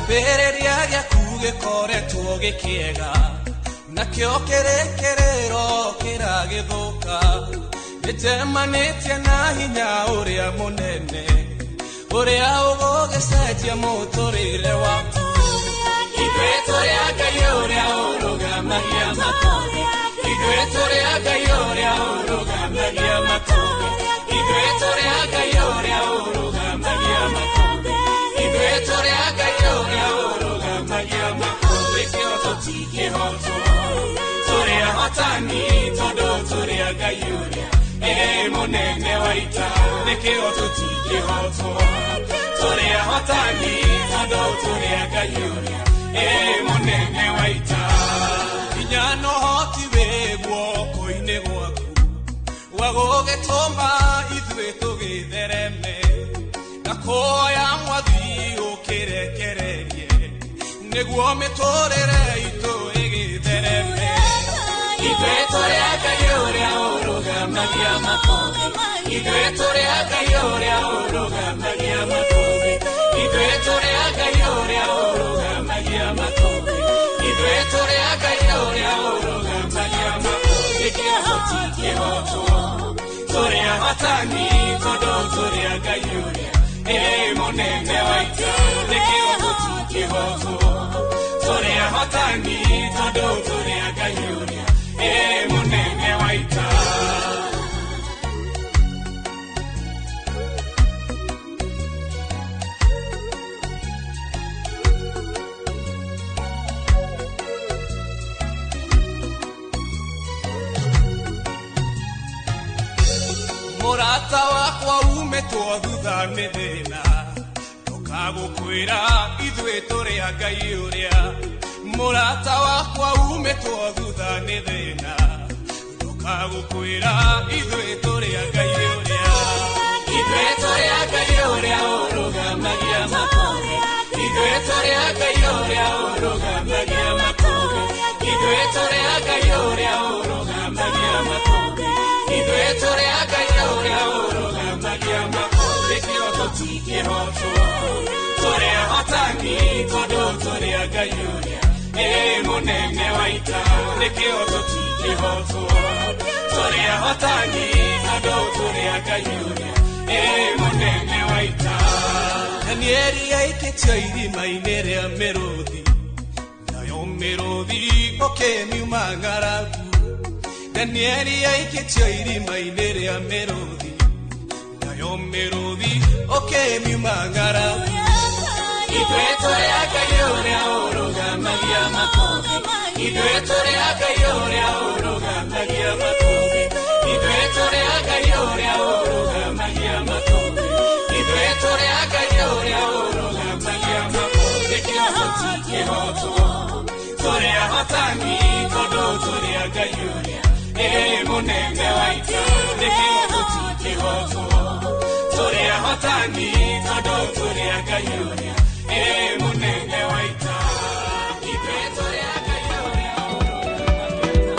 Kĩambĩrĩria gĩaku gĩkoretwo gĩkĩega, nakĩo kĩrĩkĩrĩro kĩragĩthũka. Nĩnjemanĩtie na hinya ũrĩa mũnene, ũrĩa ũgũgĩcenjia mũtũrĩre waku. Ithuĩ tũrĩ a Ngai ũrĩa ũrũgamagia makũmbĩ. Ithuĩ tũrĩ a Ngai ũrĩa ũrũgamagia makũmbĩ. Ithuĩ tũrĩ a Ngai ũrĩa ũrũgamagia makũmbĩ. Ithuĩ tũrĩ a Ngai ũrĩa ũrũgamagia makũmbĩ. Kĩo tũtingĩhotwo, tũrĩ ahotani tondũ tũrĩ a Ngai ũrĩa mũnene wa ita. Nĩkĩo tũtingĩhotwo, tũrĩ ahotani tondũ tũrĩ a Ngai ũrĩa mũnene wa ita. Hinya na ũhoti wĩ guoko-inĩ gwaku, wa gũgĩtũma ithuĩ tũgĩthereme. Ndakuoya mwathi ũkĩrekererie, nĩguo mĩtũrĩre itũ ĩgĩthereme. Ithuĩ tũrĩ a Ngai ũrĩa ũrũgamagia makũmbĩ. Ithuĩ tũrĩ a Ngai ũrĩa ũrũgamagia makũmbĩ. Ithuĩ tũrĩ a Ngai ũrĩa ũrũgamagia makũmbĩ. Ithuĩ tũrĩ a Ngai ũrĩa ũrũgamagia makũmbĩ. Kĩo tũtingĩhotwo, tũrĩ ahotani tondũ tũrĩ a Ngai ũrĩa mũnene wa ita. Nĩkĩo tũtingĩhotwo, tũrĩ ahotani tondũ tũrĩ a Ngai ũrĩa mũnene wa ita. Mũrata wakwa umĩtwo thutha nĩ thĩna, ndũkagũkwĩra ithuĩ tũrĩ a Ngai ũrĩa. Mũrata wakwa umĩtwo thutha nĩ thĩna, ndũkagũkwĩra ithuĩ tũrĩ a Ngai ũrĩa. Ithuĩ tũrĩ a Ngai ũrĩa ũrũgamagia makũmbĩ. Ithuĩ tũrĩ a Ngai ũrĩa ũrũgamagia makũmbĩ. Ithuĩ tũrĩ a Ngai ũrĩa ũrũgamagia makũmbĩ. Ithuĩ tũrĩ a Ngai ũrĩa ũrũgamagia makũmbĩ. Kĩo tũtingĩhotwo, tũrĩ ahotani tondũ tũrĩ a Ngai ũrĩa mũnene wa ita. Nĩkĩo tũtingĩhotwo, tũrĩ ahotani tondũ tũrĩ a Ngai ũrĩa mũnene wa ita. Danieli aikĩtio irima-inĩ rĩa mĩrũthi, nayo mĩrũthi ũkĩmiuma ng'aragu. Danieli aikĩtio irima-inĩ rĩa mĩrũthi, nayo mĩrũthi ũkĩmiuma ng'aragu. Ithuĩ tũrĩ a Ngai ũrĩa ũrũgamagia makũmbĩ. Ithuĩ tũrĩ a Ngai ũrĩa ũrũgamagia makũmbĩ. Ithuĩ tũrĩ a Ngai ũrĩa ũrũgamagia makũmbĩ. Ithuĩ tũrĩ a Ngai ũrĩa ũrũgamagia makũmbĩ. Kĩo tũtingĩhotwo, tũrĩ ahotani tondũ tũrĩ a Ngai ũrĩa mũnene wa ita. Nĩkĩo tũtingĩhotwo, tũrĩ ahotani tondũ tũrĩ a Ngai ũrĩa mũnene wa ita. Ithuĩ tũrĩ a Ngai ũrĩa ũrũgamagia.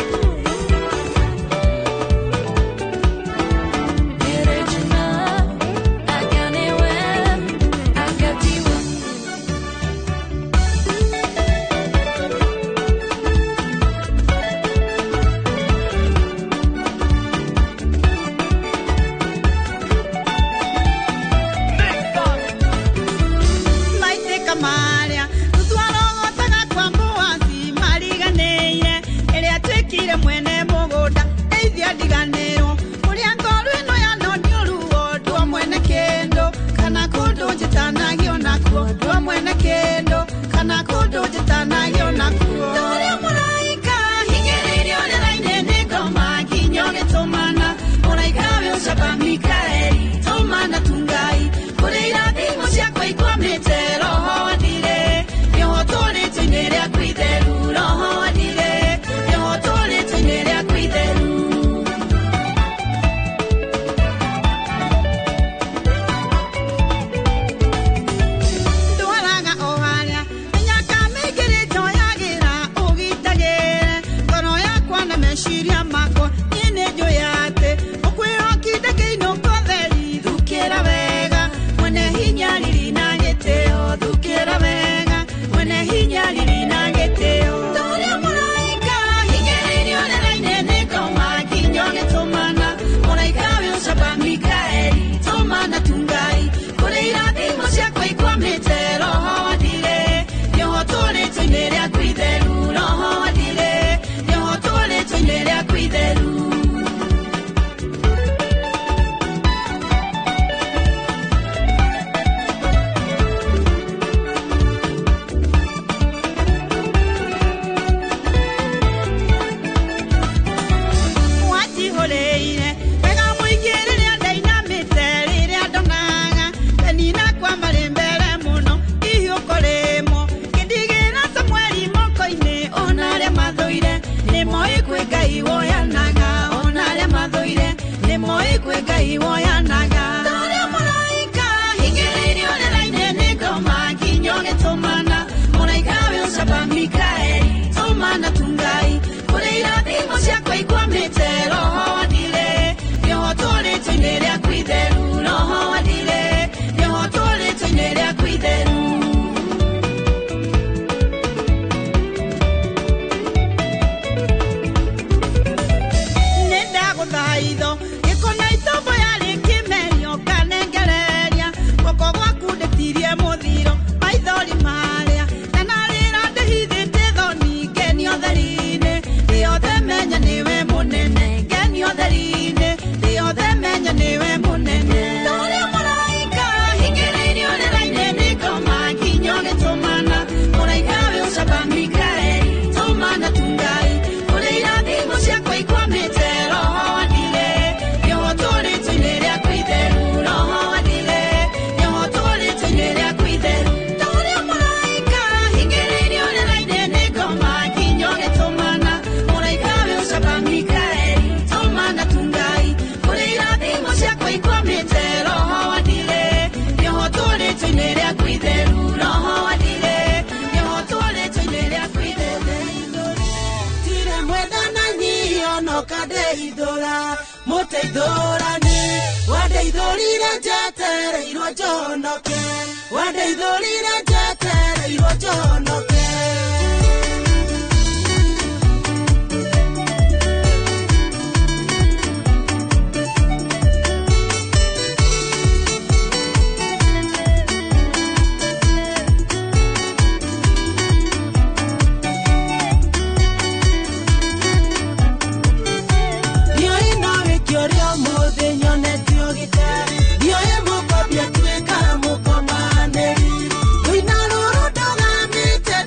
Ngai woyanaga. Torĩa mũraika hingĩrĩirio rĩera-inĩ nĩ ngoma nginya ũgĩtũmana. Mũraika wĩ ũcamba Mikaeli, tũmana tu Ngai. Kũrĩ irathimo ciakwa ikwamĩte, roho wa ndirĩ, nĩho tũrĩtwo-inĩ rĩaku itheru. Roho wa ndirĩ, nĩho tũrĩtwo-inĩ rĩaku itheru. Nĩndagũthaitho gĩko na itombo yarĩ kĩmerio nganengereria guoko gwaku ndĩtirie mũthiro maithori marĩa ndanarĩra ndĩhithĩte thoni ngenio theri-inĩ thĩ yothe menya nĩwe mũnene ngenio theri-inĩ thĩ yothe menya nĩwe mũnene. Torĩa mũraika hingĩrĩirio rĩera-inĩ nĩ ngoma nginya ũgĩtũmana. Mũraika wĩ ũcamba Mikaeli, tũmana tu Ngai. Kũrĩ irathimo ciakwa ikwamĩte, roho wa ndirĩ, nĩho tũrĩtwo-inĩ rĩaku itheru. Roho wa ndirĩ, nĩho tũrĩtwo-inĩ rĩaku itheru. Torĩa mũraika hingĩrĩirio rĩera-inĩ nĩ ngoma nginya ũgĩtũmana. Mũraika wĩ ũcamba Mikaeli, tũmana tu Ngai. Kũrĩ irathimo ciakwa ikwamĩte, roho wa ndirĩ, nĩho tũrĩtwo-inĩ rĩaku itheru. Roho wa ndirĩ, nĩho tũrĩtwo-inĩ rĩaku itheru. Tire mwenda na nyihio no kandeithũra mũteithũrani wandeithũrire njetereirwo njonoke wandeithũrire njetereirwo njonoke. Ndiũĩ no wĩke ũrĩa ũmũthĩ nyonete ũgĩte ndiũĩ mũkombi atuĩka mũkomanĩri rũina rũrũ ndũgamĩte.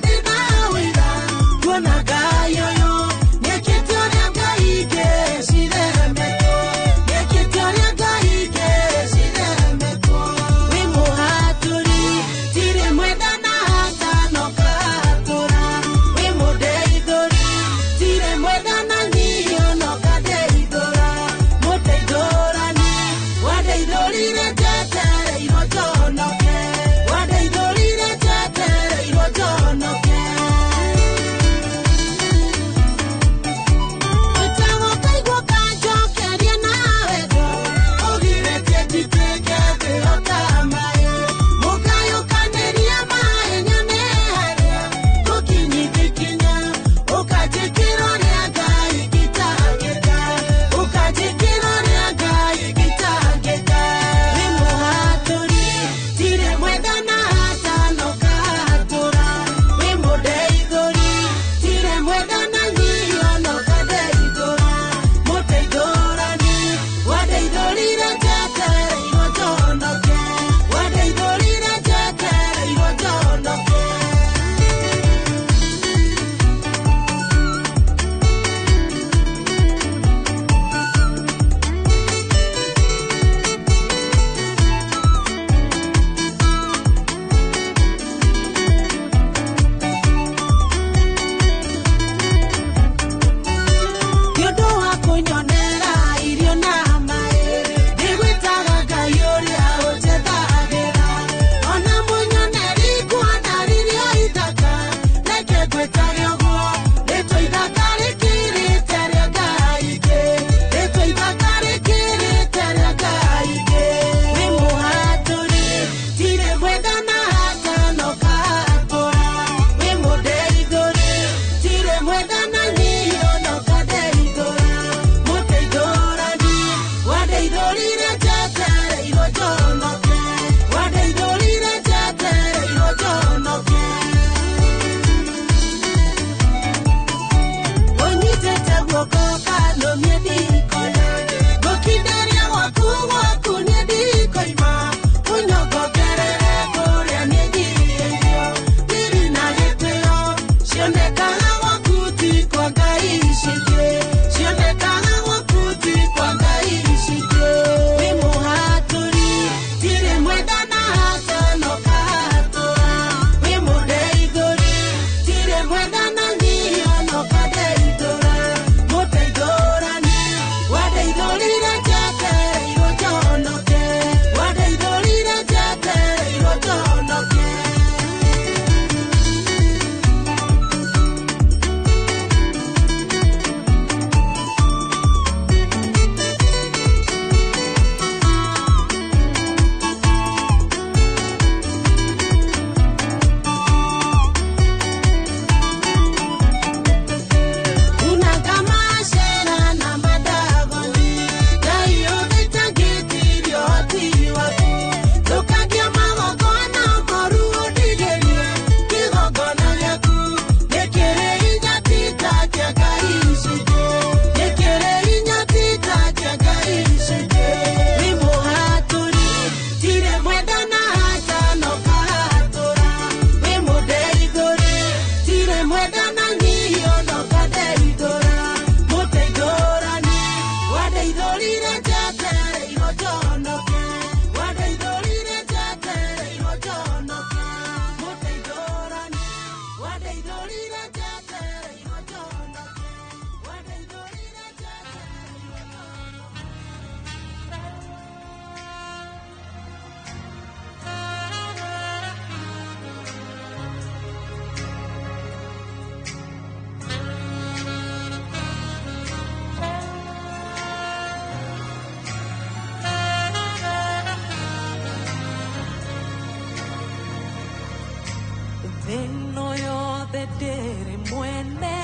Thĩno yothe ndĩrĩ mwene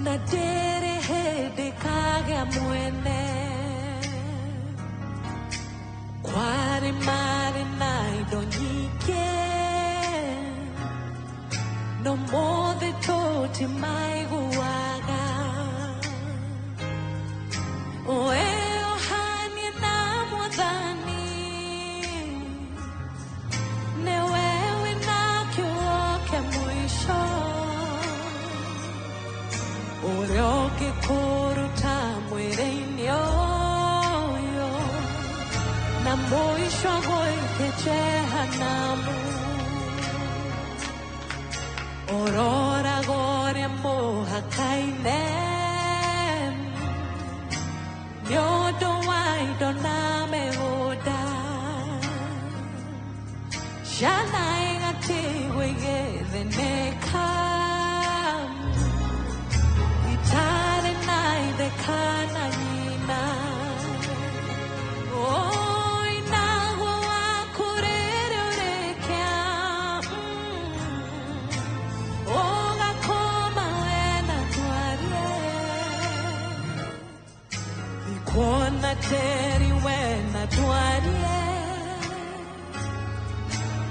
na ndĩrĩ hĩndĩ kagĩa mwene. Kwarĩ marĩ na indo nyingĩ no mothe tũtimaiguaga. We ũhanie na Mwathani, nĩwe wĩna kiugo kĩa mũico. Ũrĩa ũngĩkũruta mwĩrĩ-inĩ ũyũ na mũico gwĩke Jehanamu. Ũroraga ũrĩa mũhaka-inĩ nĩ ũndũ wa indo na mĩgũnda. Ciana igatigwo igĩthĩnĩka itarĩ na ithe kana nyina. Oi, naguo wakũrĩrĩ ũrĩkia, ũgakoma wena twarie. Ndikuona tĩri wena twarie,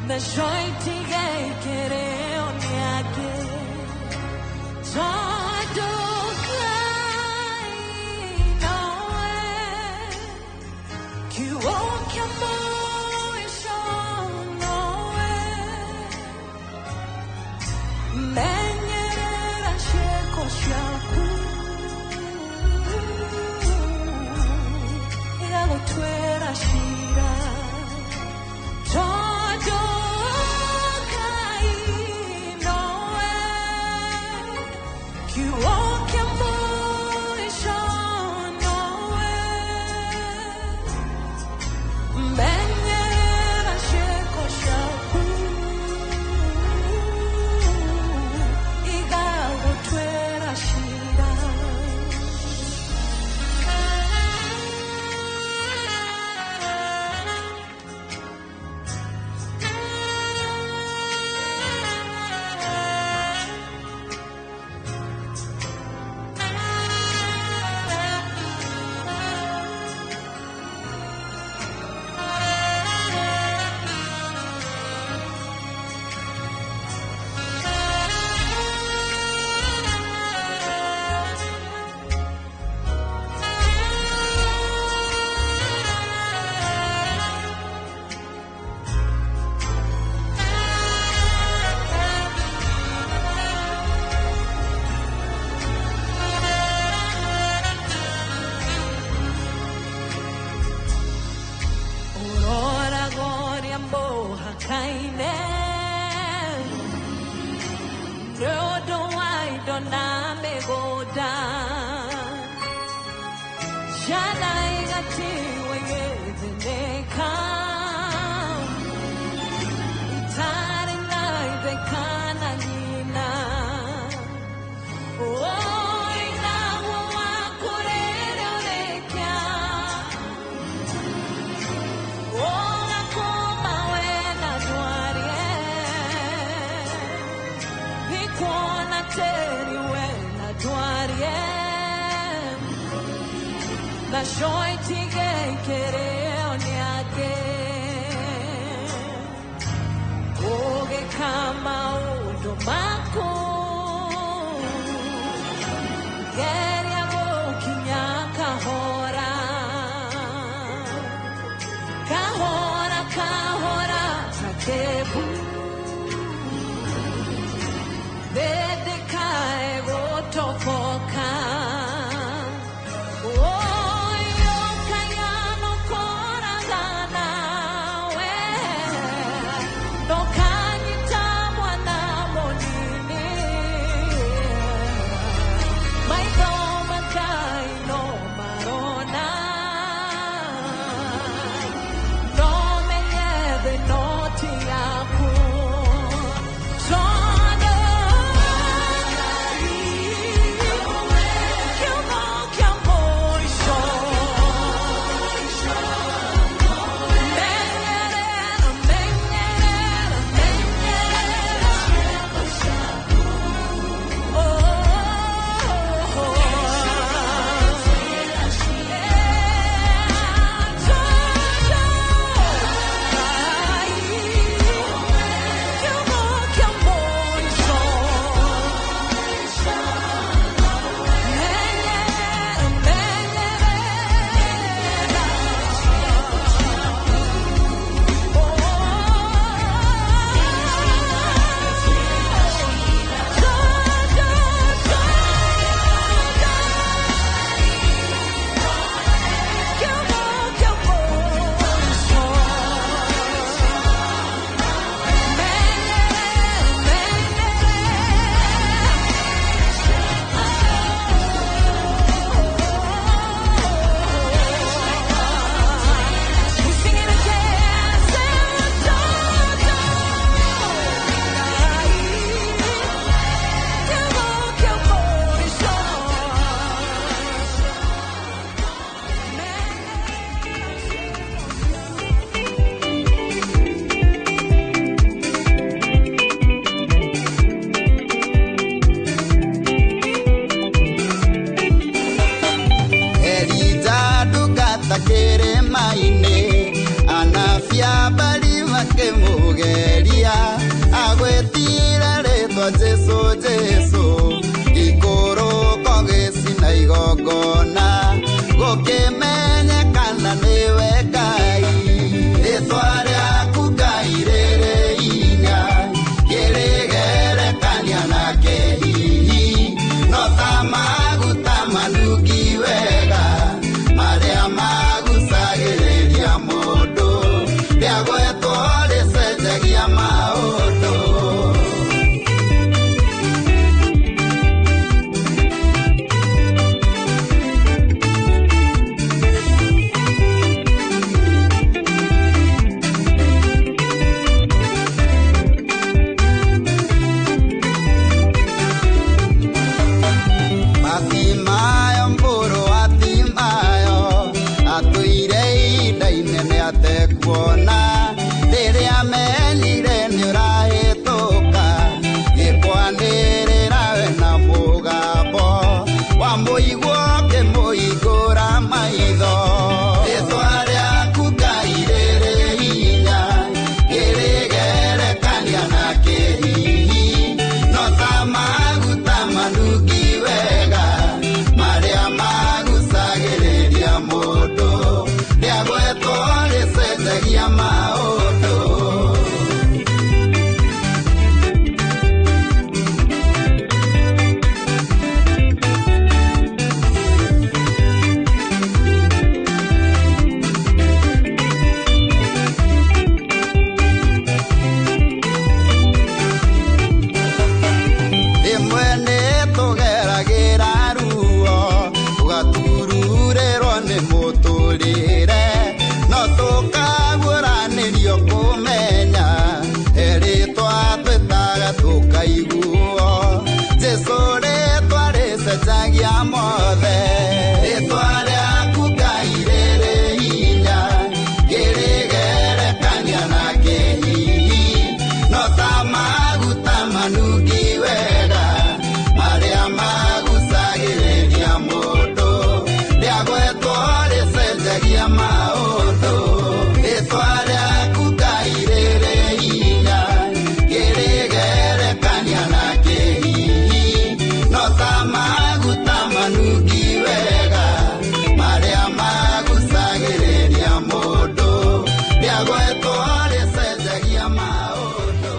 nacio itige ikĩrĩo nĩ angĩ. Tondũ Ngai nowe kiugo kĩa mũico nowe. Menyerera ciĩko ciaku igagũtuĩra ciira. Tondũ Ngai nowe kiugo kĩa mũico nowe. Menyerera ciĩko ciaku igagũtuĩra ciira. gũkuona rĩrĩa menire nĩũrahĩtũka gĩkwanĩrĩra we na mũgambo wa mũigua ũkĩmũhingũra maitho. Rĩtwa rĩaku Ngai rĩrĩ hinya kĩrĩgerekania na kĩhihi no ta maguta manungi wega marĩa magucagĩrĩria mũndũ rĩagwetwo rĩcenjagia maũndũ. Rĩmwe nĩtũgeragĩra ruo tũgatururĩrwo nĩ mũtũrĩre no tũkaguũranĩrio kũmenya he rĩtwa twĩtaga tũkaiguo Jesũ rĩtwa rĩcenjagia mothe. Rĩtwa rĩaku Ngai rĩrĩ hinya kĩrĩgerekania na kĩhihi no ta maguta manungi wega marĩa magucagĩrĩria mũndũ rĩagwetwo rĩcenjagia maũndũ. Rĩtwa rĩaku Ngai rĩrĩ hinya kĩrĩgerekania na kĩhihi no ta maguta manungi wega marĩa magucagĩrĩria mũndũ rĩagwetwo rĩcenjagia maũndũ.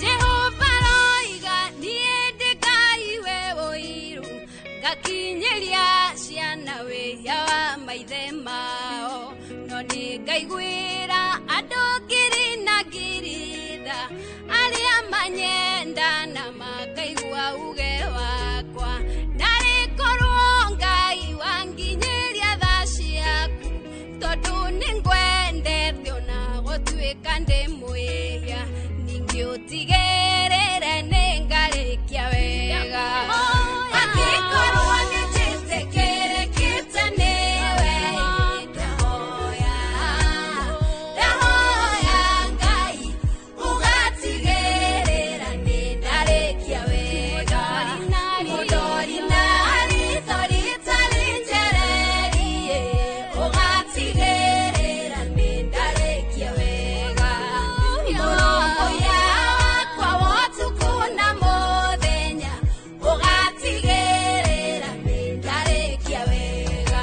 Jehova roiga niĩ ndĩ Ngai we ũiru ngakinyĩria ciana wĩhia wa maithe mao no nĩ ngaiguĩra andũ ngiri na ngiri tha arĩa manyenda na makaigua uge wakwa narĩ korwo Ngai wanginyĩria tha ciaku tondũ nĩngwendete ona gũtuĩka ndĩ mwĩhia ningĩ ũtigĩrĩre nĩngarĩkia wega. Angĩkorwo nĩnjĩtĩkĩrĩkĩte nĩwe ndahoya ndahoya Ngai ũgatigĩrĩra nĩndarĩkia wega. Mũndori na ritho rĩtarĩ njererie ũgatigĩrĩra nĩndarĩkia wega. Mũrũmbũiya wakwa wa ũtukũ na mũthenya ũgatigĩrĩra nĩndarĩkia wega.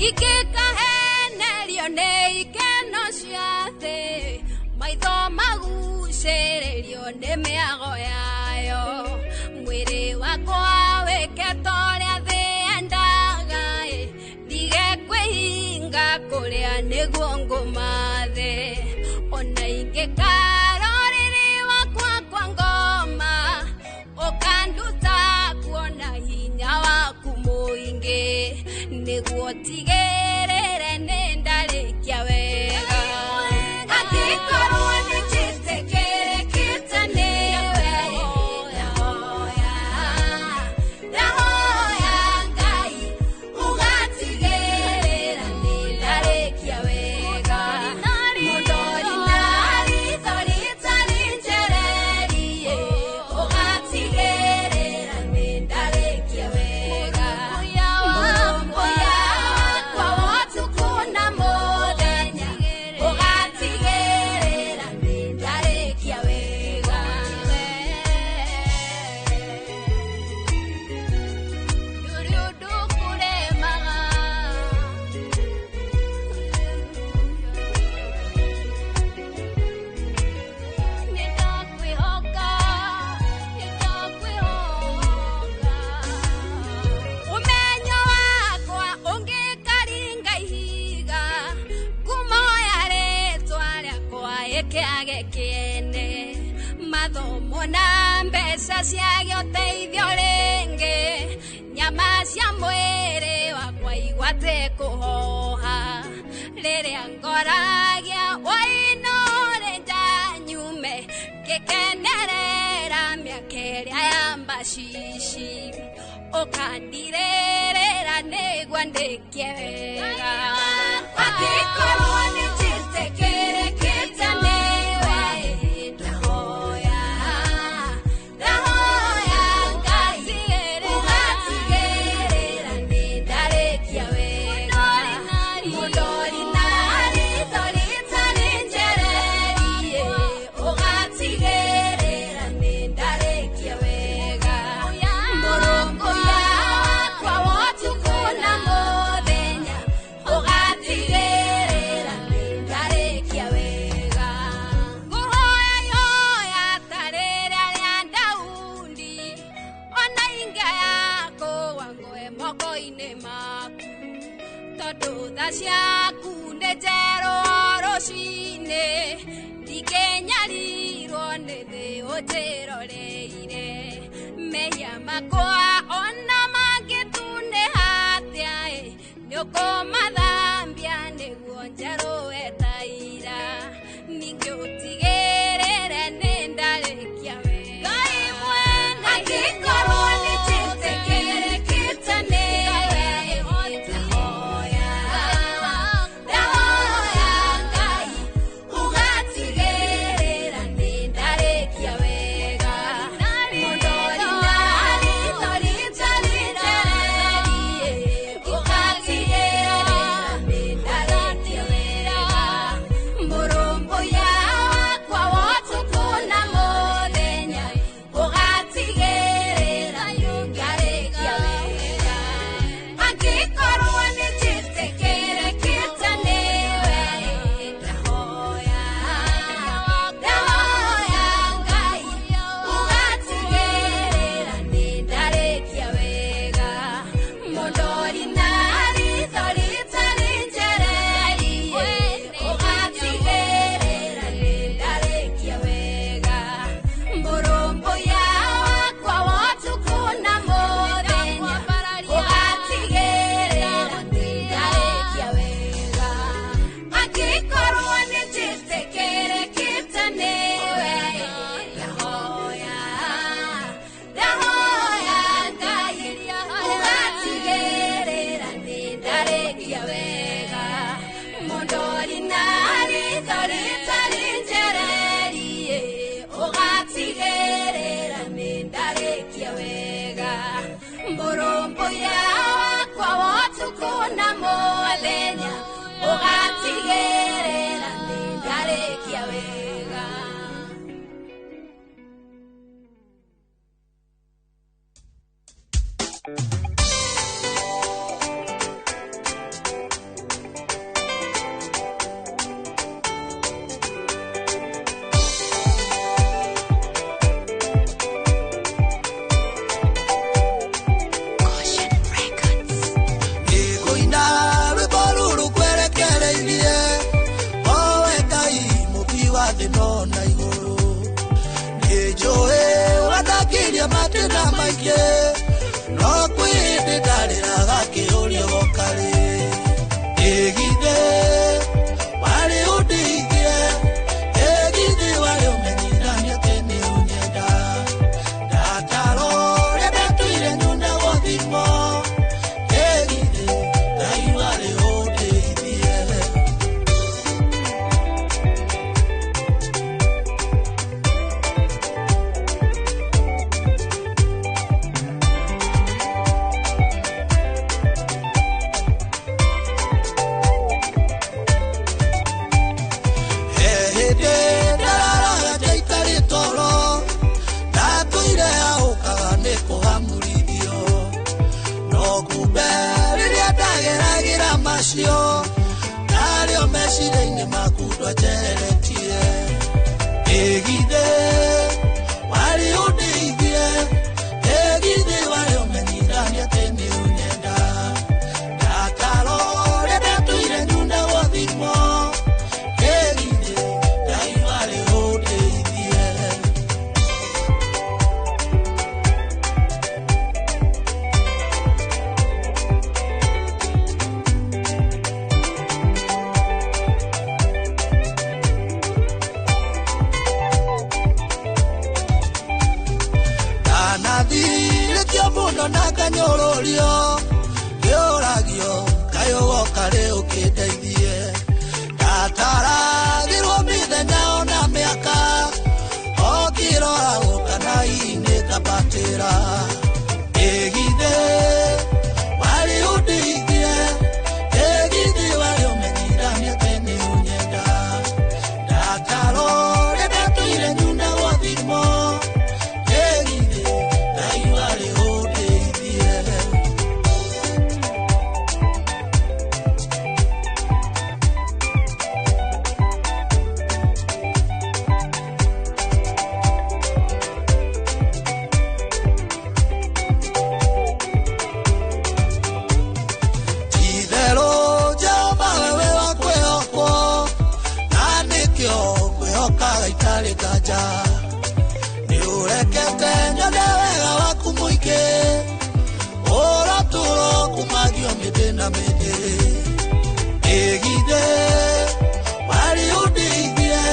Ingĩkahenerio nĩ ikeno cia thĩ maitho magucĩrĩrio nĩ mĩago yayo mwĩrĩ wakwa wĩke ta ũrĩa thĩ yendaga ĩ ndige kwĩhinga kũrĩa nĩguo ngũmathe ona ingĩkara ũrĩrĩ wakwa kwa ngoma ũkanduta kuona hinya waku mũingĩ nĩguo tigĩrĩre nĩndarĩkia wega. Angĩkorwo nĩnjĩtĩkĩrĩkĩte nĩwe ndahoya ndahoya Ngai ũgatigĩrĩra nĩndarĩkia wega. Mũndori na ritho rĩtarĩ njererie ũgatigĩrĩra nĩndarĩkia wega. Mũrũmbũiya wakwa wa ũtukũ na mũthenya ũgatigĩrĩra nĩndarĩkia wega. Ndũrĩ ũndũ kũremaga. Nĩndakwĩhoka, nĩndakwĩhoka. Ũmenyo wakwa ũngĩkaringa ihiga ngumo ya rĩtwa rĩakwa ĩkĩage kĩene mathomo na mbeca ciage ũteithio rĩngĩ. Nyama cia mwĩrĩ wakwa igwate kũhoha rĩrĩa ngoragia wainore njanyume ngĩkenerera mĩaka ĩrĩa ya macici ũkandirĩrĩra nĩguo ndĩkie wega angĩkorwo nĩ njĩtĩkĩrĩkĩte nĩwe ndahoya ndahoya Ngai ũgatigĩrĩra nĩ ndarĩkia wega mũndori na ritho rĩtarĩ njererie ũgatigĩrĩra nĩ ndarĩkia wega mũrũngũya wakwa wotukũ na mũthenya ũgatigĩrĩra nĩ ndarĩkia wega ngũhoya ihoya ta rĩrĩa rĩa Daudi ona ingĩaya kũgwa ngwe moko-inĩ maku tondũ tha ciaku nĩ njerũ o rũcinĩ ndingĩnyarirwo nĩ thĩ ũnjĩroreire mehia makwa ona mangĩtunĩha atĩa ĩ nĩũkũmathambia nĩguo njerũe ta ira ningĩ ũtigĩrĩre nĩ ndarĩkia wega Ngai mwene angĩkorwo nĩ njĩtĩkĩrĩkĩte nĩwe ndahoya ndahoya Ngai ũgatigĩrĩra nĩ ndarĩkia wega mũndori na ritho rĩtarĩ njererie ũgatigĩrĩra nĩ ndarĩkia wega mũrũmbũiya wakwa wotukũ na mũthenya ũgatigĩrĩra nĩ ndarĩkia wega angĩkorwo nĩ njĩtĩkĩrĩkĩte nĩwe ndahoya ndahoya Ngai ũgatigĩrĩra nĩ ndarĩkia wega mũndori na ritho rĩtarĩ njererie ũgatigĩrĩra nĩ ndarĩkia wega mũrũmbũiya wakwa wotukũ na mũthenya ũgatigĩrĩra nĩ ndarĩkia wega angĩkorwo nĩ njĩtĩkĩrĩkĩte nĩwe ndahoya ndahoya Ngai ũgatigĩrĩra nĩ ndarĩkia wega mũndori na ritho rĩtarĩ njererie ũgatigĩrĩra nĩ ndarĩkia wega mũrũmbũiya wakwa wotukũ na mũthenya ũgatigĩrĩra nĩ ndarĩkia wega. Ngũina rwĩmbo rũrũ kwerekereirie owe Ngai mũmbi wa thĩ no na igũrũ nĩnjũĩ wandakirie matĩna maingĩ no kwĩ hĩndĩ ndarĩraga kĩũria gokarĩ ĩgithĩ warĩ ũndeithie ĩgithĩ warĩ ũmenyithanie atĩ nĩ ũnyenda ndataro ũrĩa ndatũire nyunagwo thimo ĩgithĩ Ngai warĩ ũndeithie. Hĩndĩ ndararaga njaikarĩ toro ndatũire aũkaga nĩ kũhamurithio no kumbe rĩrĩa ndageragĩra macio ndarĩo meciria-inĩ maku ndwanjereretie ĩgithĩ warĩ ũndeithie ĩgithĩ warĩ ũmenyithanie atĩ nĩ ũnyenda ndakaro ũrĩa ndatũire nyunagwo thimo ĩgithĩ Ngai warĩ ũndeithie. mĩtĩ ĩgithĩ warĩ ũndeithie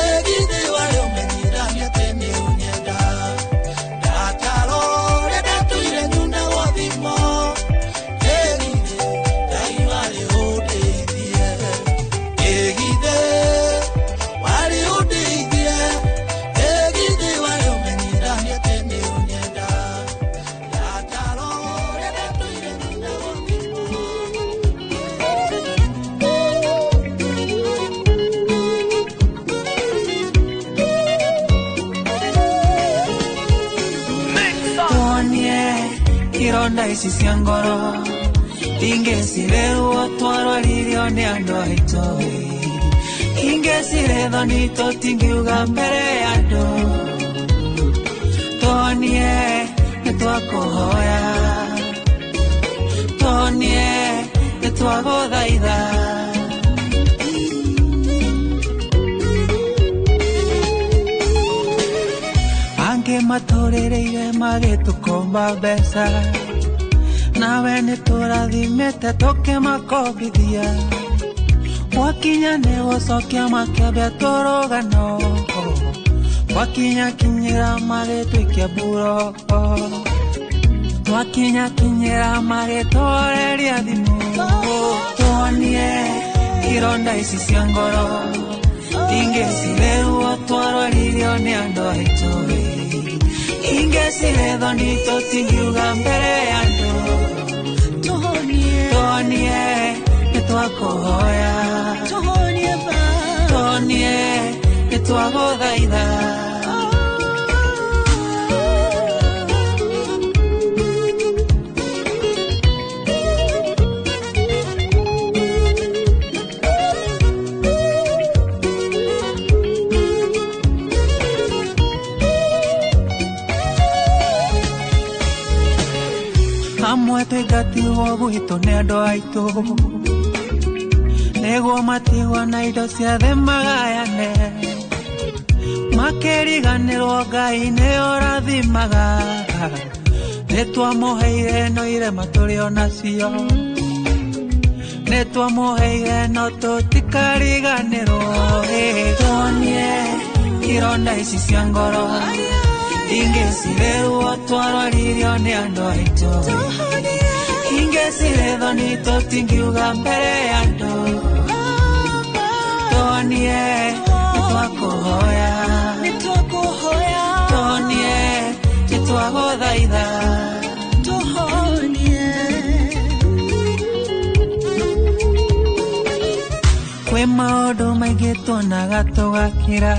ĩgithĩ warĩ ũmenyithanie atĩ nĩ ũnyenda ndataro ũrĩa ndatũire nyunagwo thimo ĩgithĩ Ngai warĩ ũndeithie ĩgithĩ warĩ ũndeithie ĩgithĩ warĩ ũmenyithanie atĩ nĩ ũnyenda ndataro ũrĩa ndatũire nyunagwo thimo. Tuonie ironda ici cia ngoro ingĩcirĩrwo twarwaririo nĩ andũ aitũ ingĩcirĩ thoni tũtingiuga mbere ya andũ tuonie nĩ twakũhoya tuonie nĩ twagũthaitha. Angĩ matũrĩrĩire magĩtũkomba mbeca nawe nĩ tũrathimĩte tũkĩmakombithia gwakinya nĩ gũcokia makĩambia tũrũgano gwakinya kinyĩra magĩtũikia mburoko twakinya kinyĩra magĩtworeria thimũ tuonie ironda ici cia ngoro ingĩcirĩrwo twarwaririo nĩ andũ aitũ ingĩcirĩ thoni tũtingiuga mbere ya andũ tuonie nĩ twakũhoya tuonie nĩ twagũthaitha. Amwe tũingatirwo gwitũ nĩ andũ aitũ nĩguo matigwo na indo ciothe magayane makĩriganĩrwo Ngai nĩ ũrathimaga nĩ twamũheire no irema tũrĩ o nacio nĩ twamũheire no tũtikariganĩrwo. Tuonie ironda ici cia ngoro ingĩcirĩrwo twarwaririo nĩ andũ aitũ ingĩcirĩ thoni tũtingiuga mbere ya andũ tuonie nĩ twakũhoya tuonie nĩ twagũthaitha. Kwĩ maũndũ maingĩ tuonaga tũgakĩra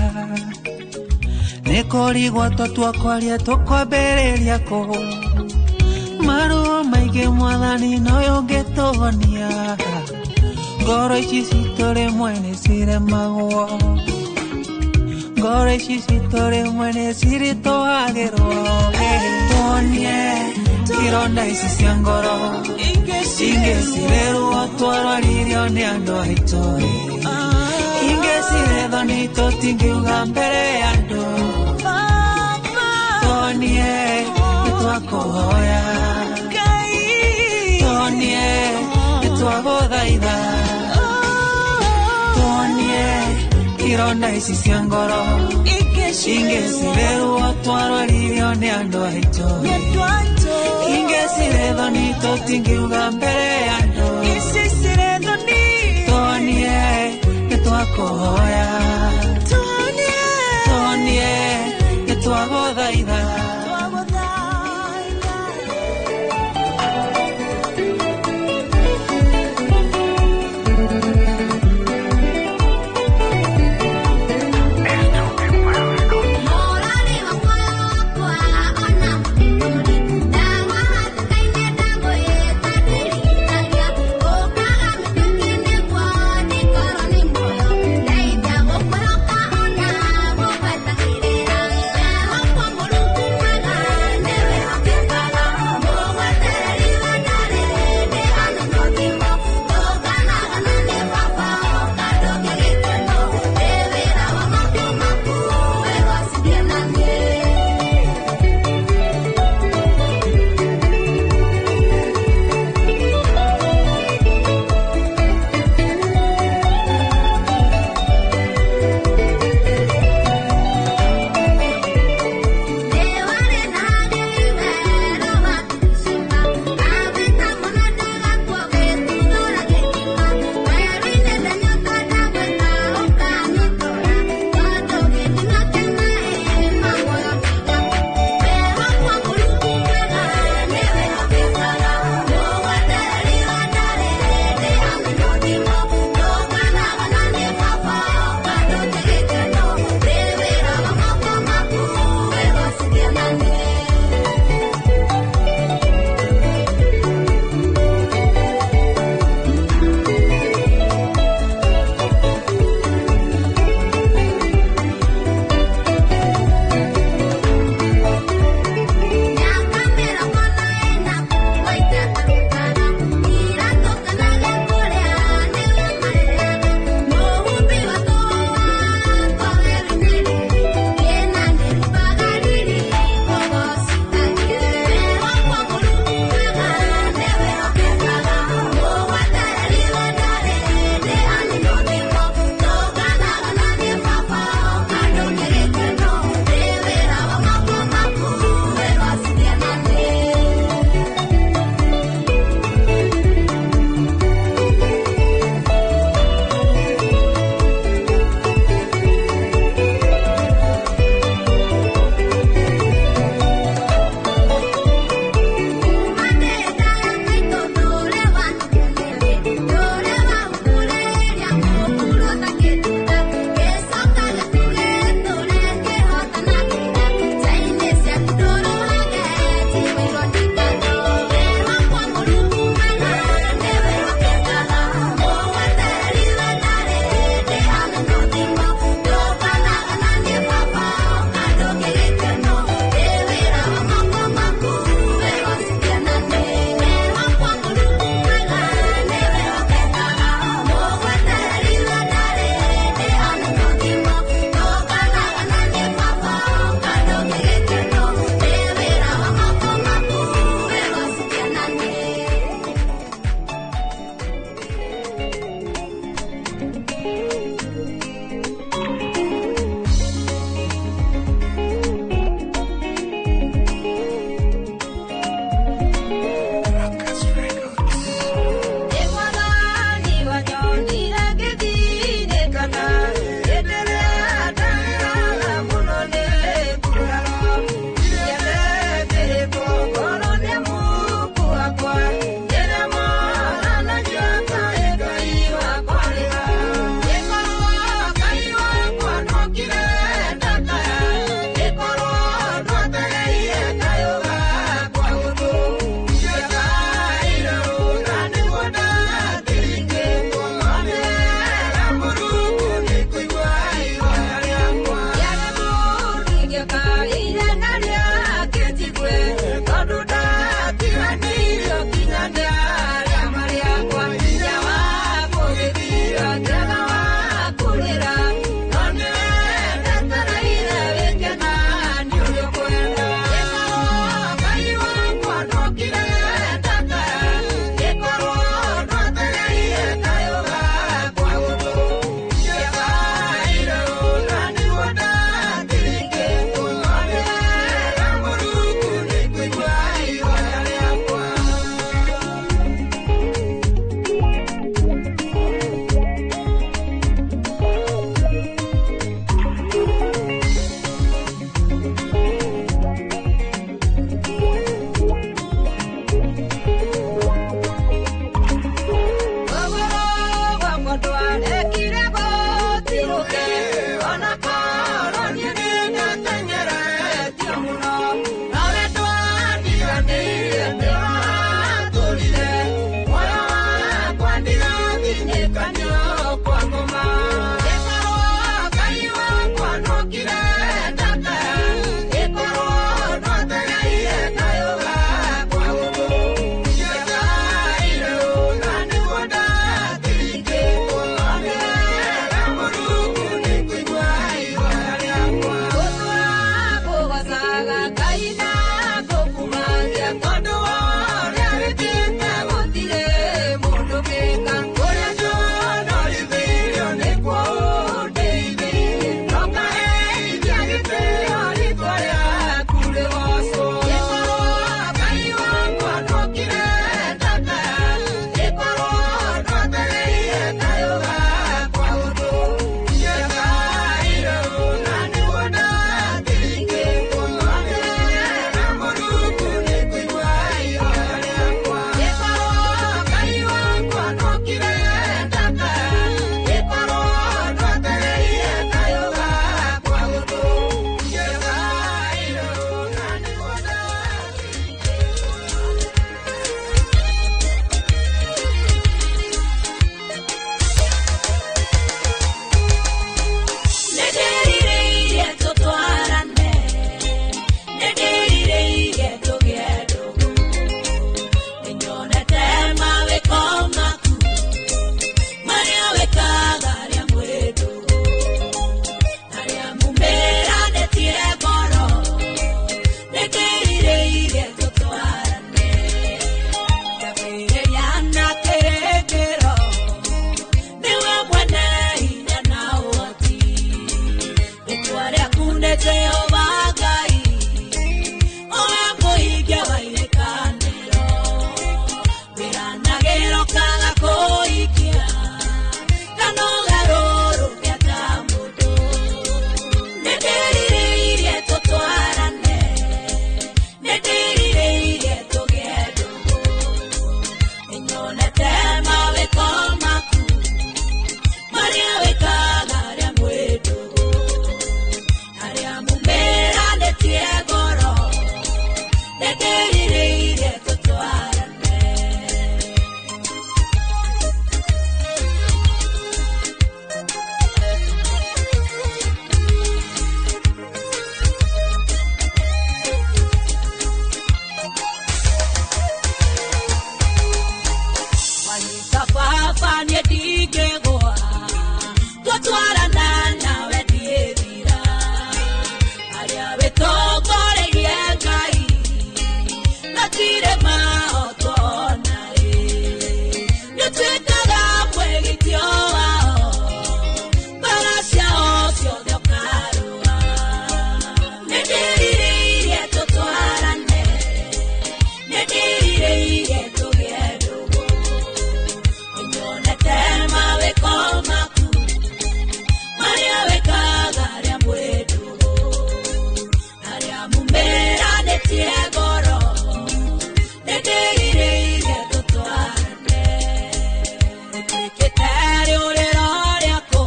nĩ kũrigwo tũtwakwaria tũkwambĩrĩria kũ maruo maingĩ mwathani noyo ũngĩtũhonia ngoro ici citũ rĩmwe nĩ ciremagwo ngoro ici citũ rĩmwe nĩ ciritũhagĩrwo. Tuonie ironda ici cia ngoro ingĩcirĩrwo twarwaririo nĩ andũ aitũ ingĩcirĩ thoni tũtingiuga mbere ya andũ tuonie nĩ twakũhoya tuonie nĩ twagũthaitha tuonie ironda ici cia ngoro ingĩcirĩrwo twarwaririo nĩ andũ aitũ ingĩcirĩ thoni tũtingiuga mbere ya andũ tuonie nĩ twakũhoya tuonie nĩ twagũthaitha. Ndagwa Gũtwarana nawe ndiĩthira arĩa wĩtongoreire Ngai matirĩ mahotwo narĩ nĩũtuĩkaga mwĩgitio wao mbara ciao ciothe ũkarũa nĩndĩrirĩirie tũtwarane nĩndĩrirĩirie tũgĩe ndũgũ nĩnyonete mawĩko maku marĩa wĩkaga arĩa mwĩ ndũgũ arĩa mumĩranĩtie ngoro nĩndĩrirĩirie tũtwarane ũtuĩkĩte rĩũrĩro rĩakwa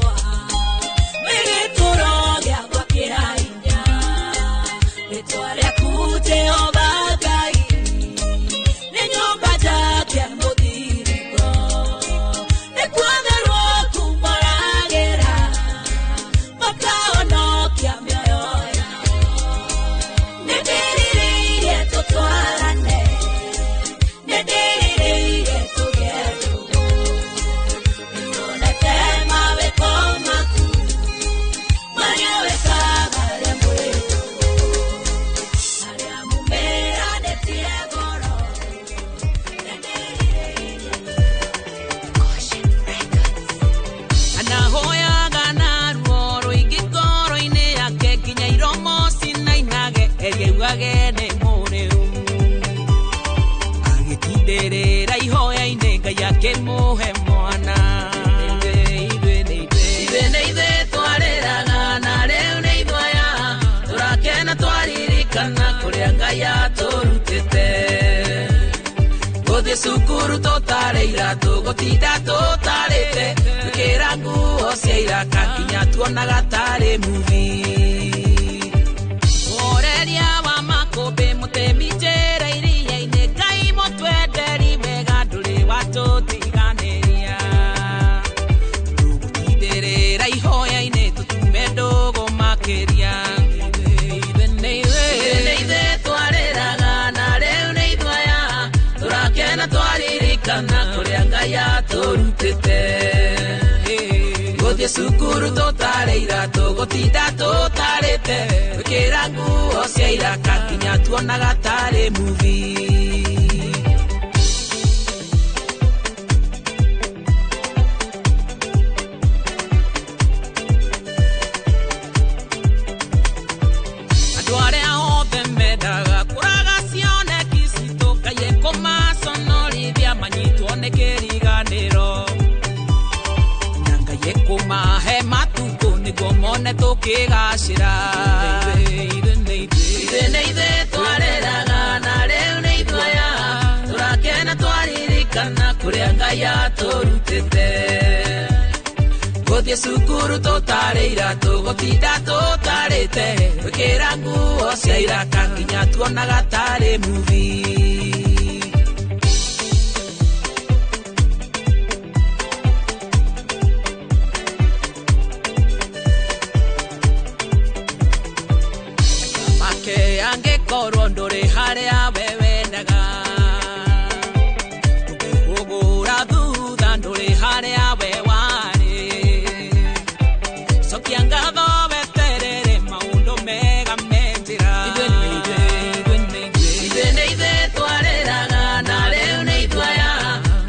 wĩ gĩtũũro gĩakwa kĩa hinya rĩtwa rĩaku Jehova Ngai nĩ nyũmba njake mũthiringo nĩkuo therwo kumoragĩra makahonokia mĩoyo yao nĩndĩrirĩirie tũtwarane nĩndĩrirĩirie tũgĩe ndũgũ nĩnyonete mawĩko maku marĩa wĩkaga arĩa mwĩ ndũgũ arĩa mumĩranĩtie ngoro nĩndĩrirĩirie Anahoyaga na ruo rũingĩ ngoro-inĩ yake nginya iromo cinainage erĩaugage nĩ mũrĩu agĩtindĩrĩra ihoya-inĩ Ngai akĩmũhe mwana ithuĩ nĩ ithuĩ twarĩraga na rĩu nĩ ithuĩ aya tũrakena twaririkana kũrĩa Ngai atũrutĩte gũthiĩ cukuru tũtarĩ iratũ gũtinda tũtarĩte twĩkĩra nguo cia iraka nginya tuonaga tarĩ movie Ũreria wa makũmbĩ mũtemi njĩra iria-inĩ Ngai mũtwenderi wega ndũrĩ watũtiganĩria tũgũtindĩrĩra ihoya-inĩ tũtume ndũgũ makĩria ithuĩ nĩ ithuĩ twarĩraga na rĩu nĩ ithuĩ aya tũrakena twaririkana kũrĩa Ngai atũrutĩte gũthiĩ cukuru tũtarĩ iratũ gũtinda tũtarĩte twĩkĩra nguo cia iraka nginya tuonaga tarĩ movie andũ arĩa othe mendaga kũraga cioneki citũ Ngai ekũmaconorithia manyitwo nĩ kĩriganĩro na Ngai ekũmahe matukũ nĩguo mone tũkĩgacĩra ithuĩ nĩ ithuĩ twarĩraga na rĩu nĩ ithuĩ aya tũrakena twaririkana kũrĩa Ngai atũrutĩte gũthiĩ cukuru tũtarĩ iratũ gũtinda tũtarĩte twĩkĩra nguo cia iraka nginya tuonaga tarĩ movie make angĩkorwo ndũrĩ harĩa we wendaga ũngĩkũgũra thutha ndũrĩ harĩa we warĩ cokia ngatho weterere maũndũ mega me njĩra ithuĩ nĩ ithuĩ twarĩraga na rĩu nĩ ithuĩ aya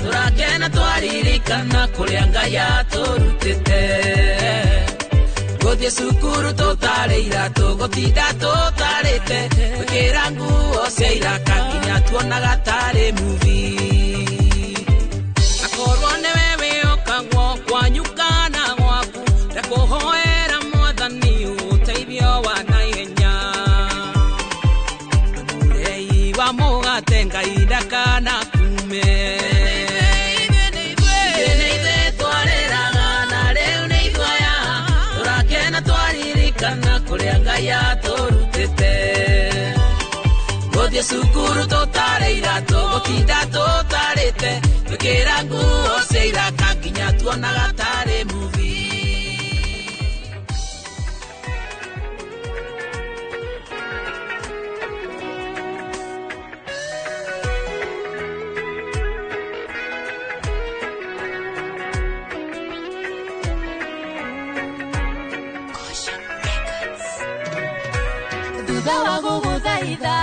tũrakena twaririkana kũrĩa Ngai atũrutĩte gũthiĩ cukuru tũtarĩ iratũ gũtinda tũtarĩte twĩkĩra nguo cia iraka nginya tuonaga tarĩ movie akorwo nĩwe wĩhokagwo kwanyu kana gwaku ndakũhoera mwathani ũteithio wa naihenya mũrei wa mũgate Ngai ndakanakume ithuĩ nĩ ithuĩ twarĩraga na rĩu nĩ ithuĩ aya tũrakena twaririkana kũrĩa Ngai atũrutĩte gũthiĩ cukuru tũtarĩ iratũ gũtinda tũtarĩte twĩkĩra nguo cia iraka nginya tuonaga tarĩ movie Thutha wa gũgũthaitha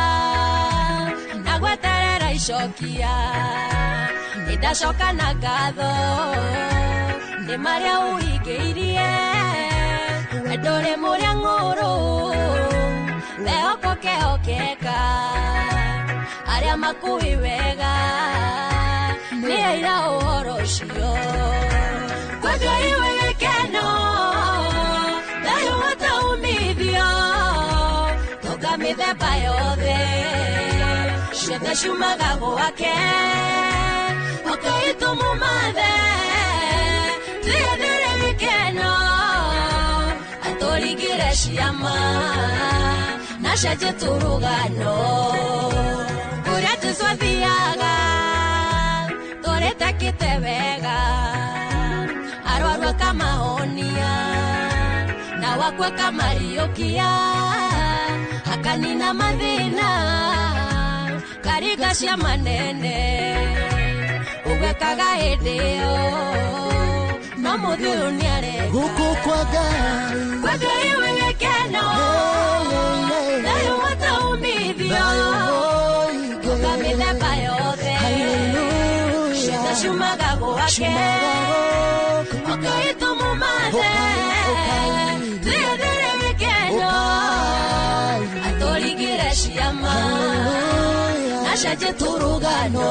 na gweterera icokia nĩndacoka na ngatho nĩ marĩa ũhingĩirie ndũrĩ mũrĩa ng'ũrũ wehoko kehokeka arĩa makuĩ wega nĩ aira ũhoro ũcio kwa Ngai wĩ gĩkeno thayũ wataumithio toka mĩthemba yothe ciothe ciumaga gwake ũkai tũmũmathe twĩethere gĩkeno atũringĩre ciama na cenjie tũrũgano kũrĩa Jesũ athiaga tũrĩtakĩte wega arwaru akamahonia na wakwa akamariũkia akanina mathĩna karinga ciama nene ũgwekaga hĩndĩ ĩyo no mũthĩ ũyũ nĩareka gũkũ kwa Ngai kwa Ngai wĩ gĩkeno thayũ wataumithio toka mĩthemba yothe ciothe ciumaga gwake ũkai tũmũmathe twĩethere gĩkeno atũringĩre ciama na cenjie tũrũgano.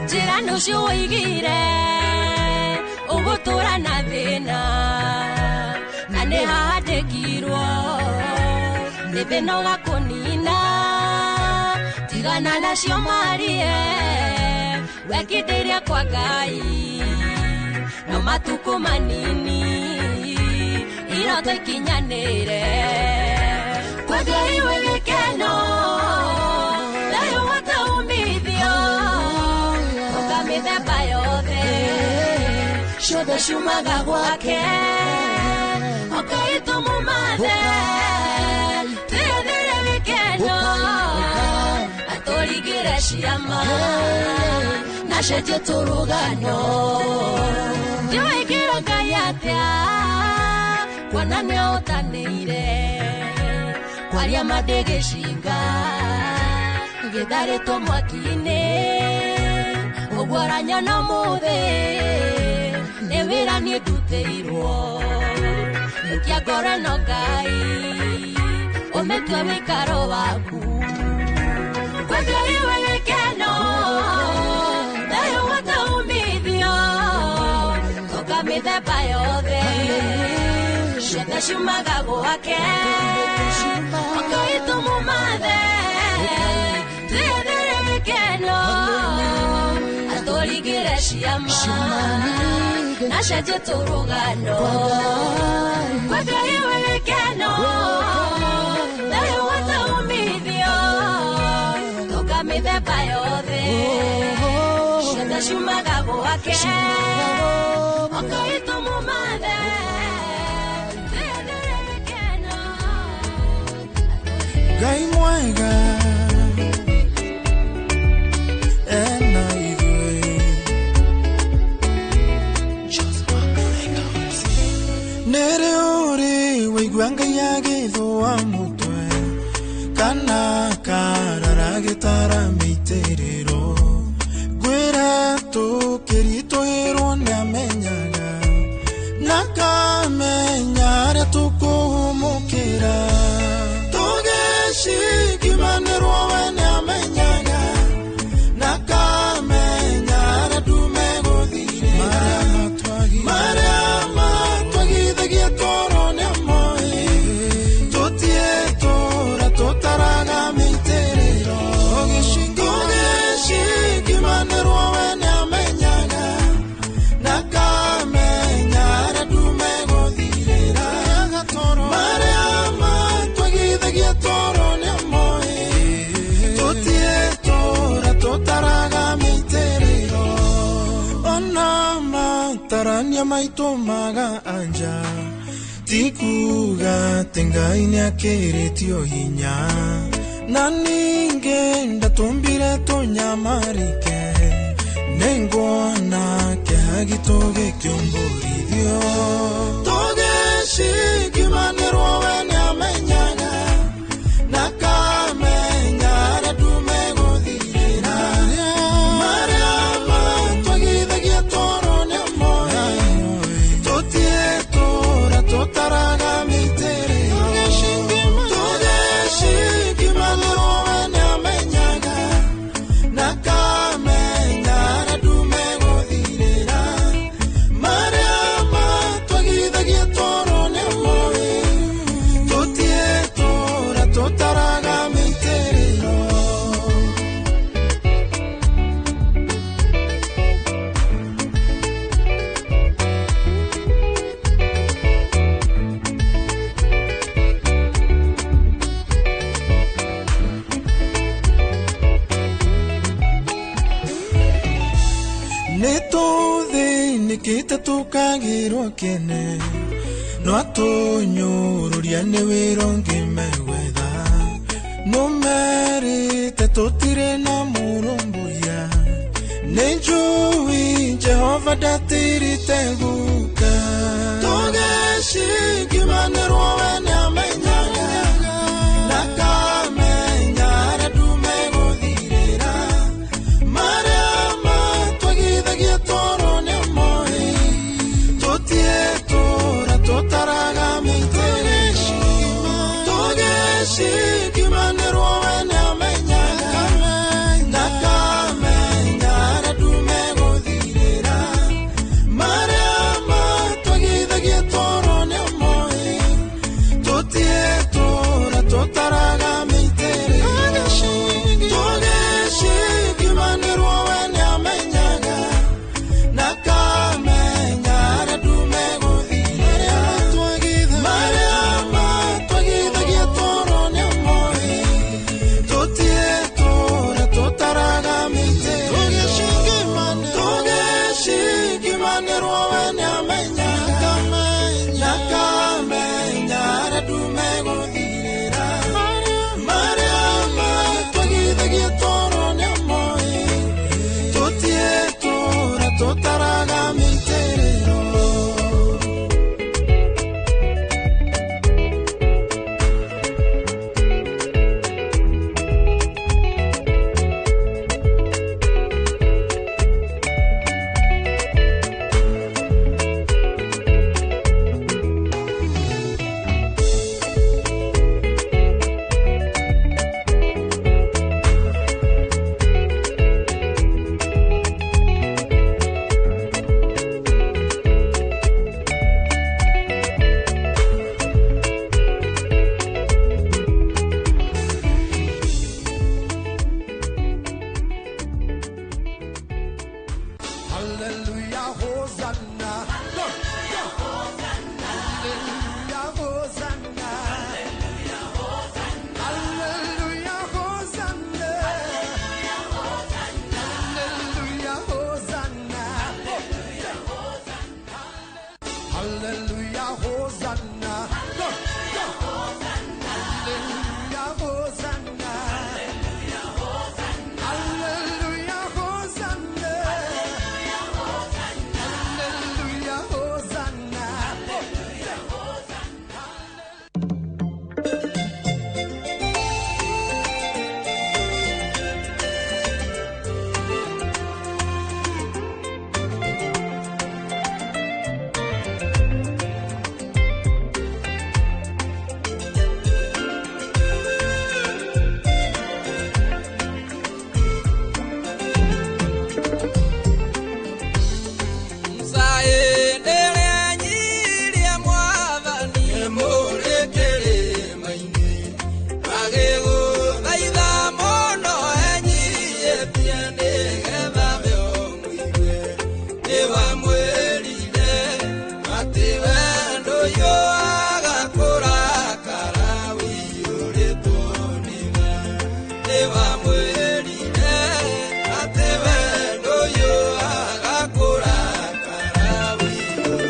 Njĩra nũcio woigire ũgũtũra na thĩna na nĩ haandĩkirwo nĩ thĩna ũgakũnina tigana nacio marie wekindĩirie kwa Ngai no matukũ manini iroto ikinyanĩre kwa Ngai wĩ gĩkeno thayũ wataumithio toka mĩthemba yothe ciothe ciumaga gwake ũkai tũmũmathe twĩethere gĩkeno atũringĩre ciama na cenjie tũrũgano ndiũĩkĩra Ngai atĩa kuona nĩotanĩire kwaria mandĩgĩcinga gĩtharĩtwo mwaki-inĩ ũguo ũranyona ũmũthĩ nĩ wĩra niĩ ndutĩirwo nĩkia ngoro ĩno Ngai ũmĩtue wĩikaro waku kwa Ngai wĩ gĩkeno thayũ wataumithio toka mĩthemba yothe ciothe ciumaga gwake ũkai tũmũmathe twĩethere gĩkeno atũringĩre ciama na cenjie tũrũgano kwa Ngai wĩ gĩkeno thayũ wataumithio toka mĩthemba yothe ciothe ciumaga gwake ũkai tũmũmathe twĩethere gĩkeno. Ngai mwega ena ithuĩ nĩrĩ ũrĩ waigua Ngai agĩthũa mũtwe kana karara gĩtara mĩitĩrĩro ngwĩra tũkĩritũhĩrwo nĩamenyaga na akamenya arĩa tũkũhũmũkĩra tũgĩcikimanĩrwo we nĩamenyaga na akamenya arĩa ndume gũthirĩra marĩa matwagithagia toro nĩamoĩ tũtiĩtũra tũtaraga mĩitĩrĩro tũgĩcikimanĩrwo we nĩamenyaga na akamenya arĩa ndume gũthirĩra marĩa Meciria maitũ maga anja Tikuga atĩ Ngai nĩakĩrĩtio hinya Na ningĩ ndatũmbire tũnyamarĩke Nĩnguona kĩeha gitũ gĩkĩũmbũrithio Tũgĩcikimanĩrwo we nĩamenyaga Na akamenya arĩa ndumegũthirĩra Marĩa matwagithagia toro nĩamoĩ Tũtiĩtũra tũtaraga mĩitĩrĩro Tũgĩcikimanĩrwo we nĩamenyaga Na akamenya arĩa ndumegũthirĩra Marĩa matwagithagia toro nĩamoĩ Tũtiĩtũra tũtaraga mĩitĩrĩro Nĩtũthĩnĩkĩte tũkagĩrwo kĩene No atũnyũrũria nĩ wĩra ũngĩ megwetha Nũmerĩte tũtirĩ na mũrũmbũiya Nĩnjũĩ Jehova ndatirĩte guka Tũgĩcikimanĩrwo we nĩamenyaga Na akamenya arĩa ndumegũthirĩra Marĩa matwagithagia toro nĩamoĩ Tũtiĩtũra tũtaraga mĩitĩrĩro Tũgĩcikimanĩrwo we nĩamenyaga Na akamenya arĩa ndumegũthirĩra Marĩa matwagithagia toro nĩamoĩ Tũtiĩtũra tũtaraga mĩitĩrĩro Tũgĩcikimanĩrwo we nĩamenyaga Na akamenya arĩa ndumegũthirĩra Marĩa matwagithagia toro nĩamoĩ Tũtiĩtũra tũtaraga mĩitĩrĩro Tũgĩcikimanĩrwo we nĩamenyaga Na akamenya arĩa ndumegũthirĩra Marĩa matwagithagia toro nĩamoĩ Tũtiĩtũra tũtaraga mĩitĩrĩro Hallelujah, Hosanna. Hallelujah, Hosanna. Hallelujah, Hosanna. Hallelujah, Hosanna. Hallelujah, Hosanna. Hallelujah, Hosanna. Hallelujah, Hosanna. Hallelujah, Hosanna. Wamwĩrire atĩ wendo ũyũ agakũrakara wĩyũrĩtwo.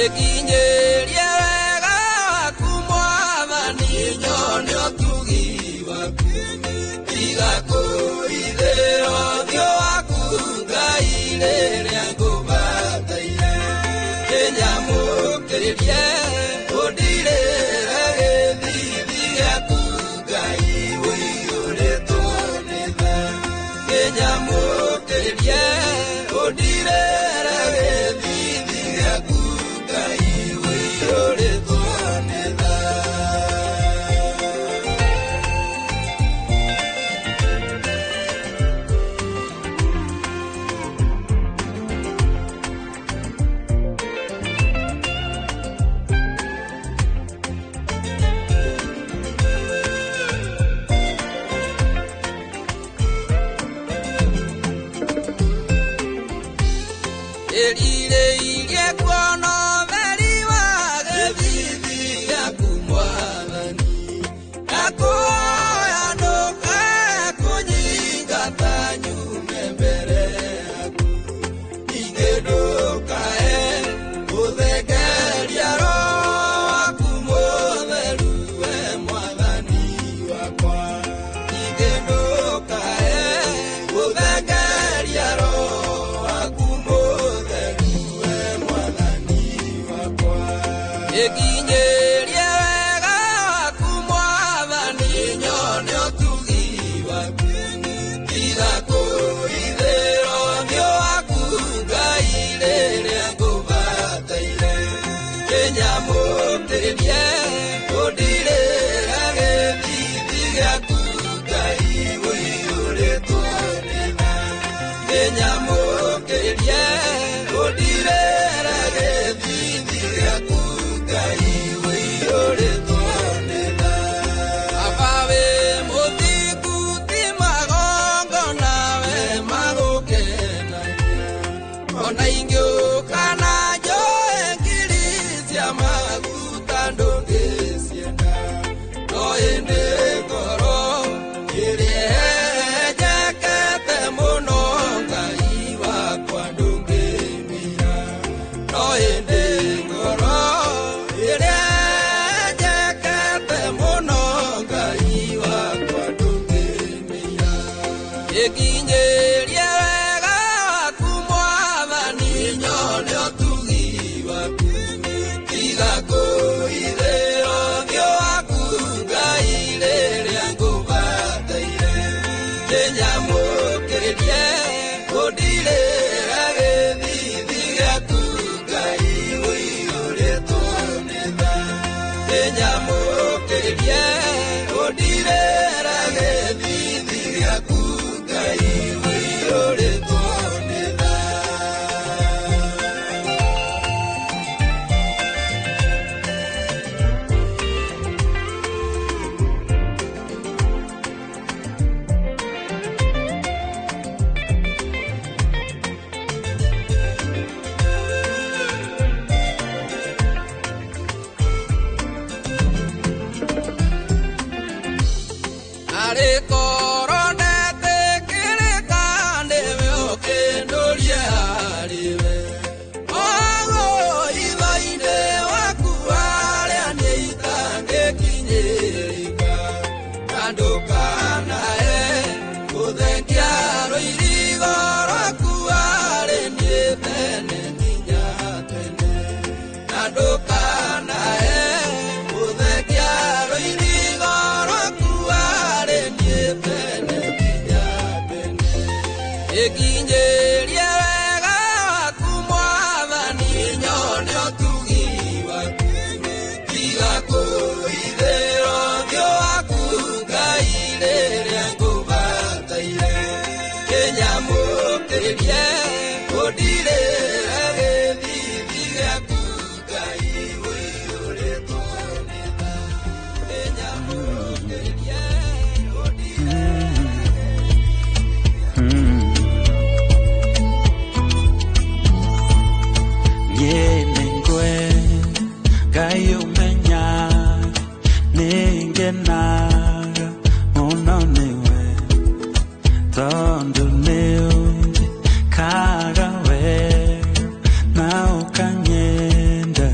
Ĩkinyĩrie wega waku Mwathani, nyone ũtugi waku. Tiga kũhithĩra ũthiũ waku Ngai rĩrĩa ngũbataire. Kĩnyamũkĩrĩrie ũndirĩre gĩthithi gĩaku Ngai ũiyũrĩtwo nĩ tha. Kĩnyamũkĩrĩrie ũndirĩre gĩthithi gĩaku Ngai ũiyũrĩtwo nĩ tha. Ĩrirĩirie kuona ũtheri wa gĩthithi gĩaku Mwathani, ndakũhoya ndũkae kũnyingata nyume mbere yaku. Ningĩ ndũkae gũthengeria Roho waku Mũtheru, we Mwathani wakwa. Ningĩ ndũkae gũthengeria Roho waku Mũtheru, we Mwathani wakwa. Ĩkinyĩrie wega waku Mwathani, nyone ũtugi waku. Tiga kũhithĩra ũthiũ waku Ngai rĩrĩa ngũbataire. Kĩnyamũkĩrĩrie ũndirĩre gĩthithi gĩaku Ngai ũiyũrĩtwo nĩ tha. Kĩnyamũkĩrĩrie ũndirĩre gĩthithi gĩaku Ngai ũiyũrĩtwo nĩ tha. Baba wĩ mũthingu ti magongona we magũkenagia. Ona ingĩũka na njoe ngiri cia maguta ndũngĩcienda. No ĩndĩ ngoro ĩrĩa ĩnjekete mũno Ngai wakwa ndũngĩmĩira. No ĩndĩ ngoro ĩrĩa ĩnjekete mũno Ngai wakwa ndũngĩmĩira. Ĩkinyĩrie wega waku Mwathani, nyone ũtugi waku. Tiga kũhithĩra ũthiũ waku Ngai rĩrĩa ngũbataire. Kĩnyamũkĩrĩrie ũndirĩre gĩthithi gĩaku Ngai ũiyũrĩtwo nĩ tha. Kĩnyamũkĩrĩrie ũndirĩre gĩthithi gĩaku Ngai ũiyũrĩtwo nĩ tha. Arĩ korwo ndetĩkĩrĩka nĩwe ũkĩndũrie harĩwe. Ogo itho-inĩ waku harĩa niĩ itangĩkinyĩrĩka. Na ndũkanae gũthengia rũirigo rwaku harĩ niĩ tene nginya tene. Na ndũkanae gũthengia rũirigo rwaku harĩ niĩ tene nginya tene. Ĩkinyĩrie wega waku Mwathani, nyone ũtugi waku. Tiga kũhithĩra ũthiũ waku Ngai rĩrĩa ngũbataire. Kĩnyamũkĩrĩrie ũndirĩre gĩthithi gĩaku Ngai ũiyũrĩtwo nĩ tha. Kĩnyamũkĩrĩrie ũndirĩre. Nyenengwe Ngai ũmenya nĩngenaga mũno nĩwe tondũ nĩũnjĩkaga wega na ũkanyenda.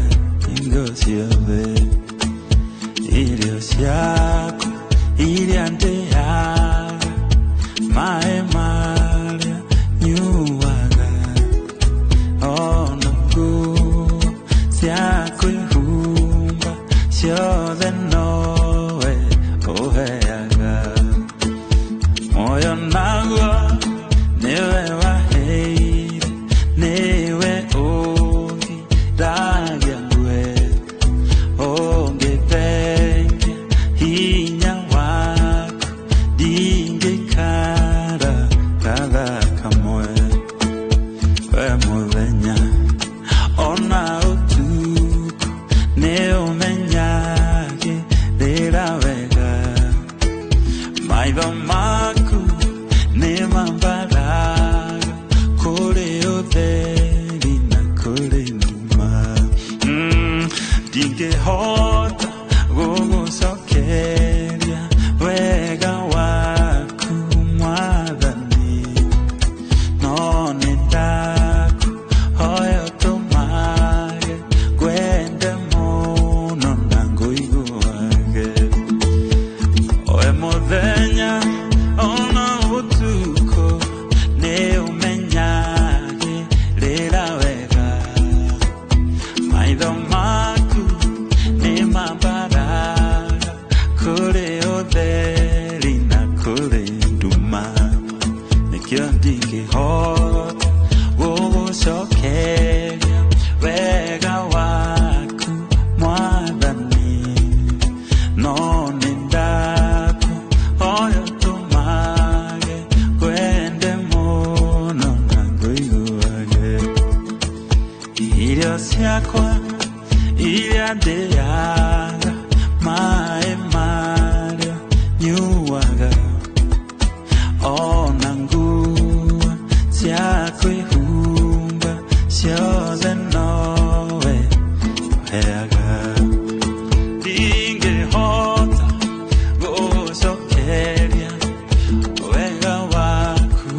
Ndingĩhota gũgũcokeria wega waku Mwathani, no nĩ ndakũhoya ũtũmage ngwende mũno na ngũiguage. Oe mũthenya ona ũtukũ nĩ ũmenyagĩrĩra wega, maitho maku nĩ mambaraga kũrĩ ũtheri na kũrĩ nduma, nĩkĩo ndingĩhota gũgũcokeria wega waku Mwathani, no nĩ ndakũhoya ũtũmage ngwende mũno na ngũiguage. Irio ciakwa iria ndĩaga, maĩ marĩa nyuaga, ona nguo cia kwĩhumba ciothe nowe ũheaga. Ndingĩhota gũgũcokeria wega waku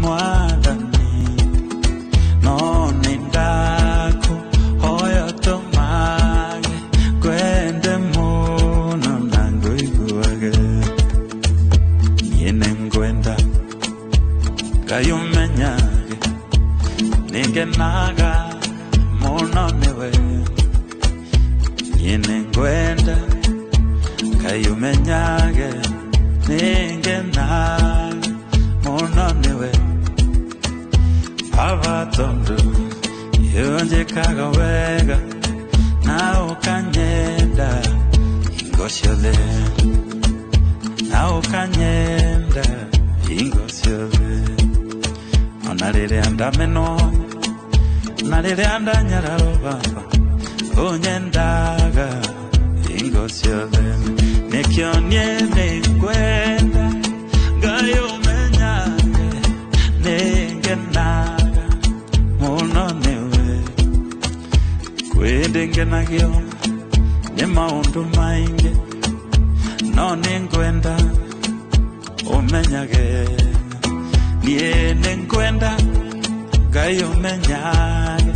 Mwathani, no nĩ ndakũhoya ũtũmage ngwende mũno na ngũiguage. Niĩ nĩngwenda Ngai ũmenyage nĩngenaga mũno nĩwe. Niĩ nĩngwenda Ngai ũmenyage nĩngenaga mũno nĩwe. Baba tondũ nĩũnjĩkaga wega na ũkanyenda hingo ciothe, na ũkanyenda hingo ciothe. Ona rĩrĩa ndamenwo na rĩrĩa ndanyararwo, Baba ũnyendaga hingo ciothe. Nĩkĩo niĩ nĩngwenda Ngai ũmenyage nĩngenaga mũno nĩwe. Kwĩ ndĩngenagio nĩ maũndũ maingĩ, no nĩngwenda ũmenyage. Niĩ nĩngwenda Ngai ũmenyage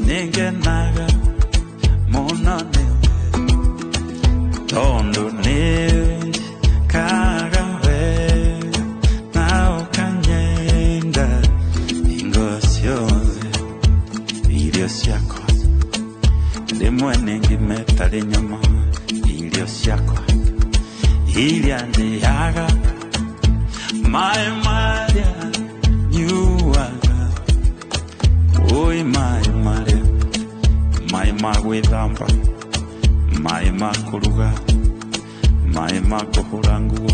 nĩngenaga mũno nĩwe, tondũ nĩũnjĩkaga wega na ũkanyenda hingo ciothe. Irio ciakwa rĩmwe nĩ ngima ĩtarĩ nyama, irio ciakwa iria ndĩaga, maĩ marĩa nyuaga, oi maĩ marĩa, maĩ ma gwĩthamba, maĩ ma kũruga, maĩ ma kũhũra nguo,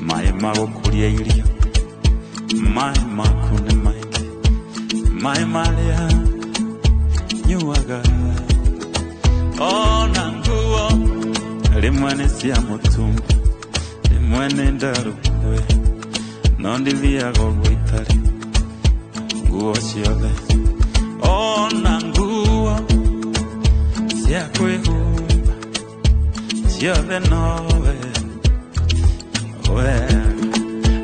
maĩ ma gũkũria irio, maĩ maku nĩ maingĩ, maĩ marĩa nyuaga. Ona nguo rĩmwe nĩ cia mũtumba, rĩmwe nĩ ndarũkwe, no ndithiaga ũguo itarĩ nguo ciothe. Ona nguo cia kwĩhumba ciothe nowe we.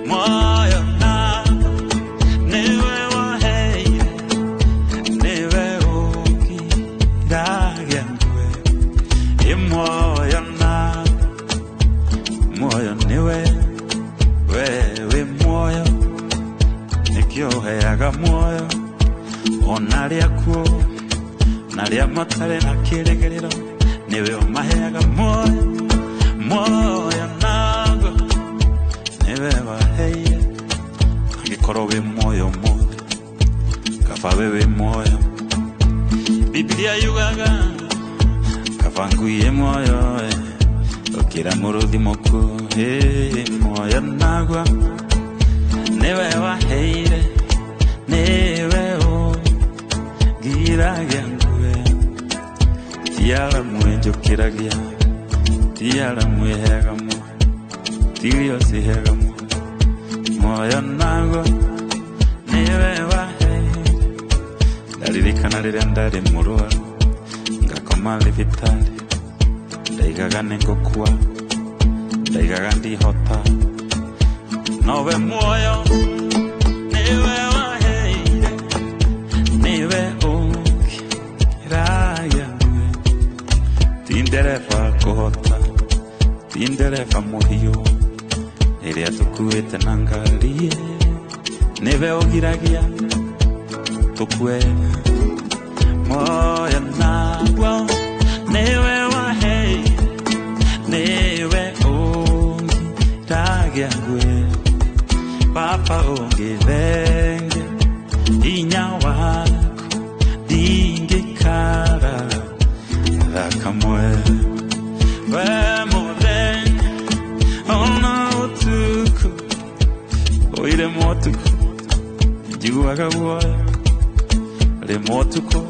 Muoyo nago nĩwe waheire, nĩwe ũngiragia ngue. Ĩ muoyo nago, muoyo nĩwe, we wĩ muoyo, nĩkĩo ũheaga muoyo ona arĩa akuũ na arĩa matarĩ na kĩrĩgĩrĩro, nĩwe ũmaheaga muoyo. Muoyo nago nĩwe waheire, angĩkorwo wĩ muoyo ũmũthĩ, kaba we wĩ muoyo. Biblia yugaga kaba ngui ĩ muoyo ũkĩra mũrũthi mũkuũ. Muoyo naguo nĩwe waheire, nĩwe ũngiragia ngue. Ti aramu ĩnjũkĩragia, ti aramu ĩheaga muoyo, ti irio ciheaga muoyo. Muoyo naguo nĩwe waheire. Ndaririkana rĩrĩa ndarĩ mũrwaru, Ngĩkoma thibitarĩ ndaigaga nĩngũkua ndaigaga ndihota nowe muoyo nĩwe waheire nĩwe ũngĩragia ngue ti ndereba kũhota ti ndereba mũhiũ ĩrĩa tũkuĩte na ngari nĩwe ũgiragia tũkue muoyo naguo nĩwe waheire nĩwe ũngĩragia ngue Papa ũngĩthengia hinya waku ndingĩikara thakamwe we mũthenya ona ũtukũ oire motukũ njiguaga guoya rĩmwe ũtukũ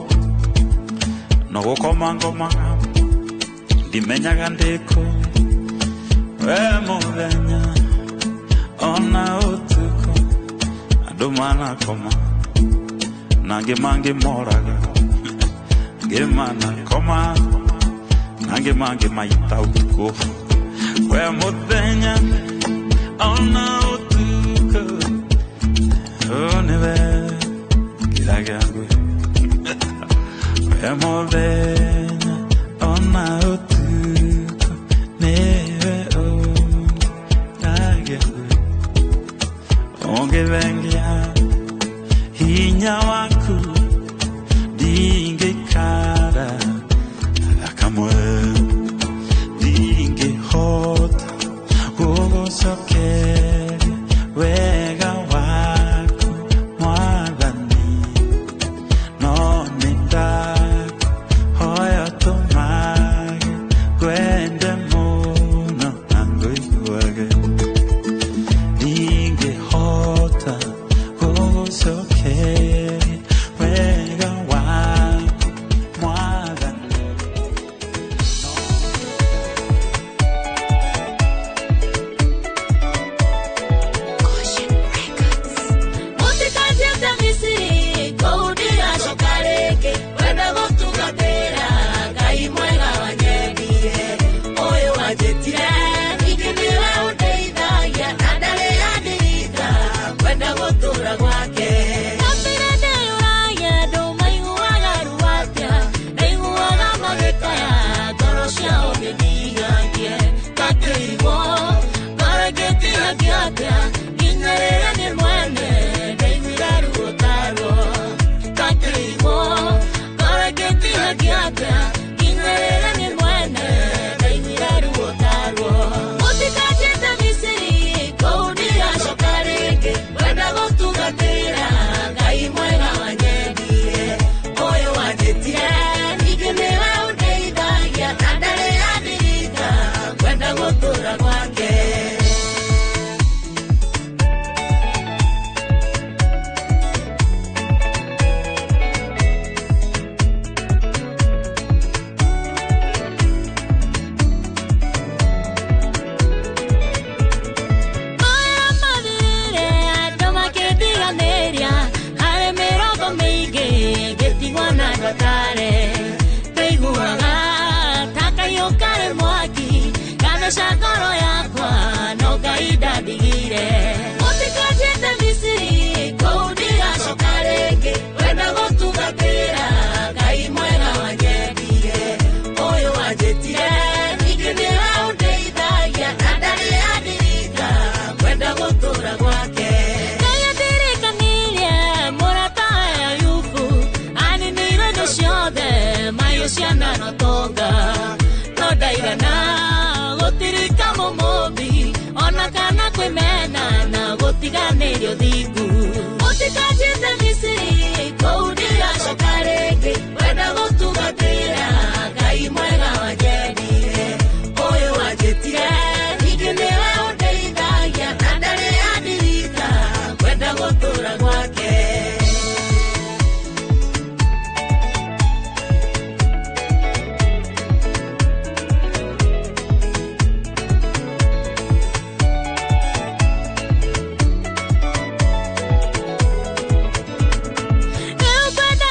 no gũkoma ngomaga ndimenyaga ndĩkũ we mũthenya ona ũtukũ andũ manakoma nangĩ mangĩ moraga angĩ manakoma nangĩ mangĩ maita ũtukũ we mũthenya ona ũtukũ nĩwe ngiragia ngũĩ we mũthenya ona ũtukũ nĩwe ũngiragia ngũĩ ũngĩthengia hinya waku ndingĩikara thakamwe ndingĩhota gũgũcokeria wega waku mwathani no nĩndakũhoya ũtũmage ngwende mũno na ngũiguage ndingĩhota gũgũcokeria wega waku mwathani. Mũtikanjĩte Misiri kũu ndiracoka rĩngĩ wenda gũtungatĩra Ngai mwega wanyendire ũyũ wanjĩtire ningĩ nĩwe ũndeithagia na ndarĩ andirika kwenda gũtũũra gwake. Ndambire ndĩyũragia andũ maiguaga ruo atĩa ndaiguaga magĩkaya ngoro ciao ngĩnyihagie ngakĩigwo ngoro ingĩtihagia atĩa nginya rĩrĩa niĩ mwene ndaiguire ruo ta ruo ngakĩigwo ngoro ingĩtihagia atĩa nginya rĩrĩa niĩ mwene ndaiguire ruo ta ruo. Mũtikanjĩte Misiri kũu ndiracoka rĩngĩ wenda gũtungatĩra Ngai mwega wanyendire ũyũ wanjĩtire ningĩ nĩwe ũndeithagia na ndarĩ andirika kwenda gũtũũra gwake. Maya mathirire andũ makĩndiganĩria harĩ mĩrongo mĩingĩ ngĩtigwo na ndwatare ndaiguaga ta kaiũ karĩ mwaki gatheca ngoro yakwa no Ngai ndandigire. Mũtikanjĩte Misiri kũu ndiracoka rĩngĩ wenda gũtungatĩra Ngai mwega wanyendire ũyũ wanjĩtire ningĩ nĩwe ũndeithagia na ndarĩ andirika kwenda gũtũũra gwake. Ngai andirikanirie mũrata Ayubu aninire indo ciothe mahiũ ciana na ũtonga no ndaigana gũtirika mũmũmbi ona kana kwĩmena na gũtiganĩria ũthingu. Mũtikanjĩte Misiri kũu ndiracoka rĩngĩ wenda gũtungatĩra Ngai mwega wanyendire ũyũ wanjĩtire ningĩ nĩwe ũndeithagia na ndarĩ andirika kwenda gũtũũra gwake. Rĩu ngwenda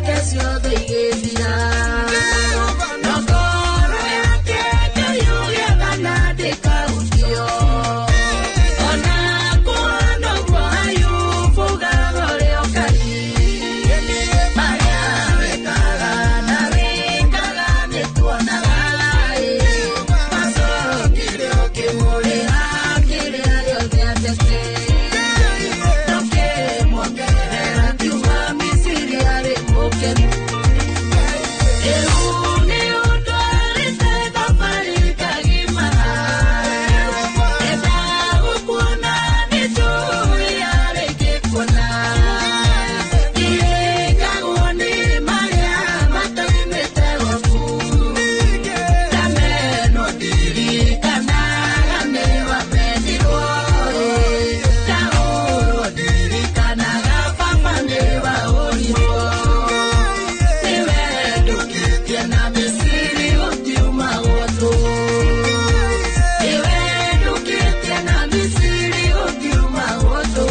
ciake ciothe igĩthira. No ngoro yake Ngai ũgĩathana ndĩkahutio. Ona kũhana ũguo Ayubu ugaga ũrĩa ũkariĩ. Marĩa wĩkaga na wĩkaga nĩtuonaga ĩ. Macokire ũkĩmũrĩha kĩrĩa gĩothe atete. Ndũkĩmuongerera kiuma Misiri arĩ mũkenu. Rĩu nĩ ũndwarĩte thabarĩ ngagimara. Enda gũkuona nĩnjũĩ arĩngĩ kuona. Ndihĩngagwo nĩ marĩa matoimĩte gwaku. Ndamenwo ndirikanaga nĩwamenirwo ĩ. Ndahũrwo ndirikanaga baba nĩwahũrirwo. Nĩwe ndũkĩtie na Misiri gũtiumagwo tũ. Nĩwe ndũkĩtie na Misiri gũtiumagwo tũ.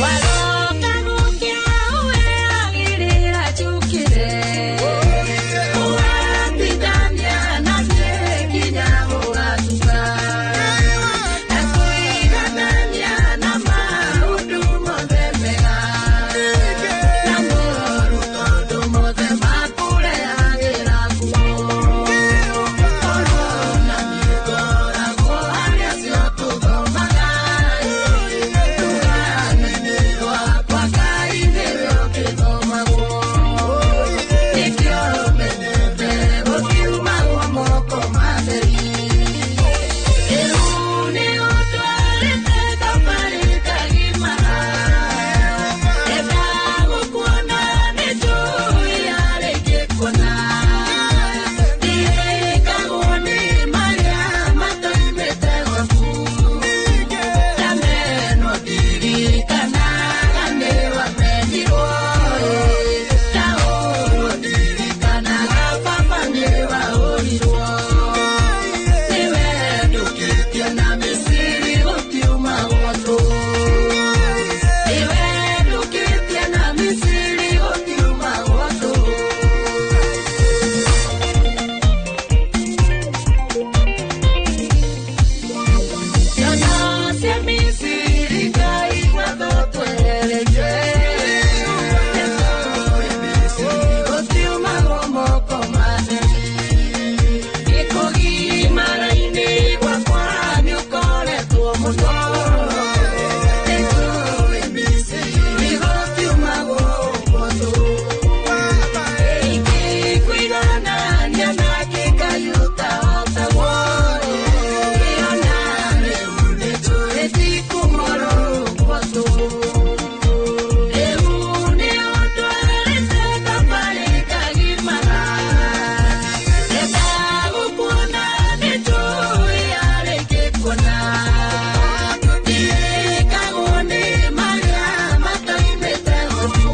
Waroka gũkĩa ũweragĩrĩra njũkĩre. Ũgatindania na niĩ nginya gũgatuka. Na kũiganania na maũndũ mothe mega. Na moru tondũ mothe makũrehagĩra nguo. Korwo na niĩ ngoragwo harĩa acio tũthomaga ĩ. Rũgano-inĩ rwakwa Ngai nĩwe ũkĩthomagwo. Nĩkĩo menyete gũtiumagwo moko matheri. Rĩu nĩ ũndwarĩte thabarĩ ngagimara. Enda gũkuona nĩnjũĩ arĩngĩ kuona. Ndihĩngagwo nĩ marĩa matoimĩte gwaku. Ndamenwo ndirikanaga nĩwamenirwo ĩ. Ndahũrwo ndirikanaga baba nĩwahũrirwo. Nĩwe ndũkĩtie na Misiri gũtiumagwo tũ. Nĩwe ndũkĩtie na Misiri gũtiumagwo tũ. Ciana cia Misiri Ngai watho twehererie. Nĩtũĩ Misiri gũtiumagwo moko matheri. Gĩkũgimara-inĩ gwakwa nĩũkoretwo mũno. Nĩtũĩ Misiri gũtiumagwo ũguo tũ. Ingĩkũiganania nake Ngai ũtahotagwo ĩ. Ona rĩu nĩnjũĩ ndikumũrwo ũguo tũ. Rĩu nĩ ũndwarĩte thabarĩ ngagimara. Enda gũkuona nĩnjũĩ arĩngĩ kuona. Ndihĩngagwo nĩ marĩa matoimĩte gwaku.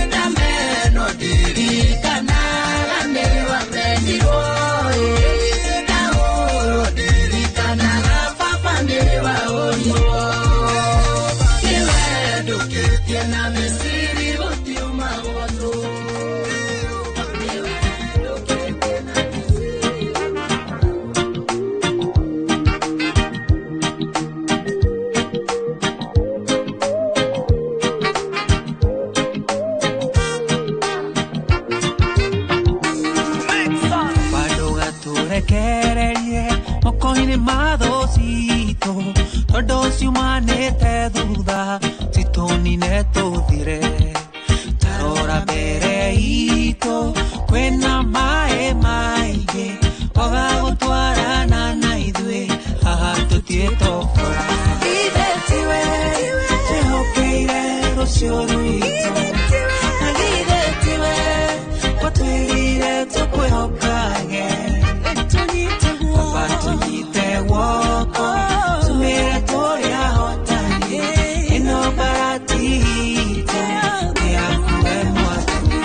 Ndamenwo ndirikanaga nĩwamenirwo ĩ. Ndahũrwo ndirikanaga baba nĩwahũrirwo. Nĩwe ndũkĩtie na Misiri gũtiumagwo tũ. Nĩwe ndũkĩtie na Misiri. Bado gatũrekererie moko-inĩ ma thũ citũ tondũ ciumanĩte thutha citũnine tũthire. Tarora mbere itũ kwĩna maĩ maingĩ waga gũtwarana na ithuĩ haha tũtiĩtokora. Ithe tiwe twĩhokeire rũciũ rwitũ na githĩ tiwe watwĩrire tũkwĩhokage. Baba tũnyite guoko tũmĩre tũrĩ ahotani ĩno mbara ti itũ nĩ yaku we Mwathani.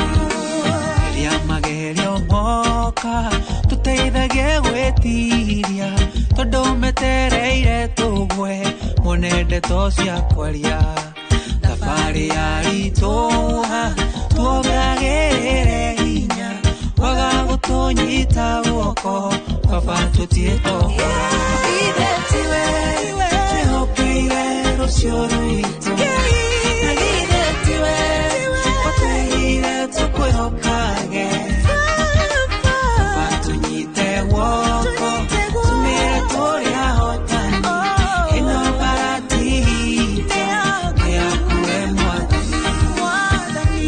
Rĩrĩa magerio moka tũteithagie gwĩtiria tondũ metereire tũ ndeto cia kwaria thabarĩ yaritũha tuongagĩrĩre hinya waga gũtũnyita guoko baba tũtiĩtongora ithe tiwe twĩhokeire rũciũ rwitũ na githĩ tiwe watwĩrire tũkwĩhokage baba tũnyite guoko tũmĩre tũrĩ ahotani ĩno mbara ti itũ nĩ yaku we Mwathani.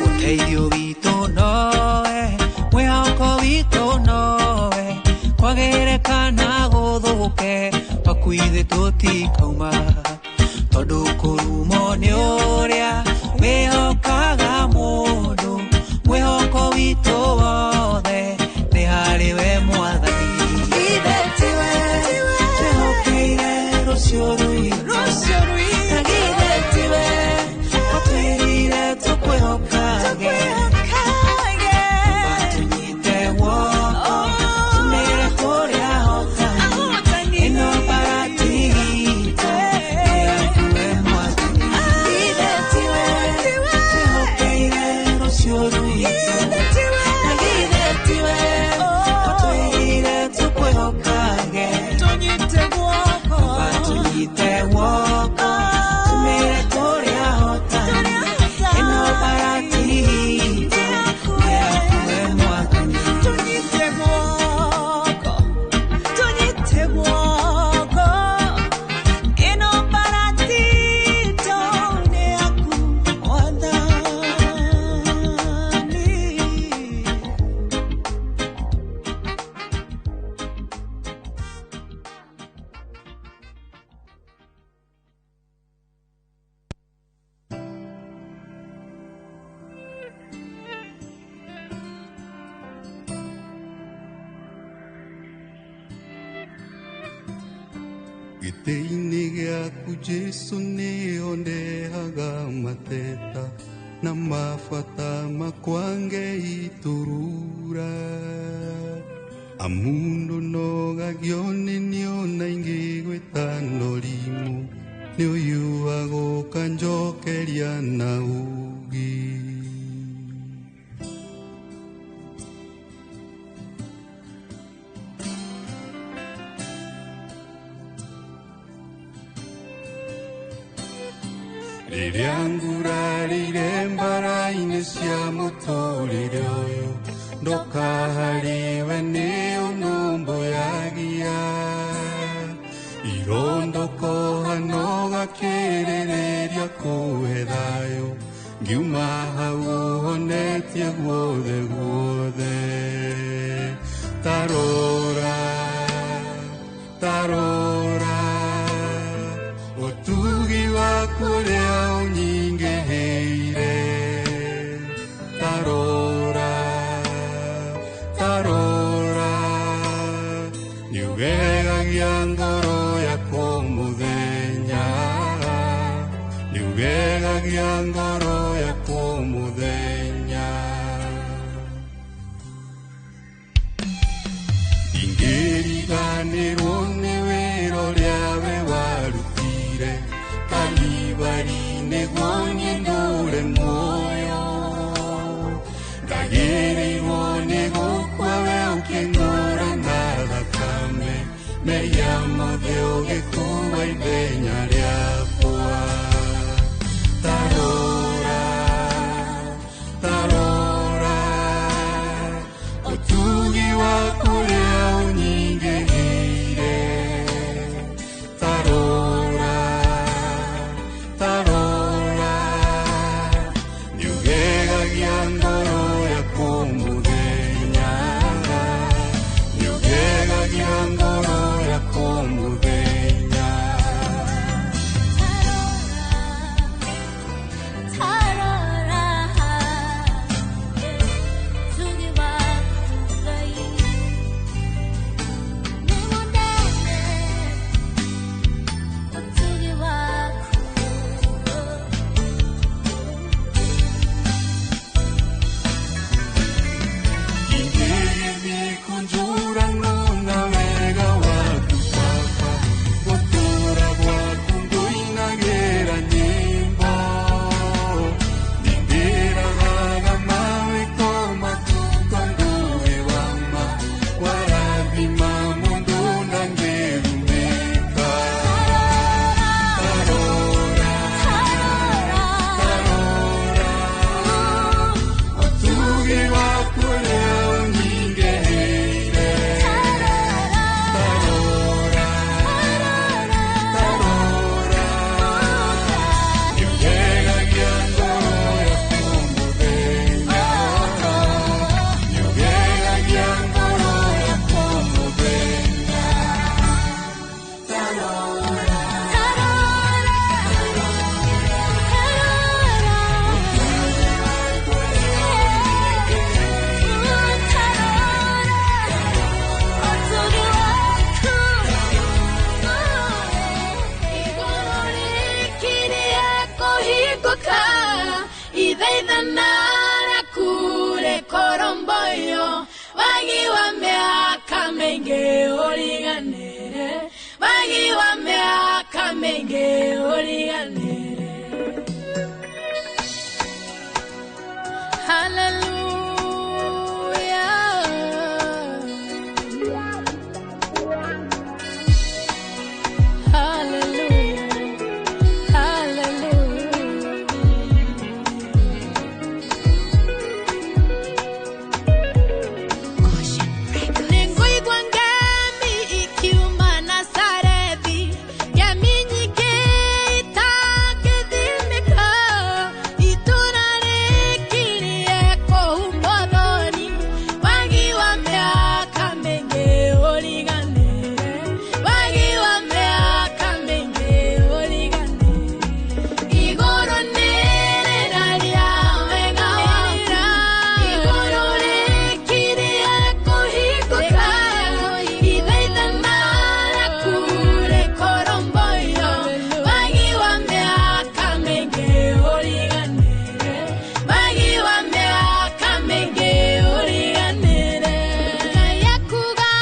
Ũteithio witũ nowe mwĩhoko witũ nowe kwagĩre kana gũthũke gwaku ithuĩ tũtikauma tondũ kũrumwo nĩ ũrĩa wĩhokaga mũndũ mwĩhoko witũ wothe nĩ harĩ we Mwathani. Ithe tiwe twĩhokeire rũciũ rwitũ na githĩ tiwe watwĩrire tũkwĩhokage Baba tũnyite guoko tũmĩre tũrĩ ahotani ĩno mbara ti itũ nĩ yaku we Mwathani. Ithe tiwe twĩhokeire rũciũ rwitũ na githĩ tiwe watwĩrire tũkwĩhokage Baba tũnyite guoko tũmĩre tũrĩ ahotani ĩno mbara ti itũ nĩ yaku we Mwathani. Tũnyite guoko, tũnyite guoko, ĩno mbara ti itũ nĩ yaku Mwathani. Gĩtĩ-inĩ gĩaku Jesũ nĩho ndehaga mateta na mabata makwa ngeiturura amu ndũnogagio nĩ niona ingĩ gwĩtano rimũ nĩ ũyũ agũka njokeria na ũũgĩ. Rĩrĩa ngurarĩire mbara-inĩ cia mũtũrĩre ũyũ ndoka harĩwe nĩ ũnũmbũyagia irondokoha no gakĩrĩrĩria kũhe thayũ ngiuma hau ũhonetie guothe guothe tarora tarora ũtugi waku ũrĩa ũnyingĩhĩire tarora tarora nĩũgegagia ngoro yakwa mũthenya nĩũgegagia ngoro yakwa mũthenya ingĩriganĩrwo nĩ wĩra ũrĩa we warutire Kalibari nĩguo niĩ ndũre muoyo ndagĩrĩirwo nĩ gũkua we ũkĩngũra na thakame mehia mothe ũgĩkua ithenya rĩakwa tarora tarora ũtugi waku ũrĩa ũnyingĩhĩire tarora tarora mĩingĩ ũriganĩre, wagi wa mĩaka mĩingĩ ũriganĩre. Hallelujah. Hallelujah. Hallelujah. Nĩngũigua ngemi ikiuma Nazarethi, ngemi nyingĩ itangĩthimĩka, itũũra rĩkirie kũhumbwo thoni, wagi wa mĩaka mĩingĩ ũriganĩre, wagi wa mĩaka mĩingĩ ũriganĩre. Igũrũ nĩ rĩera rĩa wega waku, igũrũ rĩkirie kũhingũka, ithaithana rĩaku rĩkoromboyo, wagi wa mĩaka mĩingĩ ũriganĩre, wagi wa mĩaka mĩingĩ ũriganĩre. Ngai akuga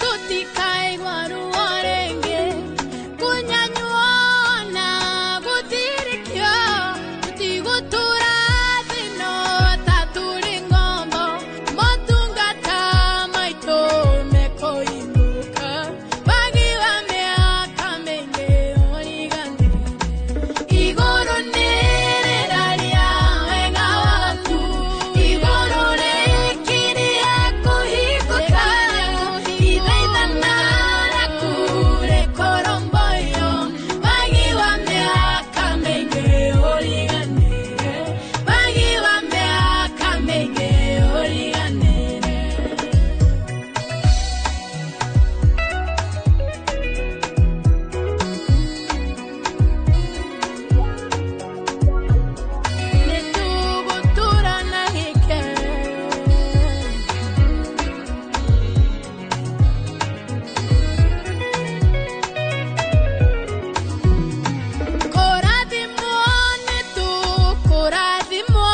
tũtikaigua ruo rĩngĩ, kũnyanyuo na gũthirĩkio, tũtigũtũra thĩ-ĩno ta tũrĩ ngombo, motungata maitũ mekũinũka, wagi wa mĩaka mĩingĩ ũriganĩre. Igũrũ nĩ rĩera rĩa wega waku, igũrũ rĩkirie kũhingũka, ithaithana rĩaku rĩkoromboyo, wagi wa mĩaka mĩingĩ ũriganĩre, wagi wa mĩaka mĩingĩ ũriganĩre. Nĩtũgũtũra na gĩkeno. Kũrathimwo nĩtũkũrathimwo,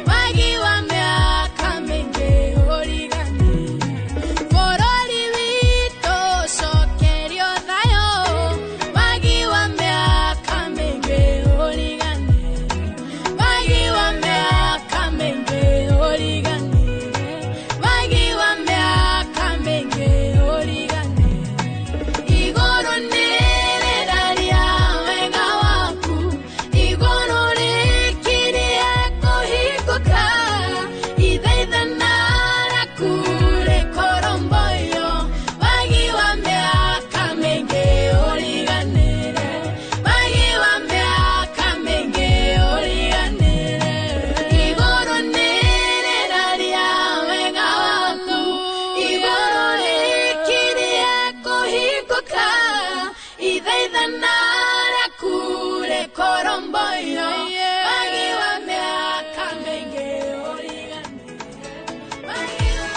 wagi wa mĩaka mĩingĩ ũriganĩre. Bũrũri witũ ũcokerio thayũ, wagi wa mĩaka mĩingĩ ũriganĩre. Wagi wa mĩaka mĩingĩ ũriganĩre, wagi wa mĩaka mĩingĩ ũriganĩre. Igũrũ nĩ rĩera rĩa wega waku, igũrũ rĩkirie kũhingũka, ithaithana rĩaku rĩkoromboyo, wagi wa mĩaka mĩingĩ ũriganĩre, wagi wa mĩaka mĩingĩ ũriganĩre. Igũrũ nĩ rĩera rĩa wega waku, igũrũ rĩkirie kũhingũka, ithaithana rĩaku rĩkoromboyo, wagi wa mĩaka mĩingĩ ũriganĩre, wagi wa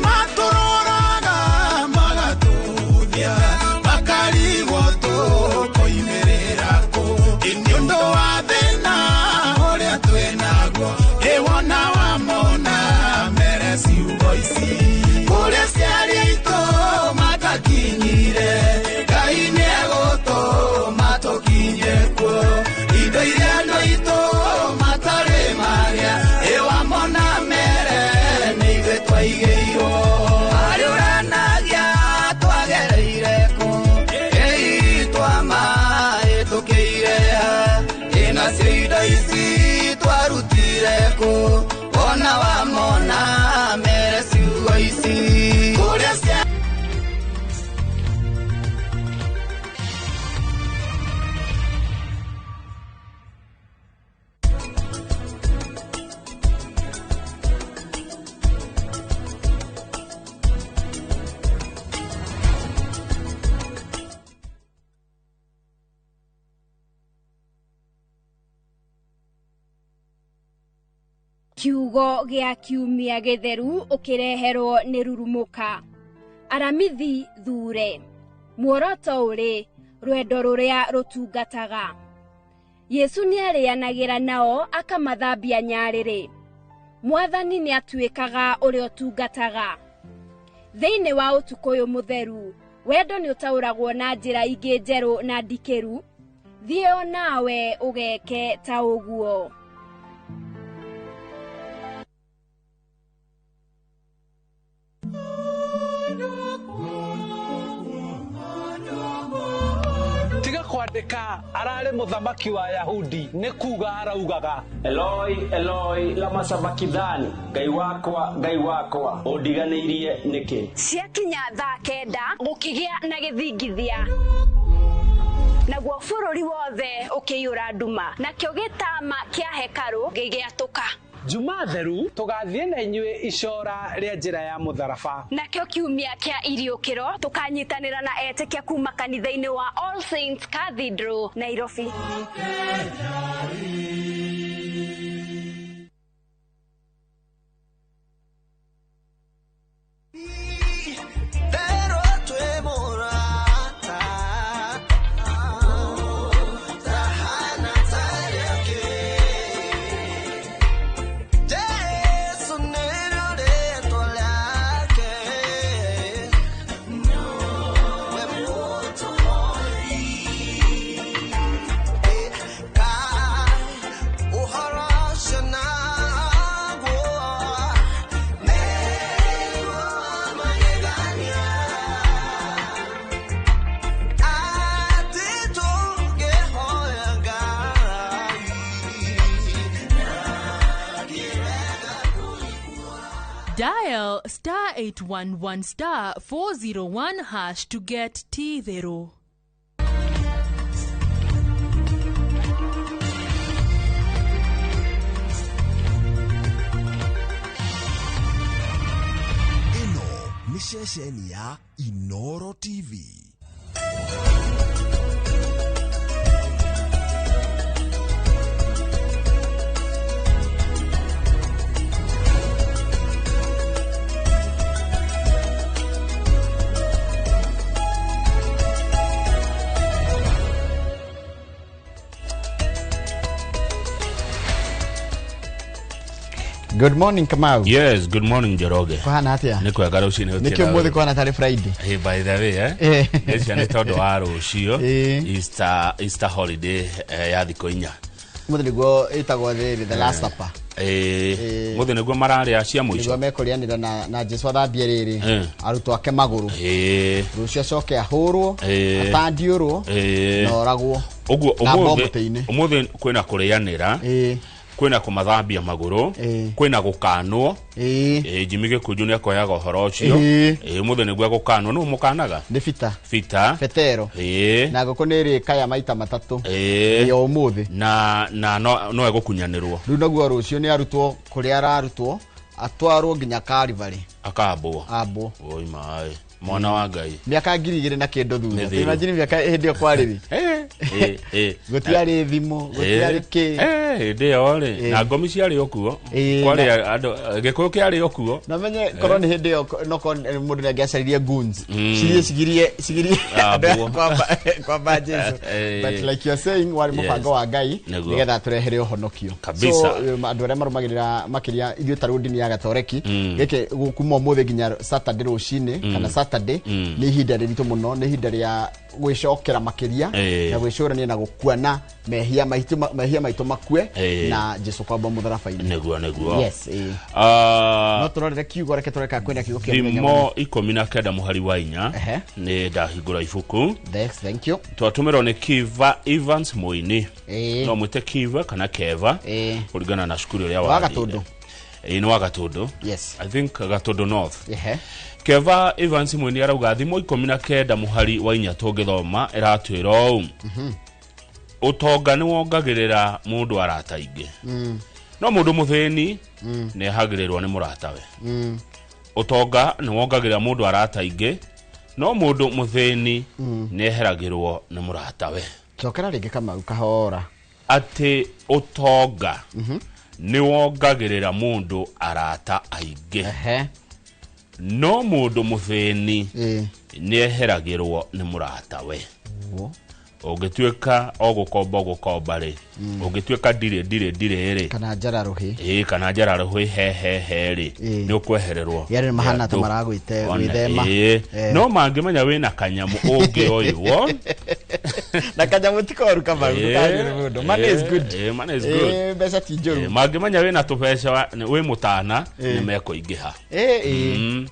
Nĩmatũroraga magatũthia, makarigwo tũkoimĩrĩra kũ. Ĩ nĩ ũndũ wa thĩna ũrĩa twĩnaguo, ĩ wona wamona mere ciugo ici. Kũrĩa ciarĩ aitũ matakinyire, Ngai nĩegũtũma tũkinye kuo. Indo iria andũ aitũ matarĩ marĩa, ĩ wamona mere nĩ ithuĩ twaigĩirwo. Harĩ ũranagia twagereire kũ, ĩ twamahĩtũkĩire ha, ĩ nacio indo ici twarutire kũ, wona wamona mere ciugo ici. Kũrĩa cia Kiugo gĩa kiumia gĩtheru ũkĩreherwo nĩ Rurumũka. Aramithi thure. Muoroto ũrĩ rwendo rũrĩa rũtungataga. Yesu nĩarĩanagĩra nao akamathambia nyarĩrĩ. Mwathani nĩatuĩkaga ũrĩa ũtungataga. Thĩinĩ wa ũtukũ ũyũ mũtheru, wendo nĩũtaũragwo na njĩra ingĩ njerũ na ndikĩru. Thiĩ o nawe ũgeke ta ũguo. Tiga kwandĩka ararĩ mũthamaki wa Yahudi nĩ kuga araugaga Eloi Eloi lama sabakithani, Ngai wakwa Ngai wakwa ũndiganĩirie nĩkĩ? Ciakinya thaa 9 gũkĩgĩa na gĩthingithia, naguo bũrũri wothe ũkĩiyũra nduma, nakĩo gĩtama kĩa hekarũ gĩgĩatũka. Juma theru tũgathiĩ na inyuĩ icora rĩa njĩra ya mũtharaba. Nakĩo kiumia kĩa iriũkĩro tũkanyitanĩra na etĩkia kuma kanitha-inĩ wa All Saints Cathedral, Nairobi. Dial star 811 star 401 hash to get T0. Ĩno nĩ ceceni ya Inoro TV. Good morning Kamau. Yes, good morning Njoroge. Kuhana atia? Nĩ kwega rũcinĩ. Nĩkĩo ũmũthĩ kũhana tarĩ Friday. Hey, by the way, Nĩcia nĩ tondũ wa rũciũ Easter holiday ya thikũ 4. Ũmũthĩ nĩguo ĩtagwo rĩrĩ the last supper. Mũthĩ nĩguo mararĩa cia mũico. Nĩguo mekũrĩanĩra na Jesu athambie rĩrĩ arutwo ake magũrũ. Rũciũ acoke ahũrwo, atandiũrwo na oragwo. Ũguo ũmũthĩ kwĩna kũrĩanĩra. Kwĩna kũmathambia magũrũ, kwĩna gũkanwo. Jimmy Gĩkũnjũ nĩ akoyaga ũhoro ũcio. Ũmũthĩ nĩguo egũkanwo. Nũ mũkanaga? Nĩ Peter. Peter. Petero. Na ngũkũ nĩ ĩrĩkaya maita 3. Ya ũmũthĩ. Na no egũkunyanĩrwo. Rĩu naguo rũciũ nĩ arutwo kũrĩa ararutwo, atwarwo nginya Calvary. Akambwo. Ambwo. Oi maĩ. Mwana wa Ngai. Mĩaka 2000 na kĩndũ thutha. Imagine mĩaka hĩndĩ ĩyo kwarĩ. Gũtiarĩ thimũ, gũtiarĩ kĩ. Hĩndĩ ĩyo rĩ, na ngomi ciarĩ o kuo. Kwarĩ andũ Gĩkũyũ kĩarĩ o kuo. Na menye korwo nĩ hĩndĩ ĩyo no korwo mũndũ nĩangĩacaririe goons. Cirie cigirie kwamba Jesu. But like you are saying, warĩ mũbango wa Ngai nĩgetha tũrehere ũhonokio. Kabisa. So andũ arĩa marũmagĩrĩra makĩria ithuĩ ta rĩu ndini ya Gatoreki, gĩkĩ kuma ũmũthĩ nginya Saturday rũcinĩ kana Saturday nĩ ihinda rĩritũ mũno, nĩ ihinda rĩa gwĩcokera makĩria na gwĩcũrania na gũkuana mehia maitũ makue na Jesu kwamba mũtharaba-inĩ. Nĩguo. Yes. No tũrorere kiugo, reke tũrore kana kwĩna kiugo kĩa mũthenya. Thimo 19 mũhari wa 4 nĩ ndahingũra ibuku. Thank you. Twatũmĩrwo nĩ Kiva Evans Moini. No mwĩte Kiva kana Keva kũringana na cukuru ĩrĩa wa Gatũndũ. Nĩ wa Gatũndũ. Yes. I think Gatũndũ North. Keva Evans Moini arauga thimo 19 mũhari wa 4 tũngĩthoma ĩratwĩra ũũ. Ũtonga nĩ wongagĩrĩra mũndũ arata aingĩ. No mũndũ mũthĩni nĩ ehagĩrĩrwo nĩ mũratawe. Ũtonga nĩ wongagĩrĩra mũndũ arata aingĩ, no mũndũ mũthĩni nĩ eheragĩrwo nĩ mũratawe. Cokera rĩngĩ Kamau kahora. Atĩ ũtonga nĩ wongagĩrĩra mũndũ arata aingĩ. No mũndũ mũthĩni nĩ eheragĩrwo nĩ mũratawe. Ũngĩtuĩka o gũkomba gũkomba rĩ, ũngĩtuĩka ndirĩ ndirĩ ndirĩ rĩ, kana njara rũhĩ, ĩĩ, kana njara rũhĩ he he he rĩ, nĩ ũkwehererwo. Yarĩ nĩ mahana ta Andũ. maragwĩte Ona, gwĩthema. ĩĩ. No mangĩmenya wĩna kanyamũ ũngĩoywo. Na kanyamũ ti koru, Kamau, ndũkagĩre mũndũ. Money is good. Ĩĩ, money is good. Ĩĩ, mbeca ti njũru. Ĩĩ, mangĩmenya wĩna tũbeca wĩ mũtana, nĩ mekũingĩha. Ĩĩ, ĩĩ.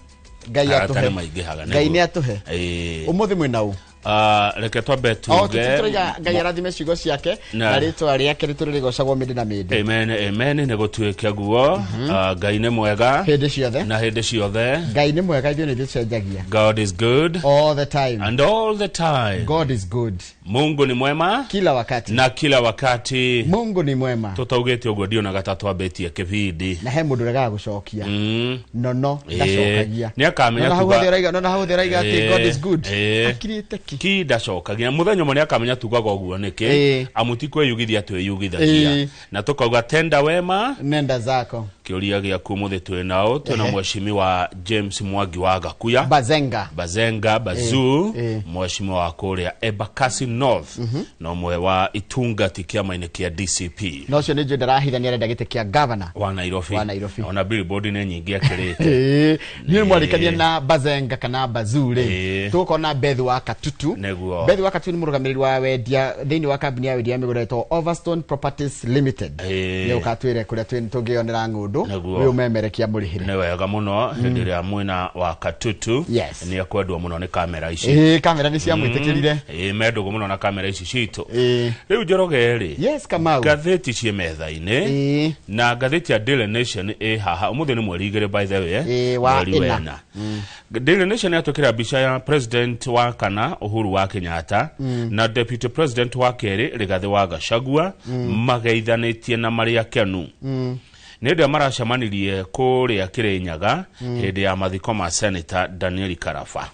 Ngai Arata atũhe. nĩ maingĩhaga. Ngai nĩguo. nĩ atũhe. Ĩĩ. Ũmũthĩ mwĩna ũ? Ah, reke twambe O tuge tũraiga Ngai arathime ciugo ciake na rĩtwa rĩake rĩtũre rĩgocagwo mĩndĩ na mĩndĩ. Amen, amen, nĩ gũtuĩke guo. Ah, Ngai nĩ mwega hĩndĩ ciothe na hĩndĩ ciothe. Ngai nĩ mwega, ithuĩ nĩ tũcenjagia. God is good all the time and all the time. God is good. Mungu ni mwema kila wakati na kila wakati. Mungu ni mwema. Tũtaugĩte ũguo ndionaga ta twambĩtie kĩbindi. Na he mũndũ ũregaga gũcokia. Nono ndacokagia. Nĩ akamenya. Nona hau hothe ũraiga, nona hau hothe ũraiga atĩ God is good. Akirĩte ki ki ndacokagia. Mũthenya ũmwe nĩ akamenya tugaga ũguo nĩkĩ, amu ti kwĩyugithia twĩyugithagia na tũkauga tenda wema nenda zako. Kĩũria gĩaku mũthĩ twĩ nao, twĩna mheshimiwa James Mwangi wa Gakuya. Bazenga. Bazenga Bazuu, Eh. mheshimiwa wa kũrĩa Embakasi North na ũmwe wa itungati kĩama-inĩ kĩa DCP. Na ũcio nĩ njũĩ ndarahithania, arenda gĩtĩ kĩa gavana wa Nairobi. Wa Nairobi. Ona billboard nĩ nyingĩ akĩrĩte. Ĩĩ, niĩ mwarĩkania na Bazenga kana Bazuu rĩ, tũgũkorwo na Beth wa Katutu. Beth wa Katutu nĩ mũrũgamĩrĩri wa wendia thĩinĩ wa kambuni ya wendia wa mĩgũnda ĩtagwo Overstone Properties Limited. Nĩ ũkatwĩre kũrĩa tũngĩonera ng'ũndũ ũyũ ũmemerekia mũrĩhĩre. Nĩ wega mũno hĩndĩ ĩrĩa mwena wa Katutu nĩ ekwendwo mũno nĩ kamera ici. Ĩĩ, kamera nĩ ciamwĩtĩkĩrire. Ĩĩ, mendũgũ mũno na kamera ici citũ. Rĩu Njoroge rĩ, Yes, Kamau. Ngathĩti ciĩ metha-inĩ na ngathĩti ya Daily Nation ĩ haha. Ũmũthĩ nĩ mweri 2, by the way. Ĩĩ, wa Mweri ĩna. wena. Daily Nation yatwĩkĩra mbica ya president wa kana Uhuru wa Kenyatta na deputy president wa kerĩ Rigathĩ wa Gachagua mageithanĩtie na marĩ akenu nĩ hĩndĩ ĩrĩa maracemanirie kũrĩa Kĩrĩnyaga hĩndĩ ya mathiko ma Senator Daniel Karaba.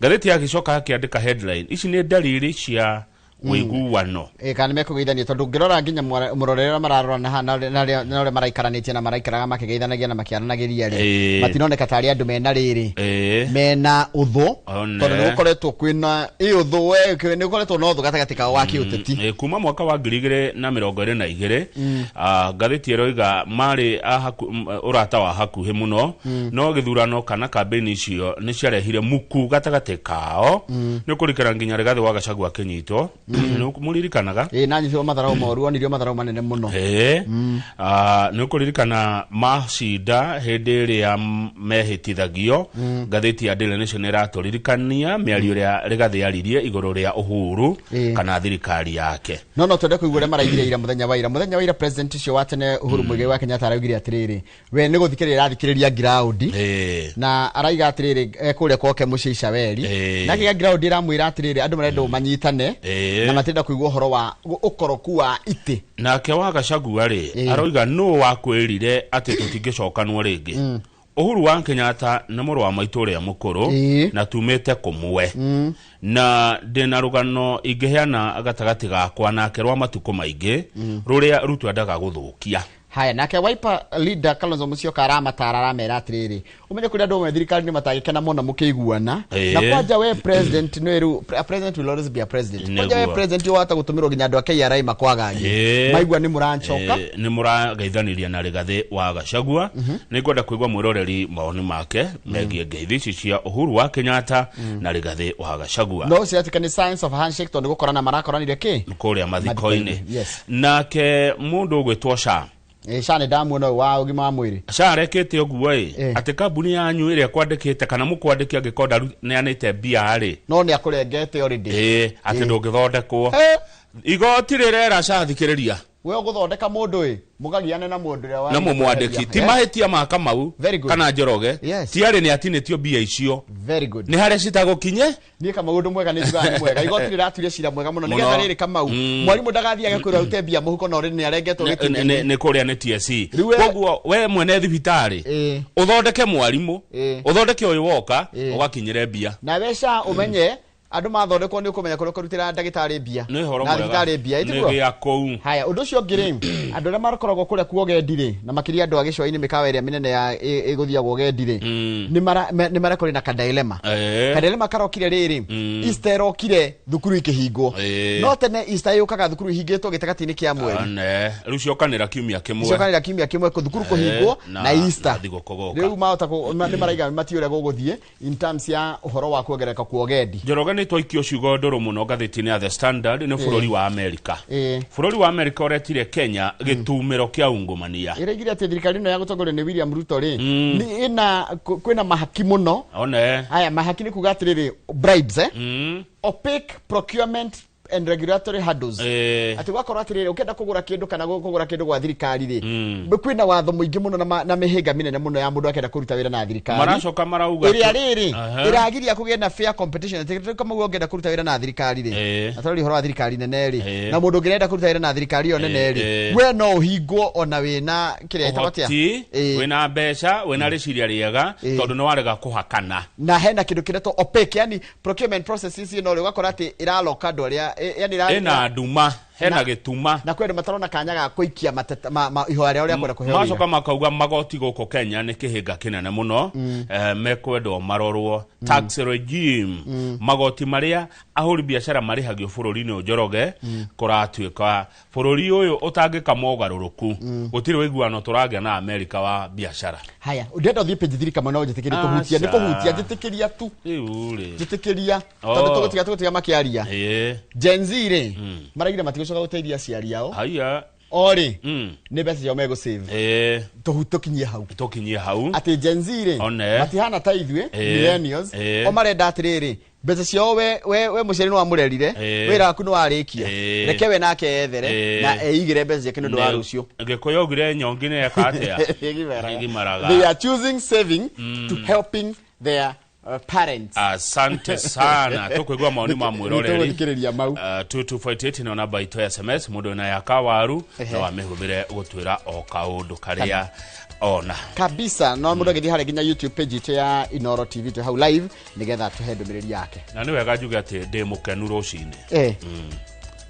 Ngathĩti yagĩcoka akĩandĩka headline ici nĩ dalili cia ũiguano. Ĩĩ, kana nĩ mekũgeithania, tondũ ũngĩrora nginya mũrorere ũrĩa mararorana haha na ũrĩa maraikaranĩtie na maraikaraga makĩgeithanagia na makĩaranagĩria rĩ, matinoneka tarĩ andũ mena rĩrĩ mena ũthũ, One. tondũ nĩ gũkoretwo kwĩna ĩ ũthũ we nĩ gũkoretwo na ũthũ gatagatĩ kao wa kĩũteti. Ĩ, kuma mwaka wa 2022, ngathĩti ĩroiga marĩ a ũrata wa hakuhĩ mũno, no gĩthurano kana kambĩini icio nĩ ciarehire muku gatagatĩ kao. Nĩ ũkũririkana nginya Rigathĩ wa Gachagua akĩnyitwo, nĩ mũririkanaga? Ĩ, na nyitirwo matharau moru, onirio matharau manene mũno. Ĩĩ. Nĩ ũkũririkana macinda hĩndĩ ĩrĩa mehĩtithagio. Ngathĩti ya Daily Nation ĩratũririkania mĩario ĩrĩa Rigathĩ aririe igũrũ rĩa Uhuru kana thirikari yake. No twende kũigua ũrĩa maraigire ira, mũthenya wa ira. Mũthenya wa ira president ũcio wa tene Uhuru Muigai wa Kenyatta araugire atĩrĩrĩ, we nĩ gũthikĩrĩria arathikĩrĩria ground, na araiga atĩrĩrĩ, kũrĩa gwake mũciĩ Icaweri, na kĩga ground ĩramwĩra atĩrĩrĩ, andũ marenda manyitane na matirenda kũigua ũhoro wa ũkoroku wa itĩ. Nake wa Gachagua rĩ, aroiga nũ wakwĩrire atĩ tũtingĩcokanwo rĩngĩ? Uhuru wa Kenyatta nĩ mũrũ wa maitũ ũrĩa mũkũrũ na tumĩte kũmwe, na ndĩna rũgano ingĩheana gatagatĩ gakwa nake rwa matukũ maingĩ rũrĩa Ruto endaga gũthũkia. Haya, nake Wiper leader Kalonzo Musyoka aramatara, aramera atĩrĩrĩ, ũmenye kũrĩ andũ amwe thirikari-inĩ matangĩkena mũno mũkĩiguana, na kwanja we president nĩ rĩu a president will always be a president. Kwanja we president wahota gũtũmĩrwo nginya andũ a KRA makwagagie maigua nĩ mũrancoka. Nĩ mũrageithaniria na Rigathĩ wa Gachagua. Nĩ ngwenda kũigua mwĩroreri mawoni make megiĩ ngeithi ici cia Uhuru wa Kenyatta na Rigathĩ wa Gachagua. No ũcio atuĩka nĩ signs of handshake, tondũ nĩ gũkorana marakoranire kĩ kũrĩa mathiko-inĩ. Yes. Nake mũndũ ũgwĩtwo SHA. Ĩ, SHA nĩ ndamuona ũyũ wa ũgima wa mwĩrĩ. SHA arekĩte ũguo ĩ atĩ kambuni yanyu ĩrĩa kwandĩkĩte kana mũkwandĩki angĩkorwo ndaneanĩte mbia rĩ, no nĩ akũrengete already. Ĩ, atĩ ndũngĩthondekwo. Igoti rĩrera SHA, thikĩrĩria. We ũgũthondeka mũndũ ĩ mũgagiane na mũndũ ũrĩa Na mũmwandĩki ti mahĩtia ma Kamau kana Njoroge. Ti arĩ nĩ atinĩtio mbia icio. Very good. Nĩ harĩa citagũkinye. Niĩ Kamau, ũndũ mwega nĩ njugaga nĩ mwega, igoti rĩratuire cira mwega mũno. Mũno. Nĩgetha rĩrĩ, Kamau, mwarimũ ndagathiage kwĩrwo arute mbia mũhuko na already nĩ arengetwo gĩtugĩ. Nĩ kũrĩa nĩ TSC. Rĩu Koguo we mwene thibitarĩ ũthondeke mwarimũ, ũthondeke ũyũ woka ũgakinyĩre mbia. Nawe SHA ũmenye Andũ mathondekwo nĩ ũkũmenya kũrĩa ũkũrutĩra ndagĩtarĩ mbia Nĩ ũhoro na mwega. thibitarĩ mbia Nĩ ĩtiguo gĩa kũu. Haya, ũndũ ũcio ũngĩ rĩ, andũ arĩa makoragwo kũrĩa kuogendi rĩ, na makĩria andũ a gĩcũa-inĩ mĩkawa ĩrĩa mĩnene ya ĩgũthiagwo ũgendi rĩ, nĩ marakorwo na kadailema. Kadailema karokire rĩrĩ, Easter ĩrokire thukuru ikĩhingwo. No tene Easter yũkaga thukuru ihingĩtwo gĩtagatĩ-inĩ kĩa mweri. Ne rĩu ciokanĩra kiumia kĩmwe. Ciokanĩra kiumia kĩmwe thukuru kũhingwo na Easter. Na thigũkũ gũka. Rĩu mahota nĩ maraiga matiũĩ ũrĩa gũgũthiĩ in terms ya ũhoro wa kuongerereka kwa ũgendi. Njoroge nĩ twaikio ciugo ndũrũ mũno ngathĩti-inĩ ya The Standard nĩ bũrũri wa Amerika. Bũrũri wa Amerika ũretire Kenya gĩtumĩro kĩa ungumania. Ĩraigire atĩ thirikari ĩno ya gũtongorio nĩ William Ruto rĩ, nĩ ĩna kwĩna mahaki mũno. One. Haya, mahaki nĩ kuga atĩrĩrĩ, bribes, opaque procurement and regulatory hurdles. Atĩ gwakorwo atĩrĩrĩ, ũkĩenda kũgũra kĩndũ kana kũgũra kĩndũ gwa thirikari rĩ, kwĩna watho mũingĩ mũno na mĩhĩnga mĩnene mũno ya mũndũ akĩenda kũruta wĩra na thirikari. Maracoka marauga ĩrĩa rĩrĩ ĩragiria kũgĩe na fair competition. Atĩ kama uge ũngĩenda kũruta wĩra na thirikari rĩ, na tũraria ũhoro wa thirikari nene rĩ, na mũndũ ũngĩrenda kũruta wĩra na thirikari ĩyo nene rĩ, we no ũhingwo ona wĩna kĩrĩa ĩtagwo atĩa? Ũhoti, wĩna mbeca, wĩna rĩciria rĩega, tondũ nĩ warega kũhakana. Na hena kĩndũ kĩretwo opaque, yani procurement processes ĩno rĩ, ũgakora atĩ ĩraloka andũ arĩa yani ĩna nduma, hena gĩtuma. Na kwĩ andũ matarona kanya ga kũikia mateta ihoya rĩao rĩa kwenda kũheo wĩra. Macoka makauga magoti gũkũ Kenya nĩ kĩhĩnga kĩnene mũno, mekwendwo marorwo. Tax regime, magoti marĩa ahũri biacara marĩhagio bũrũri-inĩ ũyũ Njoroge, kũratuĩka bũrũri ũyũ ũtangĩka mogarũrũku, gũtirĩ ũiguano tũragĩa na Amerika wa biacara. Haya, ndĩrenda ũthiĩ page 3 kamwe no njĩtĩkĩrie kũhutia, nĩ kũhutia, njĩtĩkĩria tu. Rĩu rĩ. Njĩtĩkĩria, tondũ tũgũtiga makĩaria. Gen Z rĩ, maraigire matigũcoka gũteithia aciari ao. Haya. O rĩ, nĩ mbeca ciao megũ save. Tũkinyie hau. Tũkinyie hau. Atĩ Gen Z rĩ, matihana ta ithuĩ, millennials, o marenda atĩrĩrĩ, mbeca ciao we mũciari nĩ wamũrerire, wĩra waku nĩ warĩkia, reke we nake ethere na eigĩre mbeca ciake nĩ ũndũ wa rũciũ. Gĩkũyũ augire nyongi nĩ eka atĩa? Ĩgimaraga. They are choosing saving to helping their parents. Asante sana. Tukwigua maoni ma mwiroreri. Nĩtũgũthikĩrĩria mau. 2248 nĩ namba itũ ya SMS, mũndũ wĩna ya kawaru no amĩhũthĩre gũtwĩra o kaũndũ karĩa ona. Kabisa, no mũndũ agĩthiĩ harĩa nginya YouTube page itũ ya Inooro TV twĩ hau live nĩgetha tũhe ndũmĩrĩri yake. Na nĩ wega njuge atĩ ndĩ mũkenu rũcinĩ.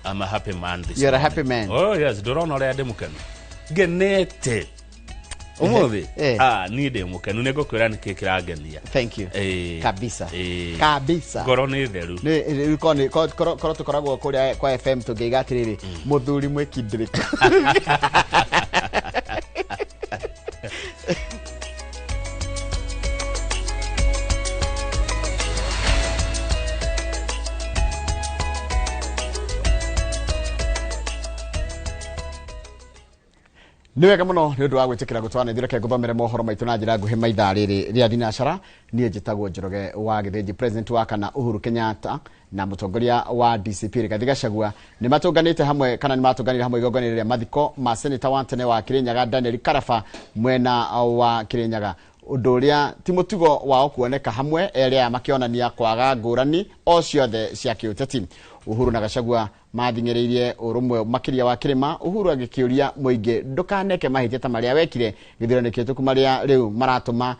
I'm a happy man this You're a morning. happy man. Oh yes, ndũrona ũrĩa ndĩ mũkenu. Ngenete. Ũmũthĩ? Niĩ ndĩ mũkenu, nĩ ngũkwĩra nĩkĩ kĩrangenia. Thank you. Kabisa. Kabisa. Ngoro nĩ theru. Nĩ, korwo tũkoragwo kũrĩa kwa FM tũngĩiga atĩrĩrĩ, mũthuri mwĩkindĩrĩku. Nĩ wega mũno nĩ ũndũ wa gwĩtĩkĩra gũtwana ithuĩ, reke ngũthomere mohoro maitũ na njĩra nguhĩ maithaa rĩrĩ rĩa thinacara. Niĩ njĩtagwo Njoroge wa Gĩthĩnji. President wa kana Uhuru Kenyatta na mũtongoria wa DCP Rigathi Gachagua nĩ matũnganĩte hamwe, kana nĩ matũnganire hamwe igongona-inĩ rĩa mathiko ma seneta wa tene wa Kirinyaga Daniel Karaba mwena wa Kirinyaga. Ũndũ ũrĩa ti mũtugo wao kuoneka hamwe, erĩ aya makĩonania kwaga ngũrani o ciothe cia kĩũteti. Uhuru na Gachagua mathing'ĩrĩirie ũrũmwe makĩria wa kĩrĩma, Uhuru agĩkĩũria mũingĩ ndũkaneke mahĩtia ta marĩa wekire gĩthurano kĩhĩtũku, marĩa rĩu maratũma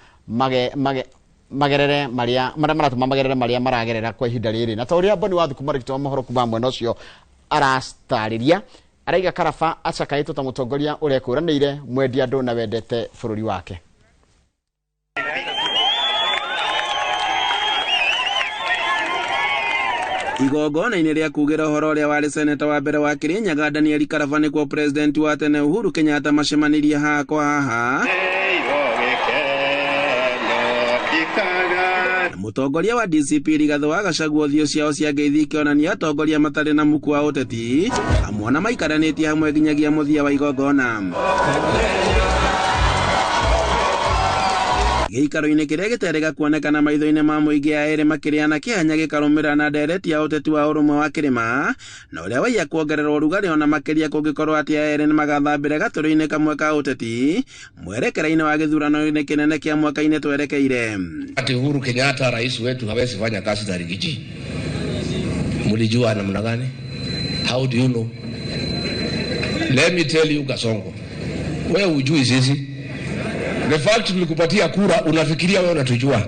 magerere marĩa maratũma magerere marĩa maragerera kwa ihinda rĩrĩ. Na ta ũrĩa Boni wa Thukuma rĩkĩtwo mohoro kuma mwena ũcio aratarĩria, araiga Karaba acakaĩtwo ta mũtongoria ũrekũranĩire, mwendi andũ na wendete bũrũri wake. Igongona-inĩ rĩa kugĩra ũhoro ũrĩa warĩ seneta wa mbere wa Kirinyaga Daniel Karaba nĩkuo president wa tene Uhuru Kenyatta macemanirie haha kwa haha. Na mũtongoria wa DCP Rigathi wa Gachagua ũthiũ ciao cia ngeithi ikĩonania atongoria matarĩ na muku wa ũteti, amwe ona maikaranĩtie hamwe nginyagia mũthia wa igongona. Gĩikaro-inĩ kĩrĩa gĩterĩga kuonekana maitho-inĩ ma mũingĩ a erĩ makĩrĩana kĩhanya gĩkarũmĩrĩra na ndereti ya ũteti wa ũrũmwe wa kĩrĩma, na ũrĩa waiya kuongererwo ũrugarĩ ona makĩria kũngĩkorwo atĩ a erĩ nĩmagathambĩra gatũrũ-inĩ kamwe ka ũteti mwerekera-inĩ wa gĩthurano-inĩ kĩnene kĩa mwaka-inĩ twerekeire. Ati Uhuru Kenyatta rais wetu hawezi fanya kazi za Rigiji. Mlijua namna gani? How do you know? Let me tell you Kasongo, wewe hujui sisi. The fact tulikupatia kura unafikiria wewe unatujua.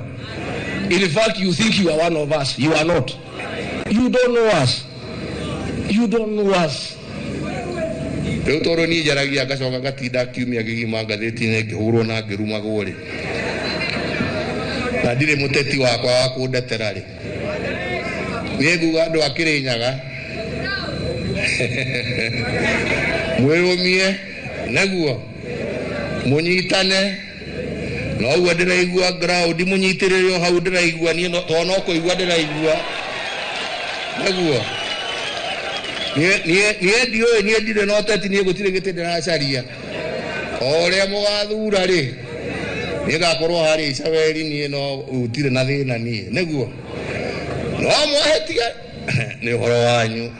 In fact you think you are one of us. You are not. You don't know us. You don't know us. Rĩu tondũ niĩ njaragia ngacoka ngatinda kiumia kĩgima ngathĩti-inĩ ngĩhũrwo na ngĩrumagwo rĩ, na ndirĩ mũteti wakwa wa kũndetera rĩ, niĩ nguga andũ a Kĩrĩnyaga mwĩrũmie nĩguo mũnyitane na ũguo ndĩraigua ground mũnyitĩrĩre o hau ndĩraigua niĩ tondũ no kũigua ndĩraigua nĩguo niĩ ndiũĩ niĩ ndirĩ na ũteti niĩ gũtirĩ gĩtĩ ndĩracaria o ũrĩa mũgathura rĩ niĩ ngakorwo harĩa Icaweri niĩ no gũtirĩ na thĩna niĩ nĩguo no mwahĩtia nĩ ũhoro wanyu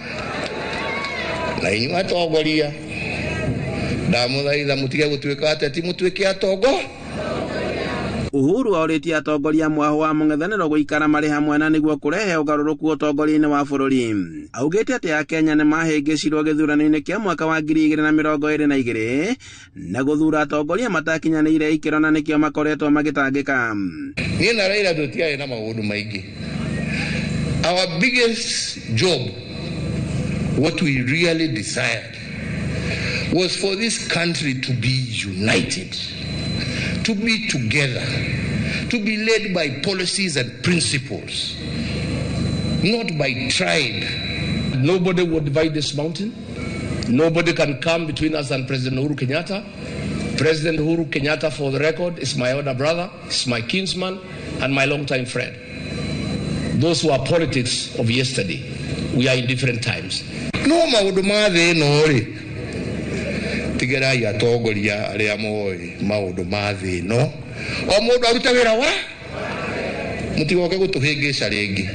na inyuĩ atongoria ndamũthaitha mũtige gũtuĩka ateti mũtuĩke atongo. Uhuru aũrĩtie atongoria mwaho wa mũng'ethanĩro gũikara marĩ hamwe na nĩguo kũrehe ũgarũrũku ũtongoria-inĩ wa bũrũri. Augĩte atĩ Akenya nĩ mahĩngĩcirwo gĩthurano-inĩ kĩa mwaka wa 2022 na gũthura atongoria matakinyanĩire ikĩro na nĩkĩo makoretwo magĩtangĩka. Niĩ na Raila tũtiarĩ na maũndũ maingĩ. Our biggest job, what we really desired, was for this country to be united, to be together, to be led by policies and principles, not by tribe. Nobody will divide this mountain. Nobody can come between us and President Uhuru Kenyatta. President Uhuru Kenyatta, for the record, is my elder brother, is my kinsman, and my longtime friend. Those who are politics of yesterday, we are in different times. No maũndũ ma thĩ ĩno rĩ, tigerai atongoria arĩa moĩ maũndũ ma thĩ ĩno, o mũndũ arute wĩra wa mũtigoke gũtũhĩngĩca rĩngĩ.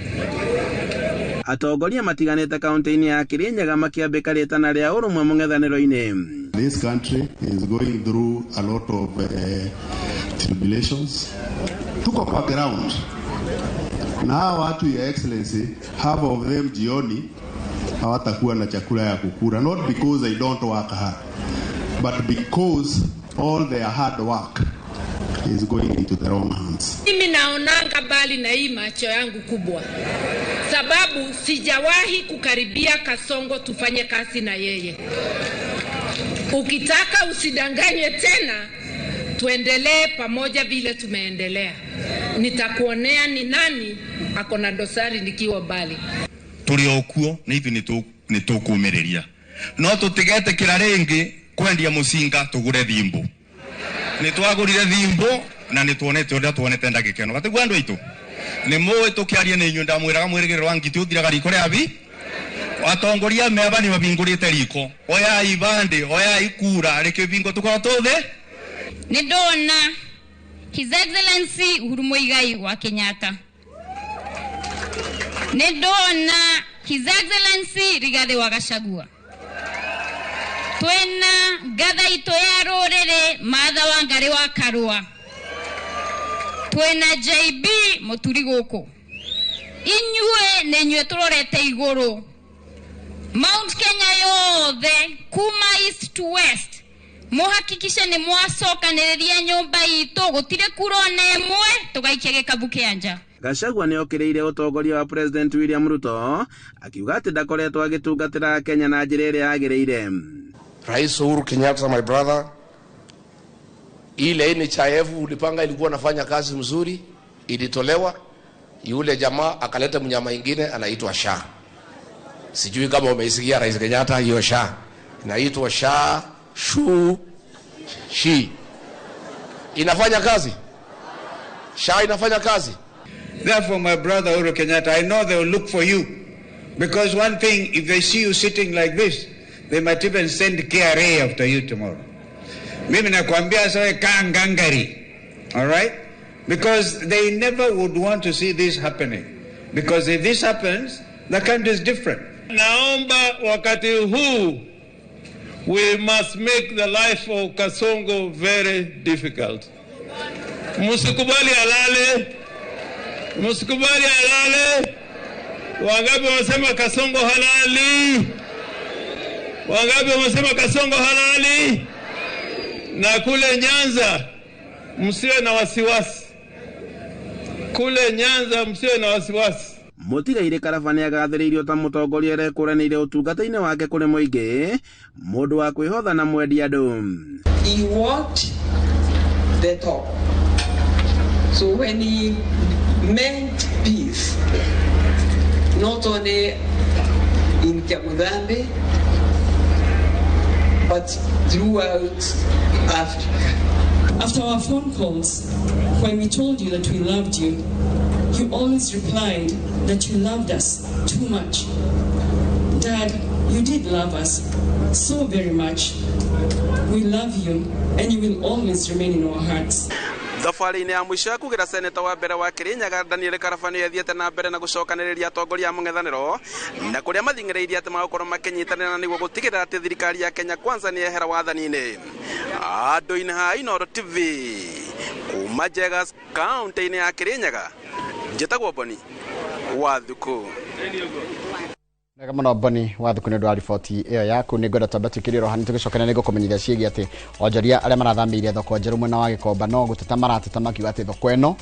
Atongoria matiganĩte kaunti-inĩ ya Kirinyaga makĩambĩka rĩtana rĩa ũrũmwe mũng'ethanĩro-inĩ. This country is going through a lot of tribulations. Tuko kwa ground na hawa watu, Your Excellency, half of them jioni hawatakuwa na chakula ya kukula, not because they don't work hard, but because all their hard work is going into the wrong hands. Mimi naonanga mbali na hii macho yangu kubwa, sababu sijawahi kukaribia Kasongo tufanye kazi na yeye. Ukitaka usidanganywe tena, tuendelee pamoja vile tumeendelea. Nitakuonea ni nani ako na dosari nikiwa mbali. Tũrĩ o kuo nĩ ithuĩ nĩ tũkũmĩrĩria, no tũtigetĩkĩra rĩngĩ kwendia mũcinga tũgũre thimbũ. Nĩ twagũrire thimbũ na nĩ tuonete ũrĩa tuonete ndagĩka ĩno. Gatiguo andũ aitũ nĩ mũĩ tũkĩaria nĩ inyuĩ ndamwĩraga mwĩrĩgĩrĩro wa ngitĩ ũthiraga riko rĩa bi atongoria meba nĩ mabingũrĩte riko, oyai ibandĩ, oyai kura rĩkĩo bingo tũkorwo tũthĩ. Nĩ ndona His Excellency Uhuru Muigai wa Kenyatta, nĩ ndona His Excellency Rigathi wa Gachagua, twĩna ngatha itũ ya rũrĩrĩ Martha Wangari wa Karua, twĩna JB Mũturi gũkũ. Inyuĩ nĩ inyuĩ tũrorete igũrũ Mount Kenya yothe kuma east to west, muhakikishe nĩ mwacokanĩrĩria nyũmba itũ, gũtirĩ kura ona ĩmwe tũgaikia gĩkabu kĩa nja. Gachagua nĩ okĩrĩire ũtongoria wa President William Ruto akiuga atĩ ndakoretwo agĩtungatĩra Kenya na njĩra ĩrĩa yagĩrĩire. Rais Uhuru Kenyatta, my brother, ile NHIF ulipanga ilikuwa nafanya kazi mzuri, ilitolewa, yule jamaa akaleta mnyama ingine anaitwa SHA. Sijui kama umeisikia Rais Kenyatta, hiyo SHA inaitwa SHA shu shi. Inafanya kazi? SHA inafanya kazi? Therefore, my brother Uhuru Kenyatta, I know they will look for you. Because one thing, if they see you sitting like this, they might even send KRA after you tomorrow. Mimi nakwambia sawe kaa ngangari. All right? Because they never would want to see this happening. Because if this happens, the country is different. Naomba wakati huu, we must make the life of Kasongo very difficult. Musikubali alale. Musikubali alale. Wangapi wamesema Kasongo halali? Wangapi wamesema Kasongo halali? Na kule Nyanza msiwe na wasiwasi. Kule Nyanza msiwe na wasiwasi. Mũtigairĩ Karaba nĩagathĩrĩirio ta mũtongoria ũrekũranĩire ũtungata-inĩ wake kũrĩ mũingĩ, mũndũ wa kwĩhotha na mwendi andũ. He walked the talk. So when he meant peace, not only in Kiamuthambi, but throughout Africa. After our phone calls, when we told you that we loved you, you always replied that you loved us too much. Dad, you did love us so very much. We love you, and you will always remain in our hearts. Thabarĩ-inĩ ya mũico ya kugĩra seneta wa mbere wa Kirinyaga Daniel Karaba nĩ athiĩte na mbere na gũcokanĩrĩria atongoria a mũng'ethanĩro na kũrĩa mathing'ĩrĩirie atĩ magũkorwo makĩnyitanĩra na nĩguo gũtigĩrĩra atĩ thirikari ya Kenya Kwanza nĩ yehera wathani-inĩ. Andũ-inĩ ha Inooro TV kuma Njegas kaũntĩ-inĩ ya Kirinyaga, njĩtagwo Boni wa Thuku. Wega mũno Boni wa Thuku nĩ ũndũ wa riboti ĩyo yaku. Nĩ ngwenda twambe twĩkĩrie rohani tũgĩcokera nĩ ngũkũmenyithia ciĩgiĩ atĩ onjoria arĩa marathamĩire thoko njerũ mwena wa Gĩkomba no gũteta marateta makiuga atĩ thoko ĩno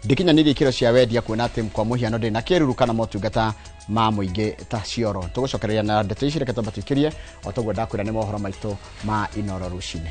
ndĩkinyanĩirie ikĩro cia wendia, kuona atĩ kwa mũhiano ndĩrĩ na kĩruru kana motungata ma mũingĩ ta cioro. Tũgũcokereria na ndeto ici, reke twambe twĩkĩrie o toguo ndakwĩra nĩ mohoro maitũ ma Inooro rũcinĩ.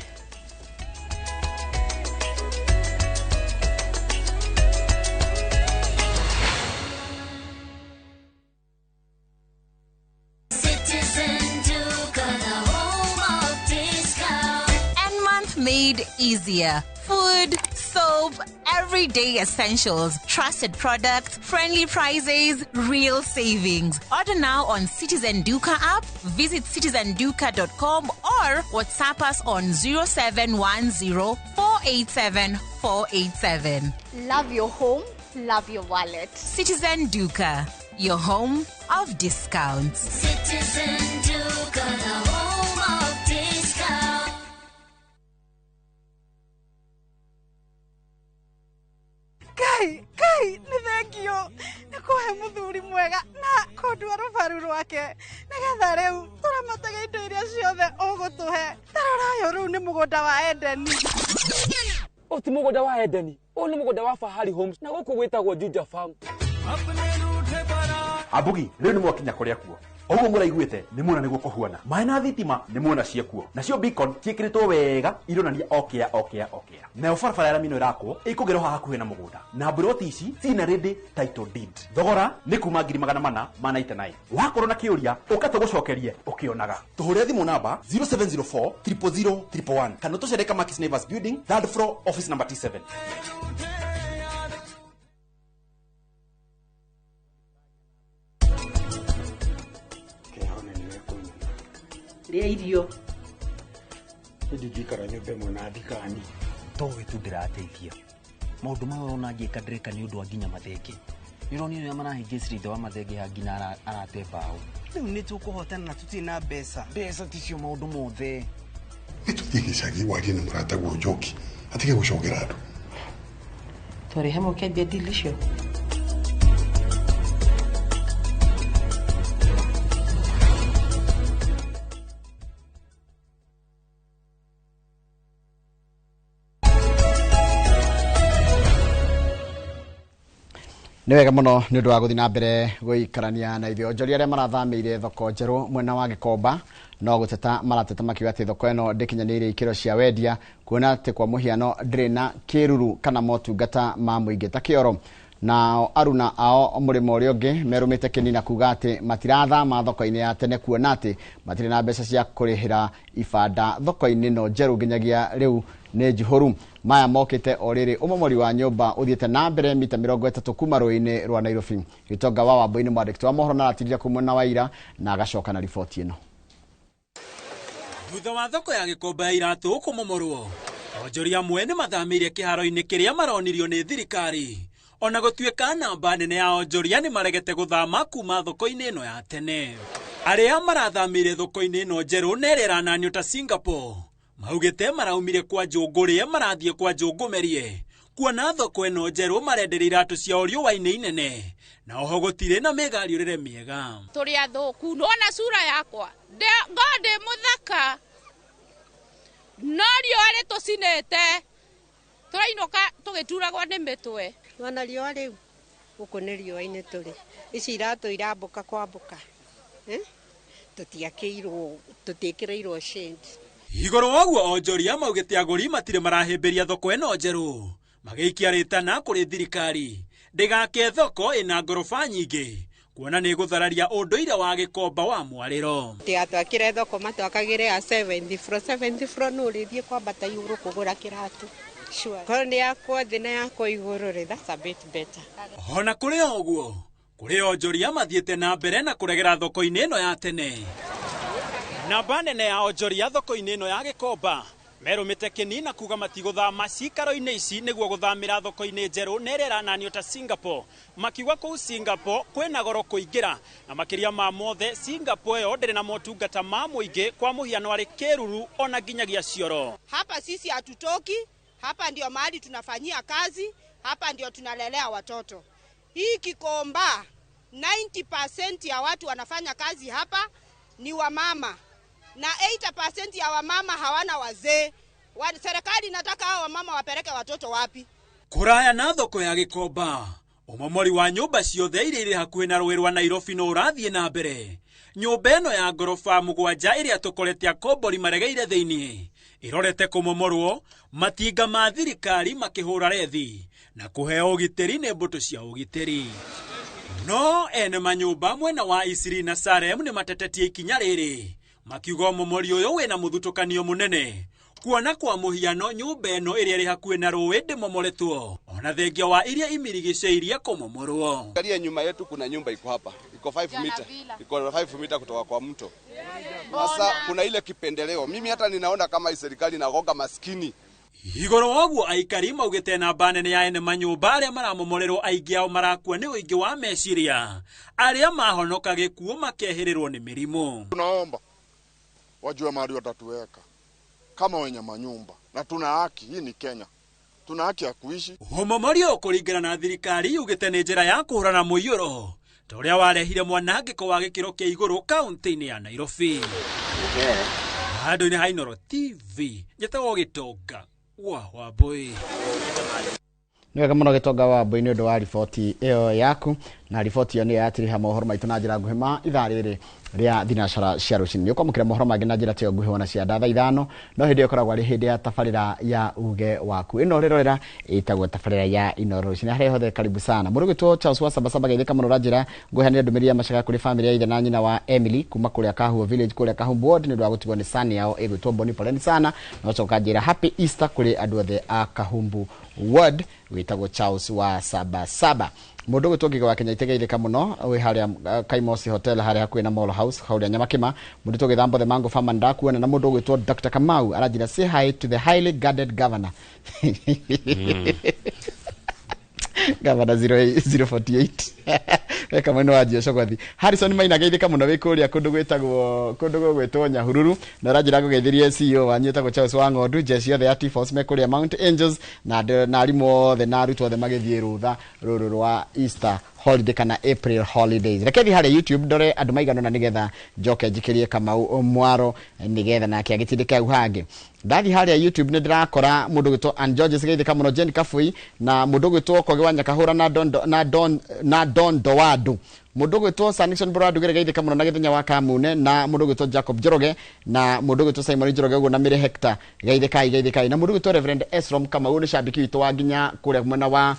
Made easier. Food, soap, everyday essentials, trusted products, friendly prices, real savings. Order now on Citizen Duka app, visit citizenduka.com or WhatsApp us on 0710 487 487. Love your home, love your wallet. Citizen Duka, your home of discounts. Citizen Duka, the home of discounts. Ngai, Ngai, nĩ thengio nĩ kũhe mũthuri mwega na kũndua rũbaru rwake nĩgetha rĩu tũramatage indo iria ciothe ũgũtũhe. Tarora ũyũ rĩu nĩ mũgũnda wa Edeni. Ũyũ ti mũgũnda wa Edeni, ũyũ nĩ mũgũnda wa Fahari Homes na gũkũ gwĩtagwo Juja Farm. Ambugi, rĩu nĩ mwakinya kũrĩa kuo. Ũguo mũraiguĩte nĩ muona nĩguo kũhuana. Maĩ na thitima nĩ muona ciekuo. Nacio beacon ciĩkĩrĩtwo wega ironania okĩa okĩa okĩa. Nayo barabara ya rami ĩno ĩrakwo ĩkũgerwo haha hakuhĩ na mũgũnda. Na mburoti ici ciina ready title deed. Thogora nĩ kuma 499. Wakorwo na kĩũria ũka tũgũcokerie ũkĩonaga. Tũhũrĩre thimũ namba 0704 000 111 kana tũcere Kamakis Neighbors Building, third floor, office number T7. Rĩa irio ndingĩikara nyũmba ĩmwe na thikani towe tu ndĩrateithia maũndũ maya ũrona ngĩka ndĩreka nĩ ũndũ wa nginya mathenge. Nĩ ũronire ũrĩa marahĩngĩcire ithe wa mathenge ha nginya arate mbaũ. Rĩu nĩ tũkũhotana na tũtirĩ na mbeca. Mbeca ticio maũndũ mothe. Nĩ tũthiĩ gĩcagi warie na mũrataguo Njoki atige gũcogera andũ. Twarĩ hamwe ũkĩambia deal icio. Nĩ wega mũno nĩ ũndũ wa gũthiĩ na mbere gũikarania na ithuĩ. Onjoria arĩa marathamĩire thoko njerũ mwena wa Gĩkomba no gũteta marateta makiuga atĩ thoko ĩno ndĩkinyanĩirie ikĩro cia wendia, kuona atĩ kwa mũhiano ndĩrĩ na kĩruru kana motungata ma mũingĩ ta kĩoro. Nao aruna ao mũrĩmo ũrĩa ũngĩ merũmĩte kĩni na kuga atĩ matirathama thoko-inĩ ya tene, kuona atĩ matirĩ na mbeca cia kũrĩhĩra ibanda thoko-inĩ ĩno njerũ nginyagia rĩu nĩ njihũru. Maya mokĩte o rĩrĩ ũmomori wa nyũmba ũthiĩte na mbere mita 30 kuma rũĩ-inĩ rwa Nairobi. Gĩtonga wa Wambui nĩ mwandĩki wa mohoro na aratirire kũu mwena wa Ira na agacoka na riboti ĩno. Thutha wa thoko ya Gĩkomba ya iratũ kũmomorwo, onjoria amwe nĩ mathamĩire kĩharo-inĩ kĩrĩa maronirio nĩ thirikari. Ona gũtuĩka namba nene ya onjoria nĩ maregete gũthama kuma thoko-inĩ ĩno ya tene. Arĩa marathamĩire thoko-inĩ ĩno njerũ na ĩrĩa ĩrananio ta Singapore maugĩte maraumire kwa Njũngũrĩe marathiĩ kwa Njũngũmerie kuona thoko ĩno njerũ marenderia iratũ ciao riũa-inĩ inene na oho gũtirĩ na mĩgariũrĩre mĩega. Tũrĩ athũku, nĩwona sura yakwa ngo ndĩ mũthaka no riũa rĩtũcinĩte tũrainũka tũgĩturagwo nĩ mĩtwe. Nĩwona riũa rĩu Gũkũ nĩ riũa-inĩ tũrĩ. Ici iratũ irambũka kwambũka. Tũtiakĩirwo, tũtiĩkĩrĩirwo shade. Igũrũ woguo onjoria maugĩte agũri matirĩ marahĩmbĩria thoko ĩno njerũ, magĩikia rĩtana kũrĩ thirikari ndĩgake thoko ĩna ngoroba nyingĩ kuona nĩ gũthararia ũndũire wa Gĩkomba wa mwarĩro. Tigatwakĩre thoko matwakagĩre ya 7th floor, 7th floor nũ ũrĩthiĩ kwambata igũrũ kũgũra kĩratũ. Sure. Korwo nĩ yakwo thĩ na yakwo igũrũ rĩ, that's a bit better. Ona kũrĩ o ũguo, kũrĩ onjoria mathiĩte na mbere na kũregera thoko-inĩ ĩno ya tene. Namba nene ya onjoria thoko-inĩ ĩno ya Gĩkomba merũmĩte kĩni na kuga matigũthama cikaro-inĩ ici nĩguo gũthamĩra thoko-inĩ njerũ na ĩrĩa ĩrananio ta Singapore, makiuga kũu Singapore kwĩna goro kũingĩra na makĩria ma mothe Singapore ĩyo ndĩrĩ na motungata ma mũingĩ kwa mũhiano arĩ kĩruru ona nginyagia cioro. Hapa sisi hatutoki, hapa ndio mahali tunafanyia kazi, hapa ndio tunalelea watoto. Hii Gikomba 90% ya watu wanafanya kazi hapa ni wamama na 80% ya wamama hawana wazee. Serikali inataka hao wamama wapeleke watoto wapi? Kũraya na thoko ya Gĩkomba, ũmomori wa nyũmba ciothe iria irĩ hakuhĩ na rũĩ rwa Nairobi no ũrathiĩ na mbere. Nyũmba ĩno ya ngoroba 7 ĩrĩa tũkorete akombori maregeire thĩinĩ ĩrorete kũmomorwo, matinga ma thirikari makĩhũra rethi na kũheo ũgitĩri nĩ mbũtũ cia ũgitĩri. No ene manyũmba mwena wa Isiri na Salem nĩ matetetie ikinya rĩrĩ, makiuga ũmomori ũyũ wĩna mũthutũkanio mũnene kuona kwa mũhiano nyũmba ĩno ĩrĩa ĩrĩ hakuhĩ na rũĩ ndĩmomoretwo ona thengia wa iria imirigicĩirie kũmomorwo. Angalia nyuma yetu kuna nyumba iko hapa, iko 5 mita, iko 5 mita kutoka kwa mto. Sasa kuna ile kipendeleo, mimi hata ninaona kama serikali inagonga maskini. Igũrũ woguo aikari maugĩte namba nene ya ene manyũmba arĩa maramomorerwo aingĩ ao marakua nĩ ũingĩ wa meciria, arĩa mahonoka gĩkuũ makehĩrĩrwo nĩ mĩrimũ. Tunaomba wajue mahali watatuweka kama wenye manyumba, na tuna haki, hii ni Kenya, tuna haki ya kuishi. Ũmomori ũyũ kũringana na thirikari yugĩte nĩ njĩra ya kũhũrana mũiyũro ta ũrĩa warehire mwanangĩko wa gĩkĩro kĩa igũrũ kaũntĩ-inĩ ya Nairobi. Handũ-inĩ ha Inooro TV, njĩtagwo Gĩtonga wa Wambui. Nĩ wega mũno Gĩtonga wa Wambui nĩ ũndũ wa riboti ĩyo yaku, na riboti ĩyo nĩyo yatiriha mohoro maitũ na njĩra nguhĩ ma ithaa rĩrĩ rĩa thinacara cia rũcinĩ. Nĩ ũkwamũkĩra mohoro mangĩ na njĩra ta ĩyo nguhĩ ona cia thaa 5, no hĩndĩ ĩyo ĩkoragwo arĩ hĩndĩ ya tabarĩra ya uge waku. Ĩno ũrĩrorera ĩtagwo tabarĩra ya Inooro rũcinĩ. Harĩa hothe karibu sana. Mũndũ ũgwĩtwo Charles wa Sabasaba geithĩka mũno ũranjĩra ngũheanĩre ndũmĩrĩri ya macaka kũrĩ famĩlĩ ya ithe na nyina wa Emily kuma kũrĩa Kahuo village kũrĩa Kahumbu ward nĩ ũndũ wa gũtigwo nĩ son yao ĩgwĩtwo Boni. Poleni sana. Na ũcoka njĩra happy Easter kũrĩ andũ othe a Kahumbu ward wĩtagwo Charles wa Sabasaba. Mũndũ ũgwĩtwo Ngĩgĩ wa Kenya itegeithĩka mũno wĩ harĩa Kaimosi Hotel harĩa hakuhĩ na Mall House harĩa Nyamakĩma. Mũndũ ũgwĩtwo Gĩthambo the Mango Farmer ndakuona, na mũndũ ũgwĩtwo Dr. Kamau aranjĩra say hi to the highly guarded governor. Governor 048. Weka mwena wa Jio Cogothi. Harrison Maina geithĩka mũno wĩ kũrĩa kũndũ gwĩtagwo kũndũ gũgwĩtwo Nyahururu, na ũranjĩra ngũgeithĩrie CEO wanyu wĩtagwo Charles wa Ng'ondu, jeshi yothe ya T-Force me kũrĩa Mount Angels, na arimũ othe na arutwo othe magĩthiĩ rũtha rũrũ rwa Easter holiday kana April holidays. Reke thiĩ harĩa YouTube ndore andũ maigana ũna nĩgetha njoke njikĩrie Kamau mwaro nĩgetha nake agĩtindĩke hau hangĩ. Ndathi harĩa YouTube nĩ ndĩrakora mũndũ ũgwĩtwo Ann Georges geithĩka mũno, Jane Kabui, na mũndũ ũgwĩtwo Kogi wa Nyakahũra na Don na Don na Don Dowadu. Mũndũ ũgwĩtwo Sanison Boradu geithĩka mũno na Gĩthenya wa Kamune, na mũndũ ũgwĩtwo Jacob Njoroge, na mũndũ ũgwĩtwo Simon Njoroge ũguo na Mary Hector geithĩkai geithĩkai, na mũndũ ũgwĩtwo Reverend Esrom Kamau nĩ cambĩki witũ wa nginya kũrĩa mwena wa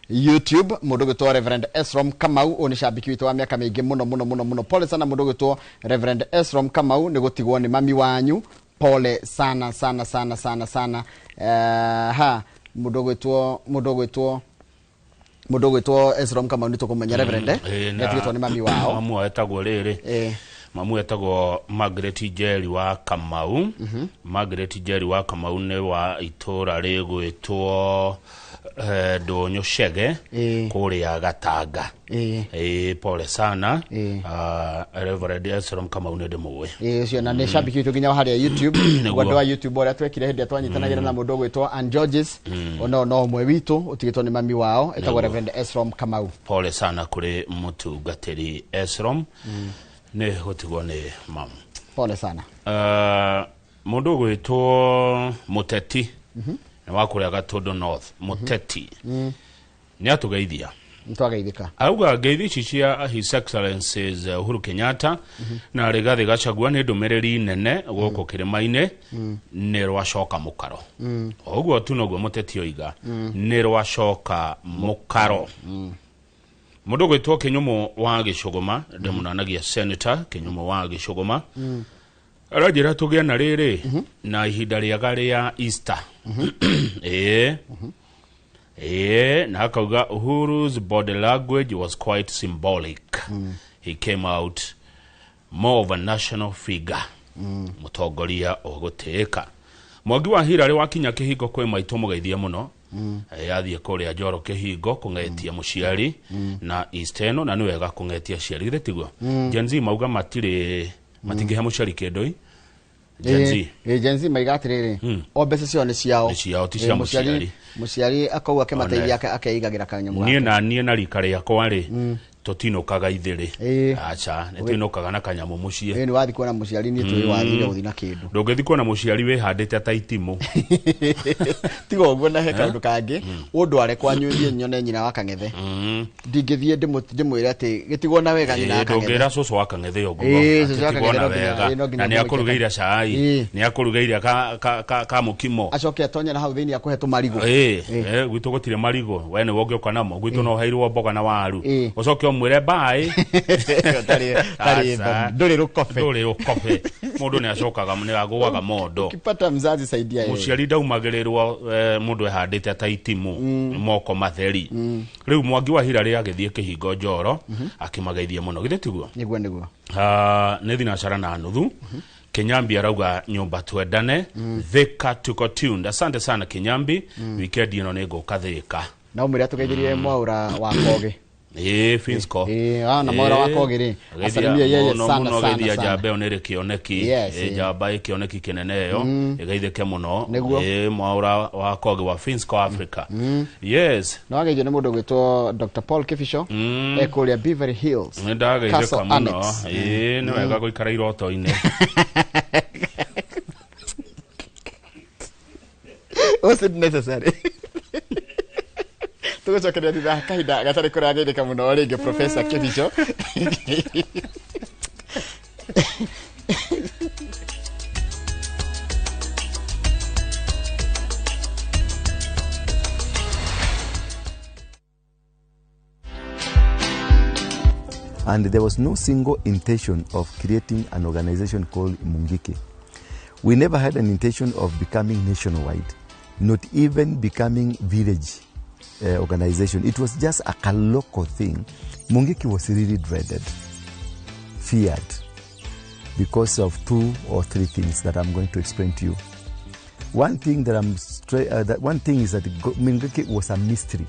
YouTube. Mũndũ ũgwĩtwo Reverend Esrom Kamau ũyũ nĩ cambĩki witũ wa mĩaka mĩingĩ mũno mũno mũno mũno. Pole sana mũndũ ũgwĩtwo Reverend Esrom Kamau nĩ gũtigwo nĩ mami wanyu. Pole sana sana sana sana sana. Ha mũndũ ũgwĩtwo mũndũ ũgwĩtwo mũndũ ũgwĩtwo Esrom Kamau nĩ tũkũmenya Reverend nĩatigĩtwo nĩ mami wao. Mamu etagwo rĩrĩ, mamu etagwo Margaret Njeri wa Kamau. Margaret Njeri wa Kamau nĩ wa itũra rĩgwĩtwo Ndũnyũ Chege kũrĩa Gatanga. Pole sana. Reverend Esrom Kamau nĩ ndĩmũĩ. Ũcio na nĩ cambĩki witũ nginya harĩa YouTube. Ũguo andũ a YouTube ũrĩa twekire hĩndĩ ĩrĩa twanyitanagĩra na mũndũ ũgwĩtwo Ann Georges, ona no ũmwe witũ ũtigĩtwo nĩ mami wao etagwo Reverend Esrom Kamau. Pole sana kũrĩ mũtungatĩri Esrom nĩ gũtigwo nĩ mamu. Pole sana. Mũndũ ũgwĩtwo Mũteti nĩ wa kũrĩa Gatũndũ North. Mũteti Nĩ atũgeithia. Nĩtwageithĩka. Arauga ngeithi ici cia His Excellencies Uhuru Kenyatta na Rigathi Gachagua nĩ ndũmĩrĩri nene gũkũ kĩrĩma-inĩ nĩ rwacoka mũkaro. O ũguo tu noguo mũteti oiga, nĩ rwacoka mũkaro. Mũndũ gwĩtwo Kĩnyũmũ wa Gĩcũgũma, ndĩmũnanagia Senator Kĩnyũmũ wa Gĩcũgũma, aranjĩra tũgĩe na rĩrĩ na ihinda rĩega rĩa Easter. Ĩĩ ĩĩ, na akauga Uhuru's body language was quite symbolic. He came out more of a national figure, mũtongoria ũgũtĩĩka. Mwangi wa Hirarĩ wakinya kĩhingo kwĩ maitũ, mũgeithie mũno. Athiĩ kũrĩa Njoro kĩhingo kũng'etia mũciari na Easter ĩno, na nĩ wega kũng'etia aciari, githĩ tiguo? Gen Z mauga matirĩ matingĩhe mũciari kĩndũ i Gen Z. Ĩ Gen Z maiga atĩrĩrĩ, o mbeca ciao nĩ ciao. Nĩ ciao, ti cia Ĩ, mũciari. Mũciari akauga akĩmateithia akeigagĩra kanyamũ niĩ gake. Na niĩ na rika rĩakwa rĩ, tũtinũkaga ithĩrĩ, aca, nĩ twĩnũkaga na kanyamũ mũciĩ. Ĩ, nĩ wathiĩ kuona mũciari, niĩ tũĩ wathire gũthiĩ na kĩndũ. Ndũngĩthiĩ kuona mũciari wĩhandĩte ta itimũ. Tiga ũguo, na he kaũndũ kangĩ, ũndware kwanyu thiĩ nyone nyina wa Kang'ethe, ndingĩthiĩ ndĩmwĩre atĩ gĩtigwo na wega nyina wa Kang'ethe. Ndũngĩra cũcũ wa Kang'ethe ũguo Ĩ, cũcũ wa atĩ tigwo Kang'ethe na no nginya- wega ĩ, no nginya na nĩ akũrugĩire cai, nĩ akũrugĩire ka mũkimo, acoke atonye na hau thĩinĩ akũhe tũmarigũ. Ĩ, gwitũ gũtirĩ marigũ, we nĩwe ũngĩũka namo. Gwitũ no ũheirwo mboga na waru, ũcoke ũmwĩre bye. Tarĩ Aca. ndũrĩ rũkobe. Ndũrĩ rũkobe, mũndũ nĩ acokaga nĩ agũaga mondo. Ukipata mzazi, saidia yeye. Mũciari ndaumagĩrĩrwo, mũndũ ehandĩte ta itimũ, moko matheri. Rĩu Mwangi wa Hirarĩ agĩthiĩ kĩhingo Njoro akĩmageithie mũno, githĩ tiguo? Nĩguo, nĩguo. Ah, nĩ thinacara na nuthu. Kinyambi arauga nyumba twendane, Thika tuko tuned. Asante sana Kinyambi. Weekend ĩno nĩ ngũka Thika. Na ũmwĩre atũgeithĩrie Mwaũra wa Kogĩ. Ĩĩ, Finsco. Ĩĩ, ah, na Mwaũra wa Kogĩ rĩ, asalimie yeye mũno sana mũno sana geithia sana. njamba ĩyo nĩ ĩrĩ kĩoneki. Yes, Ĩĩ, ĩĩ. njamba ĩ kĩoneki kĩnene ĩyo, ĩgeithĩke mũno. Nĩguo. Ĩĩ, Mwaũra wa Kogĩ wa Finsco Africa, yes. Na wageithio nĩ mũndũ ũgwĩtwo Dr Paul Kibicho e kũrĩa Beverly Hills Nĩ ndageithĩka Castle mũno. Annex. Ĩĩ, nĩ wega gũikara iroto-inĩ. Was it necessary? Tũgũcokeria thutha wa kahinda gatarĩ kũrageithĩka mũno rĩngĩ, Professor Kibicho. And there was no single intention of creating an organization called Mungiki. We never had an intention of becoming nationwide, not even becoming village organization. It was just a local thing. Mungiki was really dreaded, feared, because of two or three things that I'm going to explain to you. One thing that I'm that one thing is that Mungiki was a mystery.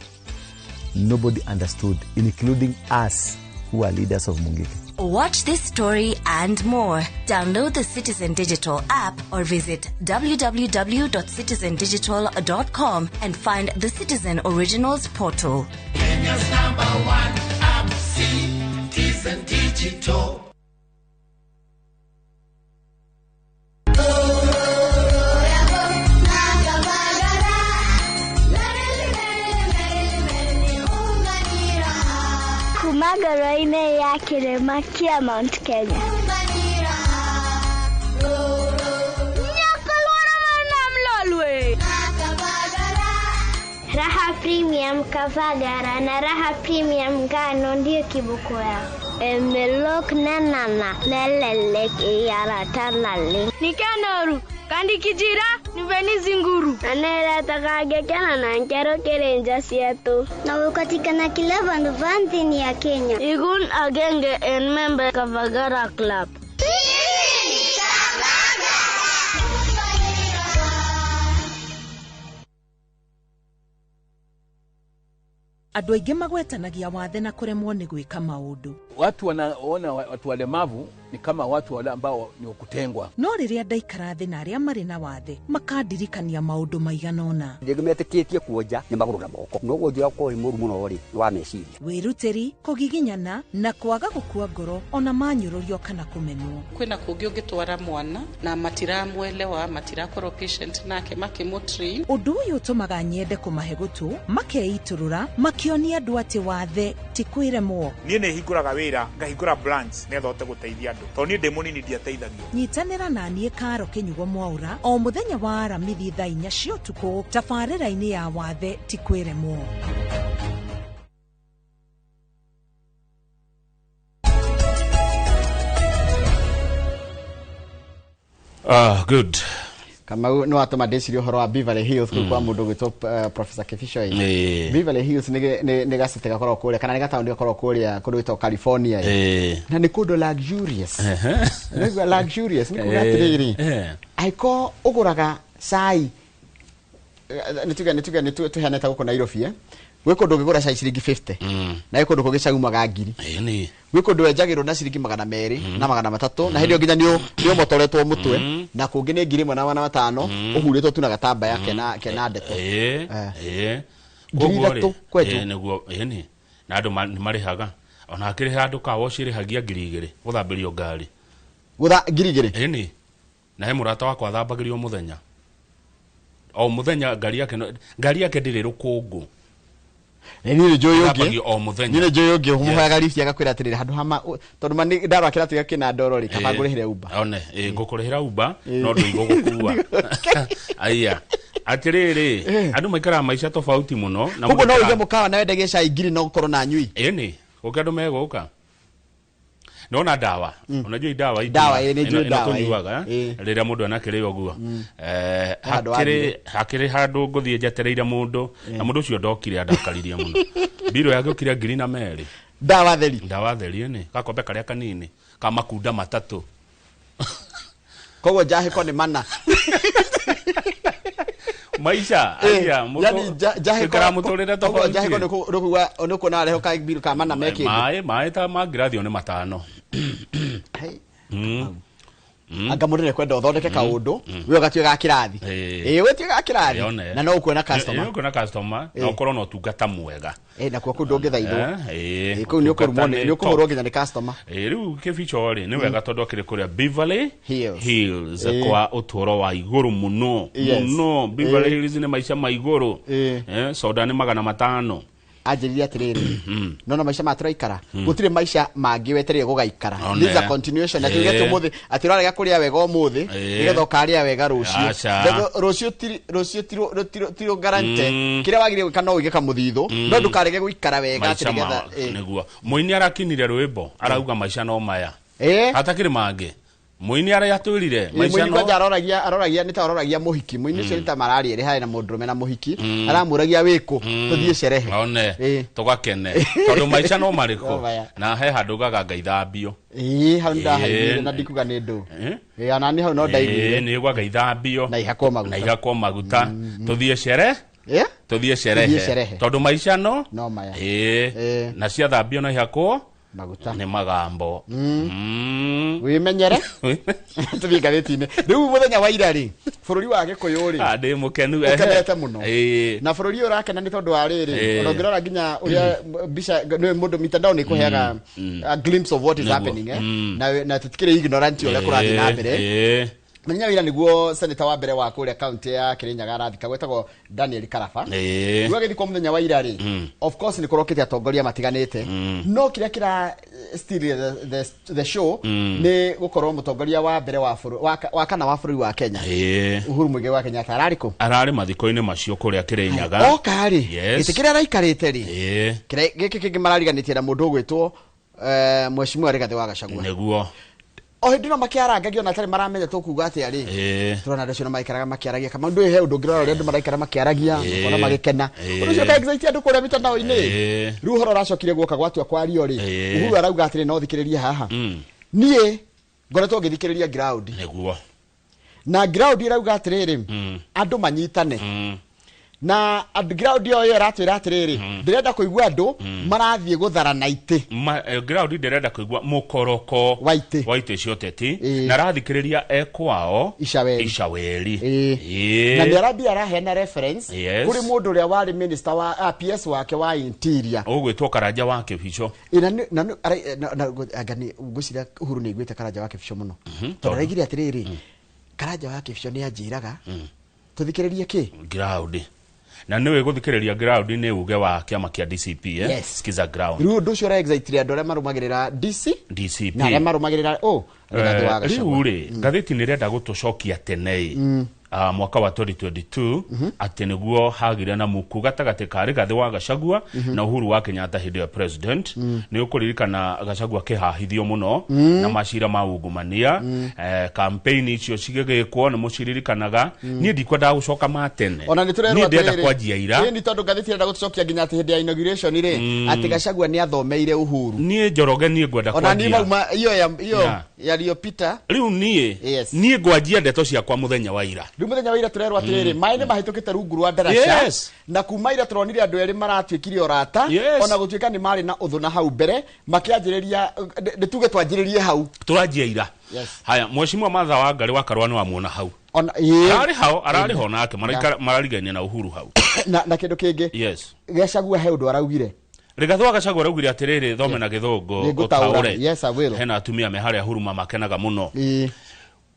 Nobody understood, including us who are leaders of Mungiki. Watch this story and more. Download the Citizen Digital app or visit www.citizendigital.com and find the Citizen Originals portal. Kenya's number one app, Citizen Digital. Kuma ngoro-inĩ ya kĩrĩma kĩa Mount Kenya. Lolwe. Raha Premium Kavagara na Raha Premium Ngano ndiyo kiboko yao. Emelok nanana lelelek iyaratalale. Nikanoru kandi kijira niveni zinguru Aneratakagekena na nkero kerenja sietu. Na ukatikana kila vandu vanthini ya Kenya. Igun agenge en member Kavagara Club. Andũ aingĩ magwetanagia wathe na kũremwo nĩ gwĩka maũndũ. Watu wanaona watu walemavu ni kama watu wale ambao ni wa kutengwa. No rĩrĩa ndaikara thĩ na arĩa marĩ na wathe, makandirikania maũndũ maigana ũna. Rĩngĩ metĩkĩtie kuonja nĩ magũrũ na moko, no wonjia ũkorwo wĩ mũru mũno rĩ, nĩ wa meciria. Wĩrutĩri, kũgiginyana na kwaga gũkua ngoro ona manyũrũrio kana kũmenwo. Kwĩna kũngĩ ũngĩtwara mwana na matiramwelewa, matirakorwo patient nake makĩmũtrain. Ũndũ ũyũ ũtũmaga nyende kũmahe gũtũ makeitũrũra. Akĩonia andũ atĩ wathe ti kwĩremwo. Niĩ nĩ hingũraga wĩra, ngahingũra branch nĩgetha hote gũteithia andũ, tondũ niĩ ndĩ mũnini ndiateithagio. Nyitanĩra na niĩ Karo Kĩnyugo Mwaũra o mũthenya wa Aramithi thaa 4 cia ũtukũ tabarĩra-inĩ ya wathe ti kwĩremwo. Ah, good. Kamau nĩ watũma ndĩcirie ũhoro wa Beverly Hills kũu kwa mũndũ ũgwĩtwo Professor Kibicho. Beverly Hills nĩ gacity gakoragwo kũrĩa, kana nĩ gataũni gakoragwo kũrĩa kũndũ gwĩtagwo California. Na nĩ kũndũ luxurious. Nĩguo luxurious nĩ kuga atĩrĩrĩ, angĩkorwo ũgũraga cai, nĩ tuge tũheanĩte gũkũ Nairobi, gwĩ kũndũ ũngĩgũra cai ciringi 50, na gwĩ kũndũ kũngĩ cai umaga 1000. Gwĩ kũndũ wenjagĩrwo na ciringi 200 na 300, na hĩndĩ ĩyo nginya nĩ ũmotoretwo mũtwe, na kũngĩ nĩ 1500 ũhurĩtwo tu na gatambaya kena ndeto. 3000 kwenjwo. Nĩguo, ĩni na andũ nĩ marĩhaga, ona hakĩrĩ handũ car wash ĩrĩhagia 2000 gũthambĩrio ngari. Gũtha 2000? Ĩni, na he mũrata wakwa athambagĩrio mũthenya o mũthenya ngari yake, ngari yake ndĩrĩ rũkũngũ. Niĩ nĩ njũĩ ũngĩ. Athambagio o mũthenya. Niĩ nĩ njũĩ ũngĩ ũmũhoyaga lift agakwĩra atĩrĩrĩ, handũ ha tondũ ma nĩ ndarora kĩratũ gĩake kĩna ndoro rĩ, kaba ngũrĩhĩre Uber. One, ngũkũrĩhĩra Uber, no ndũigũgũkua. Aya, atĩrĩrĩ, andũ maikaraga maica tofauti mũno na Koguo no mũndũ ũige mũkawa na wendagie cai 1000 no ũkorwo na nyui. Ĩni, gũkĩ andũ megũka. Nona dawa. Unajua hii dawa hii Dawa, nĩ njũĩ ĩno dawa, tũnyuaga, rĩrĩa mũndũ anakĩrĩa ũguo. Handũ wathiĩ. Hakĩrĩ handũ ngũthiĩ njetereire mũndũ, na mũndũ ũcio ndokire, andakaririe mũno. Mbirũ yake ũkire 2000. Dawa theri. Dawa theri, ĩni. Gakombe karĩa kanini ka makunda 3. Koguo njahĩko nĩ mana. Maisha, aya, mũtũ- Yani njahĩko- ikara mũtũrĩre koguo tofauti. njahĩko nĩ kuona areho ka mbirũ ka mana me kĩndũ. Maĩ ta ma ngirathio nĩ 5. Anga mũndũ nĩekwenda ũthondeke kaũndũ, we ũgatuĩka ga kĩrathi. We ũtuĩke ga kĩrathi. One. Na no ũkuona customer. Ũkuona customer, na ũkorwo na ũtungata mwega. Nakuo kũu ndũngĩthaithwo. Kũu nĩ Ũtungata ũkũrumwo nĩ nĩ ũkũhũrwo top. nginya nĩ customer. Rĩu Kĩbicho rĩ, nĩ wega tondũ akĩrĩ kũrĩa Beverly Hills. Hills, kwa ũtũũro wa igũrũ mũno. Mũno. Beverly Hills nĩ maica ma igũrũ. Soda nĩ 500. Anjĩrire atĩrĩrĩ, no na maica maya tũraikara, gũtirĩ maica mangĩ wetereire gũgaikara. One. This is a continuation. Atĩ uge atĩ ũmũthĩ, atĩ ũrarega kũrĩa wega ũmũthĩ, nĩgetha ũkarĩa wega rũciũ. Aca. Tondũ rũciũ rũciũ ti guarantee. Kĩrĩa wagĩrĩire gwĩka no ũige kamũthithũ, no ndũkarege gũikara wega atĩ Maica nĩgetha, nĩguo. Mũini arakinire rwĩmbo, arauga maica no maya. Hatakĩrĩ mangĩ. Mũini arĩa atwĩrire, maica Mũini no kwanja aroragia nĩ ta aroragia mũhiki. Mũini ũcio nĩ ta mararia ĩrĩ harĩ na mũndũrũme na mũhiki. Aramũragia wĩkũ, tũthiĩ cerehe. One, tũgakene. Tondũ maica no marĩkũ? No maya. Na he handũ ugaga Ngai thambio. Hau nĩndahaiguire na ndikuga nĩ ndũ. Ona niĩ hau no ndaiguire. Nĩ ugaga Ngai thambio. Na ihakwo maguta. Na ihakwo maguta. Tũthiĩ cere? Tũthiĩ cerehe. Tũthiĩ cerehe. Tondũ maica no? No maya. Na ciathambio na ihakwo? Maguta. Nĩ magambo. Wĩmenyere. Tũthiĩ ngathĩti-inĩ. Rĩu mũthenya wa ira rĩ, bũrũri wa Gĩkũyũ rĩ, Ah, ndĩ mũkenu, ũkenete mũno. Na bũrũri ũyũ ũrakena nĩ tondũ wa rĩrĩ, ona ũngĩrora nginya ũrĩa mbica, nĩ mũndũ mitandao nĩ ĩkũheaga a glimpse of what is happening, Na tũtikĩrĩ ignorant ũrĩa kũrathiĩ na mbere. Mũthenya wa ira nĩguo senator wa mbere wa kũrĩa kaunti ya Kirinyaga arathika, gwetagwo Daniel Karaba. Rĩu agĩthikwo mũthenya wa ira rĩ, of course nĩ kũrokĩte atongoria matiganĩte. No kĩrĩa kĩra steal the show nĩ gũkorwo mũtongoria wa mbere wa bũrũ-, wa kana wa bũrũri wa Kenya. Uhuru Muigai wa Kenyatta ararĩ kũ? Ararĩ mathiko-inĩ macio kũrĩa Kirinyaga. Oka rĩ, gĩtĩ kĩrĩa araikarĩte rĩ, kĩrĩa gĩkĩ kĩngĩ marariganĩtie na mũndũ ũgwĩtwo, Mheshimiwa Rigathĩ wa Gachagua. Nĩguo. O hĩndĩ ĩno makĩarangagia ona atarĩ maramenya tũkuga atĩa rĩ. Tũrona andũ acio nĩmaikaraga makĩaragia. Kama ndũĩ he ũndũ ũngĩrora ũrĩa andũ maraikara makĩaragia, ũkona magĩkena. Ũndũ ũcio ũka excite andũ kũrĩa mitandao-inĩ. Rĩu ũhoro ũracokire guoka gwatua kwario rĩ, Uhuru arauga atĩrĩ, no thikĩrĩrie haha. Niĩ ngoretwo ngĩthikĩrĩria ground. Nĩguo. Na ground ĩrauga atĩrĩrĩ, andũ manyitane. Na andũ ground ĩyo ĩyo ĩratwĩra atĩrĩrĩ, ndĩrenda kũigua andũ marathiĩ gũtharana itĩ. Ground ndĩrenda kũigua mũkoroko wa itĩ. Wa itĩ cia ũteti. Na arathikĩrĩria e kwao Icaweri. Icaweri. Na nĩ arambia araheana reference kũrĩ mũndũ ũrĩa warĩ minister wa, PS wake wa interior. Ũgwĩtwo Karanja wa Kĩbico. Na nĩ, na nĩ, ara, na, na, anga nĩ, ngwĩciria Uhuru nĩ aiguĩte Karanja wa Kĩbico mũno. Tondũ araigire atĩrĩrĩ, Karanja wa Kĩbico nĩ anjĩraga, tũthikĩrĩrie kĩ? Ground. Na nĩwe gũthikĩrĩria ground nĩ uge wa kĩama kĩa DCP, eh? Yes. Skiza ground. Rĩu ũndũ ũcio ũraexcitire andũ arĩa marũmagĩrĩra DC DCP na arĩa marũmagĩrĩra Rigathi wa Gachagua. Rĩu rĩ, ngathĩti nĩ ĩrenda gũtũcokia tene ĩ, mwaka wa 2022, atĩ nĩguo hagire na muku gatagatĩ ka Rigathi wa Gachagua na Uhuru wa Kenyatta hĩndĩ ya president. Nĩ ũkũririkana Gachagua kĩhahithio mũno na macira ma ungumania, campaign icio cigĩgĩkwo nĩ mũciririkanaga. Niĩ ndikwendaga gũcoka ma tene. Ona nĩ tũrerwo Niĩ ndĩrenda atĩrĩrĩ, kwanjia ira. Ĩĩ, nĩ tondũ ngathĩti ĩrenda gũtũcokia nginya atĩ hĩndĩ ya inauguration rĩ, atĩ Gachagua nĩ athomeire Uhuru. Niĩ Njoroge, niĩ ngwenda Ona niĩ kwanjia mauma iyo ya iyo yaliyopita. Rĩu niĩ niĩ ngwanjia ndeto ciakwa mũthenya wa ira. Rĩu mũthenya wa ira tũrerwo atĩrĩrĩ, maĩ nĩ mahĩtũkĩte rungu rwa ndaraca. Na kuma ira tũronire andũ erĩ maratuĩkire ũrata, ona gũtuĩka nĩ marĩ na ũthũ na hau mbere makĩanjĩrĩria. Nĩ tuge twanjĩrĩrie hau. Tũranjia ira. Haya, mheshimiwa Martha Wangari wa Karua nĩ wamuona hau. Ona ĩĩ. Ararĩ hao, ararĩ ho nake mararigainie na Uhuru hau. Na kĩndũ kĩngĩ, Gachagua he ũndũ araugire. Rigathi wa Gachagua araugire atĩrĩrĩ, thome na gĩthũngũ. Nĩngũtaũra. Ũtaũre. Yes, I will. Hena atumia me harĩa huruma makenaga mũno.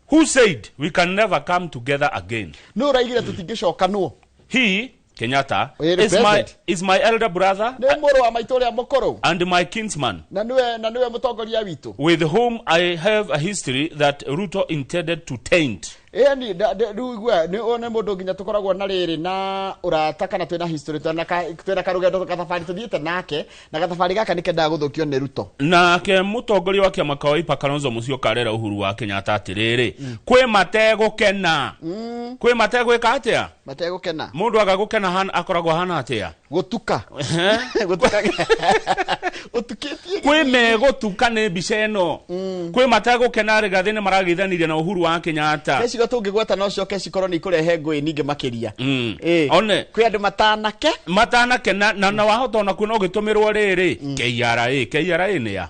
Who said we can never come together again? Nĩ ũraigire tũtingĩcokanwo. He, Kenyatta, Ĩĩ, is my, president. is my elder brother Nĩ mũrũ wa maitũ ũrĩa mũkũrũ and my kinsman, na nĩwe mũtongoria witũ, with whom I have a history that Ruto intended to taint. Ĩni rĩu igua nĩ ũyũ nĩ mũndũ nginya tũkoragwo na rĩrĩ na ũrata kana twĩna history, twĩna karũgendo gathabarĩ tũthiĩte nake, na gathabarĩ gaka nĩ kendaga gũthũkio nĩ Ruto. Nake mũtongoria wa kĩama ka Wiper Kalonzo Musyoka arera Uhuru wa Kenyatta atĩrĩrĩ, kwĩ mategũkena, kwĩ mategwĩka atĩa? Mategũkena. Mũndũ aga gũkena akoragwo hana atĩa? Gũtuka. Gũtuka, ũtukĩtie. Kwĩ megũtuka nĩ mbica ĩno. Kwĩ mategũkena, Rigathi nĩ marageithanirie na Uhuru wa Kenyatta. He ciugo tũngĩgweta no coke cikorwo nĩ ikũrehe ngũĩ ningĩ makĩria. One. Kwĩ andũ matanake. Matanakena na wahota ona kuona ũgĩtũmĩrwo rĩrĩ KRA. KRA nĩ ya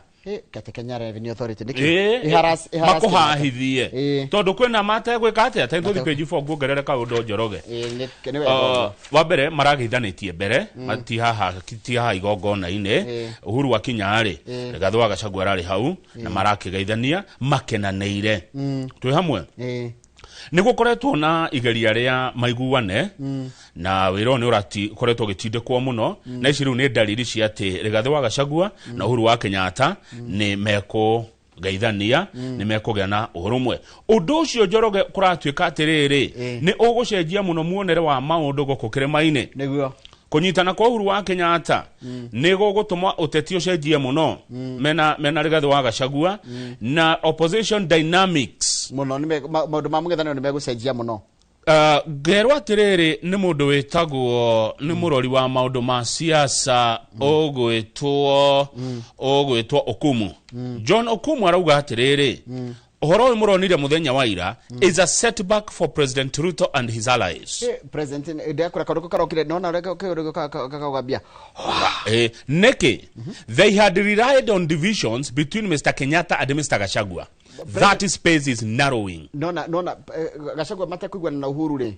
Kate Kenya Revenue Authority nĩkĩ? Makũhahithie tondũ kwĩna mategwĩka atĩa. Ta tũthi page 4 nguongerere kaũndũ, Njoroge. Nĩ wega ũguo. Wa mbere marageithanĩtie mbere, ti haha, ti haha igongona-inĩ. Uhuru akinya rĩ, Rigathi wa Gachagua ararĩ hau na marakĩgeithania makenanĩire. Twĩ hamwe. Nĩ gũkoretwo na igeria rĩa maiguane, na wĩra ũyũ nĩ ũkoretwo ũgĩtindĩkwo mũno, na ici rĩu nĩ ndariri cia atĩ Rigathi wa Gachagua na Uhuru wa Kenyatta nĩ mekũgeithania, nĩ mekũgĩa na ũrũmwe. Ũndũ ũcio, Njoroge, kũratuĩka atĩrĩrĩ, nĩ ũgũcenjia mũno muonere wa maũndũ gũkũ kĩrĩma-inĩ. Kũnyitana kwa Uhuru wa Kenyatta nĩ gũgũtũma ũteti ũcenjie mũno, mena Rigathi wa Gachagua na opposition dynamics. Mũno nĩ maũndũ ma mũng'ethanĩro nĩ megũcenjia mũno. Ngerwo atĩrĩrĩ, nĩ mũndũ wĩtagwo, nĩ mũrori wa maũndũ ma siasa ũgwĩtwo Okumu, John Okumu, arauga atĩrĩrĩ, ũhoro ũyũ mũronire mũthenya wa ira is a setback for President Ruto and his allies. President ndekũra kaũndũ karokire nona ũrĩa kaũndũ kakauga Nĩkĩ they had relied on divisions between Mr Kenyatta and Mr Gachagua. That space is narrowing. Nona Gachagua matekũiguana na Uhuru rĩ,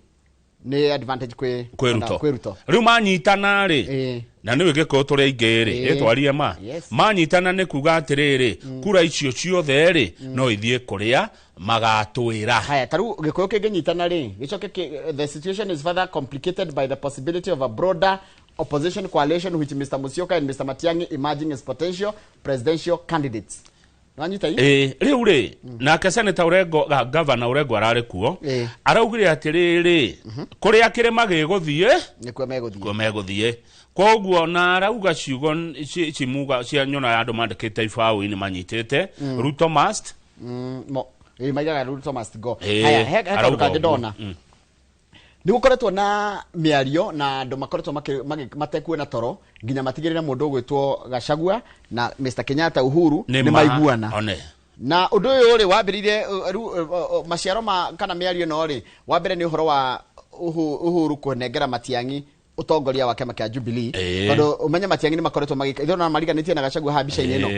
nĩ advantage kwĩ Kwĩ Ruto. Kwĩ Ruto. Rĩu manyitana rĩ, na nĩwe gĩkũyũ tũrĩ aingĩ rĩ, ĩtwarie ma manyitana nĩ kuga atĩrĩrĩ, kura icio ciothe rĩ, no ithiĩ kũrĩa magatwĩra. Haya, ta rĩu gĩkũyũ kĩngĩnyitana rĩ, gĩcoke the situation is further complicated by the possibility of a broader opposition coalition which Mr Musyoka and Mr Matiang'i emerging as potential presidential candidates. Nĩwanyita ii? Ĩ, rĩu rĩ, nake Senator Orengo, Governor Orengo ararĩ kuo, araugire atĩrĩrĩ, kũrĩa kĩrĩma gĩgũthiĩ nĩkuo megũthiĩ. Kuo megũthiĩ. Koguo na arauga ciugo cimuga cia nyona andũ mandĩkĩte ibaũ-inĩ manyitĩte, Ruto must Ĩ, maigaga Ruto must go. Haya, he kaũndũ arauga kangĩ ũguo. ndona. Nĩ gũkoretwo na mĩario na andũ makoretwo matekuona toro nginya matigĩrĩre mũndũ ũgwĩtwo Gachagua na Mr Kenyatta Uhuru nĩ maiguana. One. Na ũndũ ũyũ rĩ, wambĩrĩire rĩu, maciaro ma kana mĩario ĩno rĩ, wa mbere nĩ ũhoro wa Uhuru kũnengera Matiang'i ũtongoria wa kĩama kĩa Jubilee, tondũ ũmenye Matiang'i nĩ makoretwo magĩka ithuĩ ona mariganĩtie na Gachagua haha mbica-inĩ ĩno.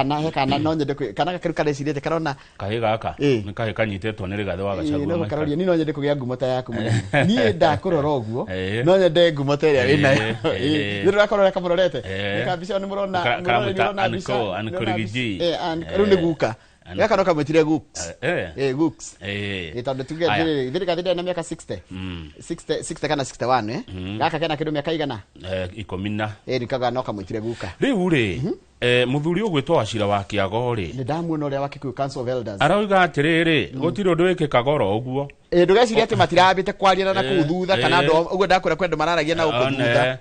Na he kana no nyende kana gakĩrũ karecirĩte karona. Kahĩ gaka nĩ kahĩ kanyitĩtwo nĩ Rigathĩ wa Gachagua. No maita. karoria ni no nyende kũgĩa ngumo ta yaku mũnene. Niĩ ndakũrora ũguo, no nyende ngumo ta ĩrĩa wĩnayo. Nĩ ndĩrakorora kamũrorete. Nĩ kambica nĩ mũrona. Mũroreri Karamwĩta ũrona mbica, Anko, Anko nĩũrona Rigiji. mbica. Rĩu nĩ guka. Gaka no kamwĩtire Gooks. Eh. Gooks. Eh. Tondũ tuge Aya. atĩrĩrĩ, ithe rĩgathĩ na mĩaka 60. 60 60 kana 61 eh. Gaka kena kĩndũ mĩaka igana. 10 na. Nikaga no kamwĩtire guka. Rĩu rĩ, mũthuri ũgwĩtwo Wachira wa Kĩago rĩ, Nĩ ndamuona ũrĩa wa Kikuyu Council of Elders. arauga atĩrĩrĩ, gũtirĩ ũndũ wĩkĩkaga oro ũguo. Ndũgecirie atĩ matirambĩte kwaria na kũu thutha kana andũ ũguo ndakwĩra kwĩ andũ mararagia na gũkũ thutha.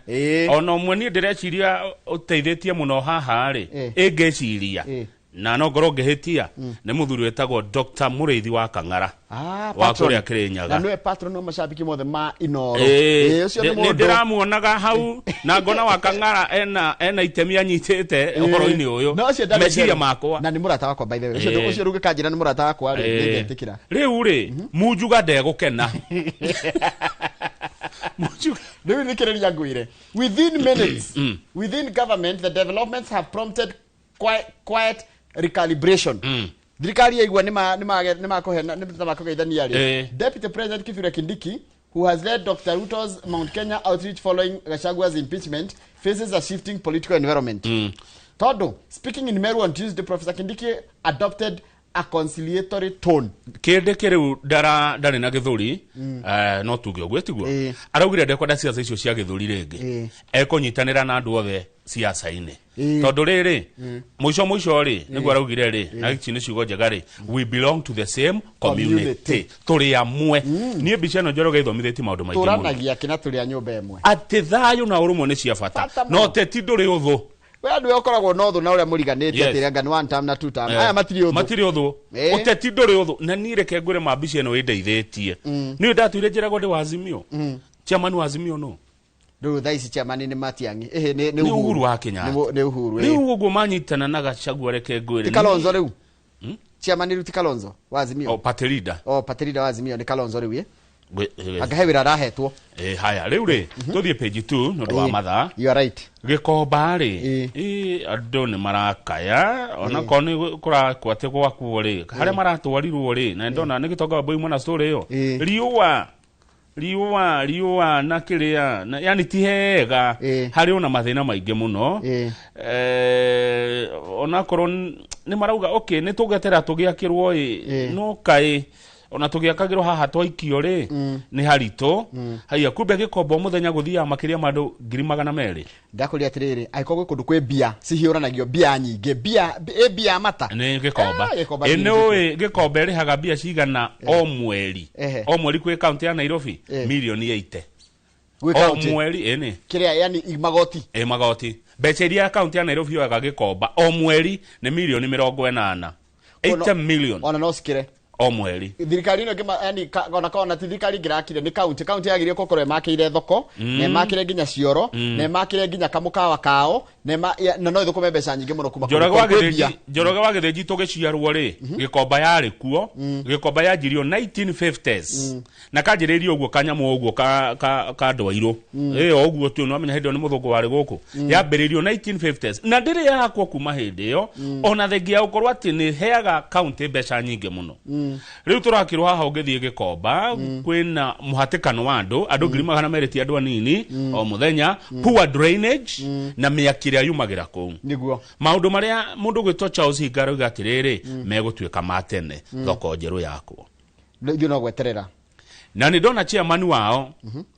Ona ũmwe niĩ ndĩreciria ũteithĩtie mũno haha rĩ, ĩngĩciria na no ngorwo ngĩhĩtia, nĩ mũthuri wĩtagwo Dr. Mũrĩithi wa Kang'ara Ah, wa patron. kũrĩa Kĩrĩnyaga. Na nĩwe patron wa macambĩki mothe ma Inooro. Ũcio nĩ Nĩ mũndũ. ndĩramuonaga hau na ngona wa Kang'ara ena itemi anyitĩte ũhoro-inĩ ũyũ. Na ũcio ndarĩ Meciria njerũ. makwa. Na nĩ mũrata wakwa by the way. Ũcio ũcio rĩu ũngĩkanjĩra nĩ mũrata wakwa rĩ, nĩngetĩkĩra. Rĩu rĩ, Munjuga ndegũkena. Rĩu thikĩrĩria ngwĩre. Within minutes, within government, the developments have prompted quiet recalibration. Thirikari yaigua nĩmakũgeithania rĩ. Deputy President Kithure Kindiki, who has led Dr. Ruto's Mount Kenya outreach following Gachagua's impeachment, faces a shifting political environment. Todo, speaking in Meru on Tuesday, Professor Kindiki adopted a conciliatory tone. Kĩndĩ kĩrĩu ndarĩ na gĩthũri, no tuge ũguo tiguo araugire ndekwenda ciaca icio cia gĩthũri rĩngĩ, ekũnyitanĩra na andũ othe ciaca-inĩ, tondũ rĩrĩ mũico mũico rĩ, nĩguo araugire rĩ, na ici nĩ ciugo njega rĩ, we belong to the same community, tũrĩ amwe. Niĩ mbica ĩno Njoroge ithomithĩtie maũndũ maingĩ mũno. Tũranagia kĩna tũrĩ a nyũmba ĩmwe. Atĩ thayũ na ũrũmwe nĩ cia bata, Bata mũno. no teti ndũrĩ ũthũ. We andũ ũkoragwo na ũthũ na ũrĩa mũriganĩtie atĩ anga nĩ one term na two term. Aya matirĩ ũthũ. Matirĩ ũthũ. Ũteti ndũrĩ ũthũ. Na niĩ reke ngwĩre ma mbica ĩno ĩndeithĩtie. Niĩ ndatuire njĩragwo ndĩ wa Azimio. Chairman wa Azimio no Rĩu thaa ici chairman nĩ Matiang'i. Ĩhĩ, nĩ Nĩ Uhuru wa Kenyatta. Nĩ Uhuru. Rĩu ũguo manyitana na Gachagua, reke ngwĩre. Ti Kalonzo rĩu. Chairman rĩu ti Kalonzo wa Azimio. O party leader. O party leader wa Azimio nĩ Kalonzo rĩu. Anga he wĩra arahetwo. Haya rĩu rĩ, tũthiĩ page 2 nĩ ũndũ wa mathaa. You are right. Gĩkomba rĩ, andũ nĩ marakaya onakorwo nĩ kũrakwo atĩ gwakwo rĩ, harĩa maratwarirwo rĩ, na ndona nĩ gĩtonga wa Mbui mwana story ĩyo, riũa riũa riũa na kĩrĩa na, yani ti hega, harĩ ona mathĩna maingĩ mũno. Onakorwo nĩ marauga okay, nĩ tũgetera tũgĩakĩrwo ĩ, no kaĩ ona tũgĩakagĩrwo haha twaikio rĩ, nĩ haritũ. Haiya, kumbe Gĩkomba o mũthenya gũthiaga makĩria ma andũ 200,000. Ndakũria atĩrĩrĩ, angĩkorwo gwĩ kũndũ kwĩ mbia cihiũranagio, mbia nyingĩ, mbia ĩ mbia mata. Nĩ Gĩkomba. Gĩkomba Ĩ nĩ nĩ ũĩ Gĩkomba ĩrĩhaga mbia cigana o mweri? O mweri kwĩ kaunti ya Nairobi, mirioni 80 Gwĩ o kaunti? mweri ĩnĩ. Kĩrĩa yani magoti. Ĩ magoti, mbeca iria kaunti ya Nairobi yoyaga Gĩkomba o mweri nĩ mirioni 80, 80 million. Ona no cikĩre. O mweri. Thirikari ĩno yani ona ona ti thirikari ĩngĩrakire, nĩ kaunti yagĩrĩire gũkorwo ĩmakĩire thoko, na ĩmakĩre nginya cioro, na ĩmakĩre nginya kamũkawa kao, na na no ĩthũkũme mbeca nyingĩ mũno kuma Njoroge wa kũrĩ Gĩthĩnji, mbia. Njoroge wa Gĩthĩnji tũgĩciarwo rĩ, Gĩkomba yarĩ kuo. Gĩkomba yanjirio 1950s na kanjĩrĩirio ũguo kanyamũ ũguo ka andũ airũ. Ĩ o ũguo tu, nĩwamenya hĩndĩ ĩyo nĩ mũthũngũ warĩ gũkũ. Yambĩrĩirio 1950s na ndĩrĩ yakwo kuma hĩndĩ ĩyo, ona thengia ya gũkorwo atĩ nĩ heaga kaunti mbeca nyingĩ mũno. Rĩu tũrakĩrwo haha ũngĩthiĩ Gĩkomba kwĩna mũhatĩkano wa andũ 200,000, ti andũ anini, o mũthenya, poor drainage na mĩaki ĩrĩa yumagĩra kũu. Nĩguo. Maũndũ marĩa mũndũ gwĩtwo Charles Hinga arauga atĩrĩrĩ, megũtuĩka ma tene thoko njerũ yakwo. Ithuĩ no gweterera. Na nĩ ndona chairman wao,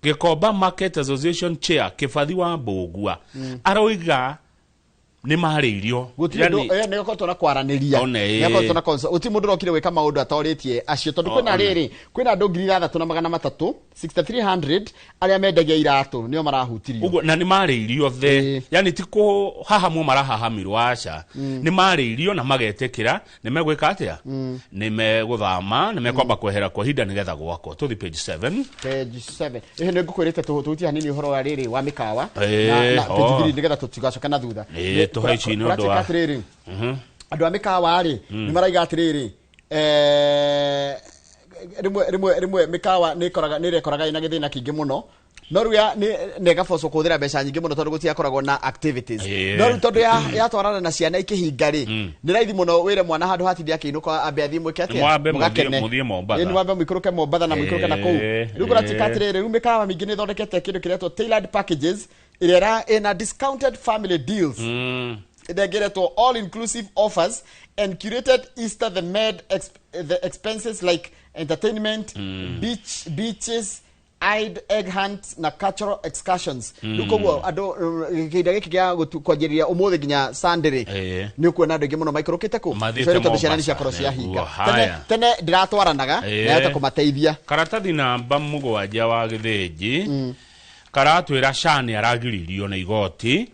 Gĩkomba Market Association chair Kĩbathi wa Mbũgua, aroiga nĩ marĩirio. Gũtirĩ ũndũ nĩ gũkoretwo na kwaranĩria. One, Nĩ gũkoretwo na gũtirĩ mũndũ ũrokire gwĩka maũndũ atorĩtie acio, tondũ kwĩna rĩrĩ, kwĩna andũ 6,300, 6300 arĩa mendagia iratũ nĩo marahutirio. Ũguo na nĩ marĩirio the, yani ti kũhahamwo marahahamirwo, aca, nĩ marĩirio na magetĩkĩra nĩ megwĩka atĩa, nĩ megũthama, nĩ mekwamba kwehera kwa ihinda nĩgetha gwakwo. Tũthi page 7. Page 7. Ĩhĩ, nĩ ngũkwĩrĩte tũhutie hanini ũhoro wa rĩrĩ wa mĩkawa na page 3 nĩgetha tũtigacoke na thutha. Tũhe ici nĩ ũndũ wa Kũratuĩka atĩrĩrĩ, andũ a mĩkawa rĩ, nĩ maraiga atĩrĩrĩ, rĩmwe mĩkawa nĩ ĩkoraga nĩ ĩrekoraga ĩna gĩthĩna kĩingĩ mũno, no rĩu nĩ ĩgabocwo kũhũthĩra mbeca nyingĩ mũno tondũ gũtiakoragwo na activities. No rĩu tondũ yatwarana na ciana ikĩhinga rĩ, nĩ raithi mũno wĩre mwana handũ hatinde akĩinũka ambe athiĩ mwĩke atĩa? Mwambe Mũgakene. mũthiĩ Mombatha. Nĩ mwambe mũikũrũke Mombatha na mũikũrũke na kũu. Rĩu kũratuĩka atĩrĩrĩ, rĩu mĩkawa mĩingĩ nĩ ĩthondekete kĩndũ kĩretwo tailored packages ĩrĩa ĩna discounted family deals. Ĩnengeretwo all inclusive offers and curated Easter the med the expenses like entertainment, beaches, egg hunt na cultural excursions. Rĩu koguo andũ kĩhinda gĩkĩ gĩa kwanjĩrĩria ũmũthĩ nginya Sunday rĩ, nĩ ũkuona andũ aingĩ mũno maikũrũkĩte kũ Mathiĩte Sorry, tondũ ciana nĩ Mombasa, ciakorwo ciahinga. nĩguo, Tene haya. tene ndiratwaranaga na yahota kũmateithia. Karatathi namba 7 wa gĩthĩnji karatwĩra SHA nĩ aragiririo nĩ igoti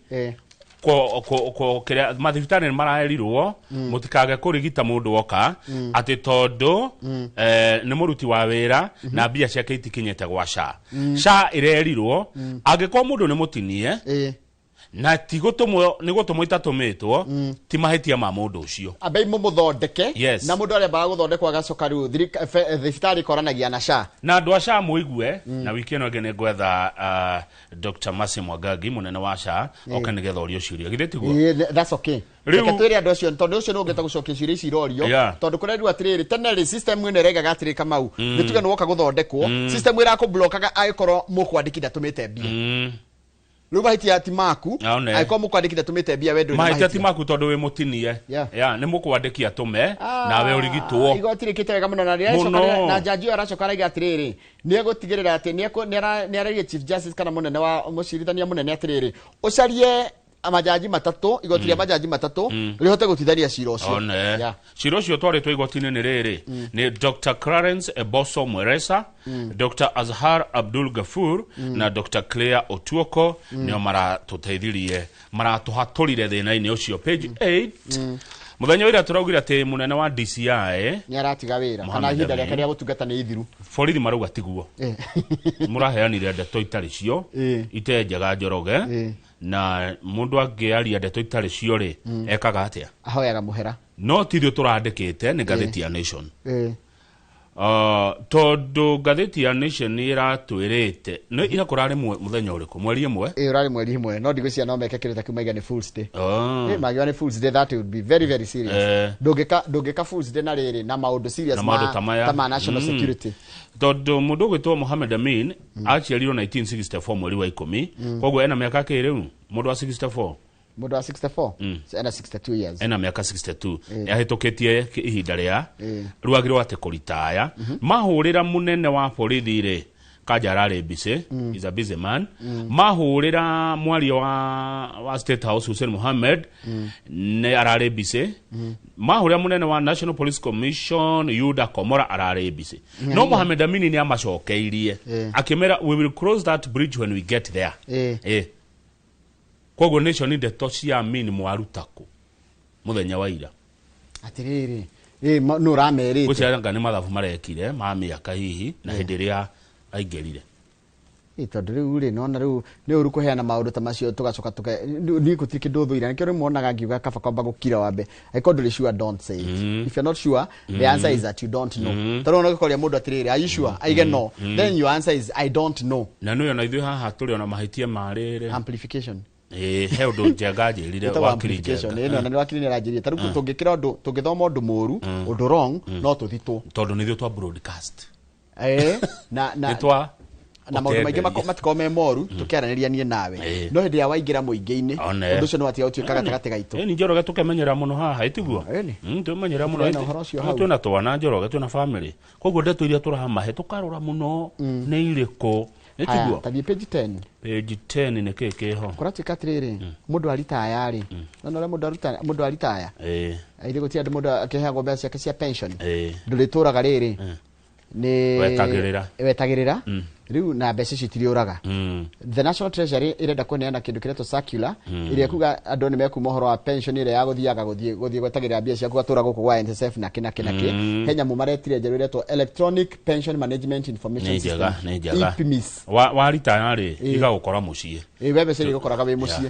ko kĩrĩa mathibitarĩ nĩ maraerirwo mũtikage kũrigita mũndũ woka atĩ tondũ nĩ mũruti wa wĩra na mbia ciake itikinyĩte gwa SHA. SHA ĩrerirwo angĩkorwo mũndũ nĩ mũtinie na ti gũtũmwo nĩ gũtũmwo itatũmĩtwo ti mahĩtia ma mũndũ ũcio. Ambei mũmũthondeke. Yes. Na mũndũ arĩa gũthondekwo agacoka rĩu thibitarĩ ĩkoranagia na SHA. Na andũ a SHA mũigue na wiki ĩno ĩngĩ nĩ ngwetha Dr. Mercy Mwangangi mũnene wa SHA oke nĩgetha ũrio ciũria, githĩ tiguo? That's okay. Reke twĩre andũ acio tondũ ũcio nĩ ũngĩta gũcokia ciũria ici irorio tondũ kũrerirwo atĩrĩrĩ tene rĩ system ĩno ĩregaga atĩrĩ Kamau nĩ tuge nĩ woka gũthondekwo system ĩrakũblokaga angĩkorwo mũkwandĩki ndatũmĩte mbia. Rĩu mahĩtia ti maku angĩkorwo mũkwandĩki ndatũmĩte mbia we ndũrĩ na mahĩtia ti maku tondũ wĩ mũtinie. Yeah, nĩ mũkwandĩki atũme nawe ũrigitwo. Igoti rĩkĩte wega mũno na rĩracoka na jaji ũyũ aracoka araiga atĩrĩrĩ nĩ egũtigĩrĩra atĩ nĩ arairie Chief Justice kana mũnene wa mũcirithania mũnene atĩrĩrĩ ũcarie majaji matatũ igoti rĩa majaji matatũ rĩhote gũtithania cira ũcio. Cira ũcio twarĩtwo igoti-inĩ nĩ rĩrĩ nĩ Dr. Clarence Eboso Mweresa, Dr. Azhar Abdul Gafur na Dr. Claire Otuoko nĩo maratũteithirie maratũhatũrire thĩna-inĩ ũcio. Page 8 mũthenya ũrĩa tũraugire atĩ mũnene wa DCI nĩ aratiga wĩra kana ihinda rĩake rĩa gũtungata nĩ ithiru. Borithi marauga tiguo mũraheanire ndeto itarĩ cio ite njega Njoroge na mũndũ angĩaria ndeto itarĩ cio rĩ ekaga atĩa? Ahoyaga mũhera. No ti ithuĩ tũrandĩkĩte nĩ ngathĩti ya Nation. Tondũ ngathĩti ya Nation ĩratwĩrĩte nĩ ira kũrarĩ mũthenya ũrĩkũ mweri ĩmwe? Ũrarĩ mweri ĩmwe no ndigwĩciria no meke kĩndũ ta kĩu maiga nĩ Fool's Day. Magiwa nĩ Fool's Day, that would be very very serious. Ndũngĩka Fool's Day na rĩrĩ na maũndũ serious ta ma national security. Tondũ mũndũ ũgwĩtwo Mohamed Amin aciarirwo 1964 mweri wa 10 koguo ena mĩaka kĩ rĩu mũndũ wa 64? Mũndũ wa 64 ena 62 years. Ena mĩaka 62 nĩahĩtũkĩtie ihinda rĩa rĩu agĩrĩirwo atĩ kũritaya. Mahũrĩra mũnene wa borithi rĩ Kanja ararĩ busy, is a busy man. Mahũrĩra mwaria wa State House Hussein Mohamed nĩ ararĩ busy. Mahũrĩra mũnene wa National Police Commission Yuda Komora ararĩ busy. No Mohamed Amini nĩ amacokeirie akĩmera we will cross that bridge when we get there. Koguo Nation ndeto cia Amin mwaruta kũ mũthenya wa ira? Atĩrĩrĩ nũ ũramerĩte? Gũciara nĩ mathabu marekire ma mĩaka hihi na hĩndĩ ĩrĩa aingĩrire. Tondũ rĩu rĩ nona rĩu nĩ ũru kũheana maũndũ ta macio tũgacoka niĩ gũtirĩ kĩndũ thũire nĩkĩo rĩmwe wonaga ngiuga kaba kwamba gũkira wambe angĩkorwo ndũrĩ sure don't say it. If you're not sure the answer is that you don't know. Tondũ ona ũngĩkoria mũndũ atĩrĩrĩ are you sure aige no then your answer is I don't know. Na nĩyo na ithuĩ haha tũrĩ ona mahĩtia ma rĩrĩ amplification. He ũndũ Njenga anjĩrire wakiri Njenga. Na nĩ wakiri nĩ aranjĩrire ta rĩu tũngĩkĩra ũndũ tũngĩthoma ũndũ mũru ũndũ wrong no tũthitwo tondũ nĩ ithuĩ twa broadcast. Na na maũndũ maingĩ matikorwo me moru tũkĩaranĩria niĩ nawe no hĩndĩ ya waingĩra mũingĩ-inĩ ũndũ ũcio nĩ watiga gũtuĩka gatagatĩ gaitũ. Nĩ Njoroge tũkemenyera mũno haha ĩtiguo tũmenyera mũno twĩna twana Njoroge twĩna family koguo ndeto iria tũramahe tũkarora mũno nĩ irĩkũ ĩtiguo. Tathiĩ page 10. Page 10 nĩ kĩĩ kĩho? Kũratuĩka atĩrĩrĩ mũndũ aritaya rĩ no ũrĩa mũndũ aritaya ithe gũtirĩ andũ mũndũ akĩheagwo mbeca ciake cia pension ndũrĩtũraga rĩrĩ nĩ wetagĩrĩra rĩu na mbeca icio itiriũraga. The National Treasury ĩrenda kũneana kĩndũ kĩretwo circular ĩrĩa kuga andũ nĩ mekuma ũhoro wa pension ĩrĩa ya gũthiaga gũthiĩ gwetagĩrĩra mbia ciaku gatũra gũkũ gwa NSSF na kĩ na kĩ na kĩ. He nyamũ maretire njerũ ĩretwo Electronic Pension Management Information System EPMIS. Waritaya rĩ igagũkora mũciĩ. We mbeca igũkoraga wĩ mũciĩ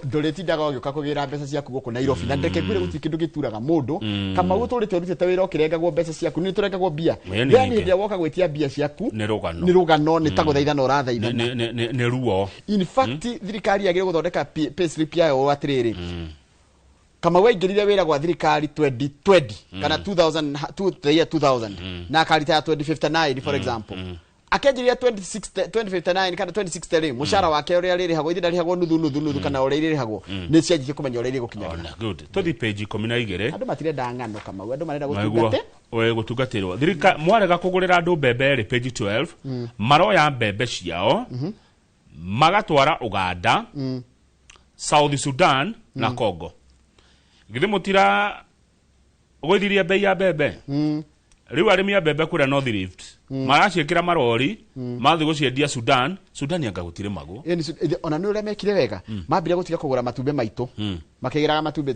ndũrĩtindaga ũgĩũka kũgĩra mbeca ciaku gũkũ Nairobi na ndeke ngwĩre gũtirĩ kĩndũ gĩturaga mũndũ Kamau ũtũrĩte ũrutĩte wĩra ũkĩrengagwo mbeca ciaku nĩ tũrengagwo mbia then hĩndĩ ĩrĩa woka gwĩtia mbia ciaku nĩ rũgano nĩ ta gũthaithana ũrathaithana nĩ ruo. In fact thirikari yagĩrĩirwo gũthondeka payslip yayo ũũ atĩrĩrĩ Kamau aingĩrire wĩra gwa thirikari 2020 kana 2000 the year 2000 na akaritaya 2059 for example Akĩanjĩrĩria 2060 2059 kana 2060 rĩ, mũcara wake ũrĩa rĩrĩhagwo, ithe ndarĩhagwo nuthu nuthu nuthu kana ũrĩa irĩrĩhagwo, nĩ cianjirie kũmenya ũrĩa irĩgũkinyagĩra. Ona good. Tũthi page 12. Andũ matirenda ng'ano, Kamau, andũ marenda Maiguo. gũtungate. We gũtungatĩrwo thirika mwarega kũgũrĩra andũ mbembe rĩ, page 12, maroya mbembe ciao magatwara Uganda, South Sudan na Congo. Githĩ mũtira gũithirie mbei ya mbembe? Rĩu arĩmi a mbembe kũrĩa North Rift maraciĩkĩra marori, mathiĩ gũciendia Sudan. Sudan anga gũtirĩmagwo. Ĩni ona nĩ ũrĩa mekire wega, mambire gũtiga kũgũra matumbĩ maitũ, makĩgĩraga matumbĩ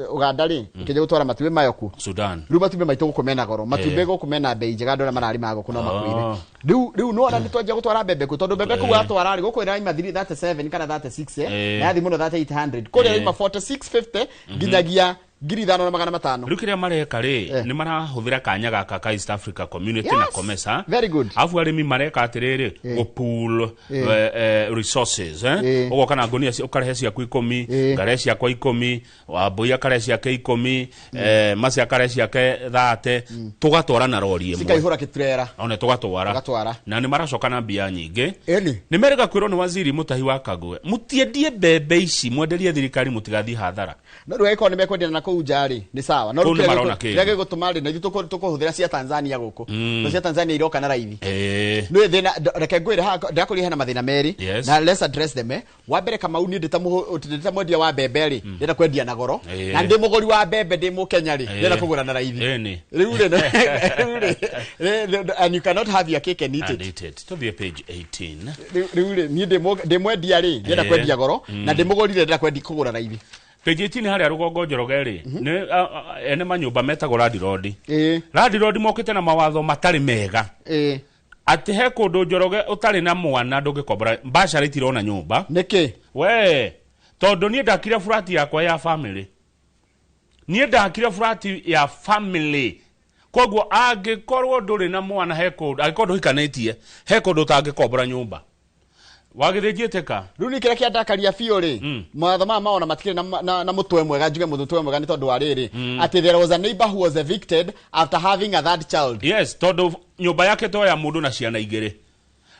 Uganda rĩ, ĩkĩnja gũtwara matumbĩ mayo kuo. Sudan. Rĩu matumbĩ maitũ gũkũ mena goro, matumbĩ gũkũ mena mbei njega, andũ arĩa mararĩma ngũkũ no makwĩre. Rĩu nĩwona nĩ twanjia gũtwara mbembe kuo, tondũ mbembe kũu watwara rĩ, gũkũ ĩraima 37 kana 36, na yathi mũno 3800, kũrĩa ĩraima 4650 nginyagia 5,500. Rĩu kĩrĩa mareka rĩ, nĩ marahũthĩra kanya gaka ka East Africa Community na COMESA. Very good. Afu arĩmi mareka atĩrĩrĩ, gũpool resources, ũgoka na ngũnia ũkarehe ciaku 10, ngarehe ciakwa 10, Wambũi akarehe ciake 10, Maci akarehe ciake 30, tũgatwara na rori ĩmwe. Cikaihũra kĩturera. One tũgatwara. Tũgatwara. Na nĩ maracoka na mbia nyingĩ. Ĩni. Nĩ merĩga kwĩrwo nĩ waziri Mũtahi wa Kagwe, mũtiendie mbembe ici, mwenderie thirikari, mũtigathiĩ hathara. No rĩu angĩkorwo nĩ mekwendia na kũu nja rĩ, nĩ sawa, no Kũu rĩu nĩ kĩrĩa marona kĩndũ. kĩrĩa gĩgũtũma rĩ, na ithuĩ tũkũhũthĩra cia Tanzania gũkũ, no cia Tanzania iroka na raithi. Nĩ thĩna, reke ngwĩre haha, ndakũria hena mathĩna merĩ, na let's address them. Wa mbere, Kamau, niĩ ndĩ ta mwendia wa mbembe rĩ, ndĩrenda kwendia na goro, na ndĩ mũgũri wa mbembe ndĩ mũkenya rĩ, ndĩrenda kũgũra na raithi. Rĩu rĩ, and you cannot have your cake and eat And it. eat it. Tũthiĩ page 18. Rĩu rĩ, niĩ ndĩ mwendia rĩ, ndĩrenda kwendia goro, na ndĩ mũgũri rĩ, ndĩrenda kũgũra raithi. Page 18 harĩa rũgongo Njoroge rĩ, nĩ ene manyũmba metagwo landlord. Landlord mokĩte na mawatho matarĩ mega, atĩ he kũndũ Njoroge ũtarĩ na mwana ndũngĩkombora, mbacara itirona nyũmba. Nĩkĩ? We tondũ niĩ ndakire flat yakwa ya family, niĩ ndakire flat ya family, koguo angĩkorwo ndũrĩ na mwana he kũndũ, angĩkorwo ndũhikanĩtie, he kũndũ ũtangĩkombora nyũmba wagĩthĩnjĩtĩka. Rĩu nĩ kĩrĩa kĩandakaria biũ rĩ, mawatho maya maona matikĩrĩ na mũtwe mwega, njuge mũtwe mwega nĩ tondũ wa rĩrĩ, atĩ there was a neighbor who was evicted after having a third child. Yes, tondũ nyũmba yake to ya mũndũ na ciana igĩrĩ,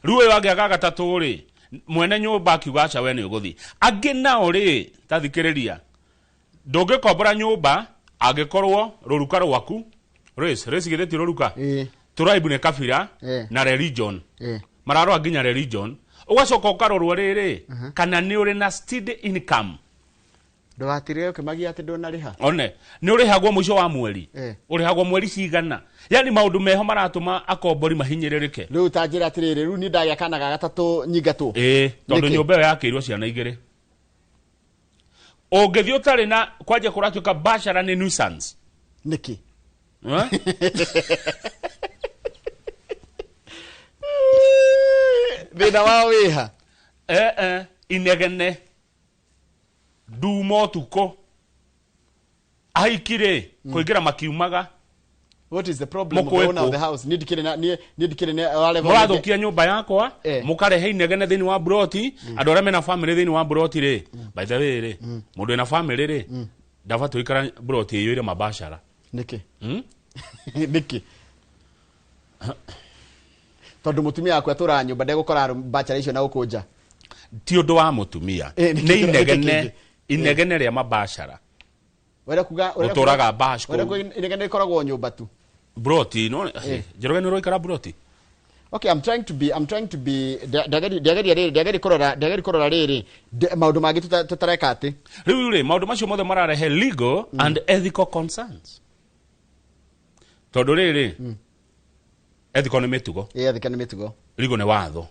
rĩu ũyũ angĩaga gatatũ rĩ, mwene nyũmba akiuga aca, we nĩ ũgũthiĩ. Angĩ nao rĩ, ta thikĩrĩria, ndũngĩkombora nyũmba angĩkorwo rũruka rwaku, race githĩ ti rũruka, tribe nĩ kabira, na religion. Mararora nginya religion, ũgacoka ũkarorwo rĩrĩ, kana nĩ ũrĩ na steady income. Ndũgatirĩre ũkĩmagia atĩ ndũnarĩha. One nĩ ũrĩhagwo mũico wa mweri, ũrĩhagwo mweri cigana, yani maũndũ meho maratũma akombori mahinyĩrĩrĩke. Rĩu ta njĩra atĩrĩrĩ, rĩu niĩ ndagĩa kana ga gatatũ nyingatwo? Ĩĩ, tondũ Nĩkĩ? nyũmba ĩyo yakĩirwo ciana igĩrĩ, ũngĩthiĩ ũtarĩ na kwanja kũratuĩka bachelor nĩ nuisance. Nĩkĩ? Eh? Thĩna wao wĩha? Inegene nduma ũtukũ, ahiki rĩ kũingĩra makiumaga. What is the problem of the owner of the house? Niĩ ndikĩrĩ na niĩ ndikĩrĩ na wa level. Mũrathũkia nyũmba yakwa, mũkarehe inegene thĩinĩ wa broti, andũ arĩa mena family thĩinĩ wa broti rĩ. By the way rĩ, mũndũ wĩna family rĩ, ndabatiĩ gũikara broti ĩiyũire mabacara. Nĩkĩ? Nĩkĩ? Tondũ mũtumia waku atũraga nyũmba, ndegũkora bachelor icio na gũkũ nja. Ti ũndũ wa mũtumia. Nĩkĩ Nĩ kĩngĩ? inegene, inegene rĩa mabacara. Wenda kuga Ũtũraga bash wenda kũu. kuga inegene rĩkoragwo nyũmba tu? Broti no. Njoroge, nĩ ũraikara broti? Okay, I'm trying to be ndiageria rĩrĩ, ndiageria kũrora rĩrĩ, maũndũ mangĩ tũtareka atĩ. Rĩu rĩ, maũndũ macio mothe mararehe legal and ethical concerns, tondũ rĩrĩ, ethical nĩ mĩtugo. Ĩ, ethical nĩ mĩtugo. Legal nĩ watho.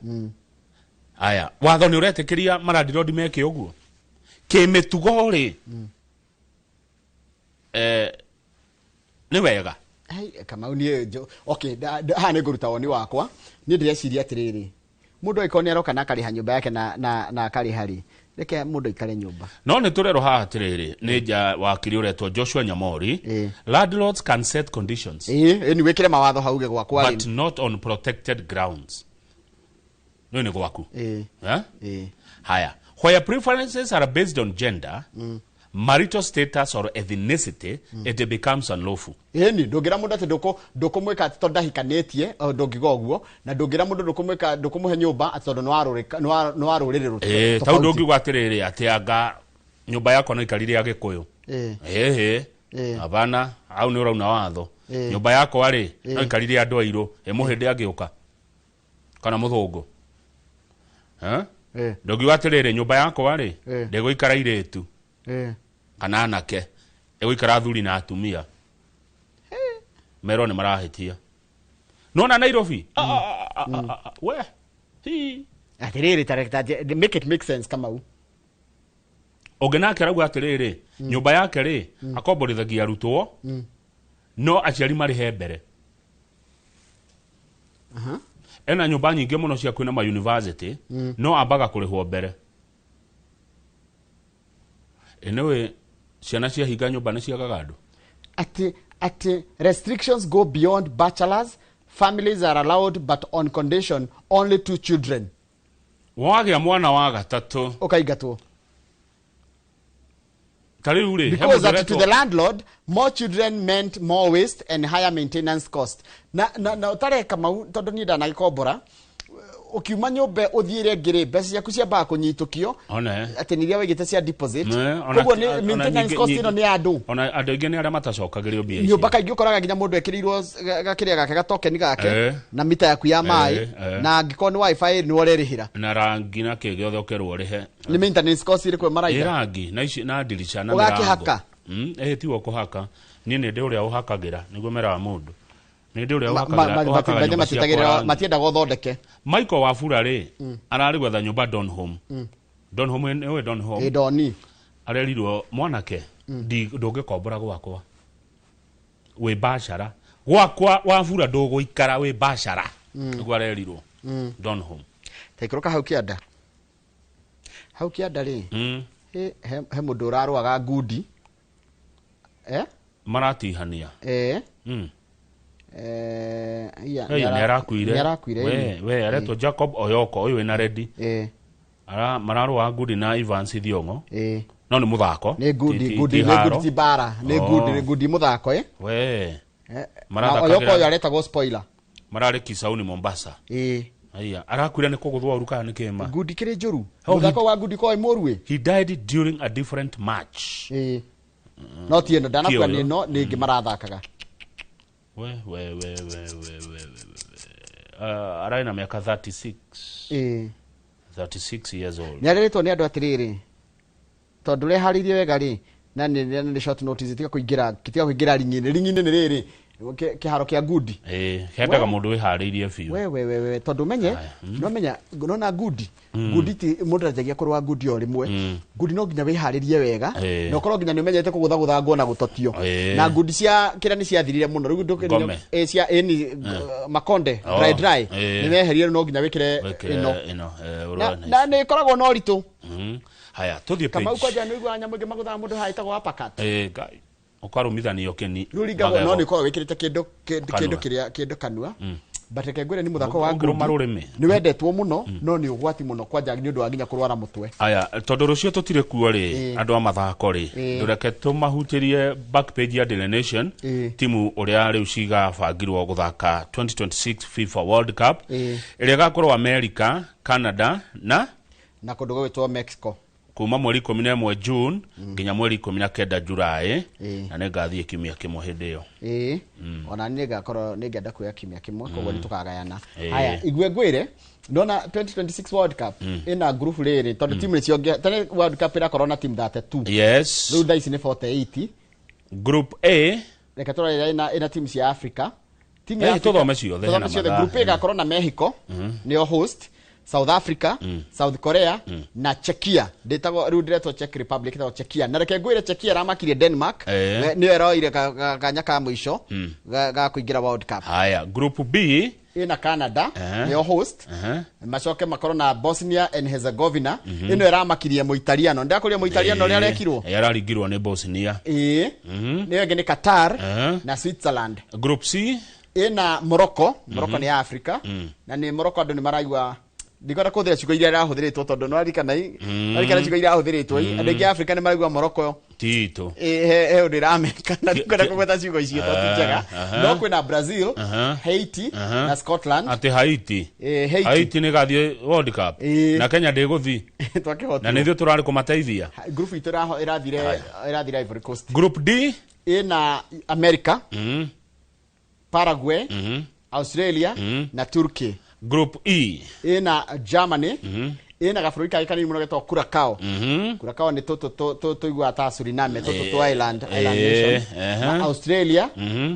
Aya, watho nĩ ũretĩkĩria marandirondi meke ũguo kĩmĩtugo rĩ, nĩ wega? Hai, Kamau, niĩ okay, haha nĩ ngũruta woni wakwa. Niĩ ndĩreciria atĩrĩrĩ, mũndũ angĩkorwo nĩ aroka na akarĩha nyũmba yake na akarĩha rĩ, reke mũndũ aikare nyũmba. No nĩ tũrerwo haha atĩrĩrĩ, nĩ nja wakiri ũretwo Joshua Nyamori, landlords can set conditions. Ĩ nĩ wĩkĩre mawatho hauge gwakwa But rĩ. not on protected grounds. No nĩ gwaku. Eh? Haya, where preferences are based on gender, marital status or ethnicity, it becomes unlawful. Ĩni ndũngĩra mũndũ atĩ ndũkũmwĩka atĩ tondũ ndahikanĩtie, o, ndũngiuga ũguo, na ndũngĩra mũndũ ndũkũmwĩka, ndũkũmũhe nyũmba atĩ tondũ nĩ wa rũrĩrĩ tau tofauti. Ndũngiuga atĩrĩrĩ atĩ anga nyũmba yakwa no ikarire agĩkũyũ. Ĩhĩ. Hapana, hau nĩ ũrauna watho. Nyũmba yakwa rĩ, no ikarire andũ airũ, ĩ mũhĩndĩ angĩũka kana mũthũngũ? Eh? Ndũngiuga atĩrĩrĩ, nyũmba yakwa rĩ, ndĩgũikara irĩtu kana anake, ĩgũikara athuri na atumia. Merwo nĩ marahĩtia. Nona Nairobi? Ah, ah, ah, ah, ah, ah, we hi. Atĩrĩrĩ, make it make sense, Kamau. Ũngĩ nake arauga atĩrĩrĩ, nyũmba yake rĩ, akomborithagia arutwo, no aciari marĩhe mbere. Ena nyũmba nyingĩ mũno cia kwĩna ma university, no ambaga kũrĩhwo mbere. Anyway, ciana ciahinga nyũmba nĩ ciagaga andũ. Atĩ restrictions go beyond bachelors. Families are allowed, but on condition: only two children. Wagĩa mwana wa gatatũ, ũkaingatwo. Ta rĩu rĩ, he Because mũndũ that to the landlord, more children meant more waste and higher maintenance cost. Na ũtareka mau, tondũ niĩ ndanagĩkombora, ũkiuma nyũmba ũthiĩ ĩrĩa ĩngĩ rĩ, mbeca ciaku ciambaga kũnyitũkio, One. atĩ nĩ iria waigĩte cia deposit. Ona Koguo nĩ ona maintenance cost ĩno nĩ ya andũ. Ona andũ aingĩ nĩ arĩa matacokagĩrio mbia icio. Nyũmba kaingĩ ũkoraga nginya mũndũ ekĩrĩirwo gakĩrĩa gake, gatokeni gake, na mita yaku ya maĩ, na angĩkorwo nĩ WiFi nĩ ũrerĩhĩra. Na rangi na kĩ gĩothe ũkerwo ũrĩhe. Nĩ maintenance cost ĩrĩkũ Ĩ maraiga? rangi na ici na ndirica na Ũgakĩhaka? mĩrango. Ĩ tiwe ũkũhaka, niĩ nĩ ndĩ ũrĩa ũhakagĩra, nĩguo meraga mũndũ nĩ ndĩ ũrĩa ũhakagĩra, ũhakaga nyũmba ciakwa rangi. Matiendaga ũthondeke. Michael Wafula rĩ, ararĩ gwetha nyũmba Donholm. Donholm, nĩũĩ Donholm? Ĩ, Doni. Arerirwo, mwanake, ndũngĩkombora gwakwa wĩ bacara, gwakwa Wafula ndũgũikara wĩ bacara. Nĩguo arerirwo. Donholm. Taikũrũka hau kĩanda, hau kĩanda rĩ, he mũndũ ũrarũaga ngundi, eh? Maratihania. Iya, Hey, nĩ arakuire. Nĩ arakuire. We, ĩni. we aretwo Jacob Oyoko, ũyũ wĩna redi. Mararũa ngundi na Evans Thiong'o. No nĩ mũthako. Nĩ ngundi. Ngundi Ti nĩ haro. ngundi, ti mbara, nĩ Oh. ngundi, nĩ ngundi, mũthako, eh? We. Na Marathakagĩra- Oyoko ũyũ aretagwo spoiler. Mararĩ Kisauni, Mombasa. Aya, arakuire nĩ kũgũthwo ũru kana nĩ kĩma? Ngundi kĩrĩ njũru. Oh, Mũthako wa ngundi kwa mũru ĩ. He died during a different match. No ti ĩno ndanakua. Ti Nĩ ũyũ. ĩno nĩ ĩngĩ marathakaga. We we we we we we we we. Ararĩ na mĩaka 36. 36 years old. Nĩ arĩrĩtwo nĩ andũ atĩrĩrĩ, tondũ ũreharĩirie wega rĩ, na nĩ short notice, tiga kũingĩra ring'i-inĩ. Ring'i-inĩ nĩ rĩrĩ kĩharo kĩa ngundi. Hendaga mũndũ wĩharĩirie biũ. We tondũ menye no menya nona ngundi, ngundi ti mũndũ aranjagia kũrũa ngundi o rĩmwe. Ngundi no nginya wĩharĩrie wega, na ũkorwo nginya nĩ ũmenyete kũgũthagũthangwo na gũtotio. Na ngundi cia kĩrĩa nĩ ciathirire mũno rĩu Ngome. Cia ĩni makonde, Oh, dry dry, nĩ meherie. Rĩu no nginya wĩkĩre Wĩkĩre ĩno. ĩno, Na ũrũe na na nĩ ĩkoragwo na ũritũ. Haya, tũthiĩ Kamau page. kwanja nĩ ũiguaga nyamũ ĩngĩ magũthaga mũndũ haha ĩtagwo uppercut. Ngai, ũkarũmithanio kĩni. Rĩu ringagwo no magego. nĩ ũkoragwo wĩkĩrĩte kĩndũ Kanua. kĩndũ kĩrĩa kĩndũ kanua. But reke ngwĩre, nĩ mũthako wa Ũngĩrũma ngundi rũrĩmĩ. nĩ wendetwo mũno, no nĩ ũgwati mũno, kwanja nĩ ũndũ wa nginya kũrwara mũtwe. Aya, tondũ rũciũ tũtirĩ kuo rĩ, andũ a mathako rĩ, ndũreke tũmahutĩrie back page ya Daily Nation. Timu ũrĩa rĩu cigabangirwo gũthaka 2026 FIFA World Cup, ĩrĩa ĩgakorwo America, Canada na na kũndũ gũgwĩtwo Mexico. Kuma mweri 11 June nginya mweri 19 July. Na nĩ ngathiĩ kiumia kĩmwe hĩndĩ ĩyo. Ona niĩ ngakorwo nĩ ngenda kuoya kiumia kĩmwe, koguo nĩ tũkagayana. Ĩĩ. Haya, igue ngwĩre, ndona 2026 World Cup ĩna group rĩrĩ, tondũ timu nĩ cionge tene World Cup ĩrakorwo na timu 32. Rĩu thaa ici nĩ 48. Group A. Reke tũrore ĩna timu cia Africa. Timu ya Tũthome ciothe, tũthome hena ciothe. mathaa. Group A ĩgakorwo na Mexico, nĩo host, South Africa, South Korea na Czechia. Ndĩtagwo rĩu, ndĩretwo Czech Republic, ĩtagwo Czechia. Na reke ngwĩre, Czechia ĩramakirie Denmark. Nĩyo ĩroire kanya ka mũico ga kũingĩra World Cup. Haya, Group B. Ĩna Canada, nĩo host, macoke makorwo na Bosnia and Herzegovina. Ĩno ĩramakirie Mũitaliano, ndakũria Mũitaliano ũrĩa arekirwo. Araringirwo nĩ Bosnia. Nĩyo ĩngĩ nĩ Qatar na Switzerland. Group C. Ĩna Morocco. Morocco nĩ ya Africa, na nĩ Morocco andũ nĩ maraigua Ndikwenda kũhũthĩra ciugo iria irahũthĩrĩtwo tondũ nĩwaririkana nĩwaririkana ciugo iria irahũthĩrĩtwo. Andũ aingĩ a Afrika nĩ maraigua Morocco tito he ũndũ ĩrameka na ndikwenda kũgweta ciugo icio tondũ ti njega. No kwĩna Brazil, Haiti na Scotland. Atĩ Haiti? Haiti. Haiti nĩ gathiĩ World Cup na Kenya ndĩgũthiĩ Twakĩhotirwo. Na nĩ ithuĩ tũrarĩ kũmateithia. Group itũ ĩrathire Ivory Coast. Group D ĩna America, Paraguay, Australia na Turkey. Group E ĩna Germany, ĩna gabũrũri kangĩ kanini mũno getagwo Curacao. Curacao nĩ tũtũ tũiguaga ta Suriname, tũtũ tũ island nation. Na Australia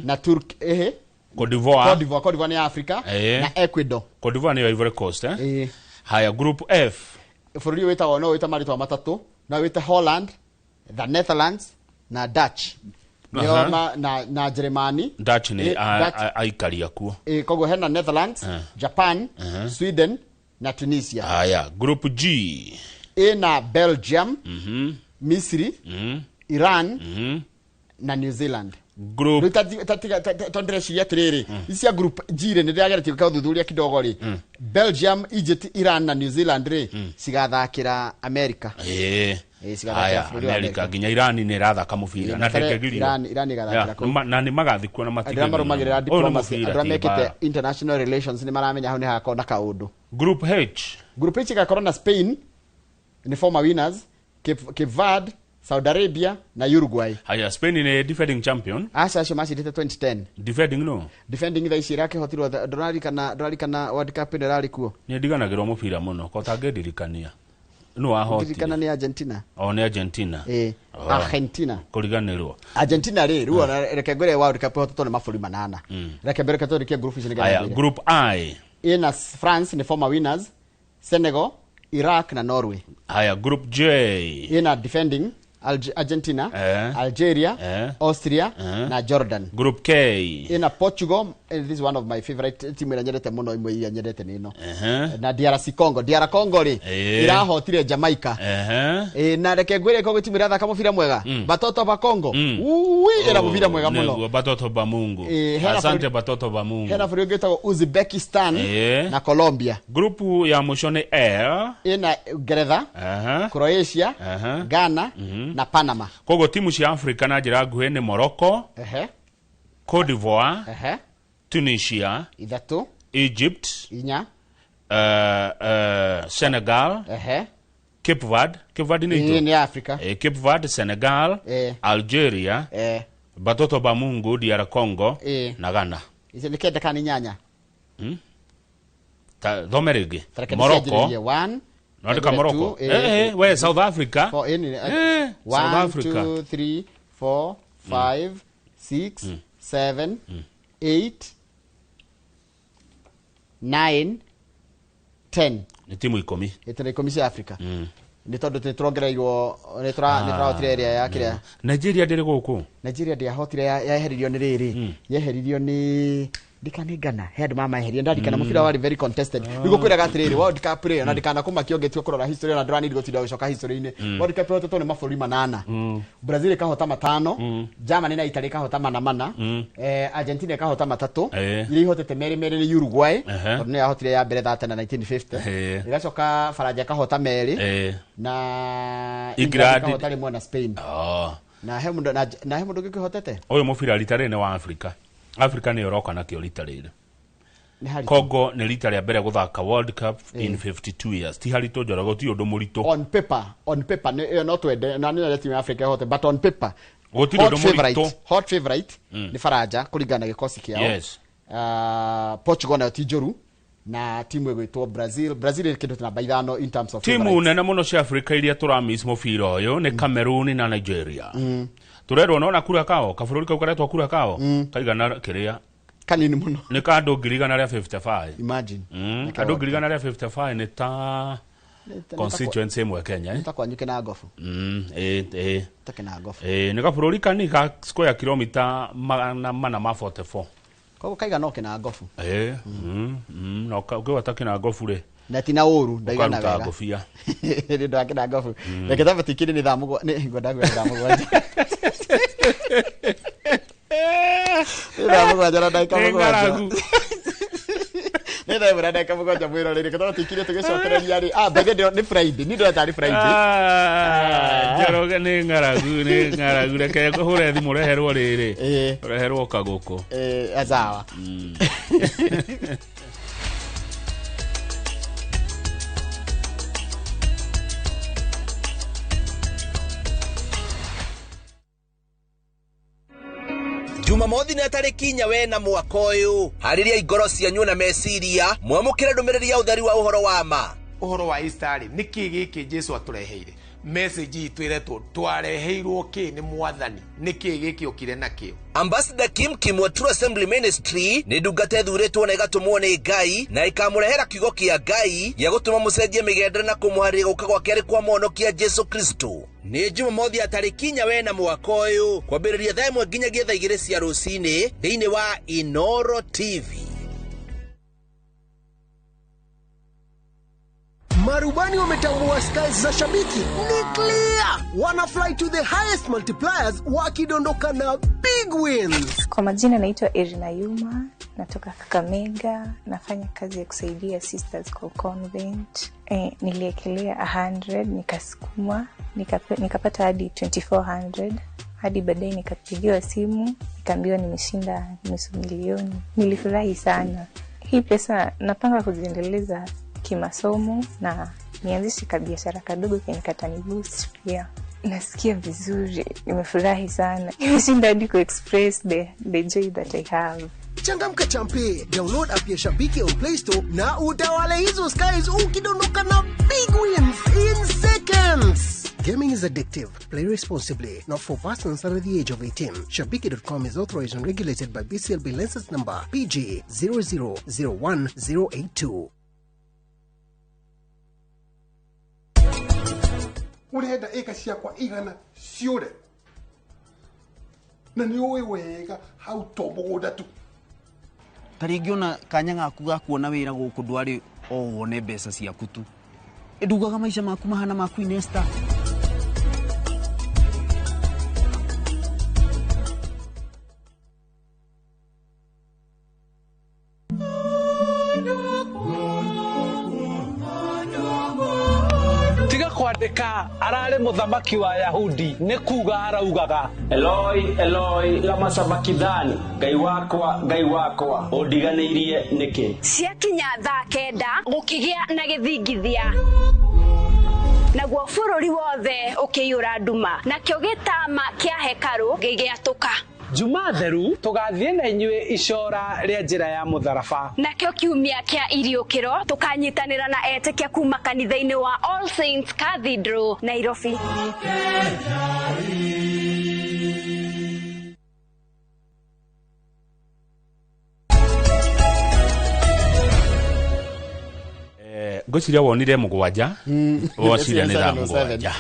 na Turkey, ehe. Cote d'Ivoire. Cote d'Ivoire, Cote d'Ivoire nĩ Africa na Ecuador. Cote d'Ivoire nĩyo Ivory Coast, eh? Haya, Group F. Bũrũri ũyũ wĩtagwo, no wĩte marĩtwa matatũ, no wĩte Holland, the Netherlands na Dutch. Nĩo na Jeremani. Dutch nĩ Dutch. aikari akuo. Koguo hena Netherlands, Japan, Sweden na Tunisia. Haya, Group G. Ĩna Belgium, Misri, Iran na New Zealand. Group Rĩu tondũ ndĩreciria atĩrĩrĩ, ici cia group G rĩ, nĩ ndĩrageretie gwĩka ũthuthuria kidogo rĩ, Belgium, Egypt, Iran na New Zealand rĩ, cigathakĩra America. Cigathakĩra Haya, bũrũri wa America America. nginya Iran nĩ ĩrathaka mũbira na ndĩngĩgirio. Iran ĩgathakĩra kũu. Na nĩ magathi kuo na Andũ arĩa matingĩgirio. marũmagĩrĩra Ũyũ nĩ diplomacy, mũbira, andũ arĩa ti mekĩte mbara. international relations nĩ maramenya hau nĩ hagakorwo na kaũndũ. Group H. Group H ĩgakorwo na Spain, nĩ former winners, Cape Verde, Saudi Arabia na Uruguay. Haya, Spain nĩ defending champion. Aca, acio macindĩte 2010. Defending no. Defending thaa ici ĩrakĩhotirwo, ndũrarikana World Cup ĩno ĩrarĩ kuo? Nĩ ndiganagĩrwo mũbira mũno, ko tangĩndirikania. Nũ wahotire? Ndirikana nĩ Argentina. O nĩ Argentina. Oh. Argentina. Kũriganĩrwo. Argentina rĩ, rĩu ona reke ngwĩre World Cup ĩhotetwo nĩ mabũrũri manana. Reke mbere tũrĩkie group ici nĩgetha Haya, ngwĩre. Group I. Ĩna France nĩ former winners, Senegal, Iraq na Norway. Haya, Group J. Ĩna defending Argentina, Algeria, Austria na Jordan. Group K. Ĩna Portugal, this is one of my favorite team ĩrĩa nyendete mũno, imwe iria nyendete nĩ ĩno. Na DRC Congo, DR Congo rĩ, ĩrahotire Jamaica. Na reke ngwĩre Congo timu ĩrathaka mũbira mwega. Batoto ba Congo. Ui, ĩna mũbira mwega mũno. Nĩguo, Batoto ba Mungu. Hena Asante batoto ba Mungu. Hena bũrũri ũngĩ wĩtagwo Uzbekistan na Colombia. Group ya mũico nĩ L. Ĩna Ngeretha, Croatia, Ghana na Panama. Koguo timu cia Africa na njĩra nguhĩ nĩ Morocco, Cote d'Ivoire, Tunisia, Ithatũ. Egypt, Inya. Senegal, Cape Verde, Cape Verde nĩ itũ? Nĩ Africa. Cape Verde, Senegal, Algeria, Batoto ba Mungu, DR Congo na Ghana. Icio nĩ kenda kana inyanya? Ta thome rĩngĩ. Tareke Morocco. ndĩcianjĩrĩrie. One, Nandika Morocco. two, We South Africa. Four, South one, Africa. 2, 3, 4, 5, 6, 7, 8, 9, 10. Nĩ timu 10. Ĩtĩna 10 cia Africa. Nĩ tondũ nĩ tũrongereirwo, nĩ tũrahotire area ya kĩrĩa. Nigeria ndĩrĩ gũkũ. Nigeria ndĩahotire, yeheririo nĩ rĩrĩ. Yeheririo nĩ ndikana Ghana, he andũ mamaeheria, ndarikana mũbira warĩ very contested. Rĩu gũkwĩraga atĩrĩrĩ, World Cup rĩ, ona ndikanakũmakia ũngĩtua kũrora history, ona ndũranidi gũtinda gũcoka history-inĩ. World Cup ĩhotetwo nĩ mabũrũri manana. Brazil ĩkahota matano, Germany na Italy ĩkahota mana mana, Argentina ĩkahota matatũ, iria ihotete merĩ merĩ nĩ Uruguay, tondũ nĩyo yahotire ya mbere thate na 1950. Ĩgacoka Faranja ĩkahota merĩ na England England ĩkahota rĩmwe na Spain. Na he mũndũ na he mũndũ ũngĩ ũkĩhotete? Ũyũ mũbira rita rĩrĩ nĩ wa Africa. Africa nĩyo ĩroka nakĩo rita rĩrĩ. Nĩ haritũ. Congo nĩ rita rĩa mbere gũthaka World Cup in 52 years. Ti haritũ Njoroge, gũtirĩ ũndũ mũritũ. On paper nĩ ĩyo no twende na nĩ timu ya Africa ĩhote, but on paper Gũtirĩ hot ũndũ favorite, mũritũ. hot favorite nĩ Faranja kũringana na gĩkosi kĩao. Portugal nayo ti njũru, na timu ĩgwĩtwo Brazil. Brazil ĩ kĩndũ ta namba 5 in terms of Timu favorites. nene mũno cia Africa iria tũramiss mũbira ũyũ nĩ Cameroon na Nigeria. Tũrerwo nona Curacao, kabũrũri kau karetwo Curacao, kaigana kĩrĩa kanini mũno. Nĩ ka andũ 155,000. Imagine. Nĩ Andũ 155,000 nĩ ta constituency ĩmwe Kenya. Nĩ ta kwanyu Kĩnangobu. Ta Kĩnangobu. Nĩ kabũrũri kanini ka square kilomita 444. Koguo kaigana o Kĩnangobu. Na ũkĩgwata Kĩnangobu rĩ, Na ti na ũru ndaigana ũkaruta wega. ngũbia. Nĩ ũndũ wa Kĩnangobu. Reke tamba tikiri nĩ thaa 7, nĩ ngwenda kuga thaa 7. Nĩ thaa 7 na ndagĩka Nĩ 7. ng'aragu. Nĩ Nĩ thaa 1:07 mwĩroreri tondũ tũikire tũgĩcokereria rĩ. Ah, by the way, nĩ Friday. Niĩ ndĩrona tarĩ Friday. Ah, Njoroge nĩ ng'aragu, nĩ ng'aragu. Reke ngũhũre thimũ ũreherwo rĩrĩ. Ũreherwo kagũkũ. Eh, sawa. Jumamothi na tarĩki inya wena mwaka ũyũ harĩria ngoro cianyu na meciria mwamũkĩre ndũmĩrĩri ya ũtheri wa ũhoro wa ma. Ũhoro wa Easter rĩ, nĩkĩ gĩkĩ Jesu atũreheire? Message itũ ĩretwo twareheirwo kĩ nĩ Mwathani, nĩkĩ gĩkĩ okire nakĩo? Ambassador Kim Kim wa True Assembly Ministry nĩ ndungata ĩthuurĩtwo na ĩgatũmwo nĩ Ngai na ĩkamũrehera kiugo kĩa Ngai gĩa gũtũma mũcenjie mĩgendere na kũmũharĩria gũka gwake arĩ kwa mũhonokia Jesu Kristo. Nĩ Jumamothi ya tarĩki inya wena mwaka ũyũ kwambĩrĩria thaa 1 nginyagia thaa 2 cia rũcinĩ thĩinĩ wa Inoro TV. Marubani wametambua skies za shabiki ni clear, wana fly to the highest multipliers wakidondoka na big wins. Kwa majina naitwa Irina Yuma, natoka Kakamega, nafanya kazi ya kusaidia sisters kwa convent. Niliekelea 100 nikasukuma, nikapata hadi 2400 hadi baadaye nikapigiwa simu nikaambiwa nimeshinda 500,000. Nilifurahi sana. Hii pesa napanga kuziendeleza kimasomo na nianzishe kabiashara kadogo kenye kataniboost pia. Nasikia vizuri, nimefurahi sana. Nimeshinda hadi ku-express the joy that I have. Changamka champe, download app ya Shabiki on Play Store na utawale hizo skies ukidondoka na big wins in seconds. Gaming is addictive. Play responsibly. Not for persons under the age of 18. Shabiki.com is authorized and regulated by BCLB license number PG 0001082. Urenda ĩka ciakwa igana ciũre na nĩ ũĩ wega hau to mũgũnda tu. Ta rĩngĩ ona kanya gaku ga kuona wĩra gũkũ ndwarĩ o wone mbeca ciaku tu, ĩndugaga maica maku mahana ma Queen Esther. Tiga kwandĩka ararĩ mũthamaki wa Yahudi nĩ kuga araugaga Eloi Eloi lama sabakithani, Ngai wakwa Ngai wakwa ũndiganĩirie nĩkĩ? Ciakinya thaa 9 gũkĩgĩa na gĩthingithia, naguo bũrũri wothe ũkĩiyũra nduma, nakĩo gĩtama kĩa hekarũ gĩgĩatũka. Juma theru tũgathiĩ na inyuĩ icora rĩa njĩra ya mũtharaba. Nakĩo kiumia kĩa iriũkĩro tũkanyitanĩra na etĩkia kuma kanitha-inĩ wa All Saints Cathedral, Nairobi. Ngwĩciria wonire mũgwanja, weciria nĩ thaa mũgwanja.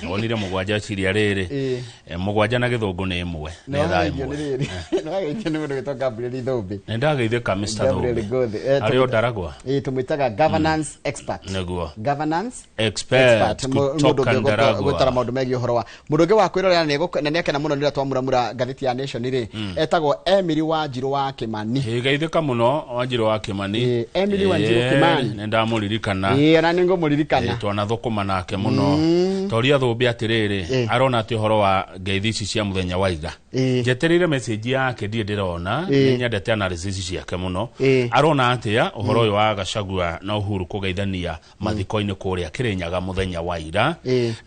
Wonire mũgwanja weciria rĩrĩ mũgwanja na gĩthũngũ nĩ ĩmwe, nĩ thaa ĩmwe. Nĩwageithio nĩ mũndũ wĩtwo Gabriel Thũmbĩ. Nĩ ndageithĩka Mr. Gabriel Thũmbĩ. Gothi. Arĩ o Ndaragwa. Tũmwĩtaga governance expert. Nĩguo. Governance expert Mũndũ kutoka ũngĩ Ndaragwa. ũgũtara maũndũ megiĩ ũhoro wa mũndũ ũngĩ wa kwĩrorera na nĩakena mũno nĩ ũrĩa twamuramura ngathĩti ya Nation rĩ, etagwo Emily Wanjiru wa Kimani. Geithĩka mũno Wanjiru wa Kimani. Emily Wanjiru Kimani. Nĩ ndamũririkana. Ona nĩ ngũmũririkana. Twanathũkũma nake mũno. Toria Thũmbĩ atĩrĩrĩ, arona atĩ ũhoro wa ngeithi ici cia mũthenya wa ira. Njetereire message yake ndirĩ ndĩrona, nĩ nyendete analysis ciake mũno. Arona atĩa ũhoro ũyũ wa Gachagua na Uhuru kũgeithania mathiko-inĩ kũrĩa Kĩrĩnyaga mũthenya wa ira,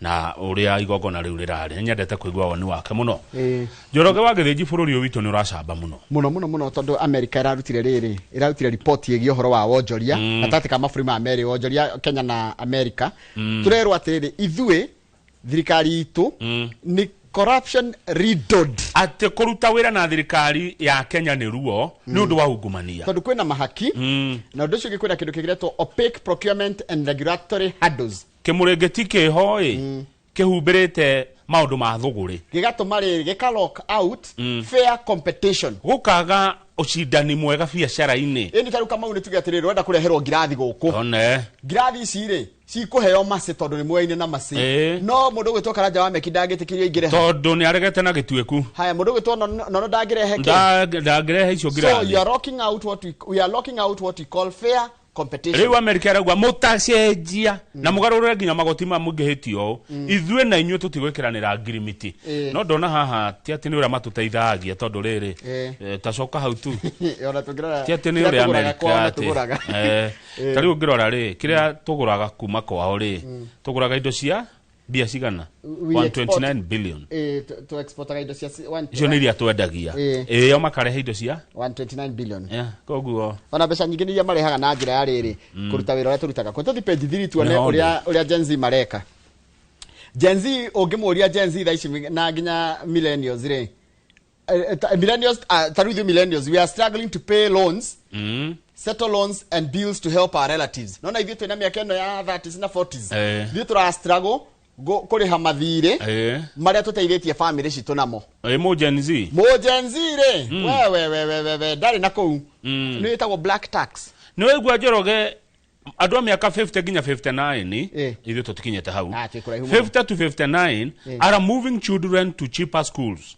na ũrĩa igongona rĩu rĩrarĩ. Nĩ nyendete kũigua woni wake mũno. Njoroge wa Gĩthĩnji, bũrũri ũyũ witũ nĩ ũracamba mũno. Mũno mũno mũno, tondũ America ĩrarutire rĩrĩ, ĩrarutire report ĩgiĩ ũhoro wa wonjoria gatagatĩ ka mabũrũri ma merĩ, wonjoria Kenya na America. Tũrerwo atĩrĩrĩ, ithuĩ thirikari itũ nĩ corruption riddled. Atĩ kũruta wĩra na thirikari ya Kenya nĩ ruo nĩ ũndũ wa ungumania. Tondũ kwĩna mahaki, na ũndũ ũcio ũngĩ kwĩna kĩndũ kĩgĩretwo opaque procurement and regulatory hurdles. Kĩmũrĩngĩti kĩho ĩ kĩhumbĩrĩte Maũndũ ma thũgũrĩ. Gĩgatũma rĩrĩ gĩka lock out fair competition. Gũkaga ũcindani mwega biacara-inĩ. Ĩni ta rĩu Kamau nĩ tuge atĩrĩrĩ, ũrenda kũreherwo ngirathi gũkũ. One. Ngirathi ici rĩ cikũheo macĩ tondũ nĩ mwaine na macĩ. No mũndũ ũgwĩtwo Karanja wa Meki ndangĩtĩkĩrio aingĩre ha. Tondũ nĩ aregete na gĩtuĩku. Haya, mũndũ ũgwĩtwo Nono ndangĩrehe kĩ. Ndangĩrehe icio So ngirathi. you are locking out what we are locking out what we call fair competition. Rĩu Amerika ĩrauga mũtacenjia na mũgarũrĩre nginya magoti ma mũingĩhĩtio ũũ, ithuĩ na inyuĩ tũtigwĩkĩranĩra ngirimiti. No ndona haha ti atĩ nĩ ũrĩa matũteithagia tondũ rĩrĩ, tacoka hau tu. Ona tũngĩrora Ti atĩ nĩ kĩrĩa ũrĩa tũgũraga Amerika kwao na atĩ tũgũraga. Ta rĩu ũngĩrora rĩ, kĩrĩa tũgũraga kuma kwao rĩ, tũgũraga indo cia mbia cigana? We 129 billion. Tu exportaga indo cia Icio nĩ iria twendagia. Ĩyo makarehe indo cia 129 billion. Yeah, koguo ona mbeca nyingĩ nĩ iria marehaga na njĩra ya rĩrĩ kũruta wĩra ũrĩa tũrutaga. Kwa tũthiĩ page 3 tuone Nĩ ũrĩa Gen Z mareka. Gen Z ũngĩmũria Gen Z thaa ici na nginya millennials rĩ, millennials, ta rĩu ithuĩ millennials we are struggling to pay loans, settle loans and bills to help our relatives. Nona ithuĩ twĩna mĩaka ĩno ya 30s na 40s, ithuĩ tũra struggle kũrĩha mathirĩ marĩa tũteithĩtie family citũ namo. Mũ Gen Z. Mũ Gen Z rĩ, we we we we we we ndarĩ na kũu. Nĩ ĩtagwo black tax. Nĩ waigua Njoroge, andũ a mĩaka 50 nginya 59, ithuĩ tũtikinyĩte hau, twĩ kũraihu mũno. 50 to 59 are moving children to cheaper schools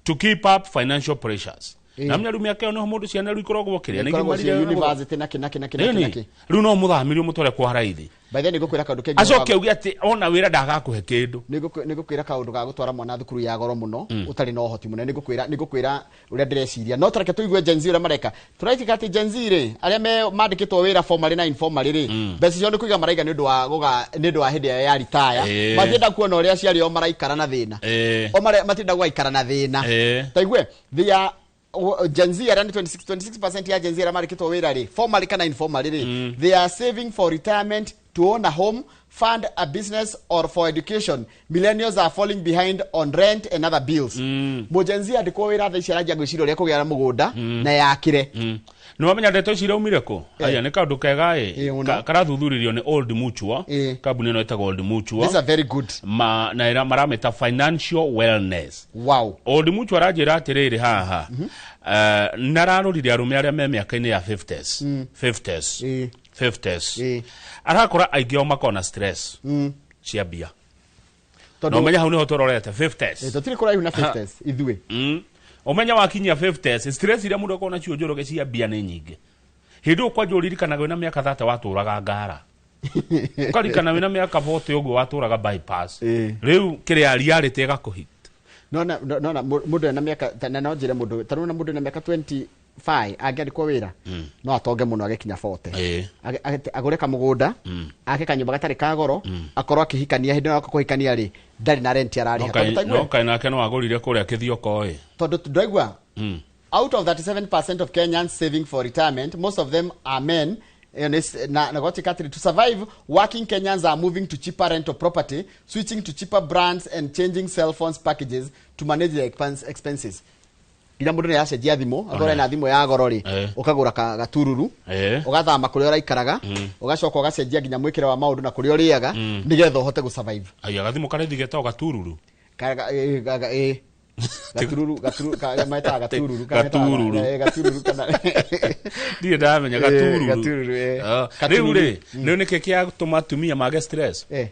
to keep up financial pressures. Na menya rĩu mĩaka ĩyo nĩho mũndũ ciana rĩu ikoragwo kĩrĩa nĩ Ikoragwo ciĩ igimarire university na kĩ na kĩ na kĩ na kĩ na kĩ. Rĩu no mũthamirio mũtware kwa raithi. By the way, nĩngũkwĩra kaũndũ kengĩ. Acoke auge atĩ ona wĩra ndagakũhe kĩndũ. Nĩngũkwĩra kaũndũ ga gũtwara mwana thukuru ya goro mũno ũtarĩ na ũhoti mũnene. Nĩngũkwĩra ũrĩa ndĩreciria, no tareke tũigue Gen Z ũrĩa mareka. Tũraitika atĩ Gen Z rĩ, arĩa me mandĩkĩtwo wĩra formally na informally rĩ, mbeca ciao nĩ kũiga maraiga nĩ ũndũ wa gũga nĩ ũndũ wa hĩndĩ ĩrĩa ya ritaya. Matienda kuona ũrĩa aciari ao maraikara na thĩna. O matienda gũgaikara na thĩna. Taigue they are Gen Z arĩa nĩ 26% ya Gen Z arĩa marĩkĩtwo wĩra rĩ, formally kana informally rĩ, they are saving for retirement, to own a home, fund a business or for education. Millennials are falling behind on rent and other bills. Mũ Gen Z andĩkwo wĩra thaa ici aranjia gwĩciria ũrĩa kũgĩa na mũgũnda na yakĩre. Nĩ wamenya ndeto ici iraumire kũ? Aya nĩ kaũndũ kega ĩ. Mũno. Karathuthurio nĩ Old Mutual, kambuni ĩno ĩtagwo Old Mutual. This is a very good. Ma, na ĩra maramĩta financial wellness. Wow. Old Mutual aranjĩra atĩrĩrĩ haha, nararorire arũme arĩa me mĩaka-inĩ ya 50s, 50s, 50s, arakora aingĩ ao makoragwo na stress cia mbia. Tondũ- Na ũmenye hau nĩho tũrorete 50s. Tũtirĩ kũraihu na 50s ithuĩ. Ũmenye wakinyia 50s, stress iria mũndũ akoragwo nacio Njoroge cia mbia nĩ nyingĩ. Hĩndĩ ĩyo kwanja ũririkanaga wĩna mĩaka 30 watũraga ngara, ũkarikana wĩna mĩaka 40 ũguo watũraga bypass. Rĩu kĩrĩa reality ĩgakũhit. Nona nona mũndũ ena mĩaka na no njĩre mũndũ ta rĩu na mũndũ ena mĩaka 25 angĩandĩkwo wĩra no atonge mũno agĩkinya 40. Agũre kamũgũnda, ake kanyũmba gatarĩ ka goro, akorwo akĩhikania hĩndĩ ĩyo agoka kũhikania rĩ, ndarĩ na rent ararĩha. Tondũ No taigue kaĩ nake no agũrire kũrĩa kĩthioko ĩ. Tondũ ndaigua out of 37% of Kenyans saving for retirement, most of them are men. And it's, na gwatuĩka atĩrĩ, to survive, working Kenyans are moving to cheaper rental property, switching to cheaper brands and changing cell phones packages to manage their expenses. Nginya mũndũ nĩ aracenjia thimũ, akorwo ena thimũ ya goro rĩ, ũkagũra gatururu, ũgathama kũrĩa ũraikaraga, ũgacoka ũgacenjia nginya mwĩkĩre wa maũndũ na kũrĩa ũrĩaga, nĩgetha ũhote gũsurvive. Aya gathimũ karaithi getagwo gatururu. Gatururu, gatururu, metaga gatururu, kana metaga- Gatururu. Gatururu kana Ndirĩ ndamenya gatururu. Gatururu. Rĩu Gatururu. rĩ, rĩu nĩkĩ kĩatũma atumia mage stress? He,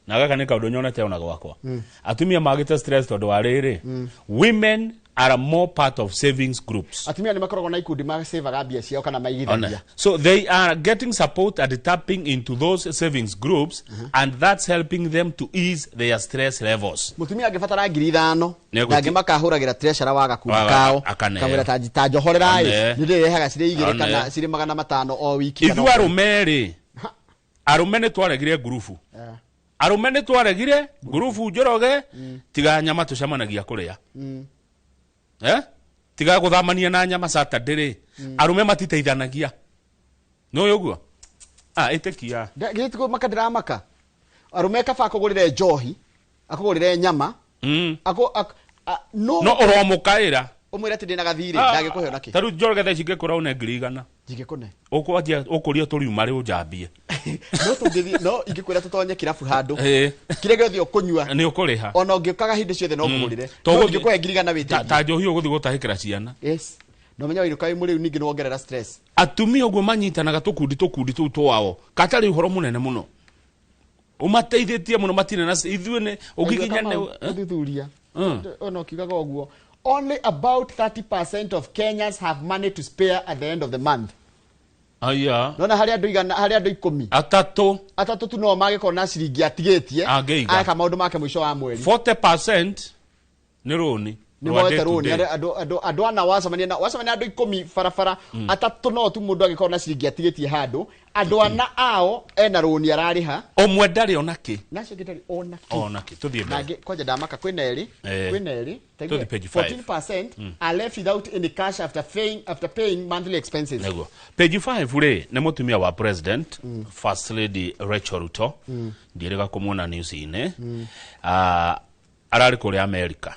na gaka nĩ kaũndũ nyonete ona gwakwa. Atumia magĩte stress tondũ wa rĩrĩ, women are more part of savings groups. Atumia nĩ makoragwo na ikundi macevaga mbia ciao kana maigithagia. Ona. So they are getting support and tapping into those savings groups, and that's helping them to ease their stress levels. Mutumia angĩbatara 5,000 Nĩegũti- na angĩ makahũragĩra treasurer wa gakundi kao, akaneo. kamwĩra ta njohorera ĩ, Ane. nĩ ndĩrehaga cirĩ 2 Ane. kana cirĩ 500 o wiki kana Ithuĩ o- arũme rĩ, arũme nĩ twaregire ngurubu. Arũme nĩ twaregire ngurubu Njoroge, tiga nyama tũcemanagia kũrĩa. Tiga gũthamania na nyama Saturday rĩ, arũme matiteithanagia. Nĩ ũĩ ũguo? Ĩtĩkia. Githĩ ti maka ndĩramaka arũme kaba akũgũrĩre njohi, akũgũrĩre nyama, no No ũromũkaĩra. Ũmwĩre atĩ ndĩna gathirĩ, ndangĩkũhe ona kĩ. Ta rĩu Njoroge thaa ici ingĩkũra une 100,000. Njingĩkũne. Ũkwanjia ũkũria tũriuma rĩ ũnjambie. No tũngĩthiĩ, no ingĩkwĩra tũtonye kĩrabu handũ, kĩrĩa gĩothe ũkũnyua nĩ ũkũrĩha. Ona ũngĩũkaga hĩndĩ ciothe no ngũgũrĩre. To No gũthiĩ- ingĩkũhe 100,000 wĩtĩkie. Ta njohi ũgũthiĩ gũtahĩkĩra ciana. Yes. No menya wainũka wĩ mũrĩu ningĩ nĩwongerera stress. Atumia ũguo manyitanaga tũkundi tũkundi tũu twao katarĩ ũhoro mũnene mũno ũmateithĩtie mũno, matirĩ na ithuĩ nĩ ũngĩkinya nĩ Ũthuthuria ona ũkiugaga ũguo, only about 30% of Kenyans have money to spare at the end of the month. Aya. Nona harĩ andũ 100, harĩ andũ 10, atatũ, atatũ tu no mangĩkorwo na ciringi atigĩtie Angĩiga. aka maũndũ make mũico wa mweri. 40% nĩ rũni. Nĩ Rwa moete day to rũni. day. Andũ ana wacemania andũ 10 barabara, atatũ no tu mũndũ angĩkorwo na ciringi atigĩtie handũ, andũ ana ao ena rũni ararĩha. Ũmwe ndarĩ ona kĩ. Na acio angĩ ndarĩ ona kĩ. Ona kĩ. Tũthiĩ mbere. Nangĩ kwanja ndamaka kwĩna erĩ, kwĩna erĩ. Tũthiĩ page 5. 14% are left without any cash after paying monthly expenses. Nĩguo page 5 rĩ, nĩ mũtumia wa president, First Lady Rachel Ruto. Ndiĩrĩga kũmuona news-inĩ. Ah, ararĩ kũrĩa America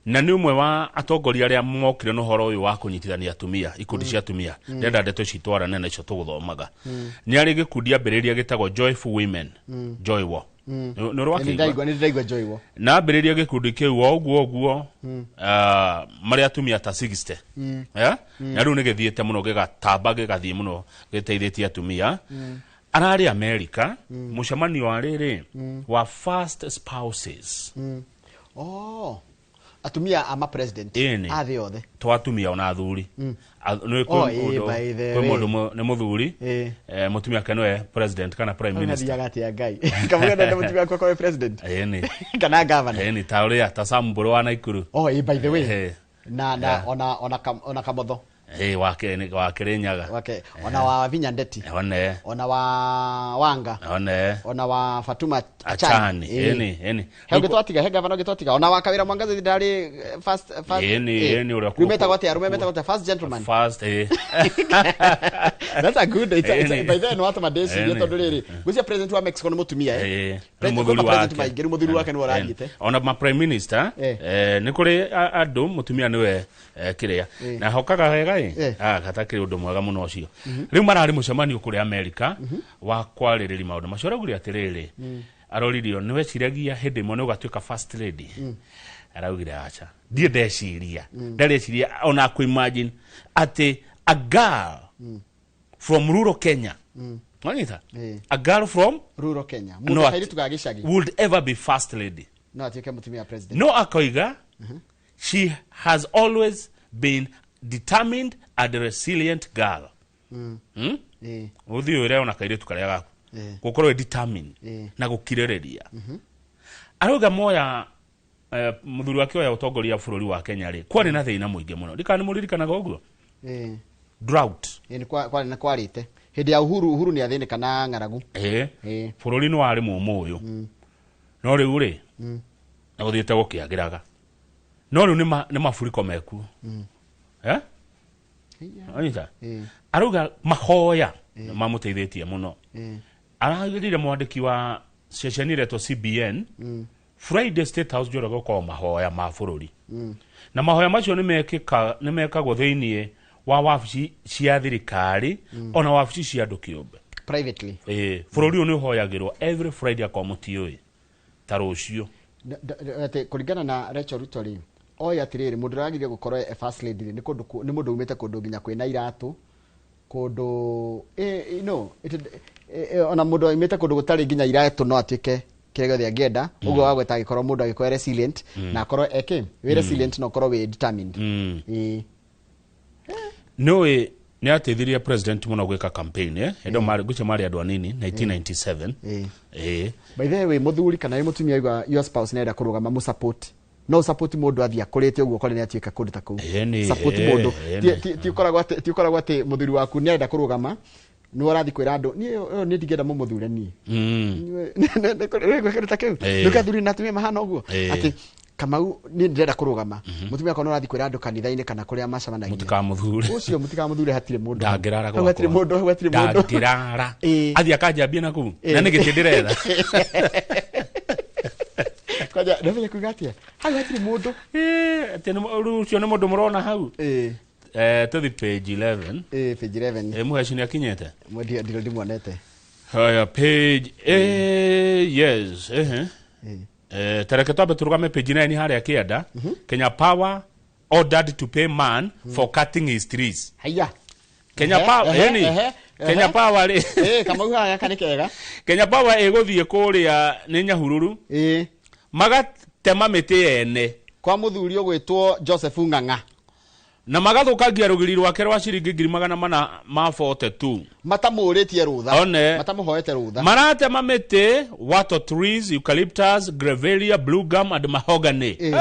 na nĩ ũmwe wa atongoria arĩa mokire na ũhoro ũyũ wa kũnyitithania atumia, ikundi cia atumia. Ndĩrenda ndeto ici twarane na icio tũgũthomaga. Nĩ arĩ gĩkundi ambĩrĩria gĩtagwo Joyful Women, Joywo. Nĩ Nĩ ũrĩ wakĩigua? ndĩraigua, nĩ ndĩraigua Joywo. Na ambĩrĩria gĩkundi kĩu o ũguo ũguo, ah, marĩ atumia ta 60. Eh? Na rĩu nĩ gĩthiĩte mũno gĩgatamba, gĩgathiĩ mũno gĩteithĩtie atumia. Ararĩ America mũcemanio wa rĩrĩ wa first spouses. Oh, atumia a ma president Ĩni. a thĩ yothe. To atumia, ona athuri. Nĩ Oh, kwĩ mũndũ by the kwĩ way. mũndũ nĩ mũthuri, mũtumia ake nĩwe president kana prime minister. Athiaga atĩa Ngai kamũgenda nĩ mũtumia wakwa akorwo president Ĩni. kana governor? Ĩni, ta ũrĩa ta Sam Mbũrũ wa Naikuru. Oh, by the way, na ona Kamotho. Wake wa Kirinyaga. Wake, ona wa Vinya Ndeti, one ona wa Wanga, one ona wa Fatuma Achani. Ĩni, ĩni. He ũngĩ twatiga, he gavana ũngĩ twatiga, ona wa Kawĩra Mwangaza ndarĩ first Ĩni, ĩni, ũrĩa rĩu metagwo atĩa? Arũme metagwo atĩa? First gentleman. First, That's a good it's a, Ĩni. by then watũma ndĩcirie Ĩni. tondũ rĩrĩ, ngwĩciria president wa Mexico nĩ mũtumia, eh? Nĩ President- mũthuri kwĩ ma-president wake. maingĩ, rĩu mũthuri wake nĩwe ũrathiĩte. Ona ma prime minister, nĩ kũrĩ andũ mũtumia nĩwe, kĩrĩa na hokaga wega ĩ. Ah, gatakĩrĩ ũndũ mwega mũno ũcio. Rĩu mararĩ mũcemanio kũrĩa America wa kwarĩrĩria maũndũ macio. Araugire atĩrĩrĩ, aroririo, nĩ weciragia hĩndĩ ĩmwe nĩ ũgatuĩka first lady? Araugire aca, ndiĩ ndeciria, ndareciria ona kũ imagine atĩ a girl from rural Kenya, wanyita, a girl from rural Kenya, no mũndũ kairĩtu ga gĩcagi would ever be first lady. No atuĩke mũtumia wa president. No akoiga she has always been determined and resilient girl. Ũthiĩ ũre ona kairĩtu karĩa gaku gũkorwo ĩ determined na gũkirĩrĩria. Arauga moya, mũthuri wake oya ũtongoria bũrũri wa Kenya rĩ, kwarĩ na thĩna mũingĩ mũno. Ndikana nĩ mũririkanaga ũguo, drought. Nĩ kwarĩ na kwarĩte hĩndĩ ya Uhuru. Uhuru nĩ athĩnĩka na ng'aragu. Bũrũri nĩ warĩ mũmũ ũyũ, no rĩu rĩ, na gũthiĩte gũkĩagĩraga, no rĩu nĩ maburiko mekuo. Eh? Anyita? Arauga mahoya nĩ mamũteithĩtie mũno. Aragĩrire mwandĩki wa ceceni ĩretwo CBN, Friday State House njũraga gũkorwo mahoya ma bũrũri, na mahoya macio nĩ mekagwo thĩinĩ wa wabici cia thirikari, ona wabici cia andũ kĩũmbe. Privately. Ĩĩ, bũrũri ũyũ nĩ ũhoyagĩrwo every Friday akorwo mũtiũĩ ta rũciũ. Atĩ kũringana na Rachel Ruto rĩ, oĩ atĩrĩrĩ, mũndũ ũrĩa wagĩrĩire gũkorwo e first lady rĩ, nĩ kũndũ nĩ mũndũ umĩte kũndũ nginya kwĩna iratũ, kũndũ no ona mũndũ aumĩte kũndũ gũtarĩ nginya iratũ no atuĩke kĩrĩa gĩothe angĩenda. Ũguo wagweta, angĩkorwo mũndũ angĩkorwo e resilient na akorwo eke wĩ resilient na ũkorwo wĩ determined. Nĩũĩ nĩ ateithirie president mũno gwĩka campaign, eh? Hĩndĩ ĩyo marĩ ngwĩciria marĩ andũ anini 1997. By the way, mũthuri kana wĩ mũtumia igua your spouse nĩarenda kũrũgama, mũ support. No support mũndũ athiĩ akũrĩte ũguo kore nĩ atuĩka kũndũ ta kũu. Support mũndũ. Ti ũkoragwo atĩ mũthuri waku nĩ arenda kũrũgama, nĩ ũrathiĩ kwĩra andũ, niĩ ũyũ nĩ ndingĩenda mũmũthure niĩ. Kĩndũ ta kĩu nĩkĩo athuri na atumia mahana ũguo, atĩ Kamau niĩ ndĩrenda kũrũgama, mũtumia akona ũrathiĩ kwĩra andũ kanitha-inĩ kana kũrĩa macemanagia, Mũtikamũthure. Ũcio mũtikamũthure, hatirĩ mũndũ. Ndangĩrara. Hau hatirĩ Gwakwa. mũndũ, hau hatirĩ mũndũ. Ndangĩrara, athiĩ akanjambia na kũu na nĩ gĩtĩ ndĩretha. Kwanja ndamenya kuga atĩa, hau hatirĩ mũndũ. Atĩ rĩu ũcio nĩ mũndũ mũrona hau. Tũthi page 11. Page 11. Mũheci nĩ akinyĩte. Ndio ndimuonete. Haya, page yes, ehe. Tareke twambe turugame page 9 harĩa kĩanda. Kenya Power ordered to pay man for cutting his trees. Haya. Kenya Power, Ehe, yani ehe, Kenya ehe. Power rĩ. Kamau haha gaka nĩ kega. Kenya Power ĩgũthiĩ kũrĩa nĩ Nyahururu. Magatema mĩtĩ yene. Kwa mũthuri ũgwĩtwo Joseph Ng'ang'a. Na magathũkangia rũgiri rwake rwa ciringi 442,000. Matamũrĩtie rũtha. One. Matamũhoete rũtha. Maratema mĩtĩ wattle trees, eucalyptus, grevillea, blue gum and mahogany. Hey,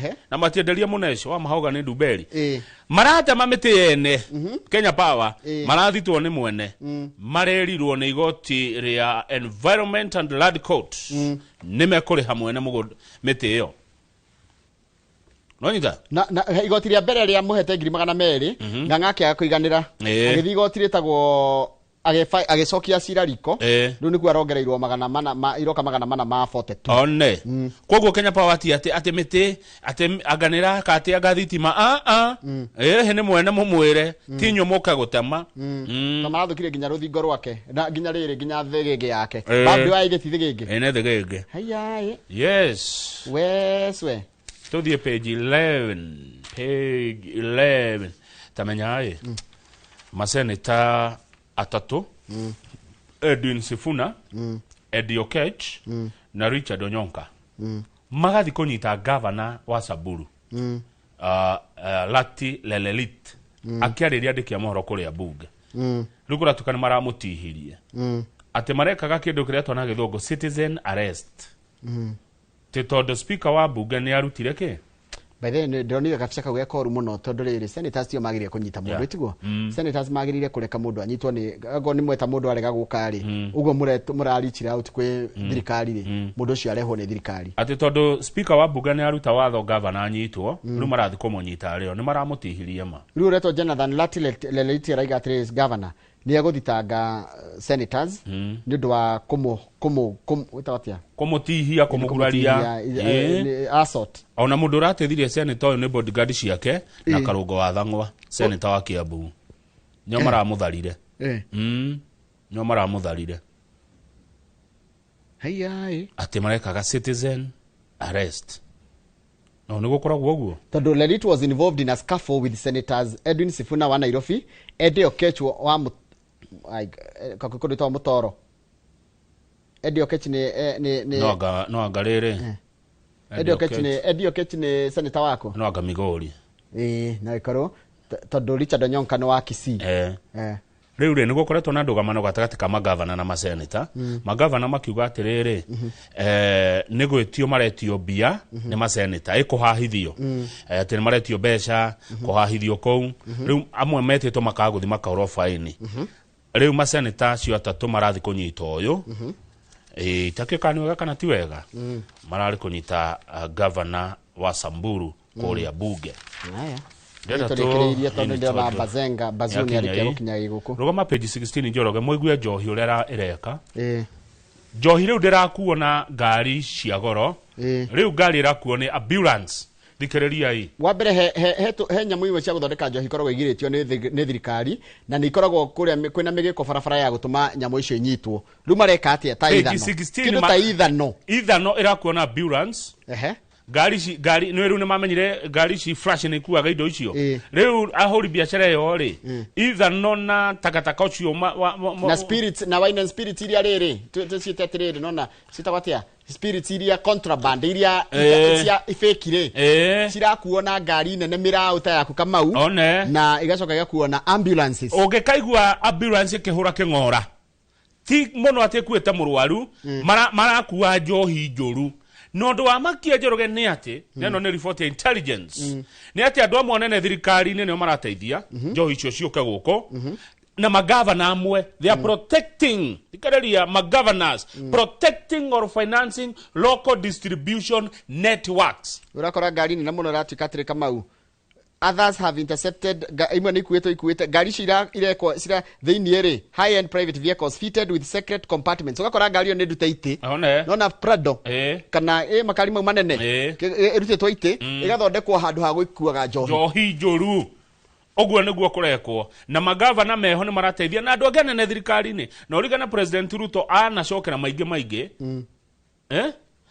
hey. Na matienderia mũneco wa mahogany nduberi. Maratema mĩtĩ yene. Kenya Power marathitwo nĩ mwene. Marerirwo nĩ igoti rĩa Environment and Land Court. Nĩ mekũrĩha mwene mũgũnda mĩtĩ ĩyo. Nonyita? Na igoti rĩa mbere rĩa mũhete 200,000, Ng'ang'a akĩaga kũiganĩra. Agĩthiĩ igoti rĩtagwo agĩcokia cira riko. Rĩu nĩkuo arongereirwo magana mana ma iroka magana mana ma 42. One. Koguo Kenya Power ti atĩ atĩ mĩtĩ atĩ anga nĩ ĩraka atĩ anga thitima a a. Nĩ mwene mũmwĩre ti inyuĩ mũke gũtema. Na marathũkirie nginya rũthingo rwake na nginya rĩrĩ nginya thĩgĩngĩ yake. Bambi wa igĩti thĩgĩngĩ. Ĩ, nĩ thĩgĩngĩ. Haiya, ĩ. Yes. Weswe. Tuthiĩ page 11. Page 11. Tamenya ĩ. Maseneta atatũ. Edwin Sifuna, Eddie Okech na Richard Onyonka. Magathi kũnyita gavana wa Samburu. Lati Lelelit. Akĩarĩria andĩki a mohoro kũrĩa bunge. Rĩu kũratuĩka nĩ maramũtihirie. Atĩ marekaga kĩndũ kĩrĩa twana gĩthũngũ citizen arrest. Tĩ tondũ speaker wa bunge nĩ arutire kĩ? By the way, ndĩronire gabica kau gekoru mũno tondũ rĩrĩ senators tio magĩrĩire kũnyita mũndũ, ĩtiguo? Senators magĩrĩire kũreka mũndũ anyitwo nĩ angorwo nĩ mweta mũndũ arega gũka rĩ, ũguo mũra reach out kwĩ thirikari rĩ, mũndũ ũcio arehwo nĩ thirikari. Atĩ tondũ speaker wa bunge nĩ aruta watho gavana anyitwo, rĩu marathiĩ kũmũnyita rĩo, nĩ maramũtihirie ma. Rĩu ũretwo Jonathan Lati Lelelit araiga atĩrĩ governor nĩ egũthitanga senators nĩ ũndũ wa kũmũ kũmũ kũmũ wĩtagwo atĩa? Kũmũtihia, kũmũguraria. Kũmũtihia, assault. Ona mũndũ ũrateithirie senator ũyũ nĩ bodyguard ciake na Karũngo wa Thang'wa, senator wa Kiambu. Nĩo maramũtharire. Nĩo maramũtharire. Haiya, ĩ. Atĩ marekaga citizen arrest. No nĩ gũkoragwo ũguo? Tondũ Lelit was involved in a scuffle with senators Edwin Sifuna wa Nairobi, Eddie Okech wa kakũndũ wa Mũtoro. Eddie Okech nĩ No anga, no anga rĩrĩ. Eddie Okech nĩ Eddie Okech nĩ senator wako? No anga Migori. Ĩĩ, no ĩkorwo tondũ Richard Onyonka nĩ wa Kisii. Rĩu rĩ, nĩ gũkoretwo na ndũgamano gatagatĩ ka magavana na maseneta. Magavana makiuga atĩrĩrĩ, nĩ gwĩtio maretio mbia nĩ maseneta, ĩkũhahithio. Atĩ nĩ maretio mbeca, kũhahithio kũu. Rĩu amwe metĩtwo makaga gũthiĩ makahũrwo baini. Rĩu maseneta acio atatũ marathiĩ kũnyita ũyũ. Itakĩũĩ kana nĩ wega kana ti wega. Mararĩ kũnyita gavana wa Samburu kũrĩa bunge. Haya. Ndĩrenda Tũrĩkĩrĩirie tondũ ĩni ndĩrona tondũ Bazenga, Bazuni nĩakinya arĩkia ĩ. gũkinya gĩgũkũ. Rũgama page 16 Njoroge, mũigue njohi ũrĩa ĩreka. Njohi rĩu ndĩrakuo na ngari cia goro. Rĩu ngari ĩrakuo nĩ ambulance. Thikĩrĩria ĩ. Wa mbere he nyamũ imwe cia gũthondeka njohi ikoragwo igirĩtio nĩ thirikari na nĩ ikoragwo kũrĩa kwĩna mĩgĩko barabara ya gũtũma nyamũ icio inyitwo. Rĩu mareka atĩa ta Page ithano? 16 Kĩndũ ta ithano. Ithano ĩrakuo na ambulance. Ngari ici, ngari, nĩ rĩu nĩ mamenyire ngari ici flash nĩ ikuaga indo icio. Rĩu ahũri biacara ĩyo rĩ, ithano na takataka ũcio ma, wa, wa, wa, Na spirits, na wine and spirits iria rĩrĩ, tũciĩte atĩrĩrĩ, nona, ciĩtagwo atĩa? Spirits iria contraband, iria cia fake rĩ. Cirakuo na ngari nene mĩraũ ta yaku Kamau. One. Na igacoka igakuo na ambulances. Ũngĩkaigua ambulance ĩkĩhũra kĩng'ora, ti mũno atĩ ĩkuĩte mũrwaru, marakua njohi njũru. Na ũndũ wa makia Njoroge nĩ atĩ, na ĩno nĩ report ya intelligence, nĩ atĩ andũ amwe anene thirikari-inĩ nĩo marateithia njohi icio ciũke gũkũ, na magavana amwe, they are protecting, thikĩrĩria, magavanors, protecting or financing local distribution networks. Ũrakora ngari nene mũno ĩratuĩka atĩrĩ Kamau. Others have intercepted, imwe nĩ ikuĩtwo ikuĩte, ngari icio irekwo, cira thĩinĩ rĩ, high end private vehicles fitted with secret compartments. Ũgakora ngari ĩyo nĩ ndute itĩ. One. Nona Prado. Kana makari mau manene. Ĩrutĩtwo itĩ, ĩgathondekwo handũ ha gũkuaga njohi. Njohi njũru. Ũguo nĩguo kũrekwo na magavana meho nĩ marateithia na andũ angĩ anene thirikari-inĩ na ũrigana President Ruto anacokera maingĩ maingĩ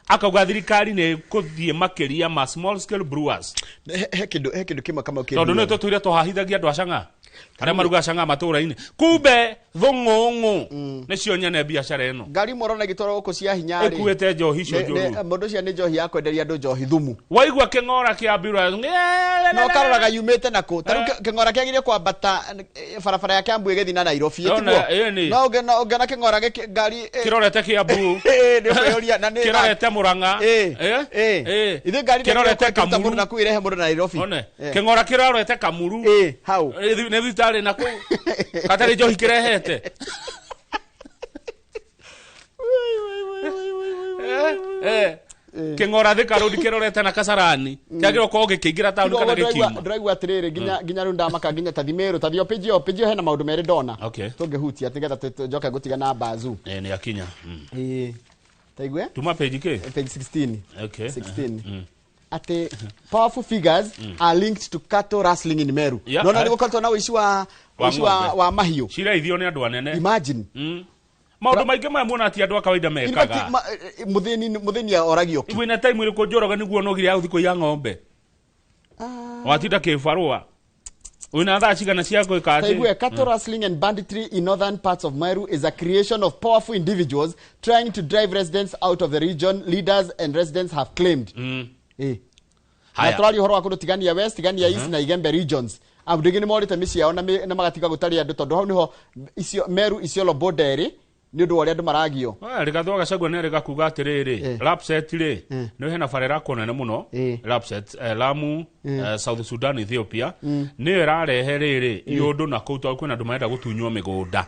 akauga thirikari nĩ kũthiĩ makĩria ma small scale brewers. He kĩndũ kĩmwe kama tondũ nĩ tũtũire tũhahithagia andũ a cang'a arĩa marugaga cang'a matũũra-inĩ, kumbe thũng'ũng'ũ nĩcio nyene biacara ĩno. Ngari imwe ũrona igĩtwarwo gũkũ cia hinya rĩ, ĩkuĩte njohi icio njũru. Mũndũ ũcio nĩ njohi ya kwenderia andũ njohi thumu. Waigua kĩng'ora kĩa ambulance na ũkaroraga yumĩte nakũ. Ta rĩu kĩng'ora kĩagĩrĩire kwambata barabara ya Kiambu ĩgĩthiĩ na Nairobi, Nona, tiguo? ĩni. No ũngĩona kĩng'ora gĩkĩ ngari kĩrorete Kiambu. Nĩ ũkwĩyũria na nĩ kĩrorete Murang'a. Ithuĩ ngari Kĩrorete ndĩreka kũruta Kamuru. mũndũ na kũu ĩrehe mũndũ na Nairobi. One, kĩng'ora kĩrorete Kamuru. Hau. Nĩ thibitarĩ na kũu. Katarĩ njohi kĩrehete. Kĩng'ora Thika Road kĩrorete na Kasarani. Kĩagĩrĩirwo gũkorwo gĩkĩingĩra taũni kana gĩkiuma. Ndĩraigua atĩrĩrĩ, nginya rĩu ndamaka nginya ta Thimĩrũ, ta Thio Pĩnjio, Pĩnjio hena maũndũ merĩ ndona. Tũngĩhutia nĩgetha njoke ngũtiga na Bazu. Nĩ akinya. Taigue? Tuma page kĩ? Page 16. 16. Atĩ powerful figures are linked to cattle rustling in Meru. Nona nĩ gũkoretwo na ũici wa ũici wa mahiũ. Ciraithio nĩ andũ anene. Imagine. Maũndũ maingĩ maya muona ti andũ a kawaida mekaga. Mũthĩni oragio kĩ? Wĩna time ĩrĩkũ Njoroge nĩguo nogire ya gũthiĩ kũiya ng'ombe? Watinda kĩbarũa. Wĩna thaa cigana cia gwĩka atĩ? Taigue, cattle rustling and banditry in northern parts of Meru is a creation of powerful individuals trying to drive residents out of the region, leaders and residents have claimed. Na tũraria ũhoro wa kũndũ Tigania West, Tigania East na Igembe regions. Andũ aingĩ nĩ morĩte mĩciĩ yao na magatiga gũtarĩ andũ tondũ hau nĩho icio Meru Isiolo border ĩrĩ nĩ ũndũ wa ũrĩa andũ maragio. Rigathĩ wa Gachagua nĩ arega kuga atĩrĩrĩ, Lapsset rĩ, nĩ hena bara ĩrakwo nene mũno, Lapsset, Lamu, South Sudan, Ethiopia, nĩyo ĩrarehe rĩrĩ iũndũ na kũu tondũ kwĩna andũ marenda gũtunywo mĩgũnda.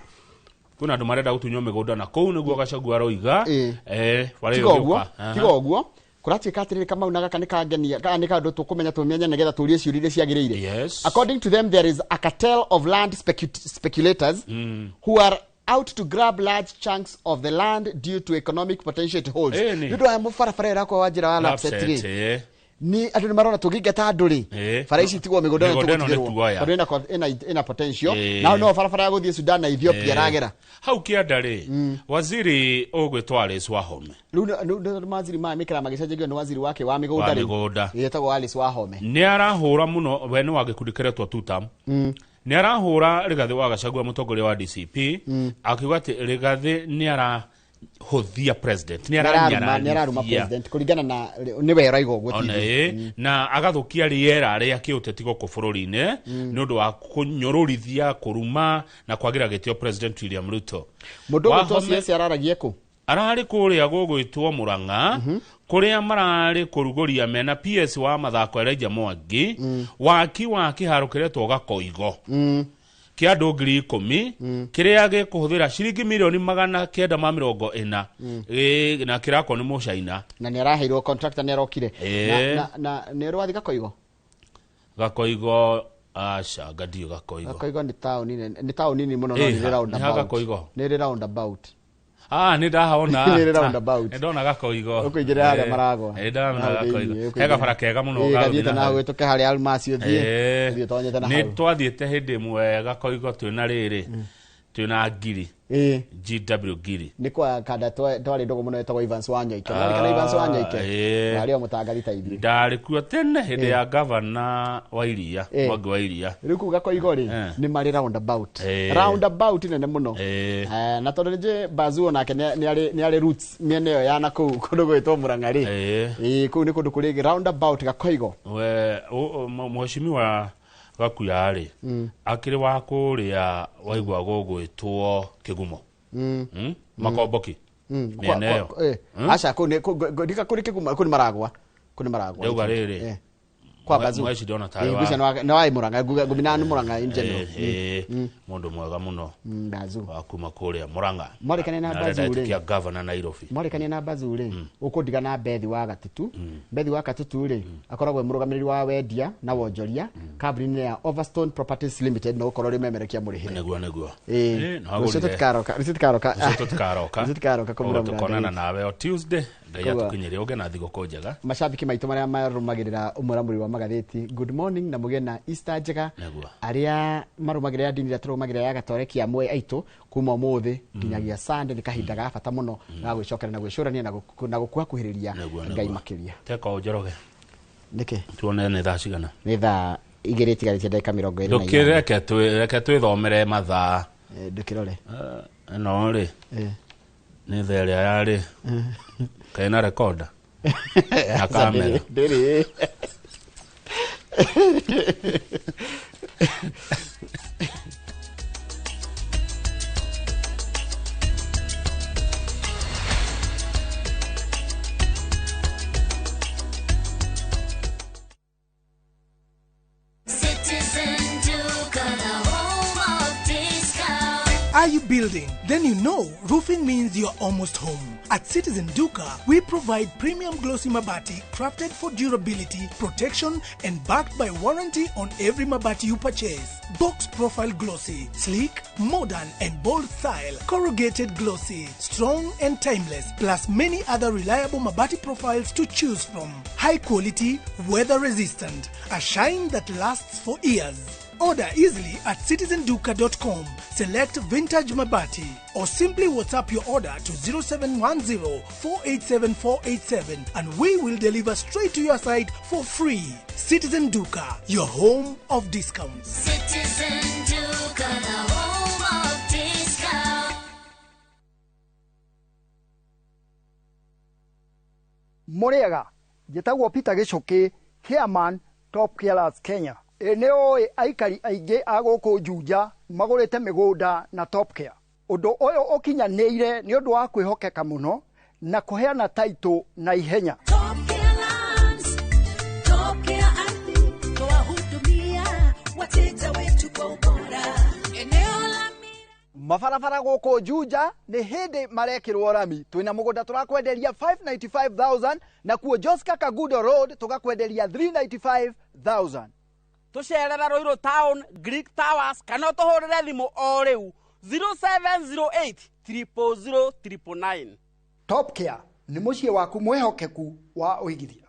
Kwĩna andũ marenda gũtunywo mĩgũnda na kũu nĩguo Gachagua aroiga, bara ĩyo Tiga ũguo, ĩgĩũka. tiga ũguo. Kũratuĩka atĩrĩrĩ Kamau na gaka nĩ kangenia, kana nĩ kaũndũ tũkũmenya tũmenye nĩgetha tũrie ciũria iria ciagĩrĩire. According to them, there is a cartel of land speculators who are out to grab large chunks of the land due to economic potential it holds. Nĩ ũndũ wa mũbarabara ĩrakwo wa njĩra wa Lapsset rĩ, nĩ andũ nĩ marona tũngĩingata andũ rĩ, bara ici tigwo mĩgũnda ĩno Mĩgũnda ĩno nĩ tũgũtigĩrwo. tuoya. Tondũ ĩna potential. Na no barabara ya gũthiĩ Sudan na Ethiopia ĩragera. Hau kĩanda rĩ, waziri ũgwĩtwo Alice Wahome. Rĩu nĩ waziri maya mĩkĩra magĩcenjagio nĩ waziri wake wa mĩgũnda Wa rĩu. mĩgũnda. Etagwo Alice Wahome. Nĩ arahũra mũno, we nĩ wa gĩkundi kĩretwo Tutam. Nĩ arahũra Rigathĩ wa Gachagua mũtongoria wa DCP, akiuga atĩ Rigathĩ nĩ arahũthia president, nĩ Nĩ araruma president kũringana na nĩwe ũraiga ũguo Ona ti ithuĩ. na agathũkia rĩera rĩa kĩũteti gũkũ bũrũri-inĩ nĩ ũndũ wa kũnyũrũrithia, kũruma na kwagĩra gĩtĩo President William Ruto. Mũndũ ũgwĩtwo Wahome CS araragie kũ? Ararĩ kũrĩa gũgwĩtwo Murang'a, kũrĩa mararĩ kũrugũria mena PS wa mathako Elijah Mwangi, waki wa kĩharo kĩretwo Gakoigo kĩa andũ 10,000 kĩrĩa gĩkũhũthĩra ciringi 940,000,000, na kĩrakwo nĩ Mũcaina. Na nĩ araheirwo contractor, nĩ arokire. Na nĩ ũrĩ wathiĩ Gakoigo? Gakoigo, aca, ngandio Gakoigo. Gakoigo nĩ taũni nene, nĩ taũni nini mũno, no nĩ rĩ round Nĩ ha about. Gakoigo? Nĩ rĩ round about. Nĩ ndahona. Nĩ rĩ round about. Nĩ ndona Gakoigo. Ũkũingĩra harĩa maragwa. Nĩ ndona Hau thĩinĩ, Gakoigo. ũkũingĩra. He gabara kega mũno ga Gathiĩte gũthiĩ na na hau, hau. ũhĩtũke harĩa Almasi ũthiĩ. Ũthiĩ ũtonyete na Nĩ hau. twathiĩte hĩndĩ ĩmwe Gakoigo twĩna rĩrĩ, twĩna Ngiri. GW Ngiri. Nĩ kwa kanda twarĩ ndũgũ mũno etagwo Evans Wanyoike. Nĩwarikana Evans Wanyoike? Warĩ o mũtangathi ta ithuĩ. Ndarĩ kuo tene hĩndĩ ya gavana wa Iria, Mwangi wa Iria. Rĩu kũu Gakoigo rĩ, nĩ marĩ roundabout. Roundabout nene mũno. Na tondũ nĩ njũĩ Bazu onake nĩ arĩ roots mĩena ĩyo ya na kũu kũndũ gwĩtwo Murang'a rĩ. Kũu nĩ kũndũ kũrĩ roundabout Gakoigo. We, mheshimiwa Gakuya rĩ, akĩrĩ wa kũrĩa waigua gũgwĩtwo Kĩgumo. Makomboki. Mĩena ĩyo. Aca, kũu nĩ, kũu, ngũ, ndika kũrĩ Kĩgumo, kũu nĩ Maragwa. Kũu nĩ Maragwa. Ndauga rĩrĩ. Kwa Bazu. Mweci ndona tarĩ Ngwĩciria nĩ wa Murang'a, ngũmina nĩ Murang'a in general. Mũndũ mwega mũno. Bazu. Wa kuma kũrĩa Murang'a. Mwarĩkania na Na Bazu arenda rĩ. ĩtĩkia governor Nairobi. Mwarĩkania na Bazu rĩ, ũkũndiga na Bethi wa Gatutu. Bethi wa Gatutu rĩ, akoragwo e mũrũgamĩrĩri wa wendia na wonjoria kambuni-inĩ ya Overstone Properties Limited, na ũkorwo rĩ memerekia mũrĩhĩre. Nĩguo, nĩguo. No Rũciũ agũrire. tũtikaroka, rũciũ tũtikaroka. Rũciũ tũtikaroka. Rũciũ tũtikaroka kũmũra Ũguo tũkonana mũrango. nawe o Tuesday Ngai atũkinyĩrie ũgĩe na thigũkũ njega. Macambĩki maitũ marĩa marũmagĩrĩra ũmũramũri wa magathĩti, good morning na mũgĩe na Easter njega. Nĩguo. Arĩa marũmagĩrĩra ndini ĩrĩa tũrũmagĩrĩra ya Gatoreki amwe aitũ kuma ũmũthĩ nginyagia Sunday nĩ kahinda ga bata mũno ga gwĩcokera na gwĩcũrania na gũkuhakuhĩrĩria Ngai makĩria. Teka ũnjoroge. Nĩkĩ? Tuone nĩ thaa cigana. Nĩ thaa 2 itigarĩtie ndagĩka 28. Ndũkĩreke twĩthomere mathaa. Ndũkĩrore. Ĩno rĩ. Nĩ thaa ĩrĩa yarĩ. Kaĩ na recorder? Na kamera. Ndĩrĩ. Citizen Duka, the home of discount. Are you building? Then you know roofing means you're almost home. At Citizen Duka, we provide premium glossy mabati crafted for durability, protection, and backed by warranty on every mabati you purchase. Box profile glossy, sleek, modern, and bold style. Corrugated glossy, strong and timeless, plus many other reliable mabati profiles to choose from. High quality, weather resistant, a shine that lasts for years. Order easily at citizenduka.com. Select Vintage Mabati or simply WhatsApp your order to 0710 487 487 and we will deliver straight to your site for free. Citizen Duka, your home of discounts. Citizen Duka, the home of discount. Mũrĩega, njĩtagwo Peter Gĩcũkĩ, chairman Top Carers Kenya. Ĩ nĩ ũĩ aikari aingĩ a gũkũ Juja magũrĩte mĩgũnda na Top Care. Ũndũ ũyũ ũkinyanĩire nĩ ũndũ wa kwĩhokeka mũno na kũheana taitũ na ihenya. Top Care Lands, Top Care Ardhi, twahudumia wateja wetu kwa ubora. Eneo la Mabarabara gũkũ Juja nĩ hĩndĩ marekĩrwo rami. Twĩna mũgũnda tũrakwenderia 595,000 na kuo Joska Kagudo Road tũgakwenderia 395,000. Tũcerere Ruiru Town, Greek Towers kana ũtũhũrĩre thimũ o rĩu 0708 000 999. Top Care nĩ mũciĩ waku mwĩhokeku wa ũigithia.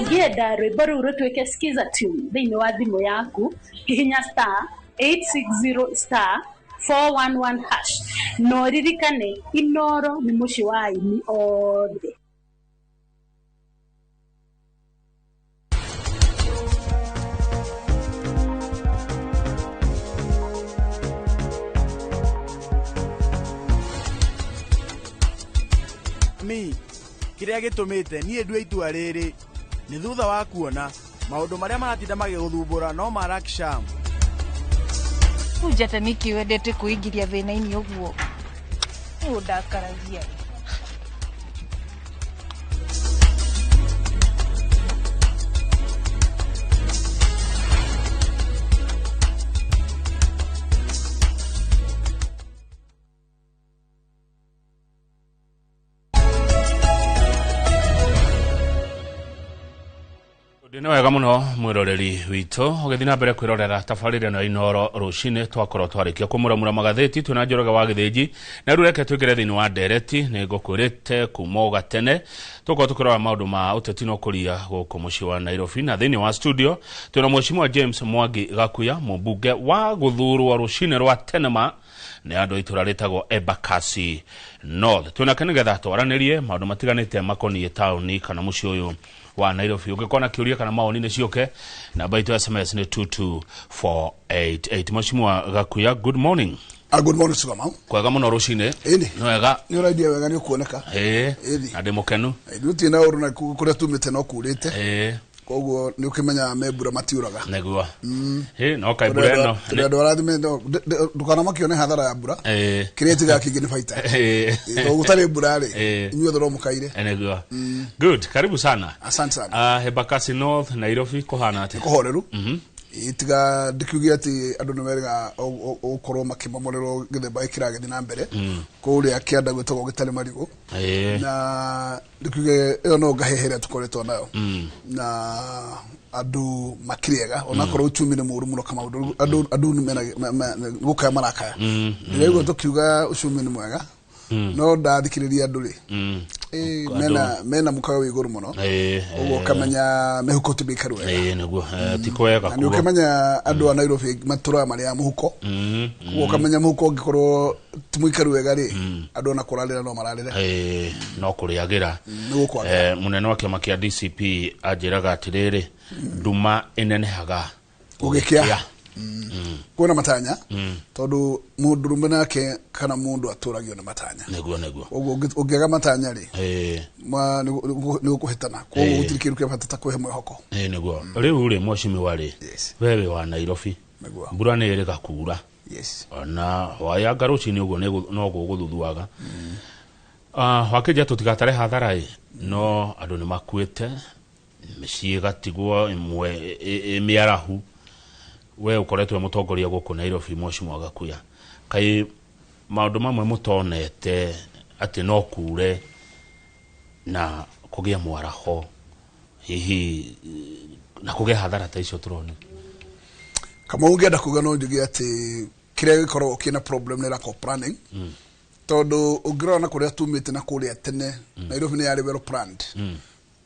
Ũngĩenda rwĩmbo rũu rũtuĩke skiza tune thĩinĩ wa thimũ yaku, hihinya star 860 star 411 hash na ũririkane Inoro nĩ mũciĩ wa aini othe. Mi kĩrĩa gĩtũmĩte niĩ ndue itua rĩrĩ nĩ thutha wa kuona maũndũ marĩa maratinda magĩgũthumbũra no ma Raksham. Njata nĩkĩ wendete kwĩingĩria thĩna-inĩ ũguo? Nĩ ũndakaragia. Nĩ wega mũno mwĩroreri witũ ũgĩthiĩ na mbere kwĩrorera tabarĩra ĩno ya Inoro rũcinĩ twakorwo twarĩkia kũmũramũra magathĩti twĩna Njoroge wa Gĩthĩnji na rĩu reke tũingĩre thĩinĩ wa ndereti nĩ ngũkwĩrĩte kuma o gatene tũkorwo tũkĩrora maũndũ ma ũteti na ũkũria gũkũ mũciĩ wa Nairobi na thĩinĩ wa studio twĩna Mheshimiwa James Mwangi Gakuya mũmbunge wa gũthurwo rũcinĩ rwa tene ma nĩ andũ a itũra rĩtagwo Embakasi North. Twĩnake nĩgetha twaranĩrie maũndũ matiganĩte makoniĩ taũni kana mũciĩ ũyũ wa Nairobi. Ũngĩkorwo na kĩũria kana maoni nĩ ciũke, namba itũ ya SMS nĩ 22488. Mheshimiwa Gakuya, good morning. Good morning, Sugamau. Kwega mũno rũcinĩ. Ĩni. Nĩ wega. Nĩ ũraendia wega nĩ ũkuoneka. Ĩĩ. Ĩni. Na ndĩ mũkenu. Ithuĩ na ũru na kũrĩa tumĩte no kurĩte. Ĩĩ. Koguo nĩ ũkĩmenyaga me mbura matiũraga. Nĩguo. Ĩĩ, no kaĩ mbura ĩno. Tũrĩ andũ arathime ndũkanamakio nĩ hathara ya mbura. Ĩĩ. Kĩrĩa tigaga kĩngĩ nĩ baita. Ĩĩ. Tondũ gũtarĩ mbura rĩ, Ĩĩ. inyuothe no mũkaire. Nĩguo. Good, karibu sana. Asante sana. Embakasi North, Nairobi kũhana atĩa? Kũhoreru. Tiga ndikiuge ati andu ni merega ukorwo makimomorerwo githemba gikiragithii na mbere kuria kianda gwitagwo gitari marigu na ndikiuge iyo no ngahehere tukoretwo nayo na andu makiriega onakorwo uchumi ni muru muno kama andu ni mena gukaya marakaya ndiraigua tukiuga uchumi ni mwega no ndathikiriria andu ri mena mukayo wi iguru muno uguo ukamenya mihuko ti mikaru wega niguo ti kwega na ukamenya andu a Nairobi maturaga mari a muhuko uguo ukamenya muhuko ungikorwo ti muikaru wega ri andu ona kurarira no mararire no kuriagira munene wa kiama kia DCP anjiraga atiriri nduma inenehaga ugikia kwina matanya tondu mundu rume nake kana mundu aturagio ni matanya niguo niguo uguo ungiaga matanya ri ni gukuhitana koguo gutiri kindu kia bata ta kwihe mwihoko niguo riu ri mheshimiwa ri wewe wa Nairobi mbura ni iriga kura ona wayanga rucini uguo no guguthuthuaga wakija tutigatare hathara i no andu ni makuite micii igatigwo imwe miarahu we ukoretwe mutongoria guku Nairobi mheshimiwa Gakuya kai maundu mamwe mutonete ati no kure na kugia mwaraho hihi na kugia hathara ta icio turone kama ungienda kuga no njuge ati kiria gikoragwo kina problem ni lack of planning tondu ungirora na kuria tumite na kuria tene Nairobi ni yari well planned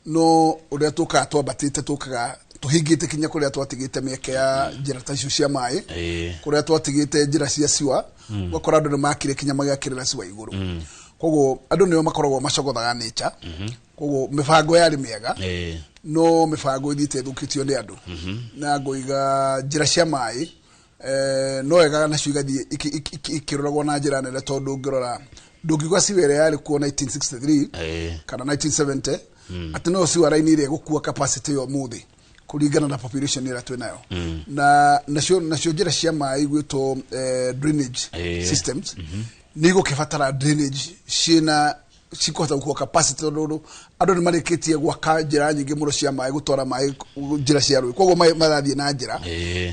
no uria tukaga twambatite tukaga tuhingite kinya kuria twatigite mieke ya njira ta icio cia mai kuria twatigite njira cia ciwa ugakora andu ni makire kinya magiakirira ciwa iguru koguo andu nio makoragwo macogothaga nature koguo mibango yari miega no mibango ithiite ithukitio ni andu na ngoiga njira cia mai no wega nacio igathie ikiroragwo na njira nene tondu ungirora ndungiuga ciwa ĩrĩa yarĩ kuo 1963 kana 1970 ati no ciwa raini ĩrĩa ĩgũkua capacity ya ũmũthĩ kuringana na population ĩrĩa twĩ nayo na nacio njĩra cia maĩ gwĩtwo drainage systems nĩ igũkĩbatara drainage ciĩna cikũhota gũkua capacity tondũ andũ nĩ marĩkĩtie gwaka njĩra nyingĩ mũno cia maĩ gũtwara maĩ njĩra cia rũĩ koguo maĩ marathiĩ na njĩra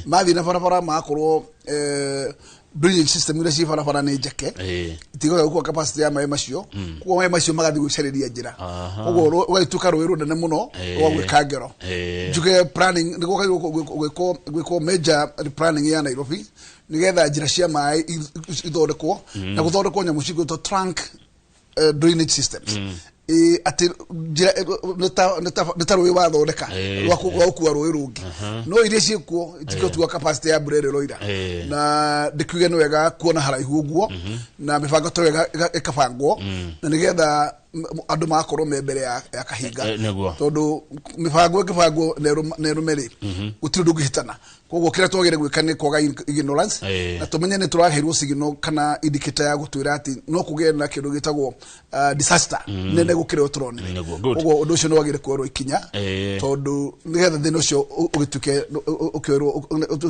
mathiĩ na barabara magakorwo drainage system iria ci barabara nĩ njeke itigũhota gũkua capacity ya maĩ macio koguo maĩ macio magathiĩ gwĩcarĩria njĩra koguo ũgagĩtuĩka rũĩ rũnene mũno rwa ngero njuge planning nĩ gwĩkwo gwĩkwo major planning ya Nairobi nĩgetha njĩra cia maĩ ithondekwo na gũthondekwo nyamũ cigwĩtwo trunk drainage systems ati njira nĩ ta rũĩ wathondeka rwa gũkua rũĩ rũngĩ no iria ciĩkuo itikĩtua capacity ya mbura ĩrĩa ĩroira na ndĩkiuge nĩ wega kuona haraihu ũguo na mĩbango ta ĩyo ĩkabangwo na nĩgetha andũ magakorwo me mbere ya kahinga tondũ mĩbango ĩngĩbangwo na ĩrũme rĩ gũtirĩ ũndũ ũngĩhĩtana koguo kĩrĩa twagĩrĩire gwĩka nĩ kwaga ignorance na tũmenye nĩ tũraheirwo signal kana indicator ya gũtwĩra atĩ no kũgĩe na kĩndũ gĩtagwo disaster nene gũkĩra ũrĩa tũronire koguo ũndũ ũcio nĩ wagĩrĩire kuoerwo ikinya tondũ nĩgetha thĩna ũcio ũgĩtuĩke ũkĩoerwo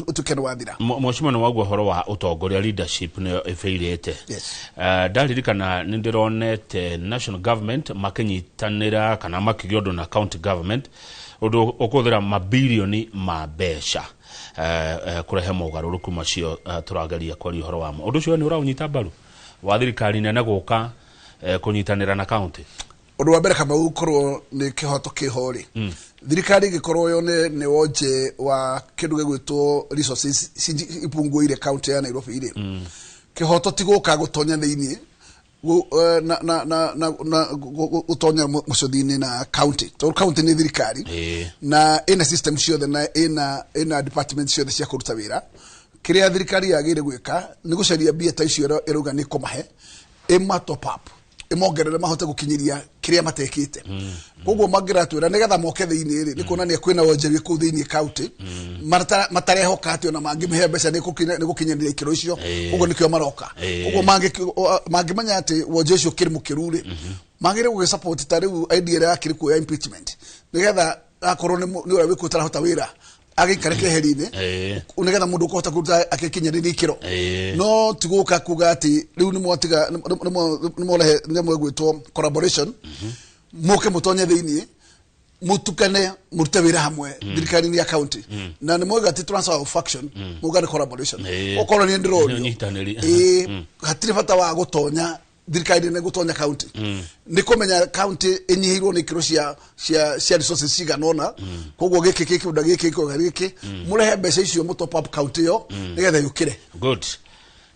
ũtuĩke nĩ wathira. Mheshimiwa nĩ waigua ũhoro wa ũtongoria leadership nĩyo ĩbĩirĩte ndaririkana nĩ ndĩronete national government makinyitanĩra kana makĩgĩa ũndũ na county government ũndũ ũkũhũthĩra mabilioni ma mbeca kũrehe mogarũrũku macio tũrageria kwaria ũhoro wamo ũndũ ũcio nĩ ũraũnyita mbaru wa thirikari nene gũka kũnyitanĩra na county ũndũ wa mbere kama ũkorwo nĩ kĩhoto kĩho rĩ thirikari ĩngĩkorwo yo nĩ wonje wa kĩndũ gĩgwĩtwo resources ipunguire county ya Nairobi rĩ kĩhoto ti gũka gũtonya thĩinĩ na gũtonya mũcothi-inĩ na county tondũ county nĩ thirikari na ĩna system ciothe na ĩna department ciothe cia kũruta wĩra kĩrĩa thirikari yagĩrĩire gwĩka nĩ gũcaria mbia ta icio ĩrauga nĩ ĩkũmahe ĩma top up ĩmongerere mahote gũkinyĩria kĩrĩa matekĩte koguo mangĩratwĩra nĩgetha moke thĩinĩ rĩ nĩ kuonania kwĩna wonje wĩ kũu thĩinĩ county matarehoka atĩ ona mangĩmĩhe mbeca nĩ gũkinyanĩria ikĩro icio koguo nĩkĩo maroka koguo mangĩmenya atĩ wonje ũcio ũkĩrĩ mũkĩru rĩ magĩrĩire gũgĩsupport ta rĩu idea ĩrĩa yakĩrĩ kuo ya impeachment nĩgetha akorwo nĩ ũrĩa wĩ kũu ũtarahota wĩra agĩikare keheri-inĩ nĩgetha mũndũ ũkũhota kũruta akĩkinyanĩria ikĩro no ti gũka kuga atĩ rĩu nĩmwatiga nĩmwarehe nyamũ ĩgwĩtwo collaboration mũke mũtonye thĩinĩ Mutukane murute wĩra hamwe thirikari-inĩ ya county na nĩ moiga ti transfer of faction, moiga nĩ collaboration. Okorwo nĩ ndĩrorio Ũnyitanĩri. Ĩĩ, hatirĩ bata wa gũtonya thirikari nĩ gũtonya county, nĩ kũmenya county ĩnyihĩirwo nĩ ikĩro cia resources cigana ũna. Koguo gĩkĩ kĩkĩũnda gĩkĩ gĩkĩũnda gĩkĩ, mũrehe mbeca icio mũ top up county ĩyo nĩgetha yũkĩre. Good,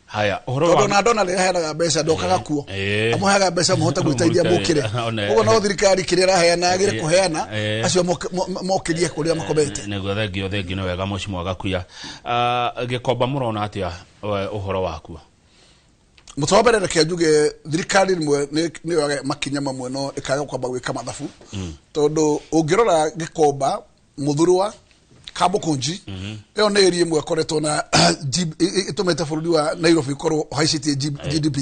haya, ũhoro Tondũ wa ona ndona rĩrĩa aheanaga mbeca ndokaga kuo, amũheaga mbeca mũhote gwĩteithia mũkĩre. Koguo no thirikari kĩrĩa ĩraheana yagĩrĩire kũheana acio mokĩrie kũrĩa makomete. Nĩguo, thengio, thengio, nĩ wega mũcimo Gakuya. Ah, Gĩkomba mũrona atĩa ũhoro wakuo? Mũtwe wa mbere, reke njuge thirikari rĩmwe nĩ yoyaga makinya mamwe no ĩkaga kwamba gwĩka mathabu, tondũ ũngĩrora Gĩkomba, Mũthurwa, Kamũkũnji, ĩyo nĩ area ĩmwe ĩkoretwo na ĩtũmĩte bũrũri wa Nairobi ũkorwo ũhaicĩtie GDP,